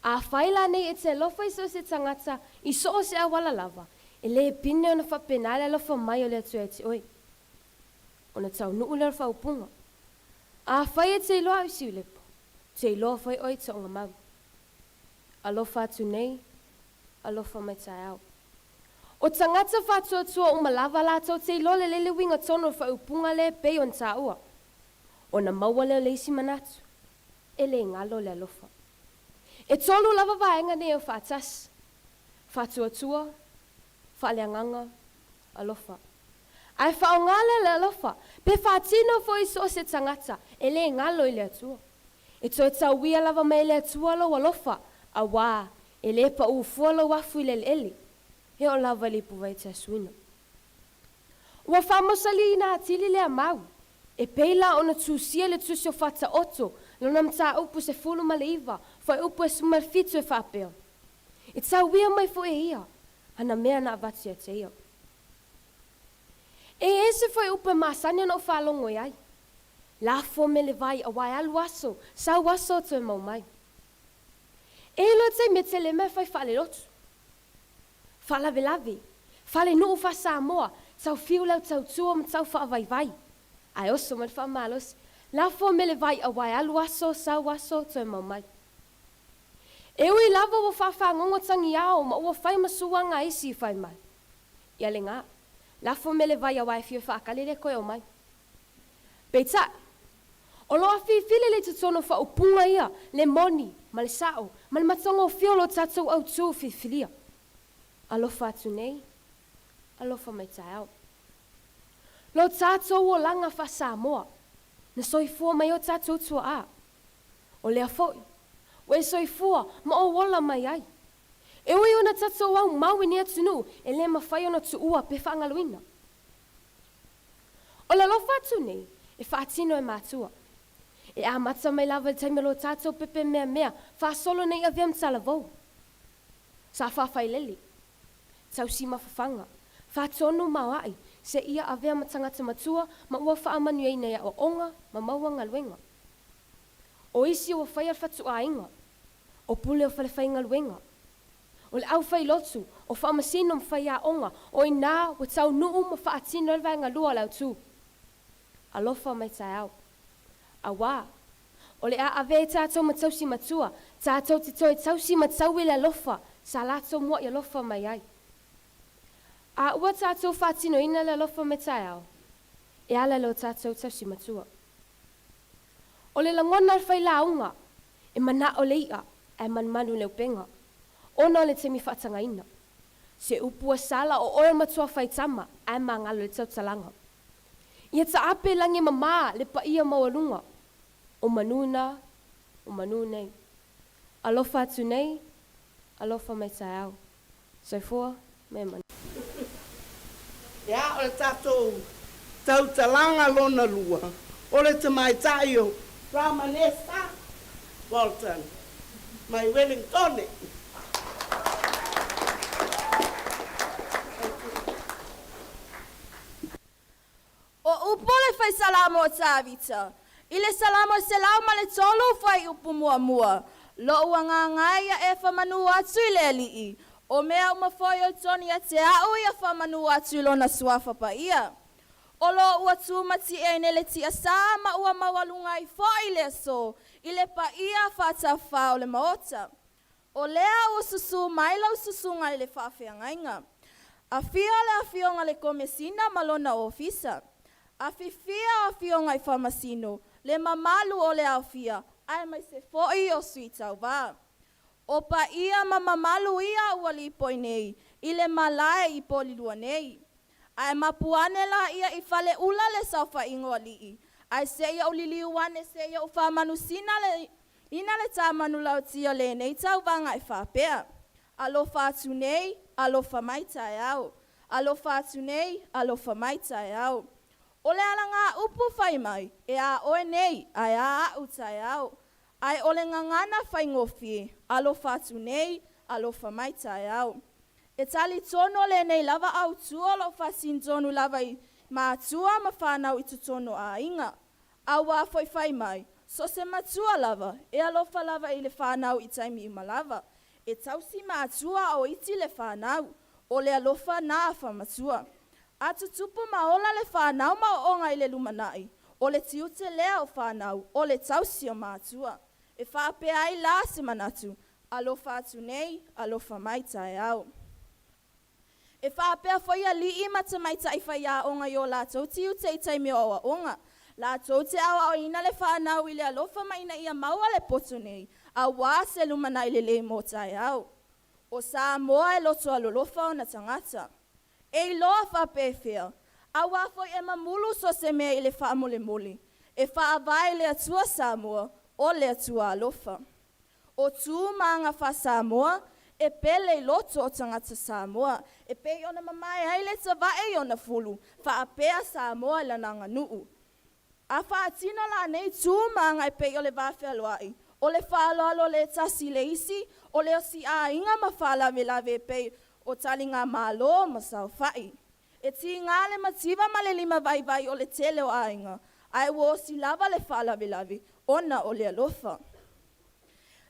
Afai lanei e te alofa i so o se tagata i so o se auala lava, e le pine ona faapena le alofa mai o le Atua ia te oe. Ona taunuu lea o le faaupuga, Afai e te iloa au i Siulepa, te iloa foi oe i Toagamau. Alofa atu nei, alofa mai taeao. O tagata faatuatua uma lava latou te iloa lelei le uiga tonu o le faaupuga lea e pei ona taua. Ona maua lea o le isi manatu, e le galo le alofa. E tolu lava vaega nei e o faatasi, faatuatua, faaleagaga, alofa. Ae faaaoga lea le alofa, pe faatino foi i so o se tagata, e le galo i le Atua. E toe tauia lava mai e le Atua lou alofa, auā e lē paʻū fua lou afu i le eleele, e oo lava i le ipuvai te asuina. Ua faamausaliina atili lea mau, e pei la ona tusia le tusi o Faataoto lona mataupu 19, fuaiupu e 17 e faapea, E tauia mai foi e ia ana mea na avatu ia te ia. E ese foi upu e masani ona ou faalogo i ai. Lafo me le vai auā e alu aso, sau aso toe mau mai. E iloa taimi e tele mea fai faalelotu. Faalavelave, falenuu faa-Samoa, tau fiu lau tautua ma tau faavaivai. Ae oso mai le faamalosi. Lafo me le vai auā e alu aso, sau aso, toe mau mai. E ui lava ua faafagogo tagiao ma ua fai ma suaga a isi i fai mai. Ia lena, lafo me le vai auā e fiu e faakali le koe omai. Peitai, o lo o afifili le totonu o faaupuga ia, le moni, ma le sao, ma le matagofie o lo tatou autū filifilia. Alofa atu nei, alofa mai taeao. Lo tatou olaga faa-Samoa, na soifua mai ai o tatou tuaa. O lea foi, ua e soifua ma ou ola mai ai. E ui ona tatou aumau i nei atunuu e le mafai ona tuua pe faagaloina. O le alofa atu nei, e faatino e matua. E amata mai lava i le taimi o lo tatou pepe meamea faasolo nei avea ma talavou. Sa faafailele, tausi mafafaga, faatonu ma aoai seia avea ma tagata matua ma ua faamanuiaina i aoaoga ma maua galuega. O isi ua faia le fatuaiga, o pule o falefaigaluega, o le aufailotu, o faamasino ma faiaoga, o i inā ua taunuu ma faatino ai le vaega lua o le autū. Alofa mai taeao. Auā, o le a avea ai tātou ma tausi matua, tātou te toe tausi ma taui le alofa sa latou muaʻi alofa mai ai. A ua tātou faatinoina le alofa mai taeao, e ala i lo tātou tausi matua. O le lagona o le failauga, e manaʻo le iʻa ae manumanu i le upega, ona o le taimi faatagaina. Se upu ua sala o oe o le matua faitama ae magalo i le tautalaga. Ia taape lagi e mamā le paia maualuga o manu na, o manu nei. Alofa atu nei, alofa mai taeao. Soifua ma ia manuia. Ia, o le tatou tautalaga lona lua, o le tamaitai o Ramanesa Walton mai Wellingtone. O upu o le Fai Salamo o Tavita, i le Salamo e 103 fuaiupu muamua, Loʻu agaga e ia e faamanu atu i le Alii, o mea uma foi o i totonu ia te aʻu ia faamanu atu i Lona Suafa Paia. O lo o ua tumatieʻe le tiasa ma ua maualuga ai foi le aso i le paia faatafafā o le Maota. O lea ua susū mai lau susuga i le faafeagaiga. Afio le Afioga i le Komesina ma lona Ofisa. Afifio Afioga i Faamasino, le mamalu o le aofia aemaise foi o Sui Tauva. O paia ma mamalu ia ua lipoi nei i le malae i Polilua nei. Ae mapu ane laia i Faleula le saofaiga o alii, ae seia ou liliu ane seia ou faamanusina le ina le tā manulauti o lenei tauvaga e faapea, Alofa atu nei, alofa mai taeao. Alofa atu nei, alofa mai taeao. O le alagaupu fai mai, e a oe nei, ae a aʻu taeao. Ae o le gagana faigofie, alofa atu nei, alofa mai taeao. E talitonu o lenei lava autū o lo o faasino tonu lava i matua ma fanau i totonu o aiga. Auā foi fai mai, so o se matua lava, e alofa lava i le fanau i taimi uma lava. E tausi matua a o iti le fanau. O le alofa na faamatua. A tutupu ma ola le fanau ma ooooga i le lumanai, o le tiute lea o fanau, o le tausi o matua. E faapea ai la se manatu, alofa atu nei, alofa mai taeao. E faapea foi ali'i ma tamaitai faiaoga i o latou tiute i taimi o aoaoga. Latou te aoaoina le fanau i le alofa ma ina ia maua le poto nei, auā se lumanai lelei mo taeao. O Samoa e loto alolofa ona tagata. E iloa faapefea, auā foi e mamulu so o se mea i le faamolemole. E faavae i le Atua Samoa, o le Atua alofa. O tu ma aga faa-Samoa, e pele i loto o tagata Samoa. E pei ona mamae ai le tavae i ona fulu, faapea Samoa i lana aganuu. A faatino la nei tu ma aga e pei o le vafealoai, o le faaaloalo le tasi i le isi, o le osiaiga ma faalavelave e pei o taligamalo ma saofai. E tiga le mativa ma le limavaivai o le tele o aiga, ae ua osi lava le faalavelave ona o le alofa.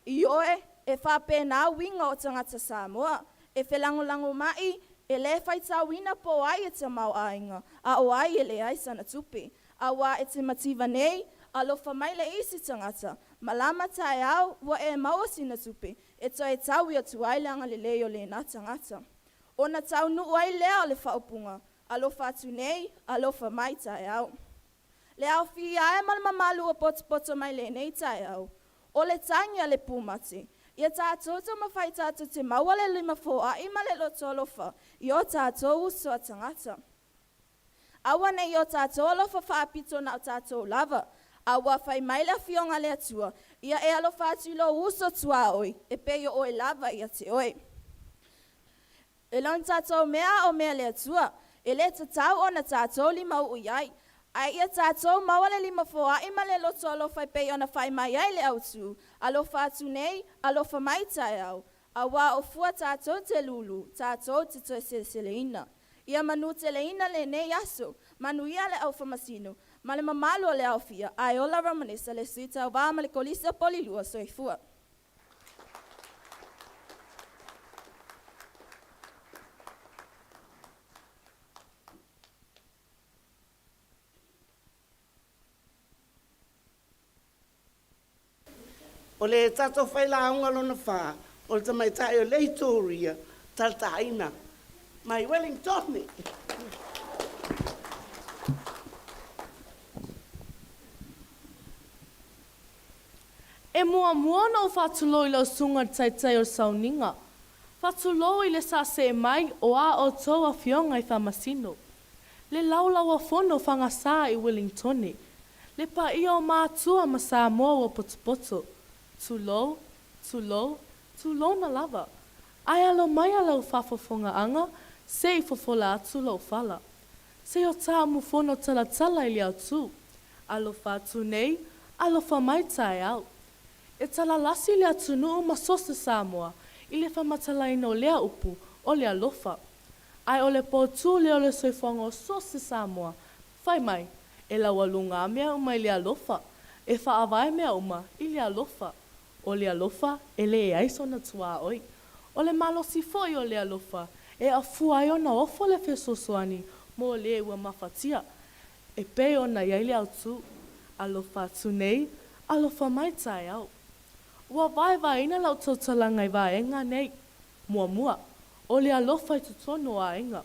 Ioe, e faapena uiga o tagata Samoa, e felagolagomai, e le faitauina po o ai e tamaoaiga, a o ai e leai sana tupe. Auā e te mativa nei, alofa mai le isi tagata, malama taeao ua e maua sina tupe e toe taui atu ai le agalelei o lena tagata. Ona taunuu ai lea o le faaupuga, alofa atu nei, alofa mai taeao. Le aofia e ma le mamalu ua potopoto mai lenei taeao, o le tagi a le pumate, ia tatou taumafai tatou te maua le lima foai ma le loto alofa i o tatou uso a tagata. Aua ne i o tatou alofa faapito na o tatou lava, a ua fai mai le Afioga a le Atua, ia e alofa atu i lou uso tuaoi, e pei o oe lava ia te oe. E le o ni tatou mea o mea a le Atua, e le tatau ona tatou limauu i ai, ae ia tatou maua le lima foai ma le loto alofa e pei ona fai mai ai le autu, alofa atu nei, alofa mai taeao, auā o fua tatou te lulu, tatou te toe seleseleina. Ia manuteleina lenei aso, manuia le au faamasino ma le mamalu o le aofia, ae ola Ramanes'a le Sui Tauva ma le Kolisi o Polilua. Soifua. O le tatou failauga lona fa, o le tamaitai o Leitoria Talataina mai Wellington. E muamua ona ou faatulou i lau susuga i le Taitai o le Sauniga. Faatulou i le saasee mai o a outou afioga i Faamasino. Le laulauafono fagasā i Wellingtone. Le paia o matua ma Samoa ua potopoto. Tulou, tulou, tulouna lava. Ae alo mai a lau faafofogaaga se i fofola atu lou fala. Se i o taamu fono talatala i le autū. Alofa atu nei, alofa mai taeao. E talalasi le atunuu ma so se Samoa i le faamatalaina o lea upu o le alofa. Ae o le poutū lea o le soifuaga o so se Samoa, fai mai, e laualuga mea uma i le alofa, e faavae mea uma i le alofa. O le alofa e leai sona tuaoi. O le malosi foi o le alofa e afua ai ona ofo le fesoasoani mo le ua mafatia, e pei ona i ai le autū, Alofa atu nei, alofa mai taeao. Ua vaevaeina lau tautalaga i vaega nei. Muamua, o le alofa i totonu o aiga.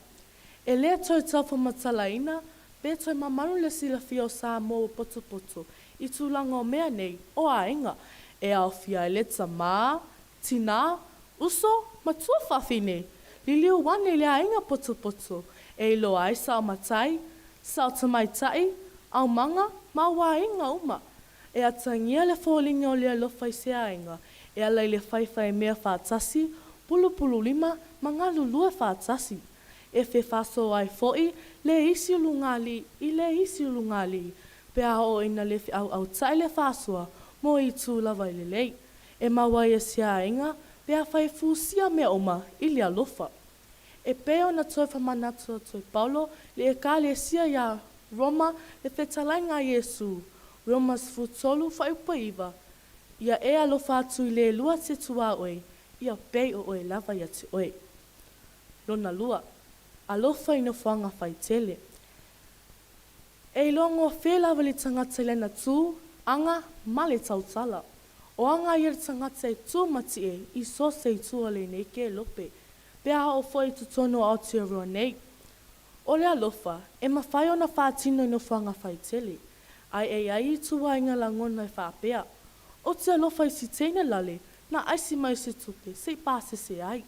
E le toe taufamatalaina pe toe mamalu le silafia o Samoa ua potopoto i tulaga o mea nei o aiga e aofia ai le tamā, tinā, uso, matua fafine. Liliu ane i le aiga potopoto e iloa ai sao matai, sao tamaitai, aumaga ma au aiga uma. E atagia le foliga o le alofa i se aiga e ala i le faifaimea faatasi, pulupululima ma galulue faatasi. E fefaasoa ai foi le isi ulugalii i le isi ulugalii pe a oo ina le feʻauʻautai le faasoa mo itu lava i lelei. E mau ai e se aiga pe afai e fusia mea uma i le alofa. E pei ona toe faamanatu atu e Paulo le Ekalesia iā Roma le fetalaiga a Iesū, Roma 13 fuaiupu 9, Ia e alofa atu i le lua te tuaoi, ia pei o oe lava ia te oe. Lona lua, alofa i nofoaga faitele. E iloa gofie lava le tagata i lana tu, aga, ma le tautala. O aga ia le tagata e tu matie i so se itu o lenei kelope. Pe a oo foi i totonu o Aotearoa nei. O le alofa, e mafai ona faatino i nofoaga faitele, ae e i ai ituaiga lagona e faapea, Ou te alofa i si teine lale na aisi mai se tupe se i pasese ai,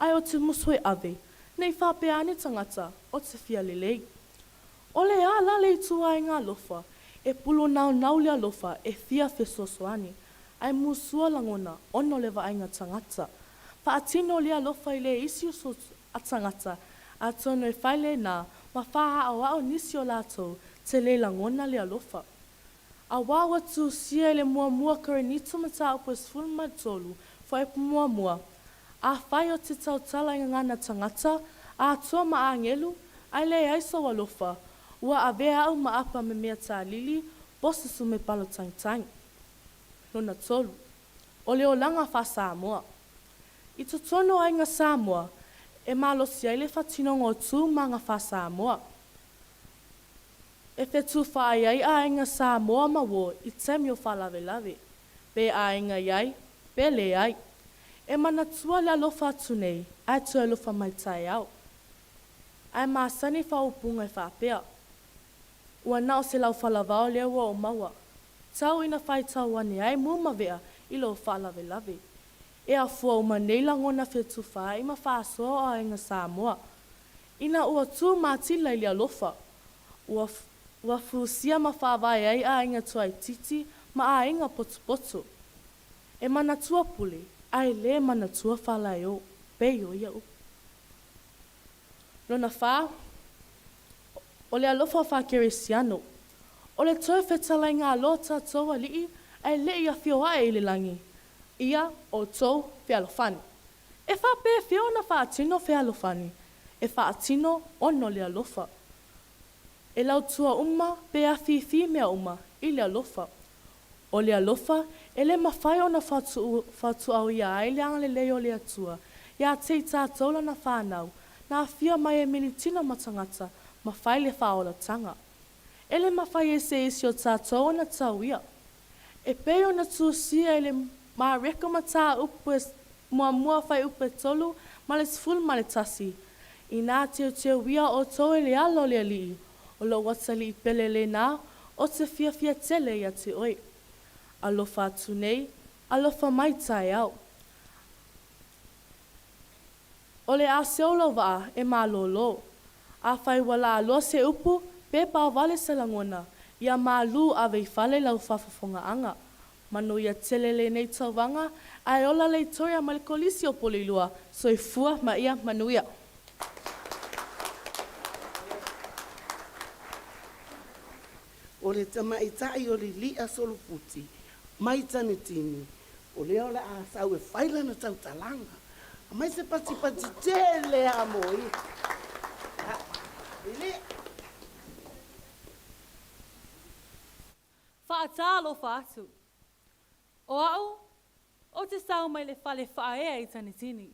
ae ou te musu e ave, ne i faapea ane tagata ou te fia lelei. O le a la le ituaiga alofa e pulunaunau le alofa e fia fesoasoani, ae musua lagona ona o le vaaiga tagata. Faatino le alofa i le isi uso a tagata, atonu e fai lena ma faaʻaoaʻo nisi o latou te le lagona le alofa. Auā ua tusia i le muamua Korinito mataupu e 13 fuaiupu muamua, Afai ou te tautala i gagana tagata, Atua ma agelu, ae leai sou alofa, ua avea au ma apa me mea tālili, posusu me palo tagitagi. Lona tolu, o le olaga faa-Samoa. I totonu o aiga Samoa, e malosi ai le faatinoga o tu ma aga faa-Samoa. E fetufaai ai aiga Samoa ma uo i taimi o faalavelave, pe aiga i ai, pe leai. E manatua le alofa atu nei ae toe alofa mai taeao. Ae masani faaupuga e faapea, Ua na o se laufalavao lea ua ou maua. Tau ina faitau ane ai mu ma vea i lou faalavelave. E afua uma nei lagona fetufaai ma faasoa o aiga Samoa. Ina ua tu matila i le alofa, ua ua fusia ma faavae ai aiga tuaititi ma aiga potopoto. E manatua pule, ae le manatua faalaeo, pei o ia upu. Lona fa, o le alofa faakerisiano. O le toe fetalaiga a lo tatou Alii ae le i afio ae i le lagi, ia outou fealofani. E faapefea ona faatino fealofani? E faatino ona o le alofa. E lautua uma pe afifi mea uma i le alofa. O le alofa e le mafai ona faatuuauia ai le agalelei o le Atua iā te i tatou lana fanau na afio mai e militino ma tagata ma fai le faaolataga. E le mafai e se isi o tatou ona tauia. E pei ona tusia i le Mareko mataupu e muamua fuaiupu e 3 ma le 11, Inā teuteuia outou e le alo o le Alii, o lou atalii pele lenā, ou te fiafia tele ia te oe. Alofa atu nei, alofa mai taeao. O le a seu lou vaa e malōlō. Afai ua laaloa se upu, pe paovale se lagona, ia malū ave i fale lau faafofogaaga. Manuia tele lenei tauvaga, ae ola Leitoria mai le Kolisi o Poleilua. Soifua ma ia manuia. O le tamaitai o Lili'a Solofuti mai Tanitini, o lea o le a sau e fai lana tautalaga. Aumai se patipati tele lava mo ia. Lili'a. Faatalofa atu. O au, ou te sau mai le fale faaea i Tanitini.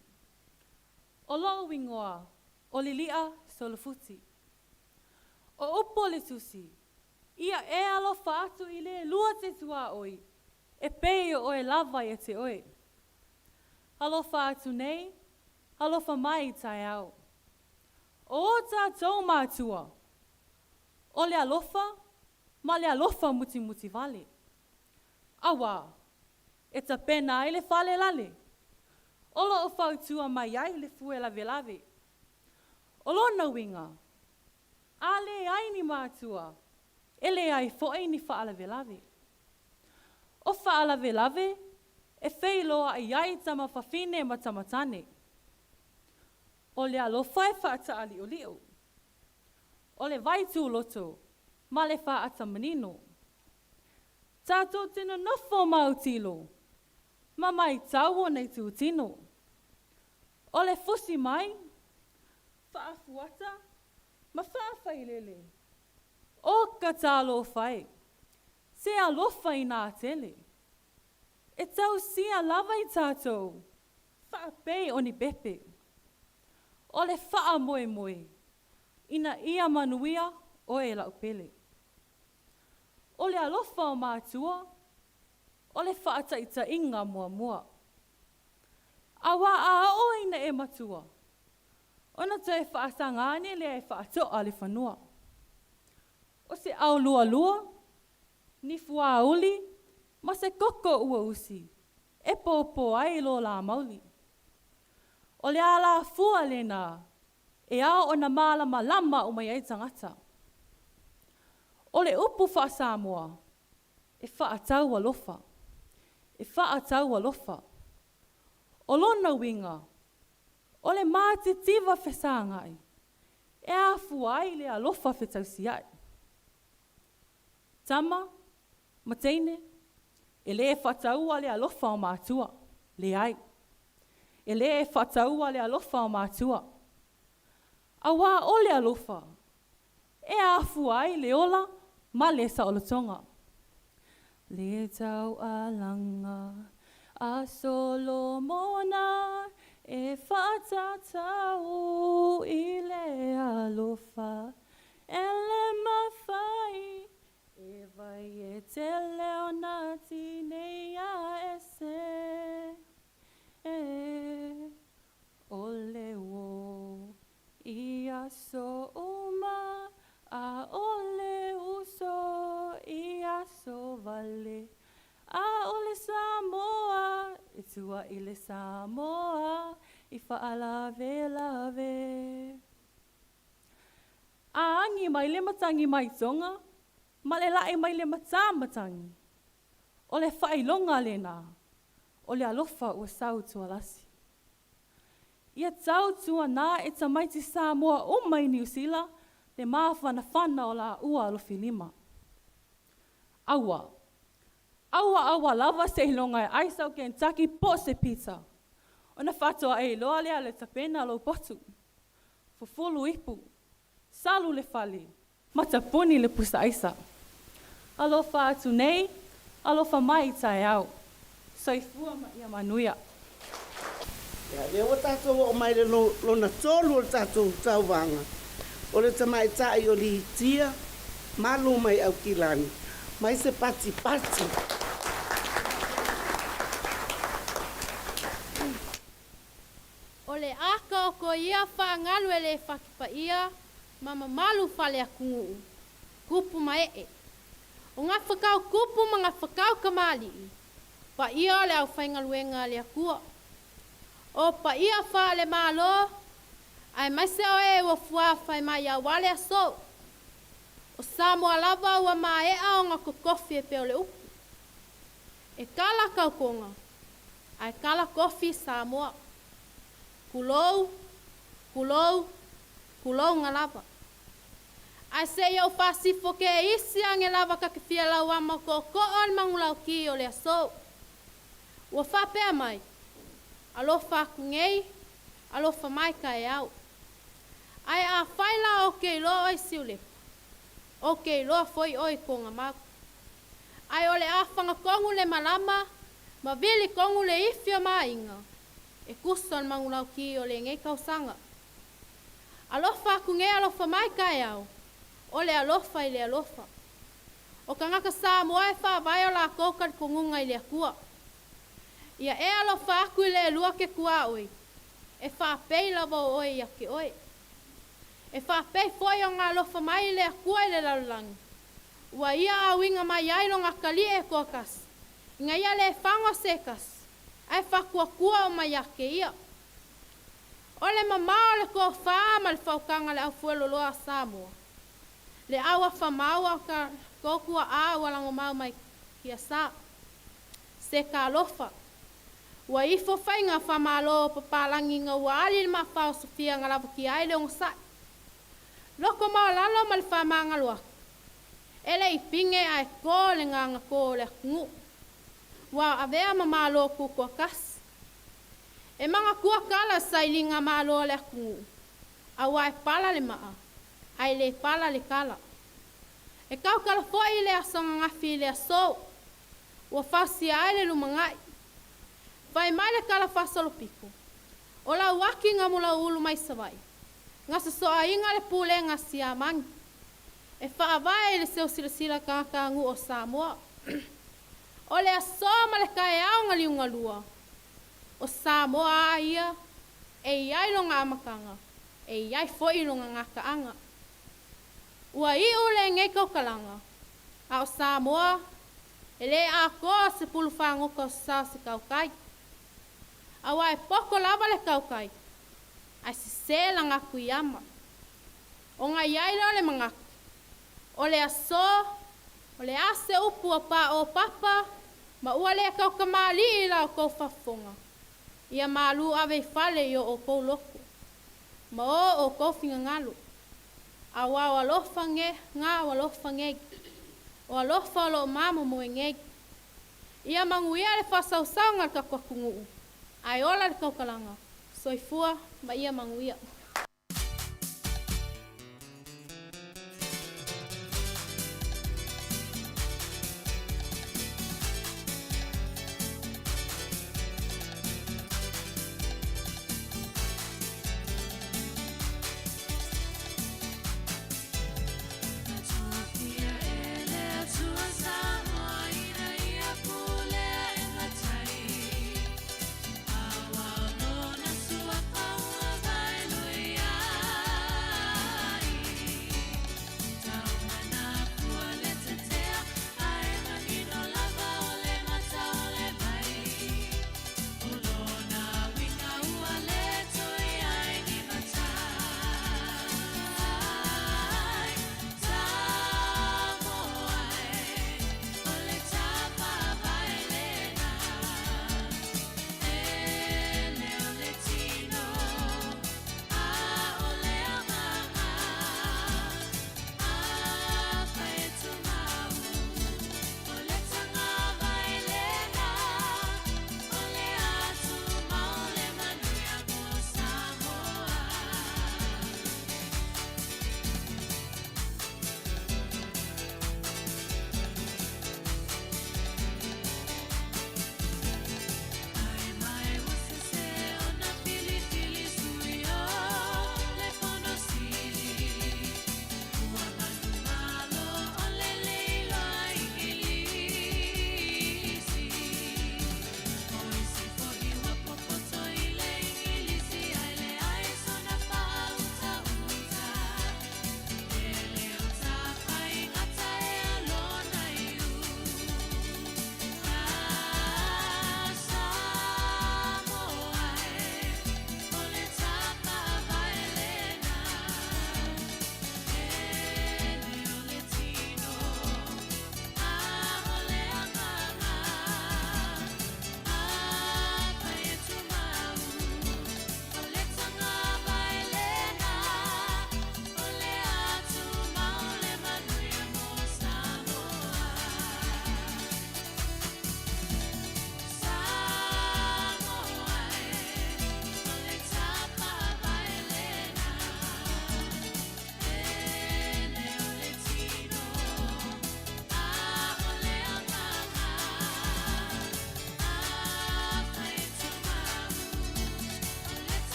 O loʻu igoa, o Liliʻa Solofuti. O upu o le Tusi, Ia e alofa atu i le lua te tuaoi, e pei o oe lava ia te oe. Alofa atu nei, alofa mai taeao. O o tatou matua, o le alofa ma le alofa mutimuti wale. Auā, e tapena ai le fale lale. O loo fautua mai ai le fue lawelawe. O lona uiga, a leai ni matua, e leai foi ni faalavelave. O faalavelave e feiloai ai tama fafine ma tama tane. O le alofa e faataaliʻoliʻo. O le vai tūloto ma le faaata manino. Tatou te nonofo ma autilo ma maitau ona itutino. O le fusi mai, faafuata ma faafailele. O ka talofa e, se alofa inā tele. E tausia lava i tatou, faapei o ni pepe. O le faamoemoe, ina ia manuia oe lau pele. O le alofa o matua, o le faataitaiga muamua. Auā a oo ina e matua, Ona toe faasaga ane lea e faatoa le fanua. O se aulualua, ni fuauli, ma se koko ua usi, e pōpō ai lo la mauli. O le alafua lena, e ao ona malamalama uma i ai tagata. O le upu faa-Samoa, e faatau alofa, e faatau alofa. O lona uiga, o le matitiva fesagai, e afua ai le alofa fetausiai. Tama ma teine, e lē faataua le alofa o matua, leai. E lē faataua le alofa o matua. Auā o le alofa, e afua ai le ola ma le saolotoga. Le taualaga a Solomona e faatatau i le alofa e le mafai e vai e tele ona tineia ese e o le uō i aso uma a o le uso i aso vale. A o le Samoa e tua i le Samoa i faalavelave. A agi mai le matagi mai Toga ma le lae mai le matā matagi, o le faailoga lena o le alofa ua sau tualasi. Ia tautuanā e tamaiti Samoa uma i Niu Sila le mafanafana o laua alofilima. Aua, aua aua lava seiloga e ai sau Kentucky po o se pizza ona faatoa e iloa lea o le tapena lou potu. Fufulu ipu, salu le fale, ma tapuni le pusa aisa. Alofa atu nei, alofa mai taeao. Soifua ma ia manuia. Ia, lea ua tatou oo mai le lona tolu o le tatou tauvaga, o le tamaitai o Litia, malu mai Aukilani, mai se patipati. O le aka o ko ia faagalu e lē fatupaia ma mamalu faaleatunuu, tupu ma ee. O gafakau tupu ma gafakau kamali'i, paia o le aufaigaluega a le Atua. O paia faale-Malo, aemaise o e ua fuafai mai auā le asō. O Samoa lava ua maea ona totofi e pei o le upu. E kala tautoga, ae kala tofi Samoa. Tulou, tulou, tulouna lava. Ae se i ou faasifo ke isi age lava ka te fia lauama o tootoo o le manulauti o le asō. Ua faapea mai, Alofa atu nei, alofa mai taeao. Ae afai la ou te iloa oe i Siulepa, ou te iloa foi oe i Togamau. Ae o le a fagatonu le malama ma vili tonu le ifi o Maaiga e tusa o le manulauti o lenei tausaga. Alofa atu nei alofa mai taeao, o le alofa i le alofa. O tagata Samoa e faavae o latou talitonuga i le Atua. Ia e alofa atu i le elua ke tuaoi, e faapei lava o oe ia te oe. E faapei foi ona alofa mai le Atua i le lalolagi, ua Ia auina mai ai Lona Atalii e toatasi, ina ia le faga se tasi, ae faatuatua uma ia te Ia. O le mamao o le tofa ma le faautaga a le aufueloloa a Samoa, le au afamau a o tatou tuaa ua lagomau mai tiasa. Se talofa! Ua ifo faiga faamalo o papalagi ina ua ali le maafaosofia na lavakia ai le ogasai. Loko maualalo ma le faamagalo atu, e le i pine ae to le gagato o le atunuu. Ua avea ma Malo tutoatasi. E manatua tala sailiga malo a le atunuu, auā e pala le maa, ae le pala le tala. E tautala foi le aso ananafi i le asō, ua fausia ai le lumanai. Fai mai le tala faasolopito, o Lauaki na mulauulu mai Savaii, na sosoaina le pulega a Siamani. E faavae i le seusilasila tagatanu'u o Samoa. O le asō ma le taeao na liugalua, o Samoa a ia e i ai lona amataga. E i ai foi lona gataaga. Ua iu lenei tautalaga, a o Samoa e le atoa se pulu fagota o sa o se tautai. Auā e poto lava le tautai, ae sesē lana atuiama. Ona i ai lea o le manatu, o le asō, o le a se upu ua paʻōpapa ma ua le taukamāliʻi i la outou faafofoga, ia malū ave i fale i o outou loto ma o outou finagalo. Auā o alofa ge gā o alofa nei, o alofa o lo o mamomoe nei. Ia manuia le faasausauga a le tatou atunuu, ae ola le tautalaga. Soifua ma ia manuia.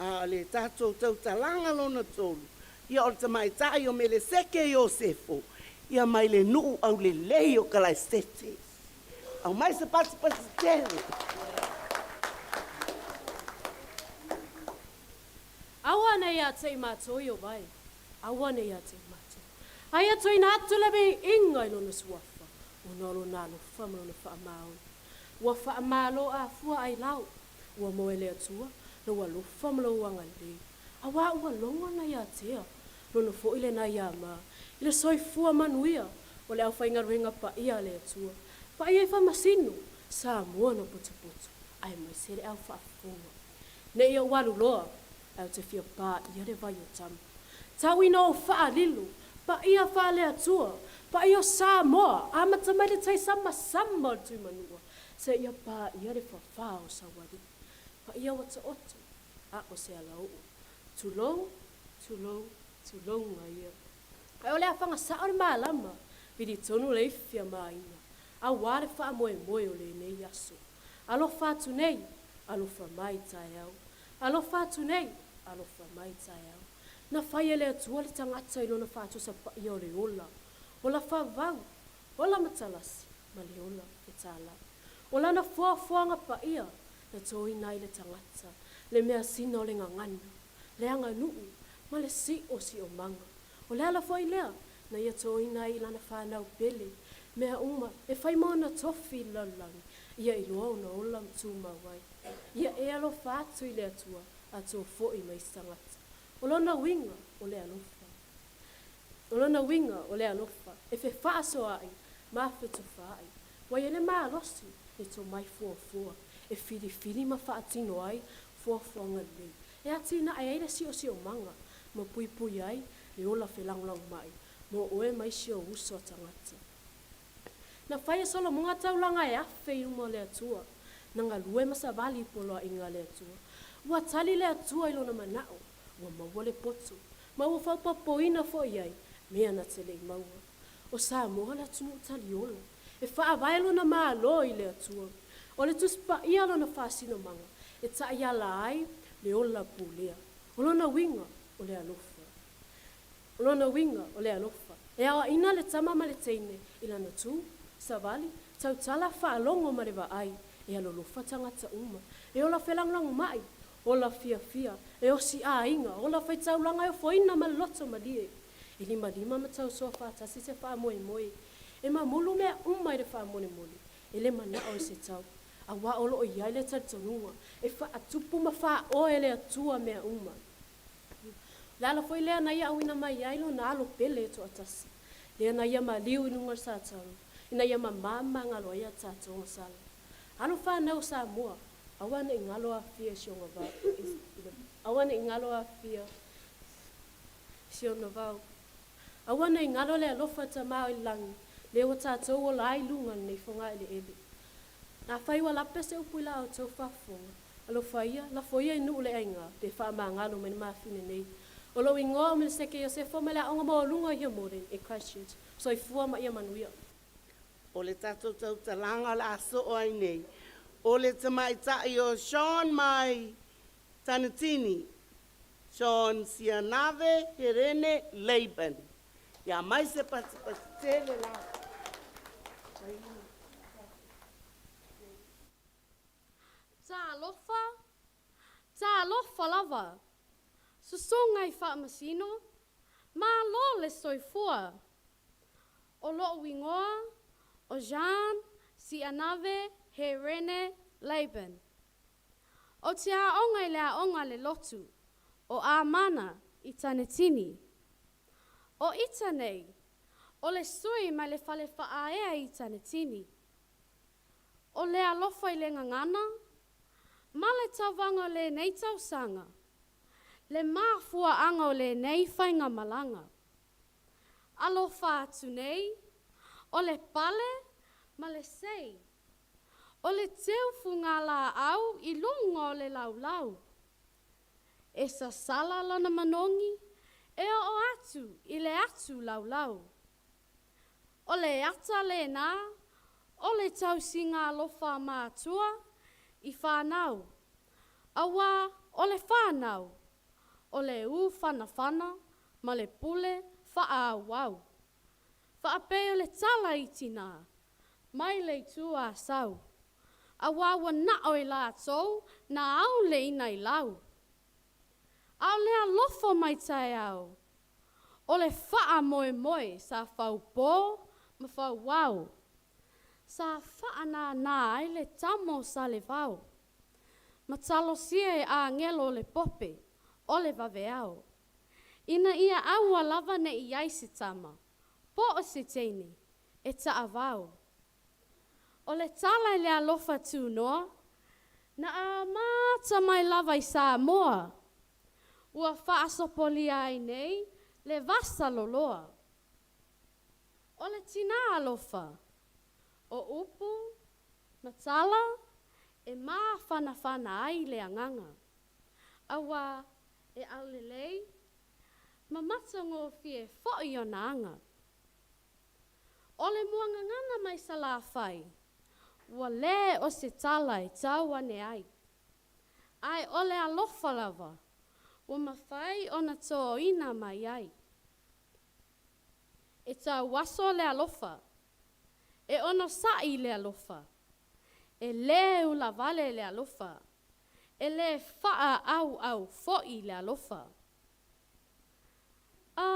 A o le tatou tautalaga lona tolu, ia o le tamaitai o Meleseke Iosefo, ia mai le nuu aulelei o Kalaesete. Aumai se patipati tele. Aua nei ia te i matou i o vai. Aua nei ia te i matou. Aia tuuina atu le viiga i Lona Suafa, ona o Lona alofa ma Lona faamaoni. Ua faamalo afua ailau, ua moe le Atua, lou alofa ma lou agalelei, auā ua logona ia te Lona foi lena ia ma, i le soifua manuia o le aufaigaluega paia a le Atua, paia i Faamasino, Samoa na potopoto, aemaise le au faafofoga. Ne i ou alu loa, ae ou te fia paia le vai o tama. Tau ina ou faalilo, paia faale-Atua, paia o Samoa, amata mai le tai samasama o le Tuimanua, seia paia le fafā o Saualii. Paia ua taoto, a o se alaoo. Tulou, tulou, tulouga ia. Ae o le a fagasao le malama, vili tonu le ifi a Maina, auā le faamoemoe o lenei aso. Alofa atu nei, alofa mai taeao. Alofa atu nei, alofa mai taeao. Na fai e le Atua le tagata i lona faatusa paia o le ola, ola faavavau, ola matalasi, ma le ola fetala. O lana foafoaga paia na toina ai le tagata, le measina o le gagana, le aganuu, ma le siosiomaga. O le ala foi lea na ia toina ai i lana fanau pele, mea uma e fai ma ona tofi i le lalolagi, ia iloa ona ola ma tumau ai. Ia e alofa atu i le Atua a tua foi ma isi tagata. O lona uiga o le alofa. O lona uiga o le alofa e fefaasoaai ma fetufaai. Ua i ai le malosi le tomai fuafua e filifili ma faatino ai fuafuaga lelei e atinae ai le siosiomaga ma puipui ai le ola felagolagomai mo oe ma isi ou uso a tagata. Na fai e Solomoga taulaga e afe i luma o le Atua, na galue ma savali i poloaiga a le Atua. Ua tali le Atua i lona manao, ua maua le poto, ma ua faaopoopoina foi i ai mea na te le i maua. O Samoa le atunuu taliola, e faavae lona Malo i le Atua. O le Tusi Paia lona faasinomaga e taiala ai le ola pulea. O lona uiga, o le alofa. O lona uiga, o le alofa. E aoaʻina le tama ma le teine i lana tu, savali, tautala, faalogo ma le vaai, e alolofa tagata uma, e ola felagolagomai, ola fiafia, e osi aiga, ola faitaulaga e ofoina ma le loto malie. E limalima ma tausoa faatasi se faamoemoe, e mamulu mea uma i le faamolemole, e le manao i se tau, auā o lo o i ai le talitonuga e faatupu ma faaoa e le Atua mea uma. O le ala foi lea na ia auina mai ai lona alo pele e toatasi, lea na ia maliu i luga o le satalo, ina ia mamā ma magalo ai a tatou agasala. Alo fanau o Samoa, aua ne i galo afia i si ona vao, aua ne i galo afia i si ona vao. Aua ne i galo le alofa Tama o i le lagi, lea ua tatou ola ai i luga o lenei fogaeleele. Afai ua lape se upu i la outou faafofoga, Alofa ia, lafo ia i nuu le aiga, pe faamagalo mai le mafine nei. O lou igoa o Meleseke Iosefo mai le Aoga Maualuga o Hiamore i Christchurch. Soifua ma ia manuia. O le tatou tautalaga o le a soo ai nei, o le tamaitai o Sean mai Tanitini, Sean Sianave Herene Laban. Ia mai se patipati tele la. Talofa, talofa lava, Susuga i Faamasino, malo le soifua. O lo'u igoa o Jean Sianave Herene Laban. Ou te aoga i le aoga a le lotu o Amana i Tanetini. O ita nei, o le sui mai le fale faaea i Tanetini. O le alofa i le gagana ma le tauvaga o lenei tausaga, le mafuaaga o lenei faigamalaga. Alofa atu nei, o le pale ma le sei, o le teu fugalaau i luga o le laulau. E sasala lona manogi e oo atu i le atu laulau. O le ata lena o le tausiga alofa a matua i fanau, auā o le fanau, o le ūfanafana ma le pule faaauau. Faapei o le tala i tinā mai le itu Asau, auā ua naʻo i latou na aule ina i lau. A o le alofa mai taeao, o le faamoemoe sa faupō ma fauao, sa faanānā ai le tama o Salevao, ma talosia e agelo o le pope o le vaveao, ina ia aua lava ne i ai se tama, po o se teine, e taavao. O le tala i le alofa tunoa, na amata mai lava i Samoa, ua faasopolia ai nei le vasa loloa. O le tinā alofa, o upu ma tala e mafanafana ai le agaga, auā e aulelei ma matagofie foi ona aga. O le muagagana mai Salafai, ua le o se tala e tau ane ai, ae o le alofa lava ua mafai ona toina mai ai. E tauaso le alofa, e onosaʻi le alofa, e lē ulavale le alofa, e lē faaʻauʻau foi le alofa. A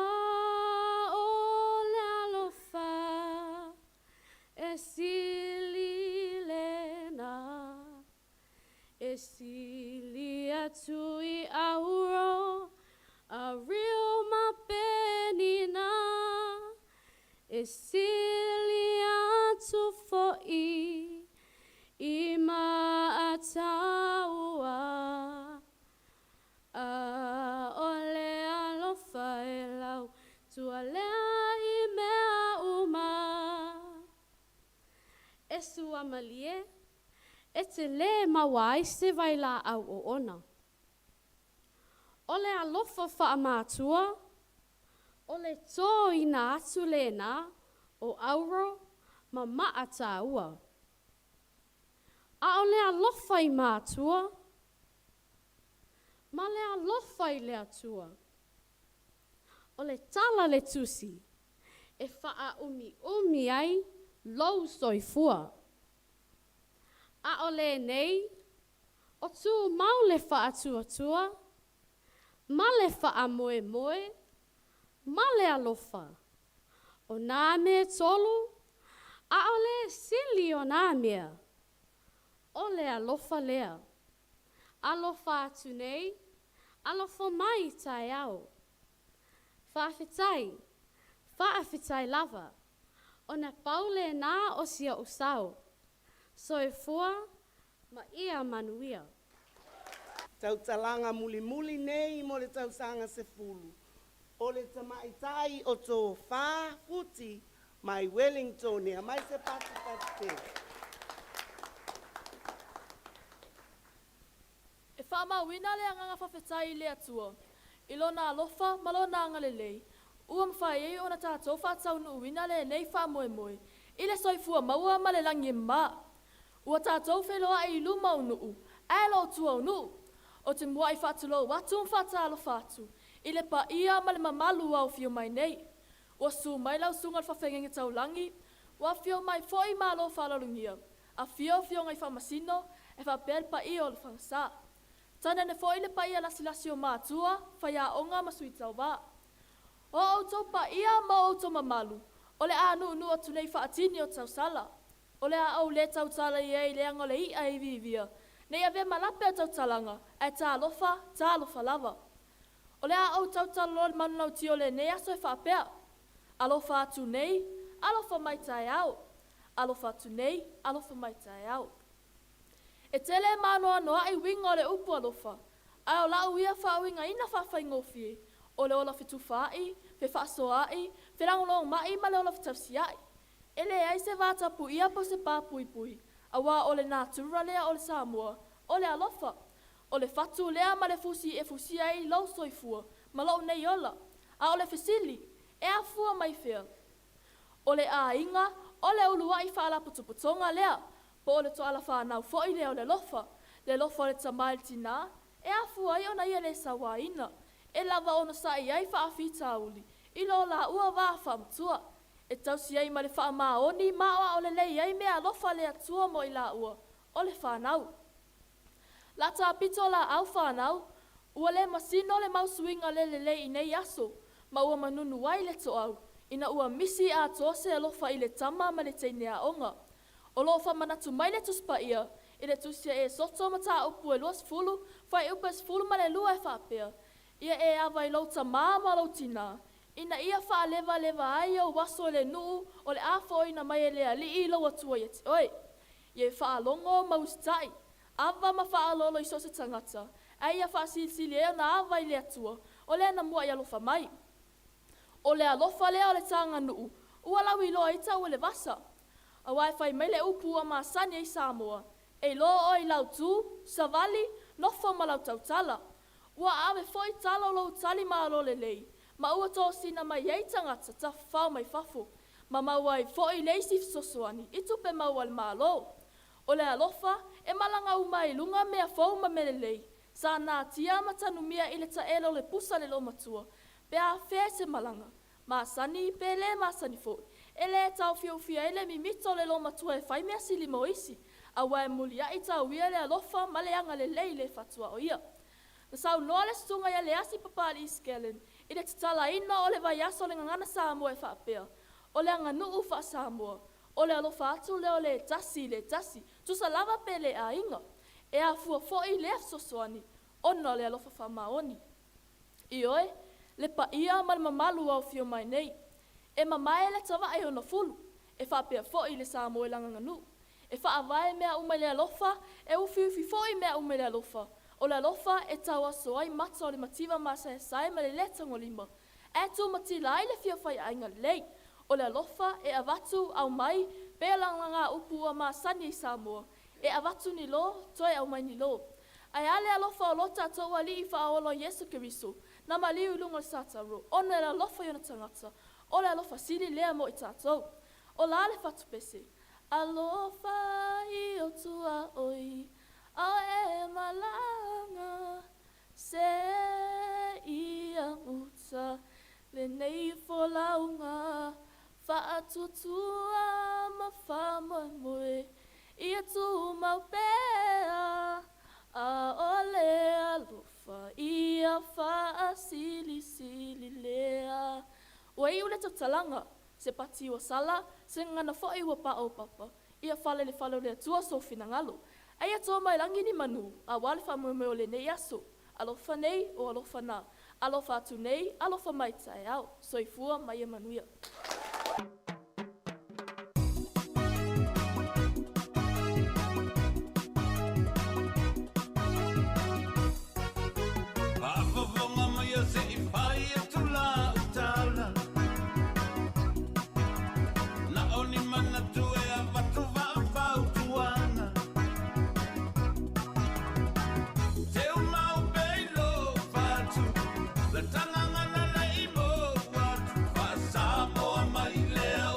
o le alofa e sili lena, e sili atu i auro, a rio ma penina, e sili atu foʻi i maʻataua. A o le alofa e lau tua lea i mea uma. E suamalie, e te lē maua ai se vailaau oona. O le alofa faamatua, o le toina atu lena o auro ma maʻataua. A o le alofa i matua, ma le alofa i le Atua. O le tala le tusi, e faaumiumi ai lou soifua. A o lenei, o tumau le faatuatua, ma le faamoemoe, ma le alofa. O nā mea e tolu, ʻaʻole e sili o nā mea. O le alofa lea. Alofa atu nei, alofa mai taeao. Faafetai, faafetai lava, ona pau lena o si oʻu sao. Soifua ma ia manuia. Tautalaga mulimuli nei mo le tausaga 10, o le tamaitai o Tofā Futi mai Wellington. Aumai se patipati tele. E faamauina le agaga faafetai i le Atua, i Lona alofa ma Lona agalelei, ua mafai ai ona tatou faataunuuina lenei faamoemoe i le soifua maua ma le lagi e mama. Ua tatou feiloai i luma o nuu, ae le o tua o nuu. Ou te muai faatulou atu ma faatalofa atu i le paia ma le mamalu ua afio mai nei. Ua susu mai lau susuga i le Faafeagaiga Taulagi, ua afio mai foi Malo faaaloalogia, afio Afioga i Faamasino, e faapea le paia o le Fagasa. Tainane foi le paia lasilasi o matua, faiaoga ma sui tauva. O outou paia ma o outou mamalu, o le a nuunuu atu nei faatini o tausala. O le a ou lē tautala i ai leaga o le iʻa e iviivia, ne i avea ma lape o tautalaga, ae talofa, talofa lava. O le a ou tautala loa i le manulauti o lenei aso e faapea, Alofa atu nei, alofa mai taeao. Alofa atu nei, alofa mai taeao. E tele ma anoanoaʻi uiga o le upu alofa, ae o laʻu ia faauigaina faafaigofie, o le ola fetufaai, fefaasoaai, felagolagomai ma le ola fetausiai. E leai se va tapuia po o se pā puipui, auā o le natura lea o le Samoa, o le alofa. O le fatu lea ma le fusi e fusia ai lou soifua ma lou nei ola. A o le fesili, e afua mai fea? O le aiga, o le uluai faalapotopotoga lea, po o le toala fanau foi lea o le alofa, le alofa o le tama i le tinā, e afua ai ona ia le sauaina, e lava onosai ai faafitauli i lo laua va faamatua, e tausi ai ma le faamaoni ma aoao lelei ai mea alofa a le Atua mo i laua, o le fanau. Lata pito laau fanau, ua le masino le mau suiga le lelei i nei aso, ma ua manunu ai le toau, ina ua misi atoa se alofa i le tama ma le teine aoga. O lo o faamanatu mai le Tusi Paia i le Tusi a Esoto mataupu e 20, fuaiupu e 12 e faapea, Ia e ava i lou tamā ma lou tinā, ina ia faalevaleva ai ou aso i le nuu o le a foaina mai e le Alii lou Atua ia te oe. Ia e faalogo ma usitai, ava ma faaaloalo i so o se tagata, ae ia faasilisili ai ona ava i le Atua, o lea na muaʻi alofa mai. O le alofa lea o le taganuu, ua lauiloa ai tau o le vasa. Aua e fai mai le upu ua masani ai Samoa, E iloa oe i lau tu, savali, nofo ma lau tautala. Ua ave foi tala o lou tali malo lelei, ma ua tosina mai ai tagata tafafao mai fafo, ma maua ai foi le isi fesoasoani i tupe maua a le Malo. O le alofa, e malaga uma ai i luga mea fou ma mea lelei, sa natia ma tanumia i le taele o le pusa a le loomatua, pe afea se malaga, masani pe lē masani foi, e lē taofiofi ai le mimita o le loomatua e fai mea sili mo isi, auā e muliaʻi tauia le alofa ma le agalelei le fatuaoia. Na saunoa le susuga ia Leasi Papalii Skellern i le tatalaina o le vaiaso o le Gagana Samoa e faapea, O le aganuu faa-Samoa, o le alofa atu lea o le tasi i le tasi, tusa lava pe le aiga. E afua foi lea fesoasoani ona o le alofa faamaoni. Ioe, le paia ma le mamalu ua aufio mai nei. E mamae le tavae i ona fulu, e faapea foi le Samoa i lana aganuu. E faavae mea uma i le alofa, e ufiufi foi mea uma i le alofa. O le alofa e tauaso ai mata o le mativa masaesae ma le lē tagolima, ae tumatila ai le fia faiaiga lelei. O le alofa e avatu, aumai, pei o lagalaga-upu ua masani i Samoa, e avatu ni lo, toe aumai ni lo. Ae a le alofa o lo tatou Alii Faaola o Iesu Keriso, na maliu i luga o le Satauro, ona e le alofa i ona tagata, o le alofa sili lea mo i tatou. O la le fatupese? Alofa i ou tuaoi, a o e malaga, se ia uta lenei folauga, faatuatua ma faamoemoe, ia tumau pea, a o le alofa ia faasilisili lea. Ua iu le tautalaga, se pati ua sala, se gagana foi ua paopapa, ia fale i le fale o le Atua sou finagalo. A ia to mai lagi ni manu, aua le faamoemoe o lenei aso. Alofa nei, o alofa na. Alofa atu nei, alofa mai taeao. Soifua ma ia manuia. Faafofoga mai se i fai atu lau tala. Na o ni manatu e avatu faafautuaga. Teu mau pea i lou fatu, le tagaga na le i mou atu. Faa-Samoa mai lea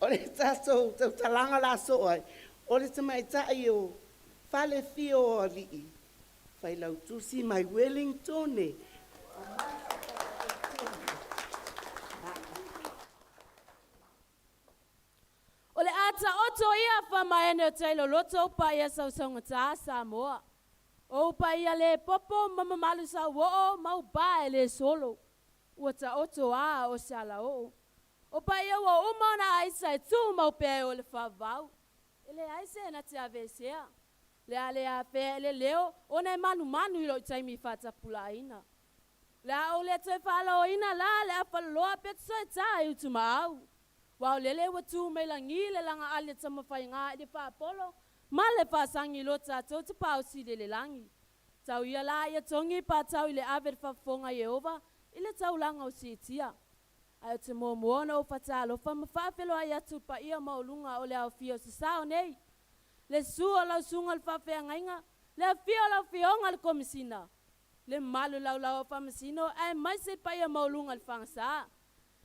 O le tatou tautalaga la soo ai, o le tamaitai o Falefia o Alii, Failautusi mai Wellingtone. O le a taoto ia faamaene o tai loloto o paia sausaugata Samoa. O paia le popo ma mamalu sauoo ma upa e le solo. Ua taoto a o se alaoo. O paia ua uma ona aisa e tumau pea e o le faavavau. E leai se na te aveesea. Le a le afea e le leo ona e manumanu i lou taimi faatapulaaina. O le a ou le toe faalaoina la le afaloloa pe toe tā i utumaau. Ua o lele ua tu mai lagi le lagaali a Tamafaiga i le faapolo ma le faasagi i lo tatou Tapaau Sili i le lagi. Tau ia la ia togi pa tau i le ave le faafofoga a Ieova i le taulaga o siitia. Ae ou te muamua ona ou faatalofa ma faafeiloai atu i le paia maualuga o le aofia o Sasao nei, le susu o lau susuga i le faafeagaiga, le afio o lau Afioga i le Komesina, le malu laulau o Faamasino aemaise le paia maualuga i le Fagasa,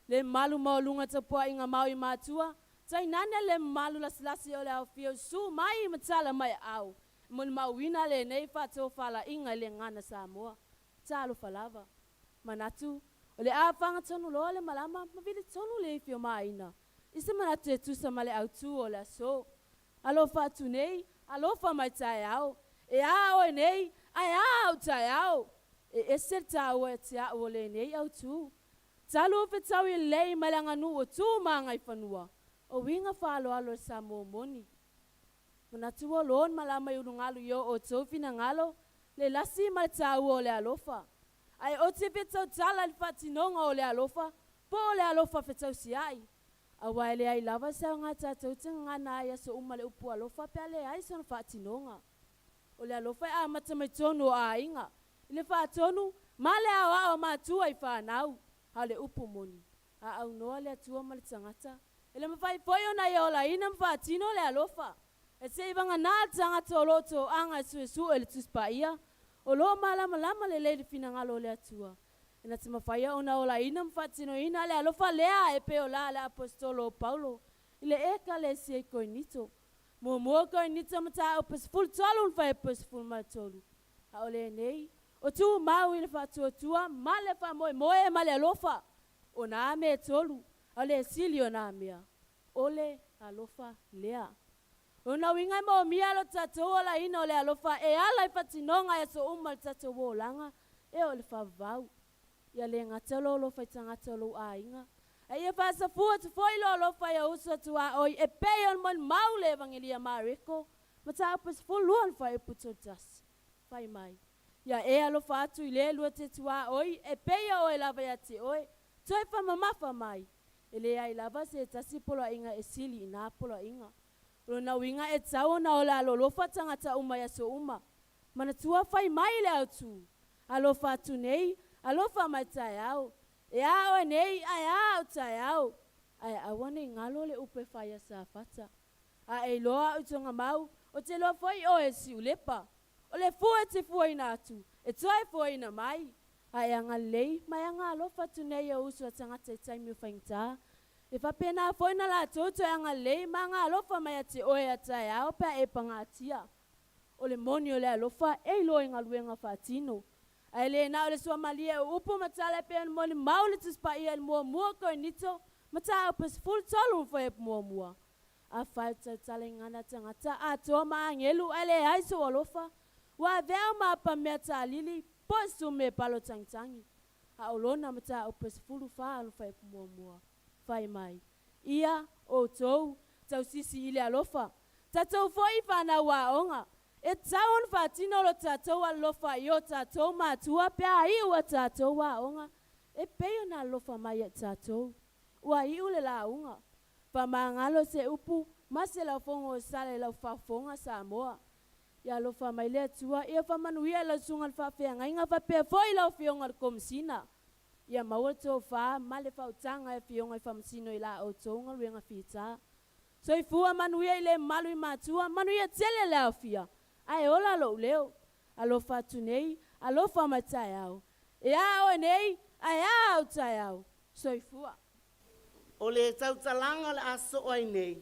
le malu maualuga tapuaiga mao i matua, tainane le malu lasilasi o le aofia o susu mai ma tala mai aao e molimauina lenei faatofalaiga i le gagana Samoa. Talofa lava. Manatu, o le a fagatonu loa le malama ma vili tonu le ifiomaina i se manatu e tusa ma le autū o le aso. Alofa atu nei, alofa mai taeao. E a oe nei, ae a au taeao? E ese le taua ia te a'u o lenei autū. Talu ou fetaui lelei mai le aganuu o tu ma agaifanua, o uiga faaaloalo le Samoa moni. Manatu ua loa le malama i ulugalu i o outou finagalo, le lasi ma le taua o le alofa. Ae ou te fia tautala i le faatinoga o le alofa, po o le alofa fetausiai. Aua e leai lava se aoga tatou te gagana ai aso uma le upu alofa pe a leai sona faatinoga. O le alofa e amata mai tonu o aiga, i le faatonu ma le aoao a matua i fanau. A o le upu moni, a aunoa le Atua ma le tagata, e le mafai foi ona ia olaina ma faatino le alofa. E seivagana le tagata o lo o toaga e suesue le Tusi Paia, o lo o malamalama lelei i le finagalo o le Atua. E na te mafaia ona olaina ma faatinoina le alofa lea e pei o la a le Aposetolo o Paulo i le Ekalesia i Koinito. Muamua Koinito mataupu 13 le fuaiupu 13. A o lenei, o tumau i le faatuatua ma le faamoemoe ma le alofa, o nā mea e tolu, a o le sili o nā mea, o le alofa lea. O na uiga e moomia lo tatou olaina o le alofa e ala i faatinoga i aso uma o le tatou olaga, e o le faavavau. Ia le gata lou alofa i tagata o lou aiga, a ia faasafua atu foi lou alofa i ou uso tuaoi e pei ona molimau le Evagelia Mareko, mataupu 12 le fuaiupu 31. Fai mai, Ia e alofa atu i le lua te tuaoi e pei o oe lava ia te oe, toe faamamafa mai, e leai lava se tasi poloaiga e sili i nā poloaiga. O lona uiga e tatau ona ola alolofa tagata uma i aso uma. Manatua fai mai le autū, Alofa atu nei, alofa mai taeao. E a oe nei, ae a au taeao. Ae aua ne i galo le upu e fai ia Safata. A e iloa au i Togamau, ou te iloa foi oe e Siulepa. O le fua e te fuaina atu, e toe fuaina mai. A e agalelei ma e agaalofa atu nei i ou uso a tagata i taimi o faigata, e faapena foi na latou toe agalelei ma agaalofa mai ia te oe a taeao pe a e pagatia. O le moni o le alofa e iloa i galuega faatino. Ae le na o le suamalie o upu ma tala e pei ona molimau le Tusi Paia i le muamua o Korinito, mataupu 13 ma fuaiupu muamua. Afai o tautala i gana tagata atoa ma agelu ae leai sou alofa, ua avea au ma apamea taalili po o se sume palo tagitagi. A o lona mataupu 14 ona fuaiupu muamua, fai mai, Ia outou tausisi i le alofa, tatou foi i fanau aoga, e tatau ona faatino lo tatou alofa i o tatou matua pe a iu a tatou aoga e pei ona alofa mai ia i tatou. Ua iu le lauga. Faamagalo se upu ma se lafoga o sala i lau faafofoga Samoa. Ia alofa mai le Atua ia faamanuia i lau susuga i le faafeagaiga faapea foi i lau Afioga i le Komesina. Ia maua le tofa ma le faautaga e Afioga i Faamasino i la outou galuega fita. Soifua manuia i le malu i matua, manuia tele le aofia, ae ola lou leo. Alofa atu nei, alofa mai taeao. E a oe nei, ae a au taeao. Soifua. O le tautalaga o le a soo ai nei,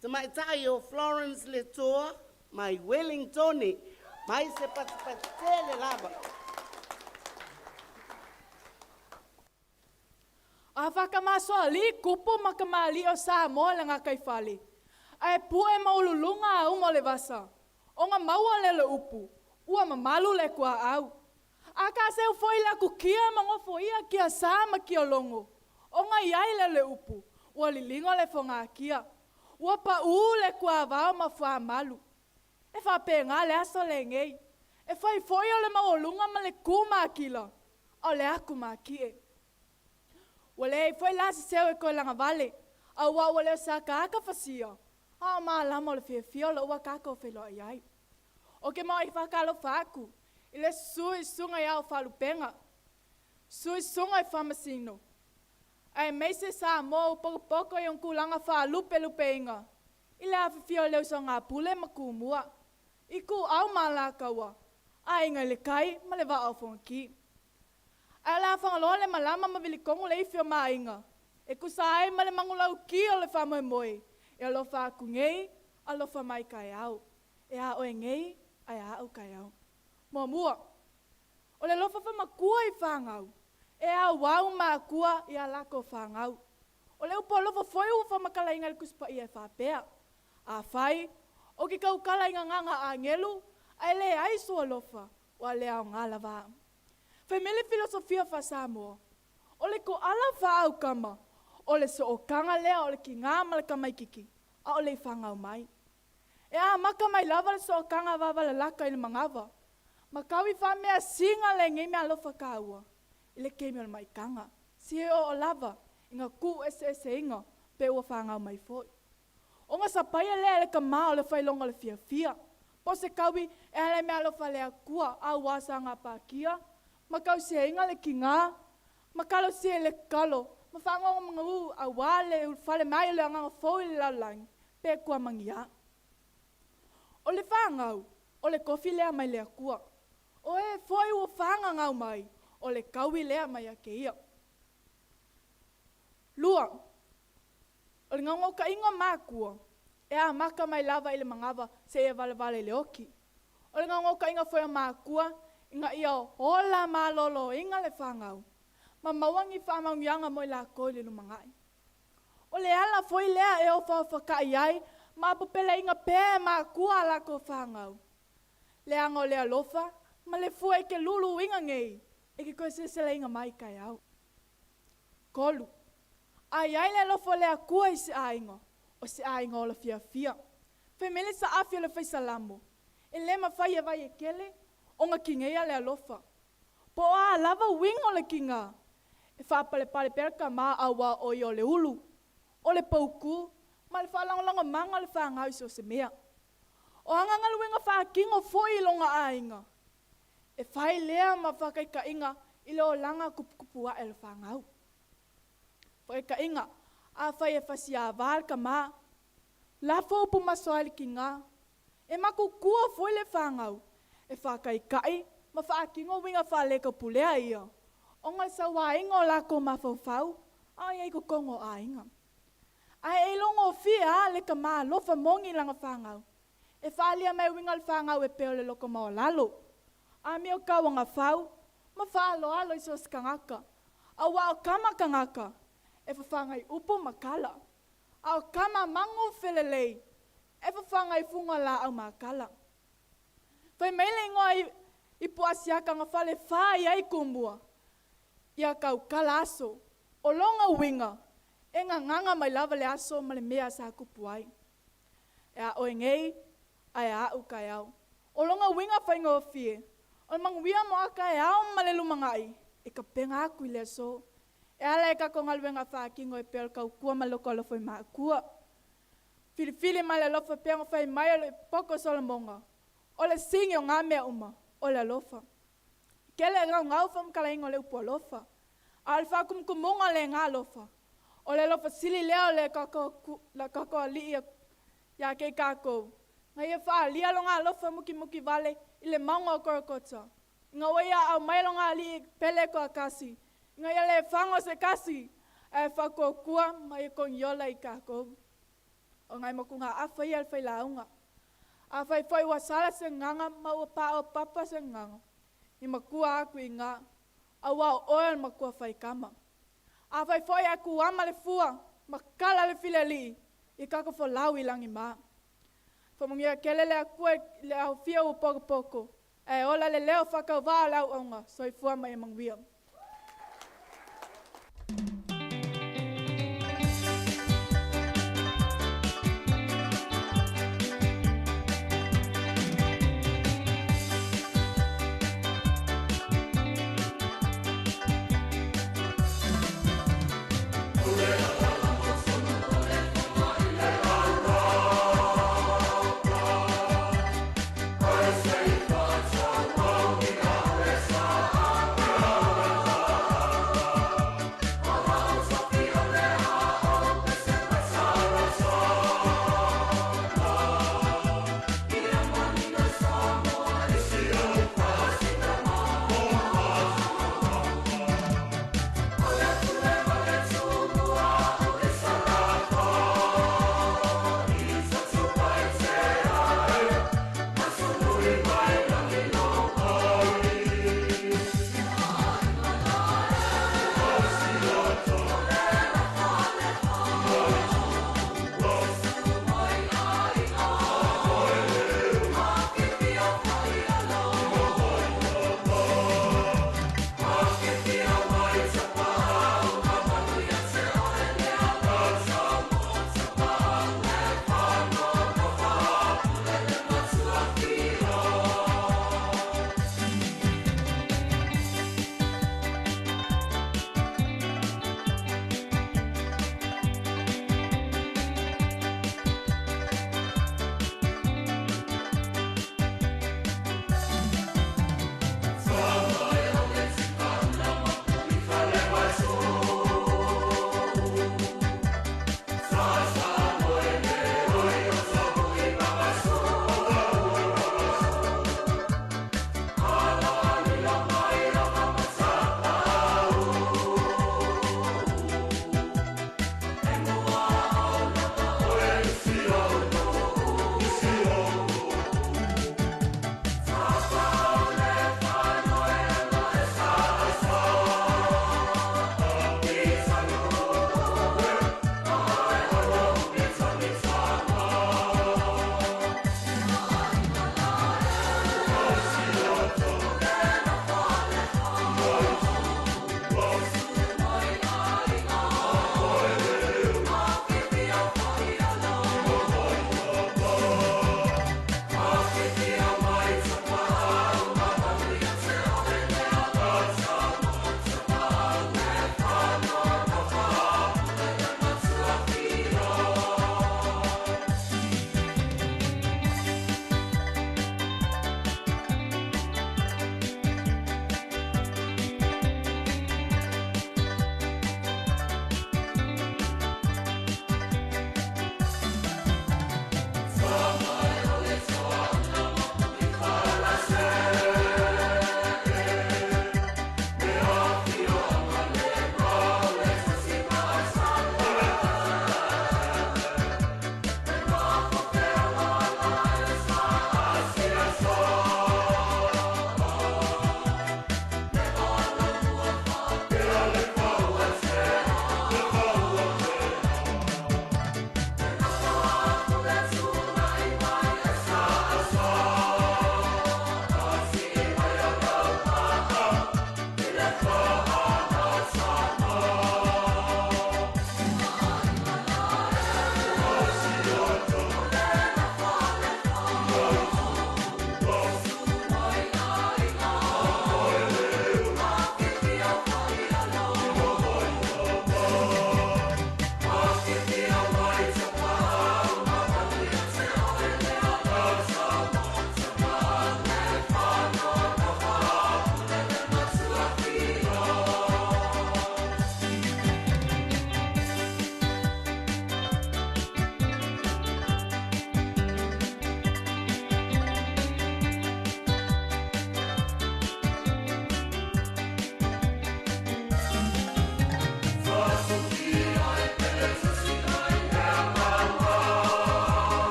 tamaitai o Florence Letoa mai Wellingtone, mai se patipati tele lava. A whakamasoali kupu ma kamali o Samoa le gataifale. Ae pue maualuluga auma o le vasa. O ga maua lea o le upu, ua mamalu le kuaau. A kaseu foi le akukia ma gofoia kia sa ma kia logo, ona i ai lea o le upu, ua liligo le fogakia. Ua paū le kuavao ma fuamalu. E faapena le aso lenei. E fai foi o le maualuga ma le ku makila, a o le aku makie. Ua leai foi la se seu e toe lagavale, auā ua le o se akaaka fasia, a o malama o le fiafia o lo ua kākou feiloai ai. Ou te maoaʻi faatalofa aku i le susu i susuga i Ao Faalupega, susu i susuga i Faamasino, aemaise Samoa ua potopoto i ona tulaga faalupelupeina i le afifio o le Usoga-a-Pule ma Tumua, Ituau ma Alataua, Aiga i le Tai ma le Vaa o Fonoti. Ae o le a fagaloa le malama ma vilitonu le ifi o Maaiga e tusa ai ma le manulauti o le faamoemoe e alofa atu nei, alofa mai taeao. E a oe nei, ae a au taeao. Muamua, o le alofa famatua i fanau, e auau matua i a latou fanau. O le upu alofa foi ua faamatalaina i le Tusi Paia e faapea, Afai ou te tautala i gagana agelu ae leai sou alofa, ua le aoga lava au. Fai mai le filosofia faa-Samoa, o le koala faa-aukama, o le sootaga lea o le kigā ma le tamaititi, aʻole i fāgau mai. E amata mai lava le sootaga vavalalata i le manava, ma tau i faameasina lenei meaalofa taua i le taimi o le maitaga, seia oo lava ina tuueseeseina pe ua fāgau mai foi. Ona sapaia lea e le tama o le failoga o le fiafia, po o se taui e ala i meaalofa a le Atua auā sa gapatia, ma tausiaina le kigā, ma talosia i le tatalo, ma faanonomanu auā le ulufale mai o le agaga fou i le lalolagi, pe kuamagiā. O le fanau, o le tofi lea mai le Atua. O e foi ua fagagau mai, o le taui lea mai ia te Ia. Lua, o le naunautaiga o matua, e amata mai lava i le manava seia valevale i le oti. O le naunautaiga foi o matua ina ia ola maloloina le fanau ma maua ni faamanuiaga mo i latou i le lumanai. O le ala foi lea e ofaofataʻi ai ma apopeleina pea e matua a latou fanau. Leaga o le alofa ma le fua e te luluina nei e ke toe seleseleina mai taeao. Tolu, a i ai le alofa o le Atua i se aiga, o se aiga ola fiafia. Fai mai le saafi o le fai Salamo, E le mafai e vai e kele ona kineia le alofa. Po o a lava uiga o le kigā, e faapalepale pea le tama auā o ia o le ulu, o le paukū, ma le faalagolagomaga o le fagau i so o se mea. O ana galuega faatino foi i lona aiga, e fai lea ma faataitaiga i le olaga tuputupu ae o le fanau. Faataitaiga, afai e fasiāvā le tama, lafo upu maso ai le kigā, e matutua foi le fanau e faataitai ma faatino uiga faalekaupulea ia ona le sauāina o latou mafaufau a o i ai i totonu o aiga. Ae e ilogofie lava le tama alofa moni i lana fanau e faaalia mai uiga o le fanau e pei o le loto maualalo, amio tauagafau ma faaaloalo i so o se tagata, auā o tama tagata e fafaga i upu ma tala, a o tama magu felelei e fafaga i fuga laau makala. Fai mai le igoa i ipu asiata na fale fa i ai Tumua, ia tautala aso, o lona uiga, e gagaga mai lava le aso ma le mea sa tupu ai. E a oe nei, ae a aʻu taeao. O lona uiga faigofie, o le manuia mo a taeao ma le lumanai, e tapena atu i le aso. E ala i tatou galuega faatino e pei o le tautua ma le loto alofa i matua. Filifili ma le alofa pei ona fai mai o le poto o Solomoga, o le sini o nā mea uma, o le alofa. Kele gaugau faamatalaina o le upu alofa, a o le faakumukumuga o lena alofa, o le alofa sili lea o le tatou Alii ia te i tatou, na ia faaalia lona alofa mukimuki vale i le mauga o Kolokota, ina ua ia aumai lona Alii pele toatasi, ina ia le faga o se tasi, Ae faakuakua ma ia kogiola i kākou. O ngai mokugaafa ia a le failauga. Afai foi ua sala se gaga ma ua paopapa se gaga, i makua aku igā, auā o oe o le makua faikama. Afai foi ae kuama le fua ma kala le filialii, i kako folau i lagi ma. Faamanuia tele le Atua i le aofia ua pokopoko, ae ola le leo faatauvā o le auauna. Soifua ma ia manuia.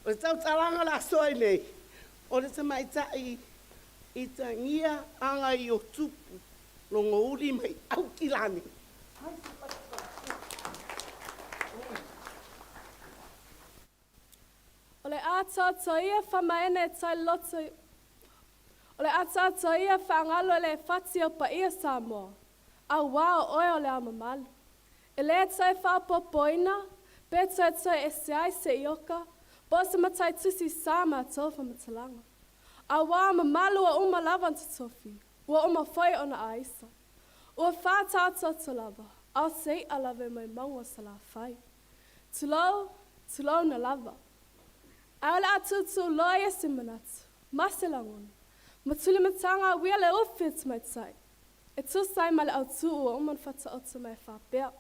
O le tautalaga o le aso ai nei, o le tamaitai i tagia aga i o tupu logouli mai Aukilani. O le atoatoa ia famaene e tai loto O le atoatoa ia faagalo e le fati o paia Samoa, auā o oe o le Ao Mamalu. E le toe faaopoopoina, pe toe toe ese ai se ioka, po o se matai tusi sa matou faamatalaga. Auā o mamalu ua uma lava ona totofi, ua uma foi ona aisa. Ua faataotooto lava, a o se i'a lava e mai mauga o Salafai. Tulou, tulouna lava. Ae o le a tūtū loa ia se manatu, ma se lagona, ma tulimataga a uia le ufi o tamaitai, e tusa ai ma le autū ua uma ona faataoto mai e faapea,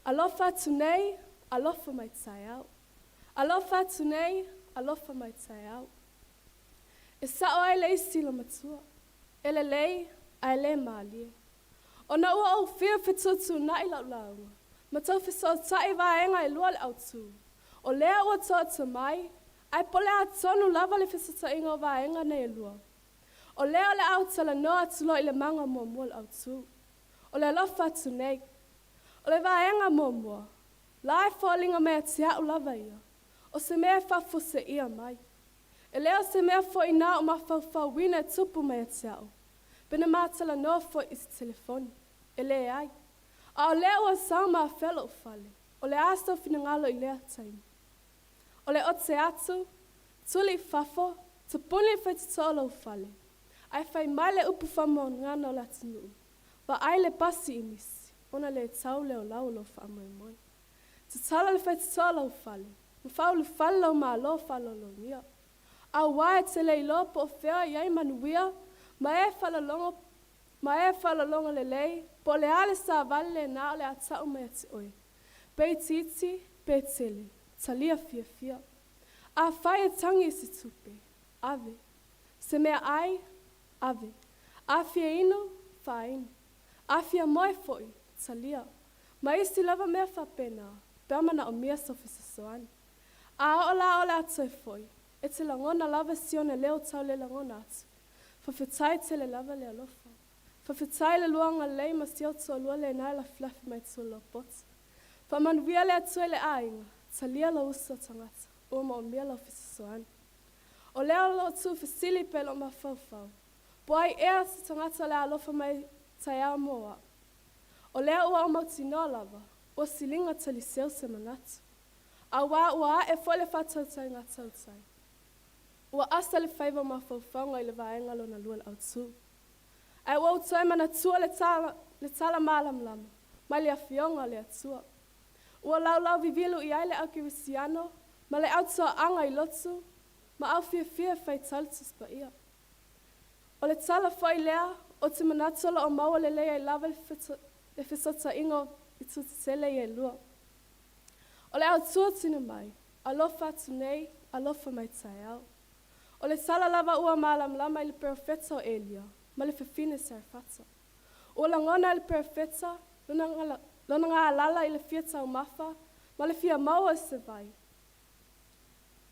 Alofa atu nei, alofa mai taeao. Alofa atu nei, alofa mai taeao. E sao ai le isi lamatua, e lelei ae le mālie. Ona ua ou fiu fetuutuunai lau lauga, ma tau fesootai vaega e lua le autū, o lea ua toato mai, ae po o le a tonu lava le fesootaiga o vaega nei e lua. O lea o le a ou talanoa atu loa i le maga muamua o le autū. O le alofa atu nei. O le vaega muamua, la e foliga mai ia te au lava ia, o se mea e faafuaseia mai. E le o se mea foi na o mafaufauina e tupu mai ia te au, pe na ma talanoa foi i se telefoni. E leai. A o lea ua sau ma afea lou fale, o le a sou finagalo i lea taimi? O le ote atu, tuli i fafo, tapuni le faitotoa o lou fale, ae fai mai le upu faamauagana o le atunuu, Vaai le pasi i nisi, ona le tau lea o lau o lou faamoemoe. Tatala le faitotoa o lou fale, ma faaulufale lou malo faaaloalogia. Auā e te le iloa po o fea i ai manuia, ma e faalologo, ma e faalologo lelei, po o le a le savali lena o le a tau mai ia te oe. Pe itiiti, pe tele, talia fiafia. Afai e tagi i se tupe, ave. Se mea ʻai, ave. A fia inu, faainu. A fia moe foi, talia. Ma isi lava mea faapena, pe a manaomia sou fesoasoani. A oo la o le a toe foi, e te lagona lava si ona leo tau le lagona atu. Faafetai tele lava le alofa. Faafetai le lua agalelei ma si ou toalua lena e lafilafi mai tua lou poto. Faamanuia le Atua i le aiga, talia lou uso tagata, ua maomia lau fesoasoani. O lea o lo o tuufesili pea i lou mafaufau, po ai ea se tagata o le a alofa mai taeao mo au. O lea ua ou mautinoa lava, ua siliga taliseu se manatu. Auā ua ae foi le faatautaiga a tautai. Ua asa le faiva o mafaufauga i le vaega lona lua o le autū. Ae ua ou toe manatua le tala, le tala malamalama mai le Afioga a le Atua. Ua laulau vivilu i ai le au Kerisiano ma le au toaaga i lotu ma au fiafia e faitau le Tusi Paia. O le tala foi lea ou te manatu o lo o maua lelei ai lava le fesootaiga o itu tetele ia e lua. O le autu o tuuina mai, alofa atu nei, alofa mai taeao. O le tala lava ua malamalama i le perofeta o Elia ma le fafine Sarefata. Ua lagona e le perofeta lona galala i le fia taumafa ma le fia maua i se vai.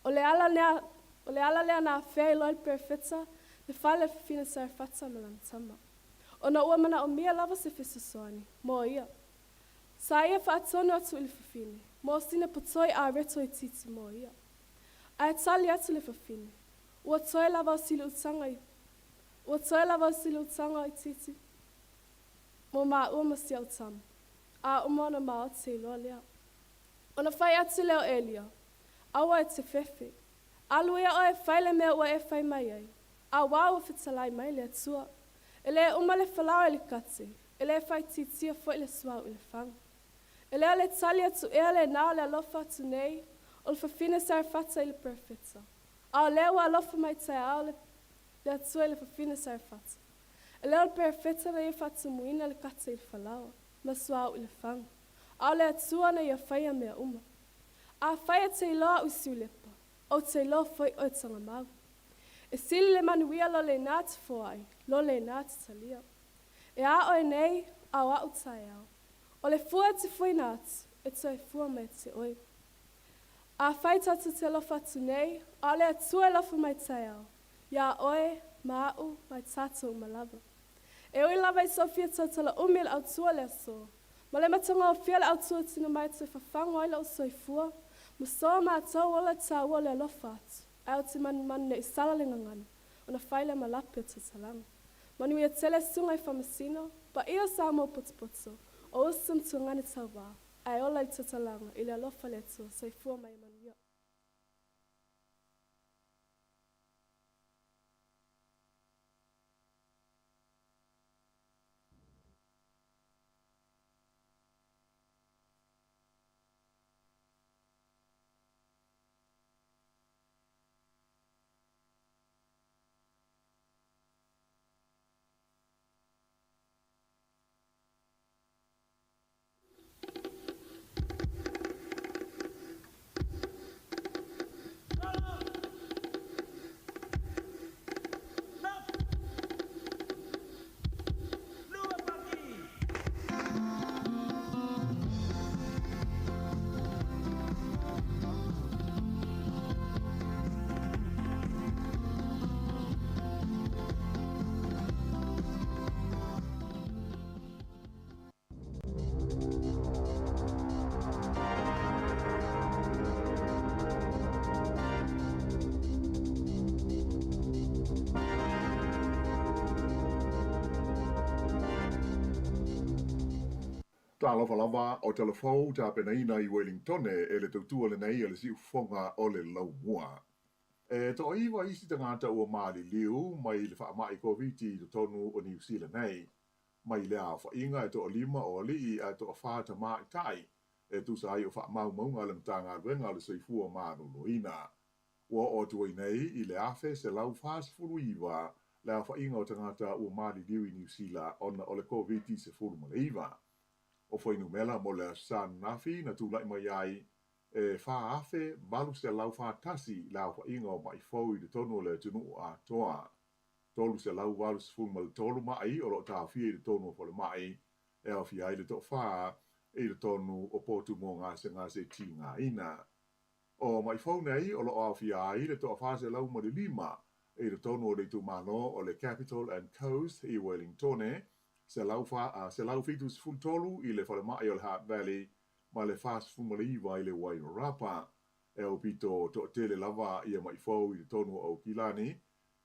O le ala lea, o le ala lea na afea ai loa e le perofeta le fale o le fafine Sarefata ma lana tama, ona ua manaomia lava se fesoasoani mo ia. Sa ia faatonu atu i le fafine, mo sina potoi areto itiiti mo ia. Ae tali atu le fafine, Ua toe lava o si luutaga i, ua toe lava o si luutaga itiiti mo māua ma si au tama, a uma ona maoti ai loa lea. Ona fai atu lea o Elia, Aua e te fefe. Alu ia oe e fai le mea ua e fai mai ai, auā ua fetalai mai le Atua. E le uma le falaoa i le kate, e le faaitiitia foi le suauu i le faga. E le o le tali atu ea lena o le alofa atu nei o le fafine Sarefata i le perofeta, a o lea ua alofa mai taeao le le Atua i le fafine Sarefata. E le o le perofeta na ia faatumuina le kate i le falaoa, ma suauu i le faga, a o le Atua na ia faia mea uma. Afai e te iloa au i Siulepa, ou te iloa foi oe Tagamau. E sili le manuia lo lena te foai, lo lena te talia. E a oe nei, a o a'u taeao. O le fua e te fuina atu, e toe fua mai te oe. Afai tatou te alofa atu nei, a o le Atua e alofa mai taeao, iā oe, ma aʻu, ma i tatou uma lava. E ui lava i sou fia tautala umi i le autua o le aso, ma le matagofie o le autua tuuina mai e toe fafago ai lou soifua, ma so matou ola taua o le alofa atu, ae ou te manumanu ne i sala le gagana, ona fai lea ma lape o tautalaga. Manuia tele susuga i Faamasino, paia o Samoa potopoto, o uso ma tuagana tauva, ae ola i le tautalaga i le alofa o le Atua. Soifua ma ia manuia. Talofa lava o tala fou tapenaina i Welingtone e le tautua lenei a le siufofoga o le laumua. E toaiva isi tagata ua maliliu mai le faamai Koviti i totonu o Niu Sila nei. Mai lea aofaiga e toalima o alii ae toafa tamaitai e tusa ai o faamaumauga a le Matagaluega o le Soifua Maloloina. Ua oo atu ai nei i le 1149 le aofaiga o tagata ua maliliu i Niu Sila ona o le Koviti-19. O fuainumera mo le Aso Sa ananafi na tulai mai ai e 4,841 le aofaiga o maʻi fou i totonu o le atunuu atoa. 383 maʻi o lo o taofia i totonu o falemai, e aofia ai le toafa i totonu o potu mo gasegase tigaina. O maʻi fou nei o lo o aofia ai le toa 405 i totonu o le itumalo o le Capital and Coast i Wellingtone, 173 i le falemai o le Hutt Valley ma le 49 i le Wairarapa. E aupito toatele lava ia maʻi fou i totonu o Aukilani,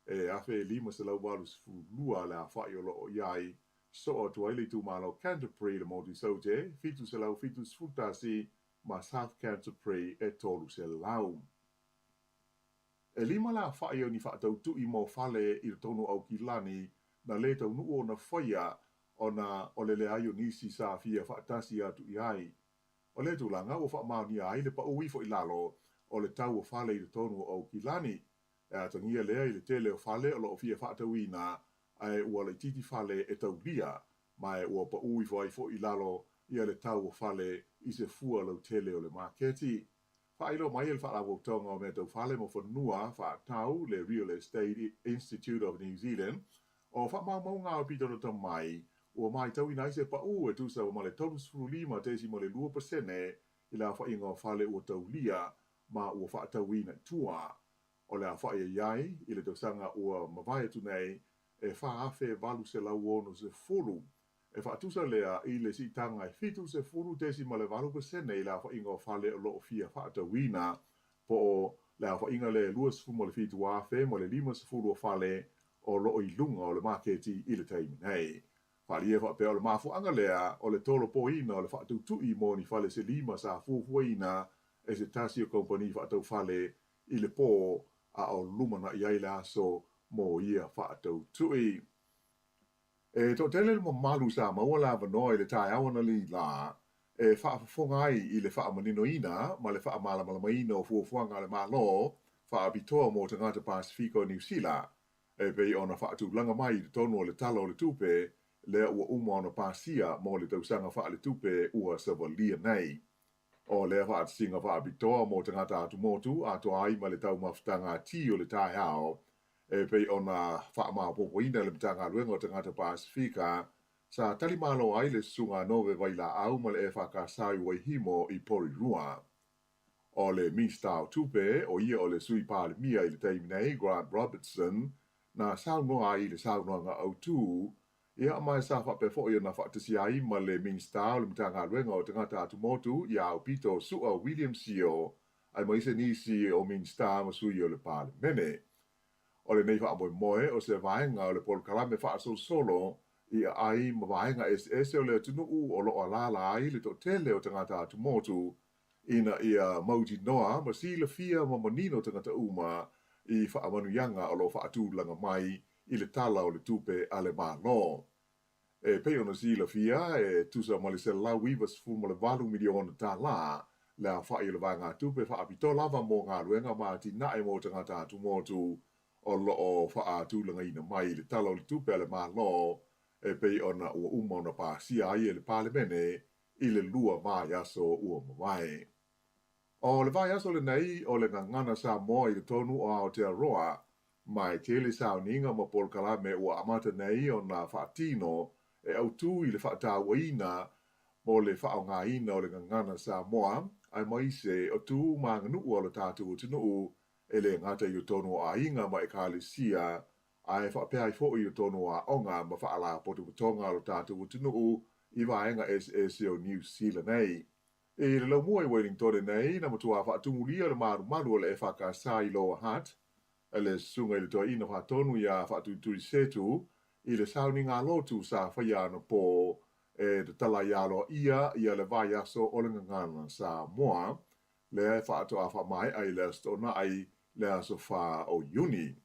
e 1,582 le aofai o lo o i ai, sosoo atu ai le itumalo Canterbury i le motu i Saute, 771 ma South Canterbury e 300. E lima le aofai o ni faatau tui mo fale i totonu o Aukilani na lē taunuu ona faia ona o le leai o nisi sa fia faatasi atu i ai. O lea tulaga ua faamaonia ai le paʻu ifo i lalo o le tau o fale i totonu o Aukilani. E atagia lea i le tele o fale o lo o fia faatauina ae ua laitiiti fale e taulia, ma e ua paʻu ifo ai foi i lalo ia le tau o fale i se fua lautele o le maketi. Faailoa mai e le Faalapotopotoga o Mea Tau Fale ma Fanua Faatau, le Real Estate Institute of New Zealand, o faamaumauga aupito lata mai, ua matauina ai se paʻu e tusa ma le 35.2% i le aofaiga o fale ua taulia ma ua faatauina i tua. O le aofai e i ai i le tausaga ua mavae atu nei e 4,860. E faatusa lea i le siitaga e 70.8% i le aofaiga o fale o lo o fia faatauina, po o le aofaiga lea e 27,050 o fale o lo o i luga o le maketi i le taimi nei. Faaalia faapea o le mafuaaga lea o le tolopoina o le faatutuʻi mo ni fale se lima sa fuafuaina e se tasi o kamupani faatau fale i le pō a o lumanai ai le aso mo ia faatautuʻi. E toatele le mamalu sa maua le avanoa i le taeao analeila e faafofoga ai i le faamaninoina ma le faamalamalamaina o fuafuaga a le Malo faapitoa mo tagata Pasefika o Niu Sila e pei ona faatulaga mai i totonu o le Tala o le Tupe lea ua uma ona pasia mo le tausaga faaletupe ua savalia nei. O lea faatasiga faapitoa mo tagata atumotu atoa ai ma le taumafataga tī o le taeao e pei ona faamaopoopoina e le Matagaluega o Tagata Pasefika, sa tali malo ai le Susuga a Nove Vailaau ma le EFKS i Waihimo i Porirua. O le Minista o Tupe, o ia o le Sui Palemia i le taimi nei, Grant Robertson, na saunoa ai i le saunoaga autu, ia ma sa faapea foi ona faatasi ai ma le Minista o le Matagaluega o Tagata Atumotu ia Aupito Su'a William Sio, aemaise nisi o Minista ma sui o le Palemene. O lenei faamoemoe o se vaega o le polokalame faasolosolo i aai ma vaega eseese o le atunuu o lo o alaala ai le toatele o tagata atumotu ina ia mautinoa ma silafia ma manino tagata uma i faamanuiaga o lo o faatulaga mai i le Tala o le Tupe a le Malo. E pei ona silafia, e tusa ma le $198 miliona tala le aofai o le vaegatupe faapitoa lava mo galuega ma atinae mo tagata atumotu o lo o faatulagaina mai i le Tala o le Tupe a le Malo e pei ona ua uma ona pasia ai e le Palemene i le 2 vaiaso ua mavae. O le vaiaso lenei o le Gagana Samoa i totonu o Aotearoa, ma e tele sauniga ma polokalame ua amata nei ona faatino e autu i le faatauaina mo le faaaogaina o le Gagana Samoa, aemaise o tu ma aganuu a lo tatou atunuu e le gata i totonu o aiga ma ekalesia, ae faapea ai foi i totonu o aoga ma faalapotopotoga a lo tatou atunuu i vaega eseese o Niu Sila nei. I le laumua i Wellingtone nei, na matua faatumulia le malumalu o le EFKS i Lower Hutt, e le susuga i le toeaina faatonu iā Faatuituisetu i le sauniga lotu sa faia anapo e tatala ai aloaia ia le vaiaso o le Gagana Samoa, lea e faatoa faamaea i le Aso Toonai le aso 4 o Iuni.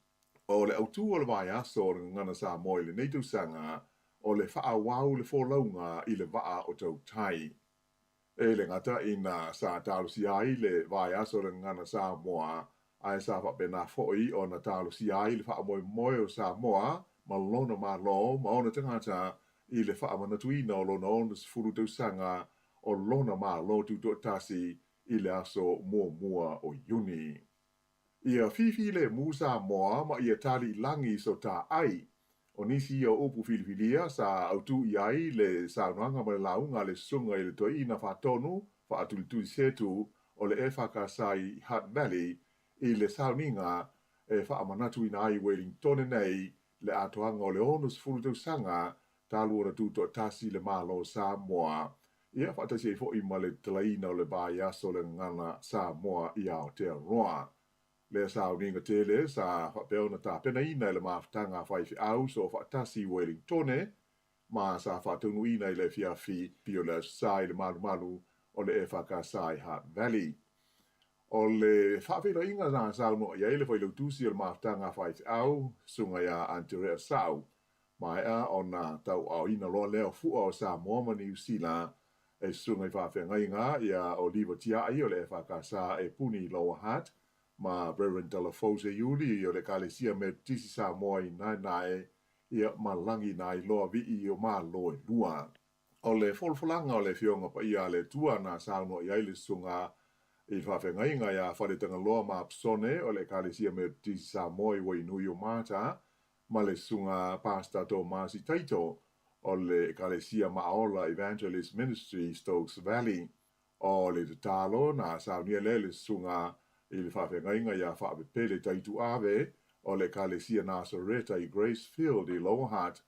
O le autū o le vaiaso o le Gagana Samoa i lenei tausaga, o le faaauau le folauga i le vaa o tautai. E le gata ina sa talosia ai le vaiaso o le Gagana Samoa, ae sa faapena foi ona talosia ai le faamoemoe o Samoa ma lona Malo ma ona tagata i le faamanatuina o lona 60 tausaga o lona Malo tutoatasi i le aso 1 o Iuni. Ia fifilemu Samoa ma ia tali i lagi so tā ai. O nisi ia o upu filifilia sa autū i ai le saunoaga ma le lauga a le susuga i le toeaina faatonu Faatulitulisetu o le EFKS i Hutt Valley i le sauniga e faamanatuina ai i Wellingtone nei le atoaga o le 60 tausaga talu ona tutoatasi le Malo o Samoa, ia faatasi ai foi ma le tatalaina o le vaiaso o le Gagana Samoa i Aotearoa. Lea sauniga tele sa faapea ona tapenaina e le mafutaga a faifeau soofaatasi i Wellingtone, ma sa faataunuuina i le afiafi o le Aso Sa i le malumalu o le EFKS i Hutt Valley. O le faafeiloaiga na saunoa i ai le failautusi o le mafutaga a faifeau, susuga ia Anterea Sau, maea ona tauaaoina loa lea o fua o Samoa ma Niu Sila e susuga i faafeagaiga ia Oliva Tiai o le EFKS e puni i Lower Hutt ma Reverend Talafou Seiuli o le Ekalesia Metotisi Samoa i Naenae ia ma Lagi Nailoa Vii o Malo e lua. O le folafolaga o le Afioga Paia a le Atua na saunoa i ai le susuga i le faafeagaiga ia Faletagaloa ma Apsone o le Ekalesia Metotisi Samoa i Wainui o Mata ma le susuga Pastor Tomasi Taito o le Ekalesia Maaola Evangelist Ministry Stokes Valley. O le tatalo na saunia lea e le susuga i le faafeagaiga ia Faapepele Taituave o le Ekalesia Nasareta i Gracefield i Lower Hutt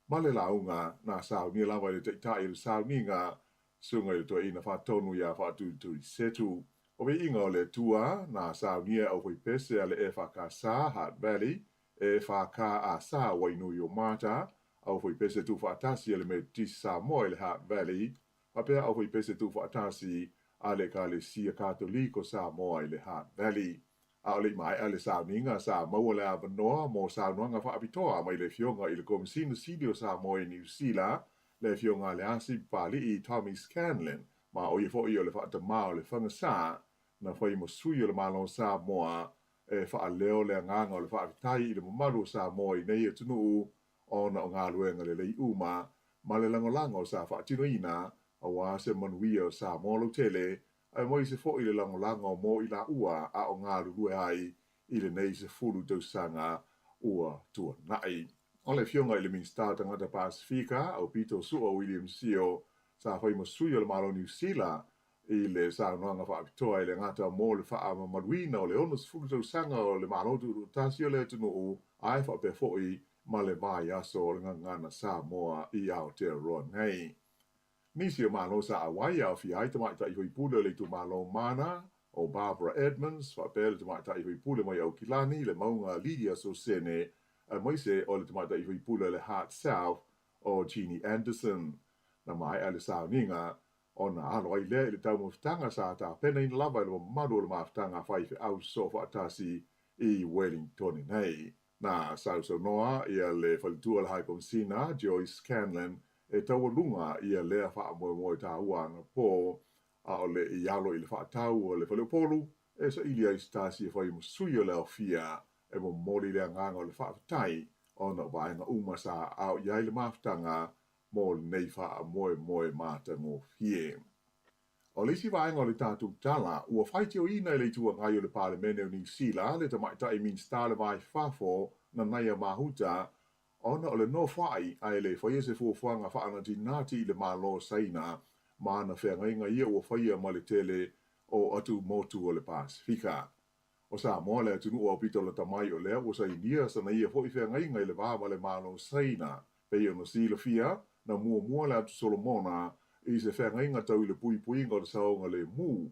ma le lauga na saunia lava i le taitai o le sauniga, susuga i le toeaina faatonu ia Faatuituisetu. O viiga o le Atua na saunia e aufaipese a le EFKS Hutt Valley, EFKS Wainui o Mata, aufaipese tuufaatasi a le Metotisi Samoa i le Hutt Valley, faapea aufaipese tuufaatasi a le Ekalesia Katoliko Samoa i le Hutt Valley. A o le i maea le sauniga, sa maua le avanoa mo saunoaga faapitoa mai le Afioga i le Komesina Sili o Samoa i Niu Sila, le Afioga a Leasi Papali'i Tommy Scanlon, ma o ia foi o le faatamā o le Fagasā na fai ma sui o le Malo o Samoa e faaleo le agaga o le faafetai i le mamalu o Samoa i nei atunuu ona o galuega lelei uma ma le lagolago sa faatinoina auā se manuia o Samoa lautele, aemaise foi le lagolago mo i laua a o galulue ai i lenei 10 tausaga ua tuanai. O le Afioga i le Minisita o Tagata Pasefika, Aupito Su'a William Sio, sa fai ma sui o le Malo o Niu Sila i le saunoaga faapitoa e le gata mo le faamamaluina o le 60 tausaga o le Malo Tutoatasi o le atunuu, ae faapea foi ma le vaiaso o le Gagana Samoa i Aotearoa nei. Nisi o Malo sa auai e aofia ai tamaitai faipule o le itumalo Mana, o Barbara Edmonds, faapea le tamaitai faipule mai Aukilani, le mauga Lydia Sosene, aemaise o le tamaitai faipule o le Heart South, o Jeannie Anderson. Na maea le sauniga ona alo ai lea i le taumafataga sa tapenaina lava e le mamalu o le mafutaga a faifeau soofaatasi i Wellingtone nei. Na sausaunoa ia le faletua o le High Komisina, Joyce Scanlon, e taualuga ia lea faamoemoe taua anapō, a o le i alo i le faatau o le faleupolu e saili ai se tasi e fai ma sui o le aofia e momoli le agaga o le faafetai ona o vaega uma sa aao i ai le mafutaga mo lenei faamoemoe matagofie. O le isi vaega o le tatou tala, ua faitioina e le Itu Agai o le Palemene o Niu Sila le tamaitai Minisita o le Va i Fafo, Nanaia Mahuta, ona o le nofoai ae le faia se fuafuaga faanatinati i le Malo o Saina ma ana feagaiga ia ua faia ma le tele o atumotu o le Pasefika. O Samoa le atunuu aupito lata mai o lea ua sainia sana ia foi feagaiga i le va ma le Malo o Saina. Pei ona silafia, na muamua le Atu Solomona i se feagaiga tau i le puipuiga o le saogalemu,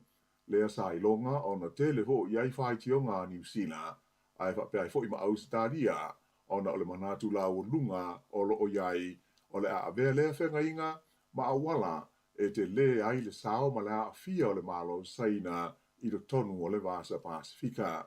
lea sa iloga ona tele foi i ai faitioga a Niu Sila, ae faapea ai foi ma Ausetalia, ona o le manatu laualuga o lo o i ai o le a avea lea feagaiga ma auala e telē ai le sao ma le aafia o le Malo o Saina i totonu o le Vasa Pasefika.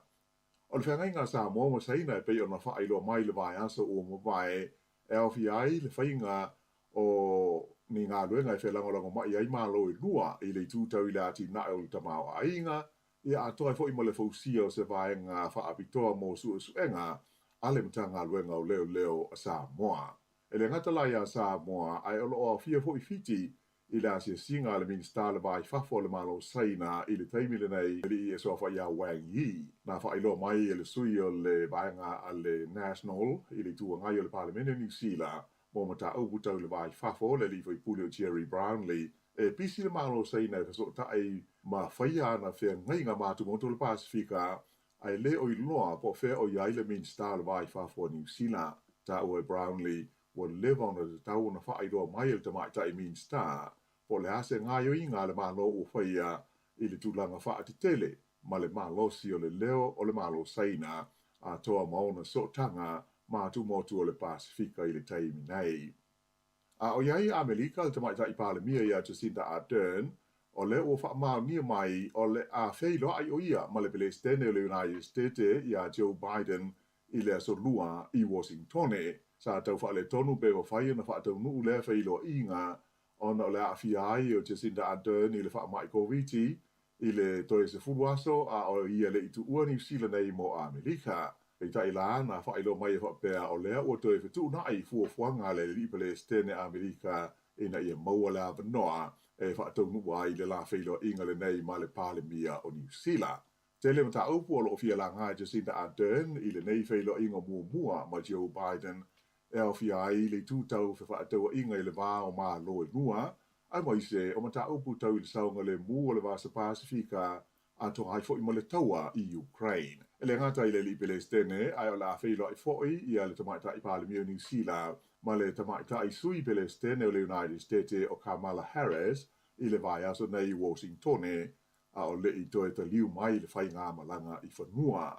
O le feagaiga a Samoa ma Saina e pei ona faailoa mai i le vaiaso ua mavae e aofia ai le faiga o ni galuega e felagolagomai ai Malo e lua i le itu tau i le atinae o le tamaoaiga, ia atoa ai foi ma le fausia o se vaega faapitoa mo suesuega a le Matagaluega o Leoleo a Samoa. E le gata la iā Samoa, ae o lo o aofia foi Fiti i le asiasiga a le Minisita o le Va i Fafo o le Malo o Saina i le taimi lenei, alii e suafa iā Wang Yi. Na faailoa mai e le sui o le vaega a le National i le Itu Agai o le Palemene o Niu Sila mo mataupu tau i le Va i Fafo, le alii faipule o Gerry Brownlee, e pisi le Malo o Saina e fesootai ma faia ana feagaiga ma atumotu o le Pasefika ae le o iloa po o fea o i ai le Minisita o le Va i Fafo a Niu Sila. Taua e Brownlee, ua leva ona tatau ona faailoa mai e le tamaitai Minisita po o le a se gaoioiga a le Malo ua faia i le tulaga faatetele ma le malosi o le leo o le Malo Saina atoa ma ona sootaga ma atumotu o le Pasefika i le taimi nei. A o i ai i Amelika le tamaitai Palemia iā Jacinda Ardern, o lea ua faamaonia mai o le a feiloai ʻo ia ma le Pelesitene o le United Stete iā Joe Biden i le aso Lua i Washingtone. Sa tau faaletonu pe mafai ona faataunuu lea feiloaiga ona o le aafia ai o Jacinda Ardern i le faamai Koviti i le toe 10 aso a o ia le i tuua Niu Sila nei mo Amelika. Peitai la, na faailoa mai e faapea o lea ua toe fetuunai fuafuaga a le alii Pelesitene Amelika ina ia maua le avanoa e faataunuu ai le la feiloaiga lenei ma le Palemia o Niu Sila. Tele mataupu o lo o fia laga e Jacinda Ardern i lenei feiloaiga muamua ma Joe Biden e aofia ai le itu tau fefaatauaiga i le va o Malo e lua, aemaise o mataupu tau i le saogalemu o le Vasa Pasefika atoa ai foi ma le taua i Ukraine. E le gata i le alii Pelesitene, ae o le a feiloai foi ia le tamaitai Palemia o Niu Sila ma le tamaitai Sui Pelesitene o le United Stete o Kamala Harris i le vaiaso nei i Washingtone, a o le i toe taliu mai le faigamalaga i fanua.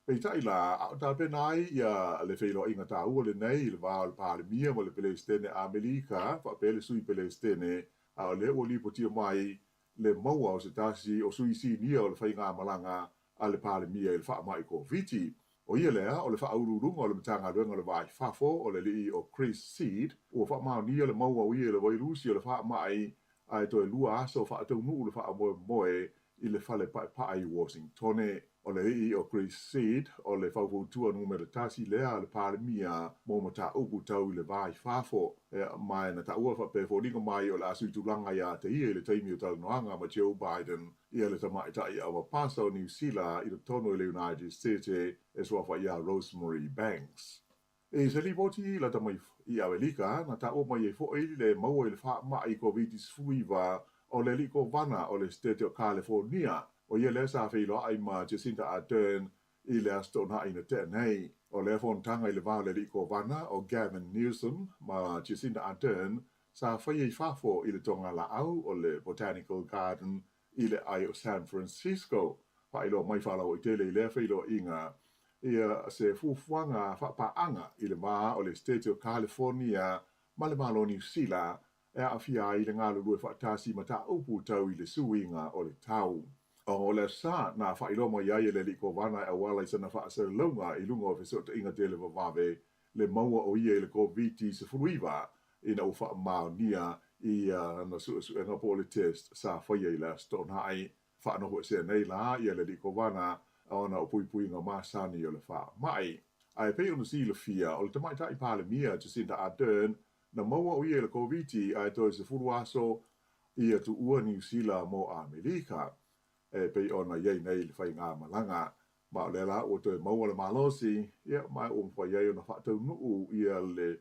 Peitai la, a o tapena ai ia le feiloaiga taua lenei i le va o le Palemia ma le Pelesitene Amelika faapea le Sui Pelesitene, a o lea ua lipotia mai le maua o se tasi o sui sinia o le faigamalaga a le Palemia i le faamai Koviti. O ia lea, o le faauluuluga o le Matagaluega o le Va i Fafo, o le alii o Chris Seed, ua faamaonia le maua o ia i le vairusi o le faamai, ae toe lua aso faataunuu le faamoemoe i le fale paepae i Washingtone. O le alii o Chris Seed, o le faufautua numera tasi lea a le Palemia mo mataupu tau i le va i fafo, ma na taua faapea e foliga mai o le a suitulaga iā te ia i le taimi o talanoaga ma Joe Biden ia le tamaitai aumapasa o Niu Sila i totonu i le United States e suafa iā Rosemary Banks. I se lipoti lata mai i Amelika, na taua mai ai foi le maua i le faamai Koviti-19. O le Alii Kovana o le Setete o Kalefonia, o ia lea sa feiloai ma Jacinda Ardern i le Aso Toonai na tea nei. O lea fonotaga i le va o le Alii Kovana o Gavin Newsom ma Jacinda Ardern sa faia i fafo i le togalaau o le Botanical Garden i le aai o San Francisco. Faailoa mai faalauaitele i lea feiloaiga ia se fuafuaga faapaaga i le va o le Setete o Kalefonia ma le Malo o Niu Sila e aafia ai le galulue faatasi mataupu tau i le suiga o le tau. O le sa na faailoa mai ai e le Alii Kovana e auala i sana faasalalauga i luga o fesootaiga televavave le maua o ia i le Koviti-19 ina ua faamaonia i ana suesuega po o le test sa faia i le Aso Toonai. Faanofoesea nei la ia le Alii Kovana ona o puipuiga masani o le faamai. Ae pei ona silafia, o le Tamaitai Palemia Jacinda Ardern Na maua o ia i le Koviti ae toe 10 aso ia tuua Niu Sila mo Amerika, e pei ona i ai nei le faigamalaga. Ma o lea la ua toe maua le malosi, ia, ma ua mafai ai ona faataunuu ia le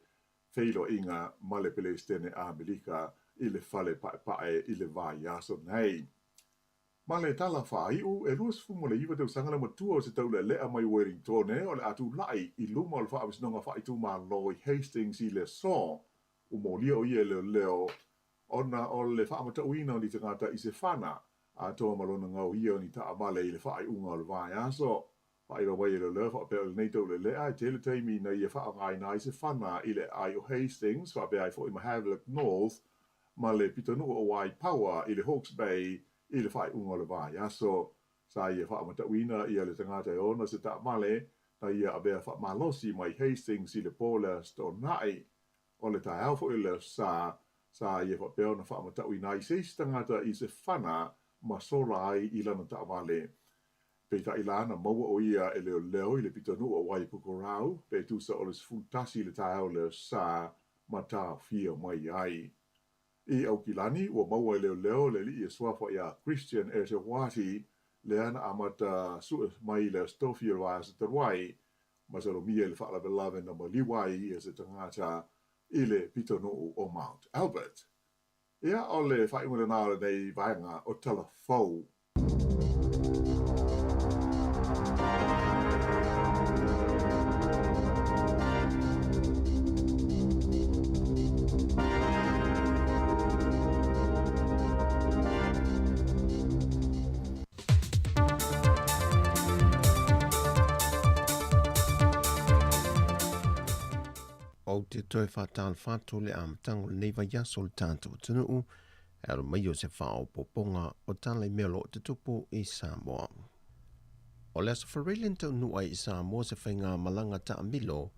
feiloaiga ma le Peresetene Amerika i le fale paepae i le vaiaso nei. Ma le tala faaiu, e 29 tausaga le matua o se taulealea mai Uelintone o le a tulai i luma o le Faamasinoga Faaitumalo i Hastings i le aso. Ua molia o ia e leoleo ona o le faamatauina o ni tagata i se fana, atoa ma lona gaoia o ni taavale i le faaiuga o le vaiaso. Faailoa mai e leoleo faapea o lenei taulealea e tele taimi ina ia faaaogaina ai se fana i le aai o Hastings faapea ai foi ma Havelock North ma le pitonuu o Waipawa i le Hawke's Bay i le faaiuga o le vaiaso. Sa ia faamatauina ia le tagata e ona se taavale na ia avea faamalosi mai Hastings i le po o le Aso Toonai. O le taeao foi o le Aso Sa, sa ia faapea ona faamatauina ai se isi tagata i se fana ma sola ai i lana taavale. Peitai la na maua o ia e leoleo i le pitonuu o Waipukurau pe tusa o le 11 i le taeao o le Aso Sa ma taofia mai ai. I Aukilani, ua maua e leoleo le alii e suafa iā Christian Eteuati, lea na amata sue mai i le Aso Tofi o le vaiaso talu ai, masalomia i le faalavelave na maliu ai ia se tagata i le pitonuu o Mount Albert. Ia, o le faaiuga lena o lenei vaega o Tala Fou. Ou te toe whātālwha atu le amataga o lenei vaiaso o le tātou atunuu e aro mai o se faaopoopoga o tala i mea o lo o tutupu i Samoa. O le Aso Faraile na taunuu ai i Samoa se faigamalaga taamilo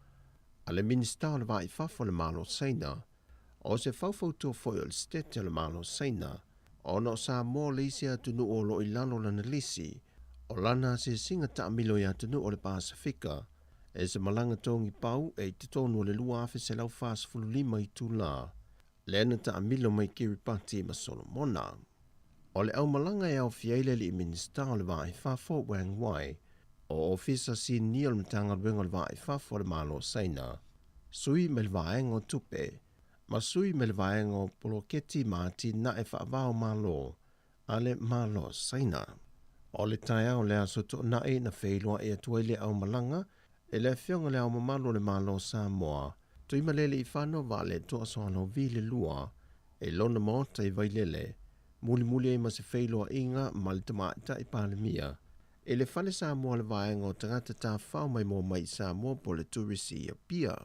a le Minisita o le Va i Fafo o le Malo o Saina, o se faufautua foi o le Setete o le Malo o Saina, ona o Samoa le isi atunuu o lo o i lalo o lana lisi o lana asiasiga taamilo i atunuu o le Pasefika e se malaga togi pau e i totonu o le 2145 itulā lea na taamilo mai Kiribati ma Solomona. O le aumalaga e aofia ai le alii Minisita o le Va i Fafo Wang Wai, o Ofisa Sinia o le Matagaluega o le Va i Fafo a le Malo o Saina, sui mai le Vaega o Tupe, ma sui mai le Vaega o Poloketi ma Atinae Faava-o-Malo a le Malo o Saina. O le taeao o le Aso Toonai na feiloai atu ai le aumalaga e le Afioga i Le Ao Mamalu o le Malo o Samoa, Tuimalealiifano Vaaletoa Sualauvi le Lua, i lona maota i Vailele, mulimuli ai ma se feiloaiga ma le Tamaitai Palemia i le Fale Samoa o le Vaega o Tagata Tafafao Maimoa Mai i Samoa po o le Turisi i Apia.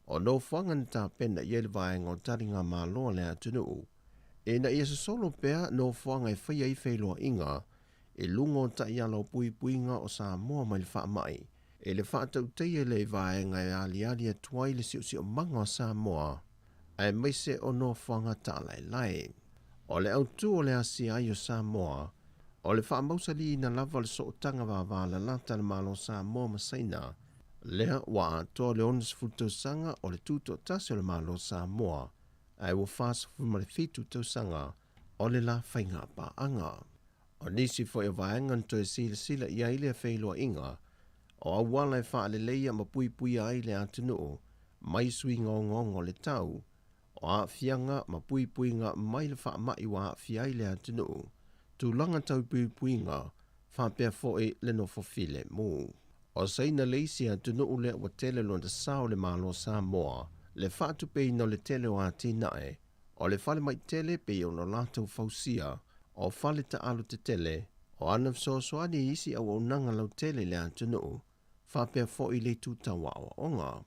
O nofoaga na tapena i ai le vaega o taligamalo a le atunuu, ina ia sosolo pea nofoaga e faia ai feiloaiga i luga o taiala o puipuiga o Samoa mai le faamai, i le faatautaia lea i vaega e aliali atu ai le siosiomaga o Samoa, aemaise o nofoaga taalaelae. O le autu o le asia ai o Samoa, o le faamausaliina lava o le sootaga vavalalata a le Malo o Samoa ma Saina, lea ua atoa le 60 tausaga o le tutoatasi o le Malo o Samoa, ae ua 47 tausaga o le la faigapaaga. O nisi foi o vaega na toe silasila i ai lea feiloaiga, o auala e faaleleia ma puipuia ai le atunuu mai suiga ogaoga o le tau, O aafiaga ma puipuiga mai le faama'i ua aafia ai le atunuu, tulaga tau puipuiga, faapea fo'i le nofo filemu. O Saina le isi atunuu lea ua tele lona sao i le Malo o Samoa, le faatupeina o le tele o atinae, o le falemai tele pei ona latou fausia, o fale taaalo tetele, o ana fesoasoani i isi auaunaga lautele i le atunuu, faapea foi le itu tau aoaoga.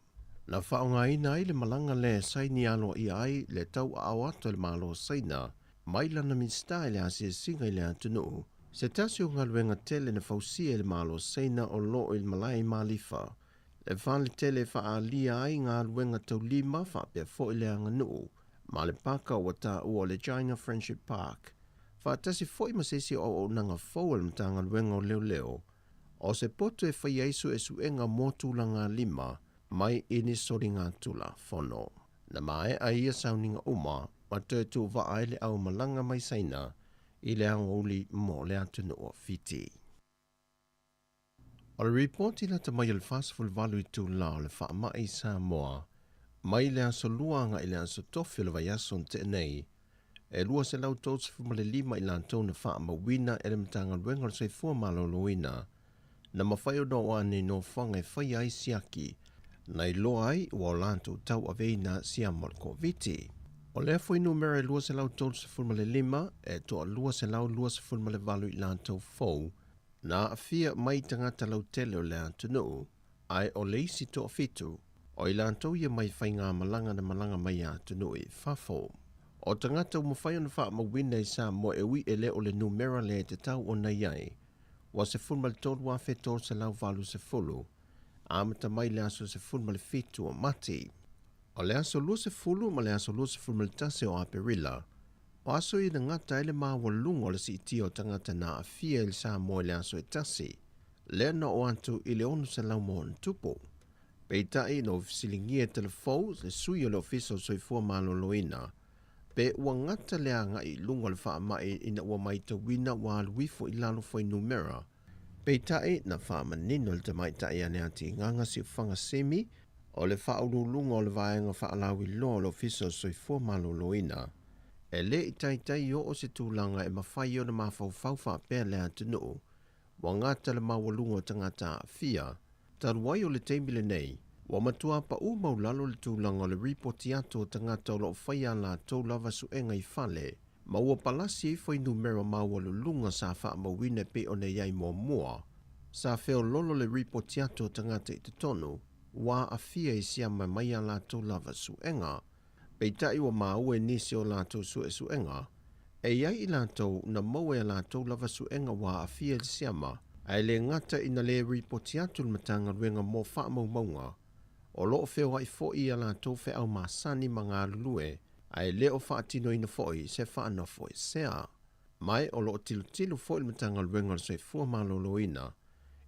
Na faaaogaina ai le malaga lea e saini aloaia ai le tauaao atu a le Malo o Saina mai lana Minisita i le asiasiga i le atunuu, se tasi o galuega tele na fausia e le Malo o Saina o lo o i le malae i Malifa, le fale tele e faaalia ai galuega taulima faapea foi le aganuu ma le paka ua taua o le China Friendship Park, faatasi foi ma se isi o auaunaga fou a le Matagaluega o Leoleo. O se poto e faia ai suesuega mo tulagalima mai i ni soligatulafono. Na maea ia sauniga uma ma toe tuuvaa ai le aumalaga mai Saina i le aoauli mo le atunuu o Fiti. O le ripoti lata mai o le 48 itula o le faamai i Samoa mai le aso Lua agai i le aso Tofi o le vaiaso na tea nei, e 235 i latou na faamauina e le Matagaluega o le Soifua Maloloina na mafai ona oo ane i nofoaga e faia ai siaki na iloa ai ua o latou tauaveina siama o le Koviti. O lea fuainumera e 235 e toa 228 i latou fou na aafia mai tagata lautele o le atunuu, ae o le isi toafitu, o i latou ia mai faigamalaga na malaga mai atunuu i fafo. O tagata ua mafai ona faamauina i Samoa e ui e le o le numera lea e tatau ona i ai, ua 13,380, amata mai le aso 17 o Mati. O le aso 20 ma le aso 21 o Aperila, o aso ia na gata ai le maualuga o le siitia o tagata na aafia i le Samoa i le aso e tasi, lea na oo atu i le 600 ma ona tupu. Peitai na fesiligia e Talafou le sui o le Ofisa o le Soifua Maloloina, pe ua gata le agai i luga o le faamai ina ua matauina ua alu ifo i lalo fuainumera. Peitai na faamanino e le tamaitai a Leatigaga Siufaga Semi o le faauluuluga o le Vaega Faalauiloa o le Ofisa o le Soifua Maloloina, e le i taitai oo se tulaga e mafai ona mafaufau faapea le atunuu ua gata le maualuga o tagata aafia, talu ai o le taimi lenei, ua matua paū maulalo le tulaga o le ripoti atu o tagata o lo o faia a latou lava suega i fale, ma ua palasi ai fuainumera maualuluga sa faamauina e pei ona i ai muamua. Sa feoloolo le ripoti atu o tagata i totonu ua aafia i siama mai a latou lava suega. Peitai ua maua i nisi o latou suesuega, e i ai i latou na maua i a latou lava suega ua aafia i le siama, ae le gata ina le ripoti atu le Matagaluega mo faamaumauga, o lo o feoai foi i a latou feau masani ma galulue, ae le o faatinoina foi se faanofoesea. Ma o lo o tilotilo foi le Matagaluega o le Soifua Maloloina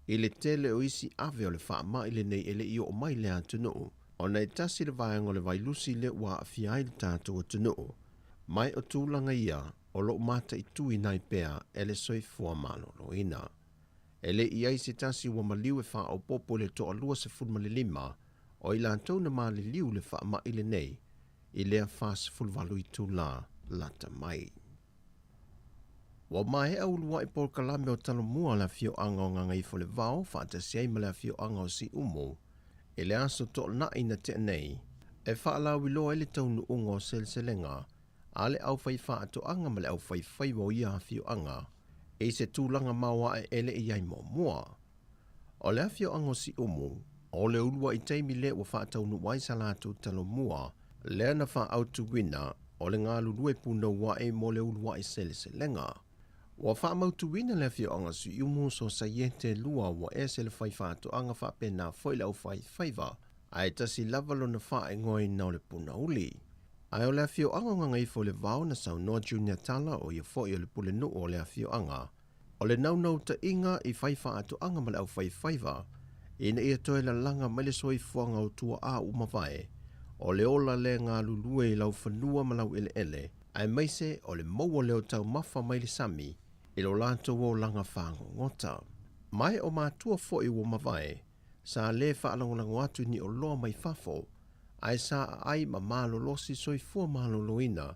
i le tele o isi ave o le faamai lenei e le i oo mai i le atunuu, ona e tasi le vaega o le vailusi lea ua aafia ai le tatou atunuu. Ma o tulaga ia o lo o mataituina ai pea e le Soifua Maloloina. E le i ai se tasi ua maliu e faaopoopo i le toalua 15 o i latou na maliliu i le faamai lenei i lea 48 itula lata mai. Ua maea uluai polokalame o Talomua a le afioaga o Gagaifoolevao faatasi ai ma le afioaga o Siumu i le aso Toonai na tea nei e faalauiloa ai le taunuuga o seleselega a le aufaifaatoaga ma le aufaifaiva o ia afioaga i se tulaga maoae e le i ai muamua. O le afioaga o Siumu, o le uluai taimi lea ua faataunuu ai sa latou Talomua lea na faaautuina o le galulue punouai mo le uluai seleselega. Ua faamautuina le afioaga Siumu Sosaiete 2 ua ese le faifaatoaga faapena foi le aufaifaiva, ae tasi lava lona faaigoaina o le Punauli. Ae o le afioaga o Gagaifoolevao na saunoa Junior Tala o ia foi o le pulenuu o le afioaga, o le naunautaiga i faifaatoaga ma le aufaifaiva ina ia toe lalaga mai le soifuaga o tuaa ua mavae, o le ola lea galulue i laufanua ma laueleele, aemaise o le maua lea o taumafa mai le sami i lo latou olaga fagogota. Ma o matua foi ua mavae, sa le faalagolago atu i ni oloa mai fafo, ae sa aai ma malolosi soifua malōlōina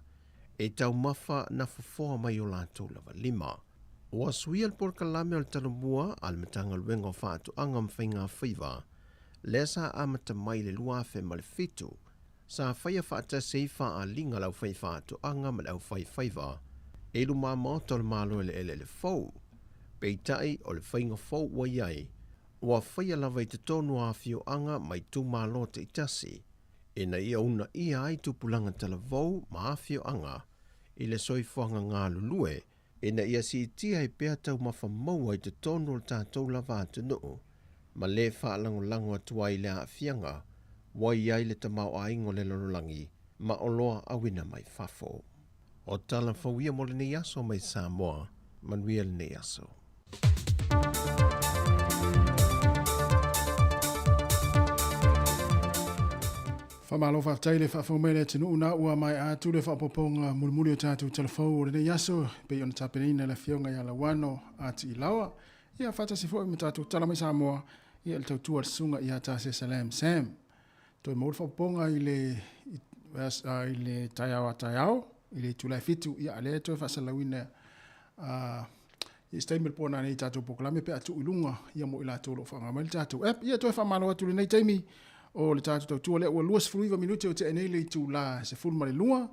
i taumafa na fofoa mai o latou lava lima. Ua suia le polokalame o le Talomua a le Matagaluega o Faatoaga ma Faiga Faiva, lea sa amata mai i le 2007, sa faia faatasi ai faaaliga a le aufaifaatoaga ma le aufaifaiva i lumamaota o le Malo Eleele fou. Peitai, o le faiga fou ua i ai, ua faia lava i totonu o afioaga ma itumalo taitasi, ina ia uunaia ai tupulaga talavou ma afioaga i le soifuaga galulue ina ia siitia ai pea taumafa maua i totonu o le tatou lava atunuu ma le faalagolago atu ai i le aafiaga ua i ai le tamaoaiga o le lalolagi ma oloa auina mai fafo. O tala fou ia mo lenei aso mai Samoa. Manuia lenei aso. Faamalo faafetai le faafofoga mai le atunuu na ua maea atu le faaopoopoga mulimuli o tatou talafou o lenei aso e pei ona tapenaina e le Afioga ia Lauano Atiilawa ia faatasi foi ma tatou tala mai Samoa ia le tautua a le Susuga ia Tasesa Lam Sam. Toe maua le faaopoopoga i le i le taeao a taeao i le itula e 7 ia a lea e toe faasalalauina i se taimi o le po nanei i tatou polokalame pe a tuu i luga ia mo i latou o lo o faaaoga mai le tatou app. Ia toe faamalo atu i lenei taimi o le tatou tautua lea ua 29 minute o tea nei le itula 12.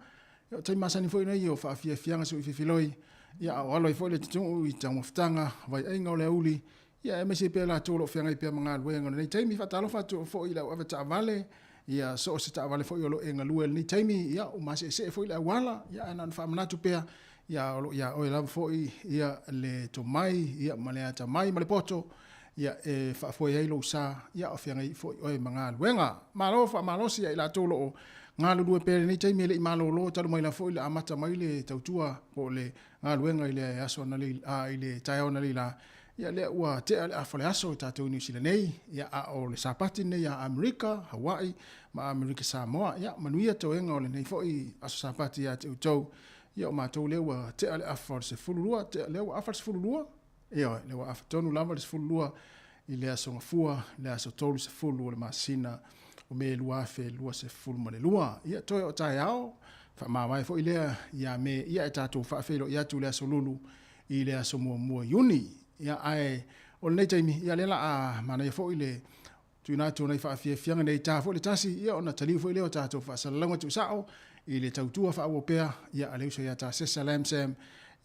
Ia o taimi masani foi nei o faafiafiaga sui fifiloi ia a o alo ai foi le atunuu i taumafataga vaiaiga o le aoauli ia aemaise pea latou o lo o feagai pea ma galuega o lenei taimi. Faatalofa atu foi i le au ave taavale, ia so o se taavale foi o lo o e galue i lenei taimi, ia ua maseesee foi le auala, ia ae na ona faamanatu pea, ia o lo o ia oe lava foi ia le tomai ia ma le atamai ma le poto ia e faafoe ai lou sa, ia o feagai foi oe ma galuega. Malo faamalosi ia i latou o lo o galulue pea i lenei taimi e le i malolo talu mai lava foi le amata mai le tautua po o le galuega i le aso analeila, a, i le taeao analeila, ia lea ua tea le afa o le aso i tatou i Niu Sila nei, ia a o le Sapati lenei ia Amerika, Hawaii ma Amerika Samoa. Ia manuia toega o lenei foi aso Sapati ia te outou. Ia o matou lea ua tea le afa o le 12, tea lea ua afa le 12, ioe, lea ua afa tonu lava le 12 i le aso Gafua, le aso 30 o le masina o Me 2022. Ia toe o taeao, faamavae foi lea ia Me ia e tatou faafeiloai atu i le aso Lulu i le aso muamua Iuni. Ia ae o lenei taimi, ia lea la a manaia foi le tuuina atu o nai faafiafiaga nei ta foi le tasi, ia ona taliu foi lea o tatou faasalalauga tuusao i le tautua faaauau pea, ia a le uso ia Tasesa Lam Sam,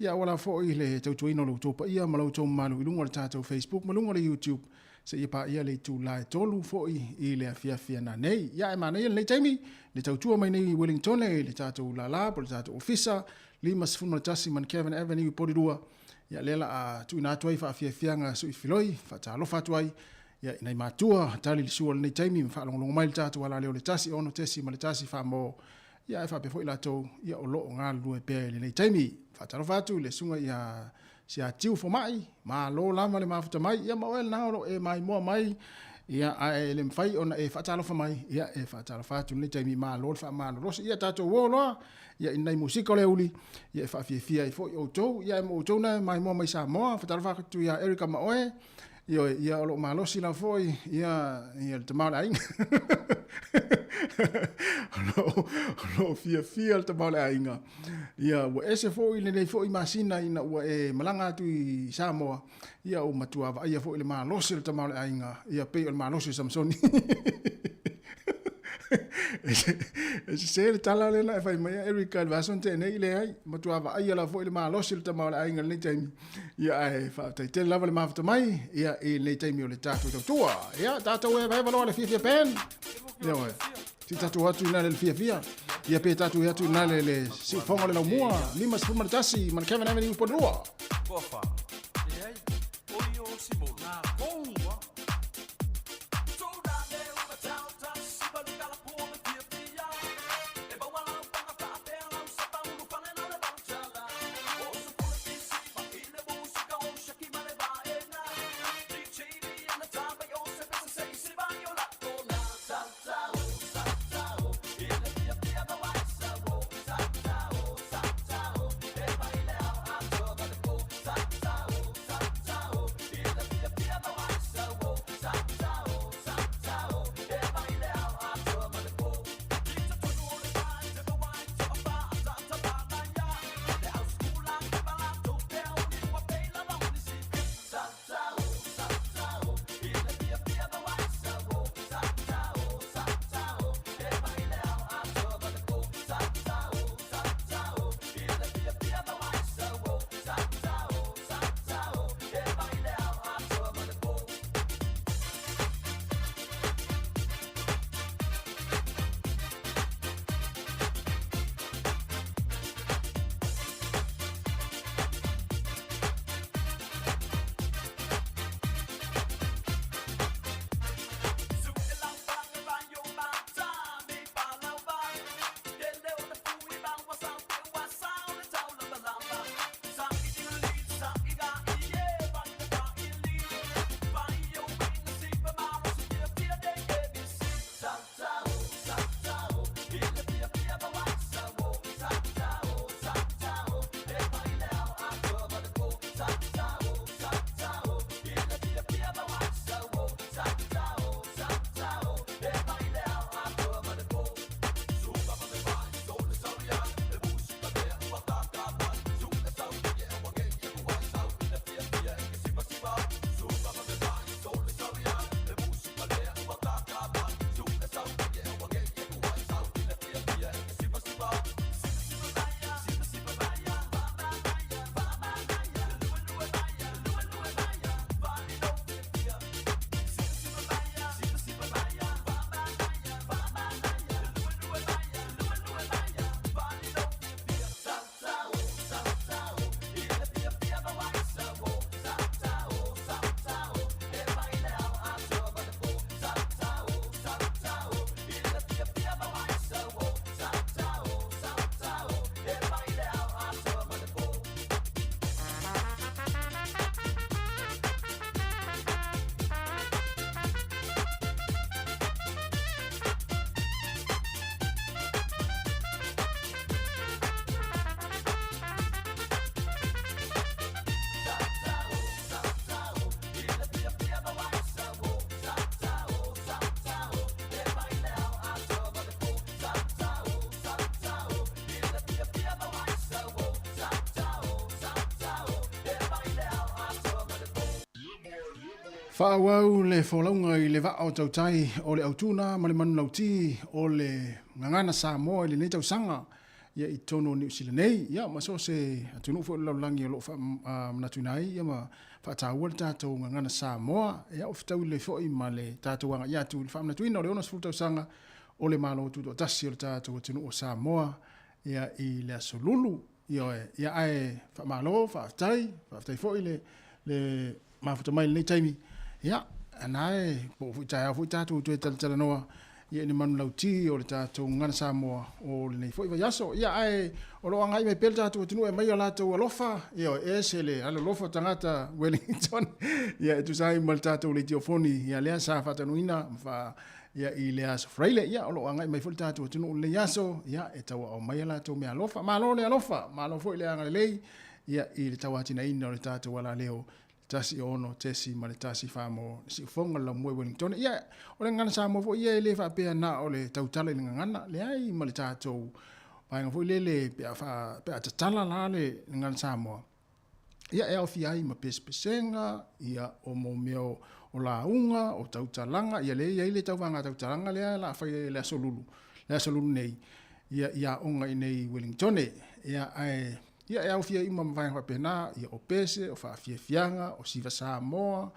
ia aua lava foi le tautuaina o lo outou paia ma lo outou mamalu i luga o le tatou Facebook ma luga o le YouTube seia paia le itula e 3 foi i le afiafi ananei. Ia ae manaia lenei taimi le tautua mai nei i Wellingtone i le tatou lala po o le tatou ofisa 51 Muncavan Avenue i Porirua. Ia lea la a tuuina atu ai faafiafiaga sui filoi, faatalofa atu ai ia i nai matua tali le sua o lenei taimi ma faalogologo mai le tatou alaleo le 1 6.1 faamo ia ae faapea foi latou ia o lo o galulue pea i lenei taimi. Faatalofa atu i le susuga ia Siatiu Fomai, malo lava le mafuta mai, ia ma oe lena o lo o e maimoa mai, ia ae le mafai ona e faatalofa mai, ia e faatalofa atu i lenei taimi, malo le faamalolosi. Ia tatou o loa ia i nai musika o le aoauli, ia e faafiafia ai foi outou, ia ma outou na e maimoa mai Samoa. Faatalofa atu ia Erika ma oe, ioe, ia o lo o malosi lava foi ia ia le tama o le aiga. O lo o fiafia le tama o le aiga. Ia ua ese foi lenei foi masina ina ua e malaga atu i Samoa, ia ua matua vaaia foi le malosi o le tama o le aiga, ia pei o le malosi o Samsoni. E sese le tala lea na e fai mai a Erika i le vaiaso na tea nei, leai, matua vaaia lava foi le malosi o le tama o le aiga i lenei taimi. Ia ae faafetai tele lava le mafuta mai ia i lenei taimi o le tatou tautua. Ia tatou e vaeva loa le fiafia pen. Ia oe. Si tatou atu ina le fiafia. Ia pe tatou e atu ina le le siufoga o le laumua. 51 ma le Kevin Avenue Porirua. Toafa. Leai, oi o Simolo. Nā koua. Faaauau le folauga i le vaa o tautai o le autuna ma le manulauti o le gagana Samoa i lenei tausaga ia i totonu o Niu Sila nei, ia ma so o se atunuu foi o le lalolagi o lo o faamanatuina ai ia ma faataua le tatou gagana Samoa. Ia ua fetaui lelei foi ma le tatou agai atu i le faamanatuina o le 60 tausaga o le Malo Tutoatasi o le tatou atunuu o Samoa ia i le Aso Lulu. Ioe, ia ae faamalo, faafetai, faafetai foi le le mafuta mai i lenei taimi. Ia, ana e po o foi taeao foi tatou toe talatalanoa ia i le manulauti o le tatou gagana Samoa o lenei foi vaiaso. Ia ae o lo o agai mai pea le tatou atunuu e aumai o latou alofa, ioe, e ese le alolofa o tagata Wellington, ia e tusa ai ma le tatou leitiofoni, ia lea sa faataunuuina ma faa Ia i le aso Faraile, ia o lo o agai mai foi le tatou atunuu i lenei aso, ia e tauaao mai a latou meaalofa. Malo le alofa, malo foi le agalelei, ia i le tauatinaina o le tatou alaleo 106.14 mo le siufofoga o le laumua i Wellington. Ia, o le gagana Samoa foi ia e le faapea na o le tautala i le gagana, leai ma le tatou vaega foi lele pe a, faa, pe a tatala la le gagana Samoa, Ia, e aofia ai ma pesepesega, ia, o mo mea o, o lauga, o tautalaga, ia lea e i ai le tauvaga tautalaga lea o le a fai i le Aso Lulu, le Aso Lulu nei, ia, i aoga i inei i Wellingtone. Ia, ae, ia, e aofia ai uma ma vaega faapena, ia, o pese, o faafiafiaga, o siva Samoa,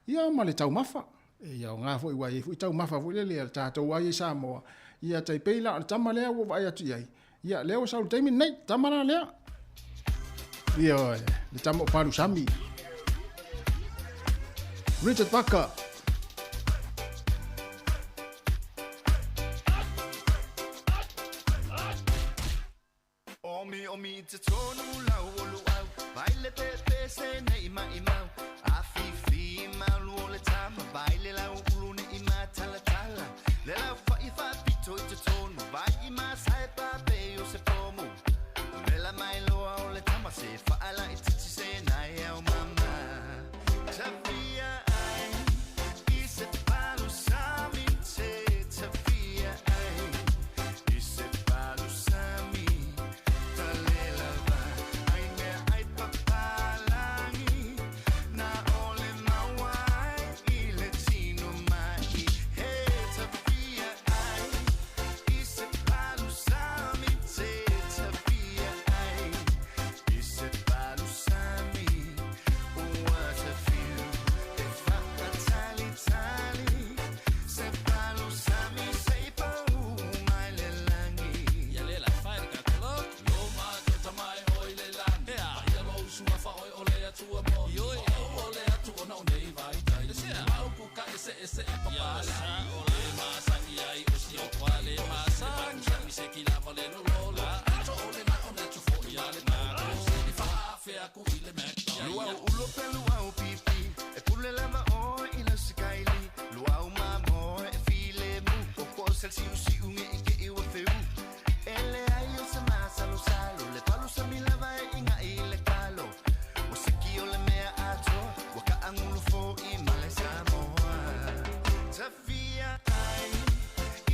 ia, ma le taumafa. E aoga foi aua e i ai foi taumafa foi lele a le tatou lava ia i Samoa, ia tai pei la o le tama lea ua ou vaai atu i ai, ia lea ua sau i le taimi lenei, tama la lea. Ioe, le tama o Palusami. Richard Parker. Omi omi te tonu lau o luau Vai le pepe se nei mai mau A fifi malu o le tama Vai le lau ulu ne i matala tala Le lau fai fa pito i te tonu Vai i masai pa pe o se pomu Vela mai loa o le tama Se whaala i titi se nai au mama Tawhia ai i se palu sami te tawhia ai i se palu sami talela va ai mea ai papalangi na ole maua ai i le tino mai he tawhia ai i se palu sami te tawhia ai i se palu sami ua tawhiu e whaatalitali se palu sami se i pau mai le langi. Ia le la fai le kakolo Lo ma to tamai oi le lani Ea ia lo usua fa oi o le atua mo Ioi o o le atu ona o nei vai tai Le sea mau ku ka ese ese e pa pa la o le ma sangi ai o si o kwa le ma sangi Sami se ki lava le lo lo la Ato o le na o na tu fo i ale na I fa a ku i le McDonald's Luau ulo pe luau pipi E pule lava oe i lau sikaili Luau ma moe e file mu O ko sel siu siu nge i ke i wa feu E le ai o se masalo salo Le palu sa mi lava e inga i le kalo O siki o le mea atoa Ua ka angulu fo i male Samoa Tawhia ai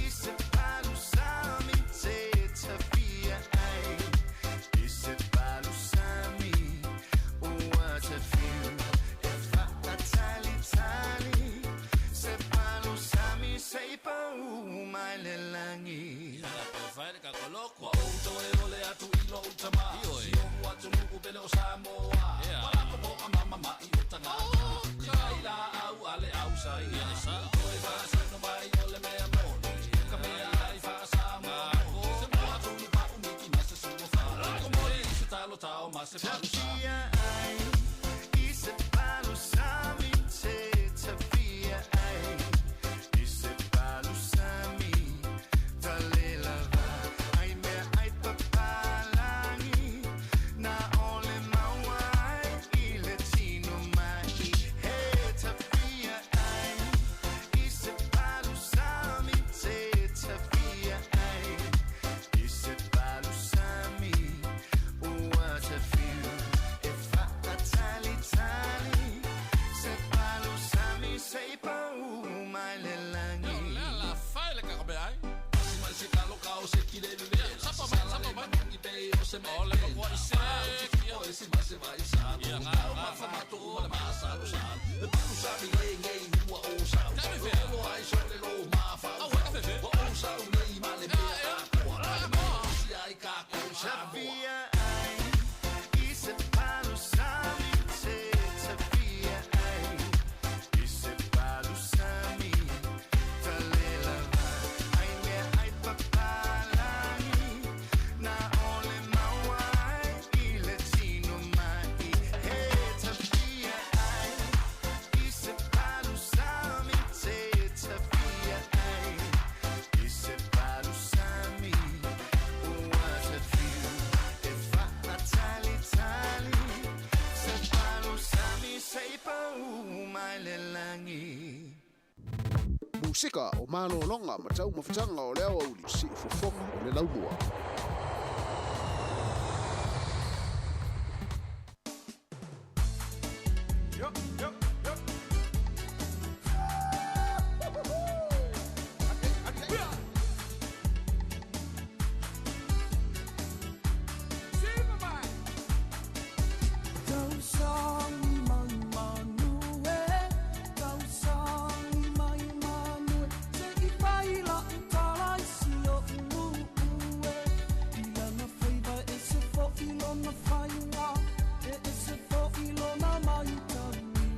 i se palu sami te tawhia ai i se palu sami ua tawhiu e whaatalitali se palu sami se i pau mai le langi. Ua ou toe ole atu i lou tama Si ou atunuu pele o Samoa Ua lako po a mama mai o tagata I kai laau a le au saina Toe faasino mai o le mea moni Ka mea ai faa-Samoa Se moa tunu pa umiki ma se sua fa Ko moi i se talo tao ma se palu sami Tawhia ai i se palu sami te tawhia ai i se palu sami talela va ai mea ai papalangi na ole maua ai i le tino mai he tawhia ai i se palu sami te tawhia ai i se palu sami ua tawhiu e whaatalitali se palu sami se i pau mai le langi. La fai le kakabe ai Si mai se kalo kao se ki le le Sapa mai sapa mai i pe o se me o le ko i se o e si ma se vai sa Ia nga o ma fa ma tu o le ma sa lo sa Le palu sami le nge Pasifika o malologa ma taumafataga o le aoauli siufofoga o le laumua. Ilona faiga, e ese fo ilona mai tau.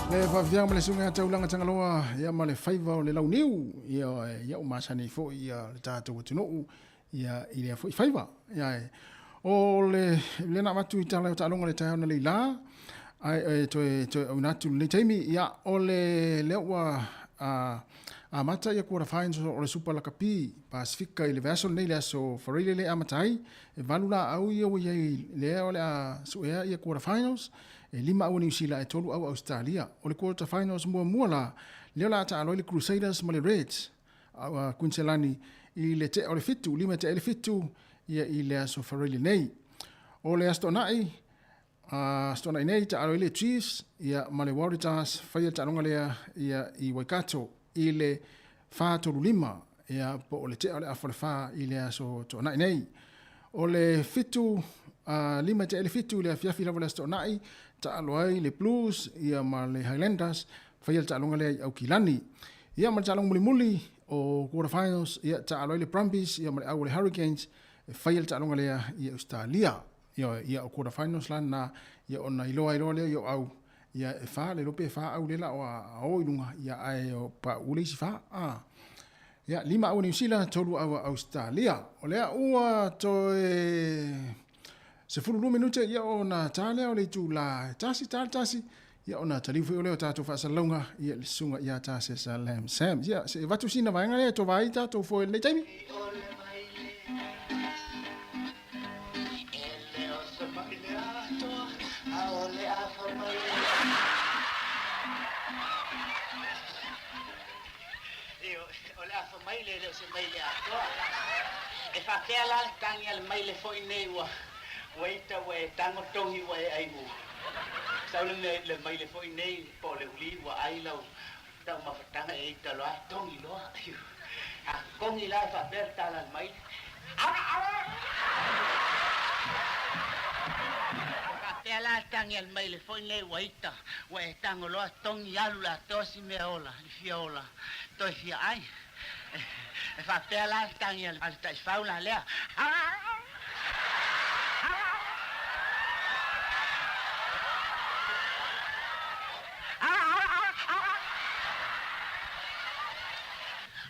Le faafiaga ma le susuga ia Taulaga Tagaloa ia ma le faiva o le launiu ia ia ua masani ai foi ia le tatou atunuu ia i lea foi faiva. Ia e o le lea na avatu i tala o taaloga le taeao na leila ae e toe toe auina atu lenei taimi ia o le lea ua a amata ia quarter finals o le Super Lakapi Pasifika i le vaiaso lenei le aso Faraile lea e amata ai e valu laau ia ua i ai lea o le a suea ia quarter finals E lima au a Niu Sila ae tolu au a Ausetalia. O le quarter finals muamua la, lea o le a taalo ai le Crusaders ma le Reds a Kuiniselani i le tea o le fitu, lima e tea ai le fitu ia i le aso Faraile nei. O le Aso Toonai, Aso Toonai nei, taalo ai le Chiefs ia ma le Waratahs, faia le taaloga lea ia i Waikato i le 4:35 ia po o le tea o le afa o le fa i le Aso Toonai nei. O le fitu, lima e tea ai le fitu i le afiafi lava o le Aso Toonai, taalo ai le Blues ia ma le Highlanders, faia le taaloga lea i Aukilani. Ia ma le taaloga mulimuli o quarter finals, ia taalo ai le Brumbies ia ma le au o le Hurricanes, e faia le taaloga lea i Ausetalia. Ia, ia o quarter finals la na, ia ona iloa ai loa lea i o au, ia e fa le iloa pe fa au lea la o a o i luga, ia ae o pauu le isi fa. A. Ia, lima au a Niu Sila, tolu au a Ausetalia. O lea ua toe 12 minute ia ona ta lea o le itula e tasi, ta le tasi, ia ona taliu foi o lea o tatou faasalalauga, ia le susuga ia Tasesa Lam Sam. Ia, se i avatu sina vaega lea e tova ai tatou foe i lenei taimi. O le afa maile e le o se maile atoa. E faapea la le tagi a le maile foi nei ua ua ita ua e tago togi ua e ai u. Sau le mea le maile foi nei po o le uli ua ai lau taumafataga e ita loa e togi loa. A togi la e faapea le tala a le maile. Faapea la le tagi a le maile foi nei ua ita ua e tago loa togi alu le atoa si mea ola i fia ola. Toe fia ai. E faapea la le tagi a le taifau la lea.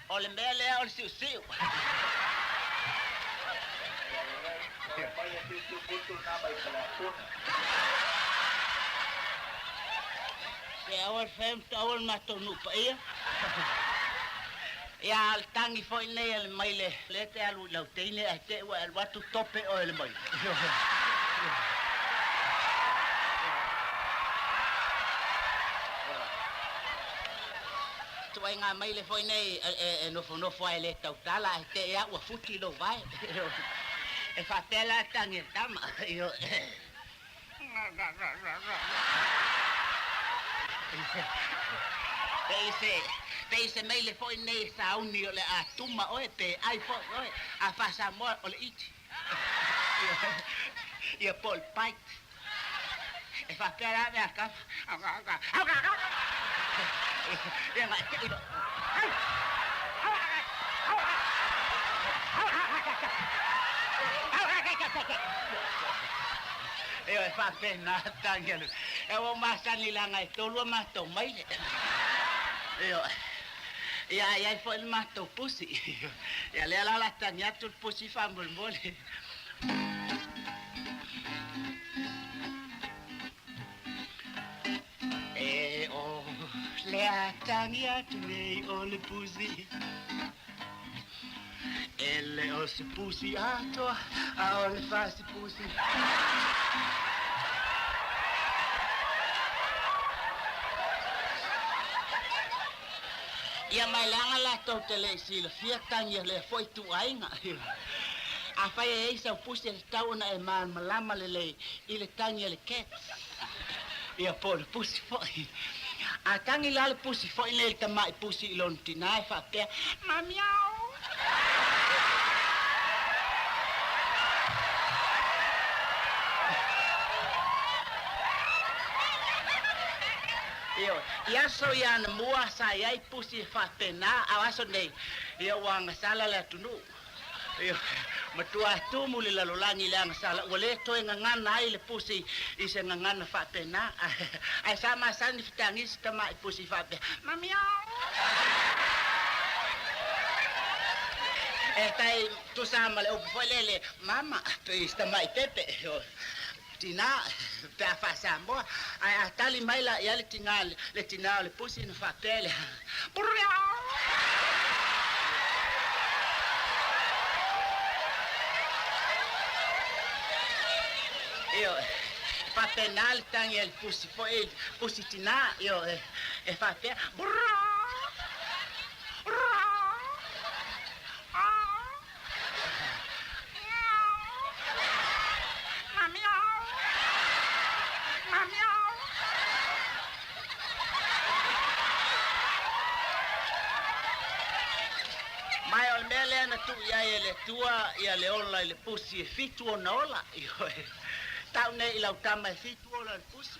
O le mea lea o le siusiu. Se aua le fai aua le matou nuu paia. Ia a o le tagi foi lenei a le maile lea e te alu i lau teine ae te i ua e alu atu tope oe e le maile. Ituaiga maile foi nei e nofonofo lava e le tautala ae te i lava ua futi lou vae. E faapea la le tagi a le tama. Pei se, pei se maile foi nei e sauni o le a tuma oe pe ai foi oe, a faa-Samoa o le iti. Ia po o le bite. E faapea la mea a tama. Ia na te i Ioe, faapena tagi a le. E ua masani leaga e tolu a matou maile. Ioe. Ia a i ai foi le matou pusi. Ia lea la o le a tagi atu le pusi faamolemole. E o le a tagi atu nei o le pusi. E le o se pusi atoa, a o le fasi pusi. Ia mai leaga latou te le i silafia tagi a lea foi ituaiga. Afai e i ai sau pusi e tatau ona e malamalama lelei i le tagi a le cat. Ia po o le pusi foi. A tagi la le pusi foi nei le tamai pusi i lona tinā e faapea, Mamiao! Ioe, i aso ia anamua sa i ai pusi e faapena, a o aso nei, ia ua agasala le atunuu. Ioe, Matuā tumu le lalolagi i le agasala ua lē toe gagana ai le pusi i se gagana faapenā. Ae sa masani fetagisi tamaʻi pusi faapea mamiao. E tai tusa ma le upu foi lele mama pe tamaʻi pepe tinā pe a faasamoa. Ae a tali mai la ia le tigā le tinā o le pusi na faapea lea. Io faapena le tagi a le pusi foʻi pusi tinā io e faapea. Mai o le mea lea na tuu i ai e le Atua ia le ola i le pusi e fitu ona ola. Ioe. Tau nei i lau tama e fitu ola o le pusi.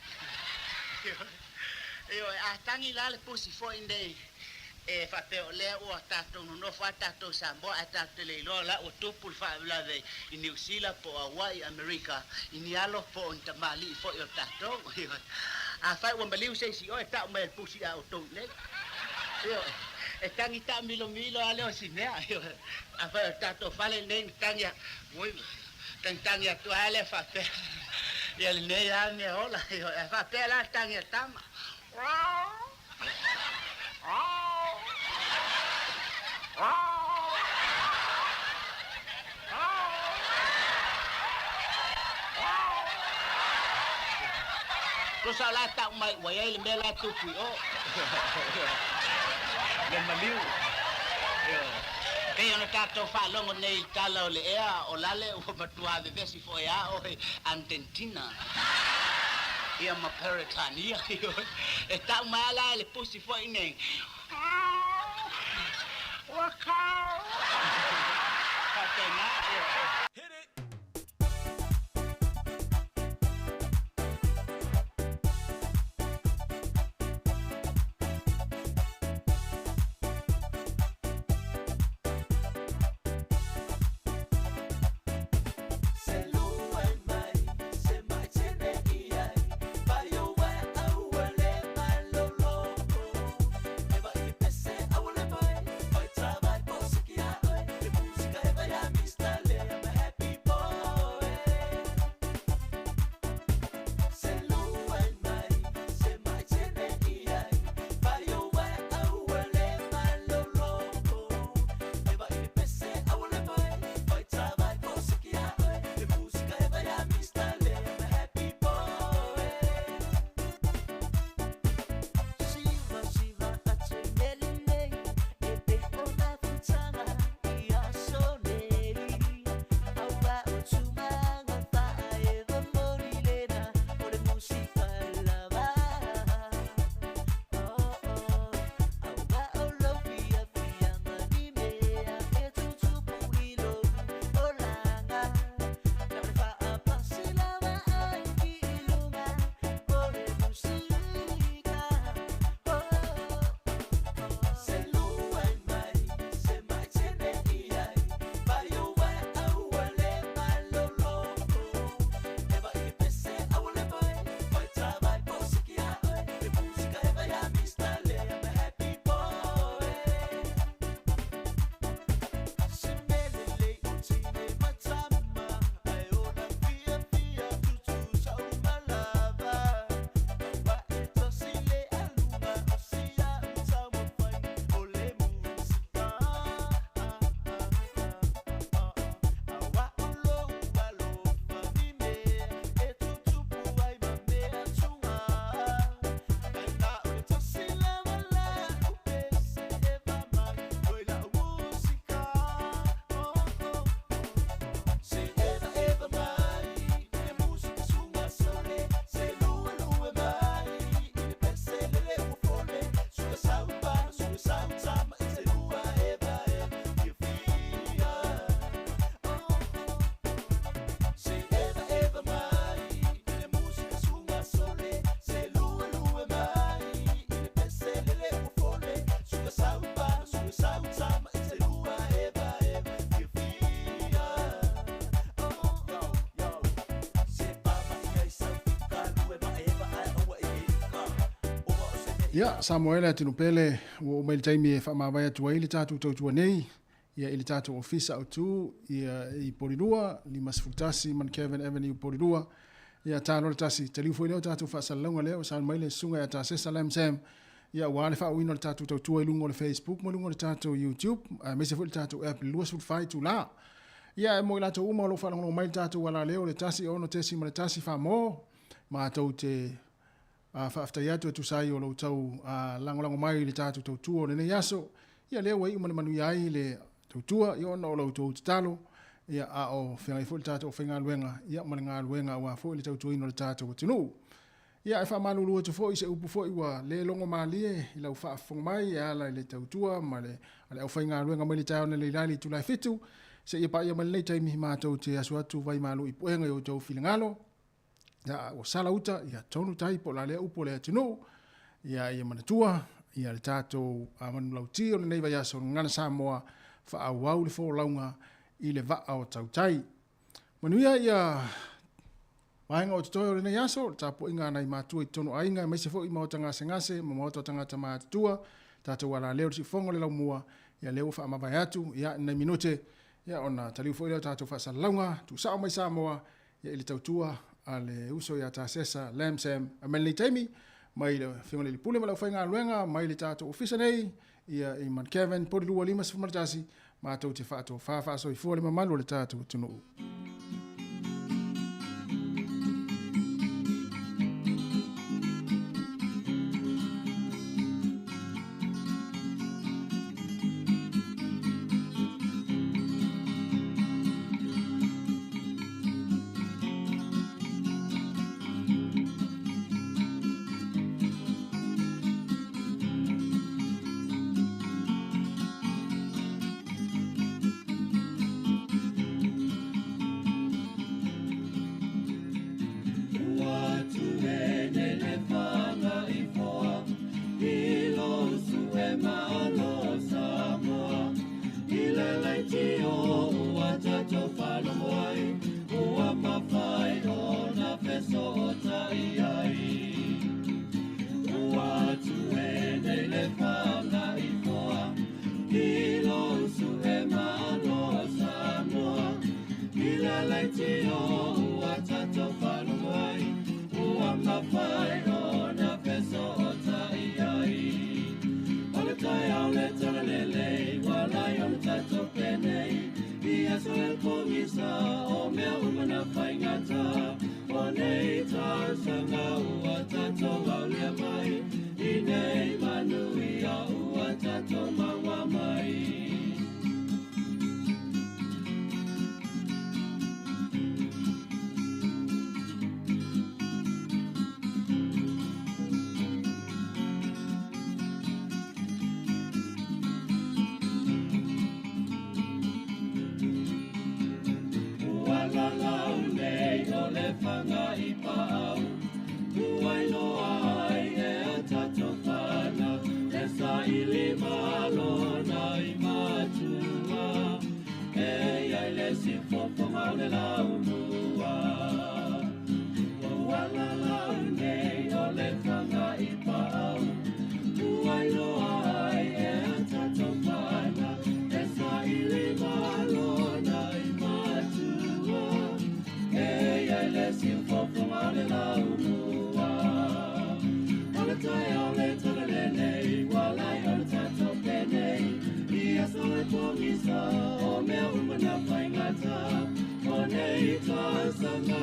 Ioe, a tagi la le pusi foʻi nei e faapea o lea ua tatou nonofo a tatou Samoa ae tatou te le iloa la ua tupu le faalavelave i Niu Sila po o Auaʻi Amerika i ni alo po o ni tamalii foʻi o tatou. Ioe. Afai ua maliu se isi oe tau mai e le pusi a outou i nei. Ioe. E tagi taamilomilo a lea o si mea. Ioe. Afai o le tatou fale lenei na tagi a oi tagitagi atu lava lea faapea ia lenei lava mea ola. Ioe. Ae faapea la le tagi a le tama. Tusa o la tau mai ua iai le mea la tupu i o. Le maliu. Ioe. Pei ona tatou faalogo nei i le tala o le ea o lale ua matuā vevesi foʻi a oe Argentina ia ma Peretania. Ioe. E tau mai a la e le pusi foʻi nei. Ua kau. Faapena. Ioe. Ia, Samoa e le atunuu pele, ua oo mai le taimi e faamavae atu ai le tatou tautua nei, ia i le tatou ofisa autu, ia i Polilua, 51 Mount Avenue, Polilua. Ia, talo le tasi, taliu foi lea o tatou faasalalauga lea ua sauni mai le susuga ia Tasesa Lam Sam, ia aua le faaauauina o le tatou tautua i luga o le Facebook ma luga o le tatou YouTube, aemaise foi le tatou app i le 24 itula. Ia, e mo i latou uma o lo o faalogologo mai i le tatou alaleo i le 1 6.1 Samoa, matou te faafetai atu e tusa ai o lo outou lagolago mai i le tatou tautua o lenei aso. Ia lea ua iu ma le manuia ai le tautua, ia ona o lo outou tatalo, ia a o feagai foi le tatou aufaigaluega, ia ma le galuega aua foi le tautuaina o le tatou atunuu. Ia e faamalulu atu foi i se upu foi ua le logo malie i lau faafofoga mai e ala i le tautua ma le a le aufaigaluega mai le taeao nei i le itula e 7 seia paia mai lenei taimi matou te asu atu vai malu i puega i outou finagalo. Ia, ua sala uta, ia tonu tai po o la lea upu o le atunuu. Ia, ia manatua, ia le tatou manulauti o lenei vaiaso o le Gagana Samoa, faaauau le folauga i le vaa o tautai. Manuia ia vaega o totoe o lenei aso, le tapuaiga a nai matua i totonu o aiga, aemaise foi maota gasegase ma maota o tagata matutua, tatou alaleo i le siufofoga o le laumua, ia lea ua faamavae atu, ia, i nai minute, ia ona taliu foi lea o tatou faasalalauga, tuusao mai Samoa, ia i le tautua a le uso ia Tasesa Lam Sam a mai lenei taimi, mai le Afioga i le Alii Pule ma le aufaigaluega, mai le tatou ofisa nei, ia i Mount Kevin, Porirua 51, matou te faatofa faasoifua le mamalu o le tatou atunuu. Ua tuene le fanga i foa, i lo usu e malo Samoa. I le leitio ua tatou faalogo ai, ua mafai ona fesootai ai. Ua tuene le fanga i foa, i lo usu e malo Samoa. I le leitio ua tatou faalogo ai, ua mafai ona fesootai ai. O le taeao le talalelei, ua lai o le tatou penei, i aso e pogisa, o mea uma na faigata. O nei tausaga ua tatou aulia mai, i nei manuia ua tatou maua mai. Ua lalau nei o le fanga i paau, ua iloa ai e a tatou fana, e saili malo nai matua, e iai le siufofoga o le laumua. Ua lalau nei o le fanga i paau, ua iloa ai e a tatou fana, e saili malo nai matua, e iai le siufofoga o le laumua. O le taeao le talalelei, ua lai o le tatou penei, i aso e pogisa, o mea uma na faigata. O nei tausaga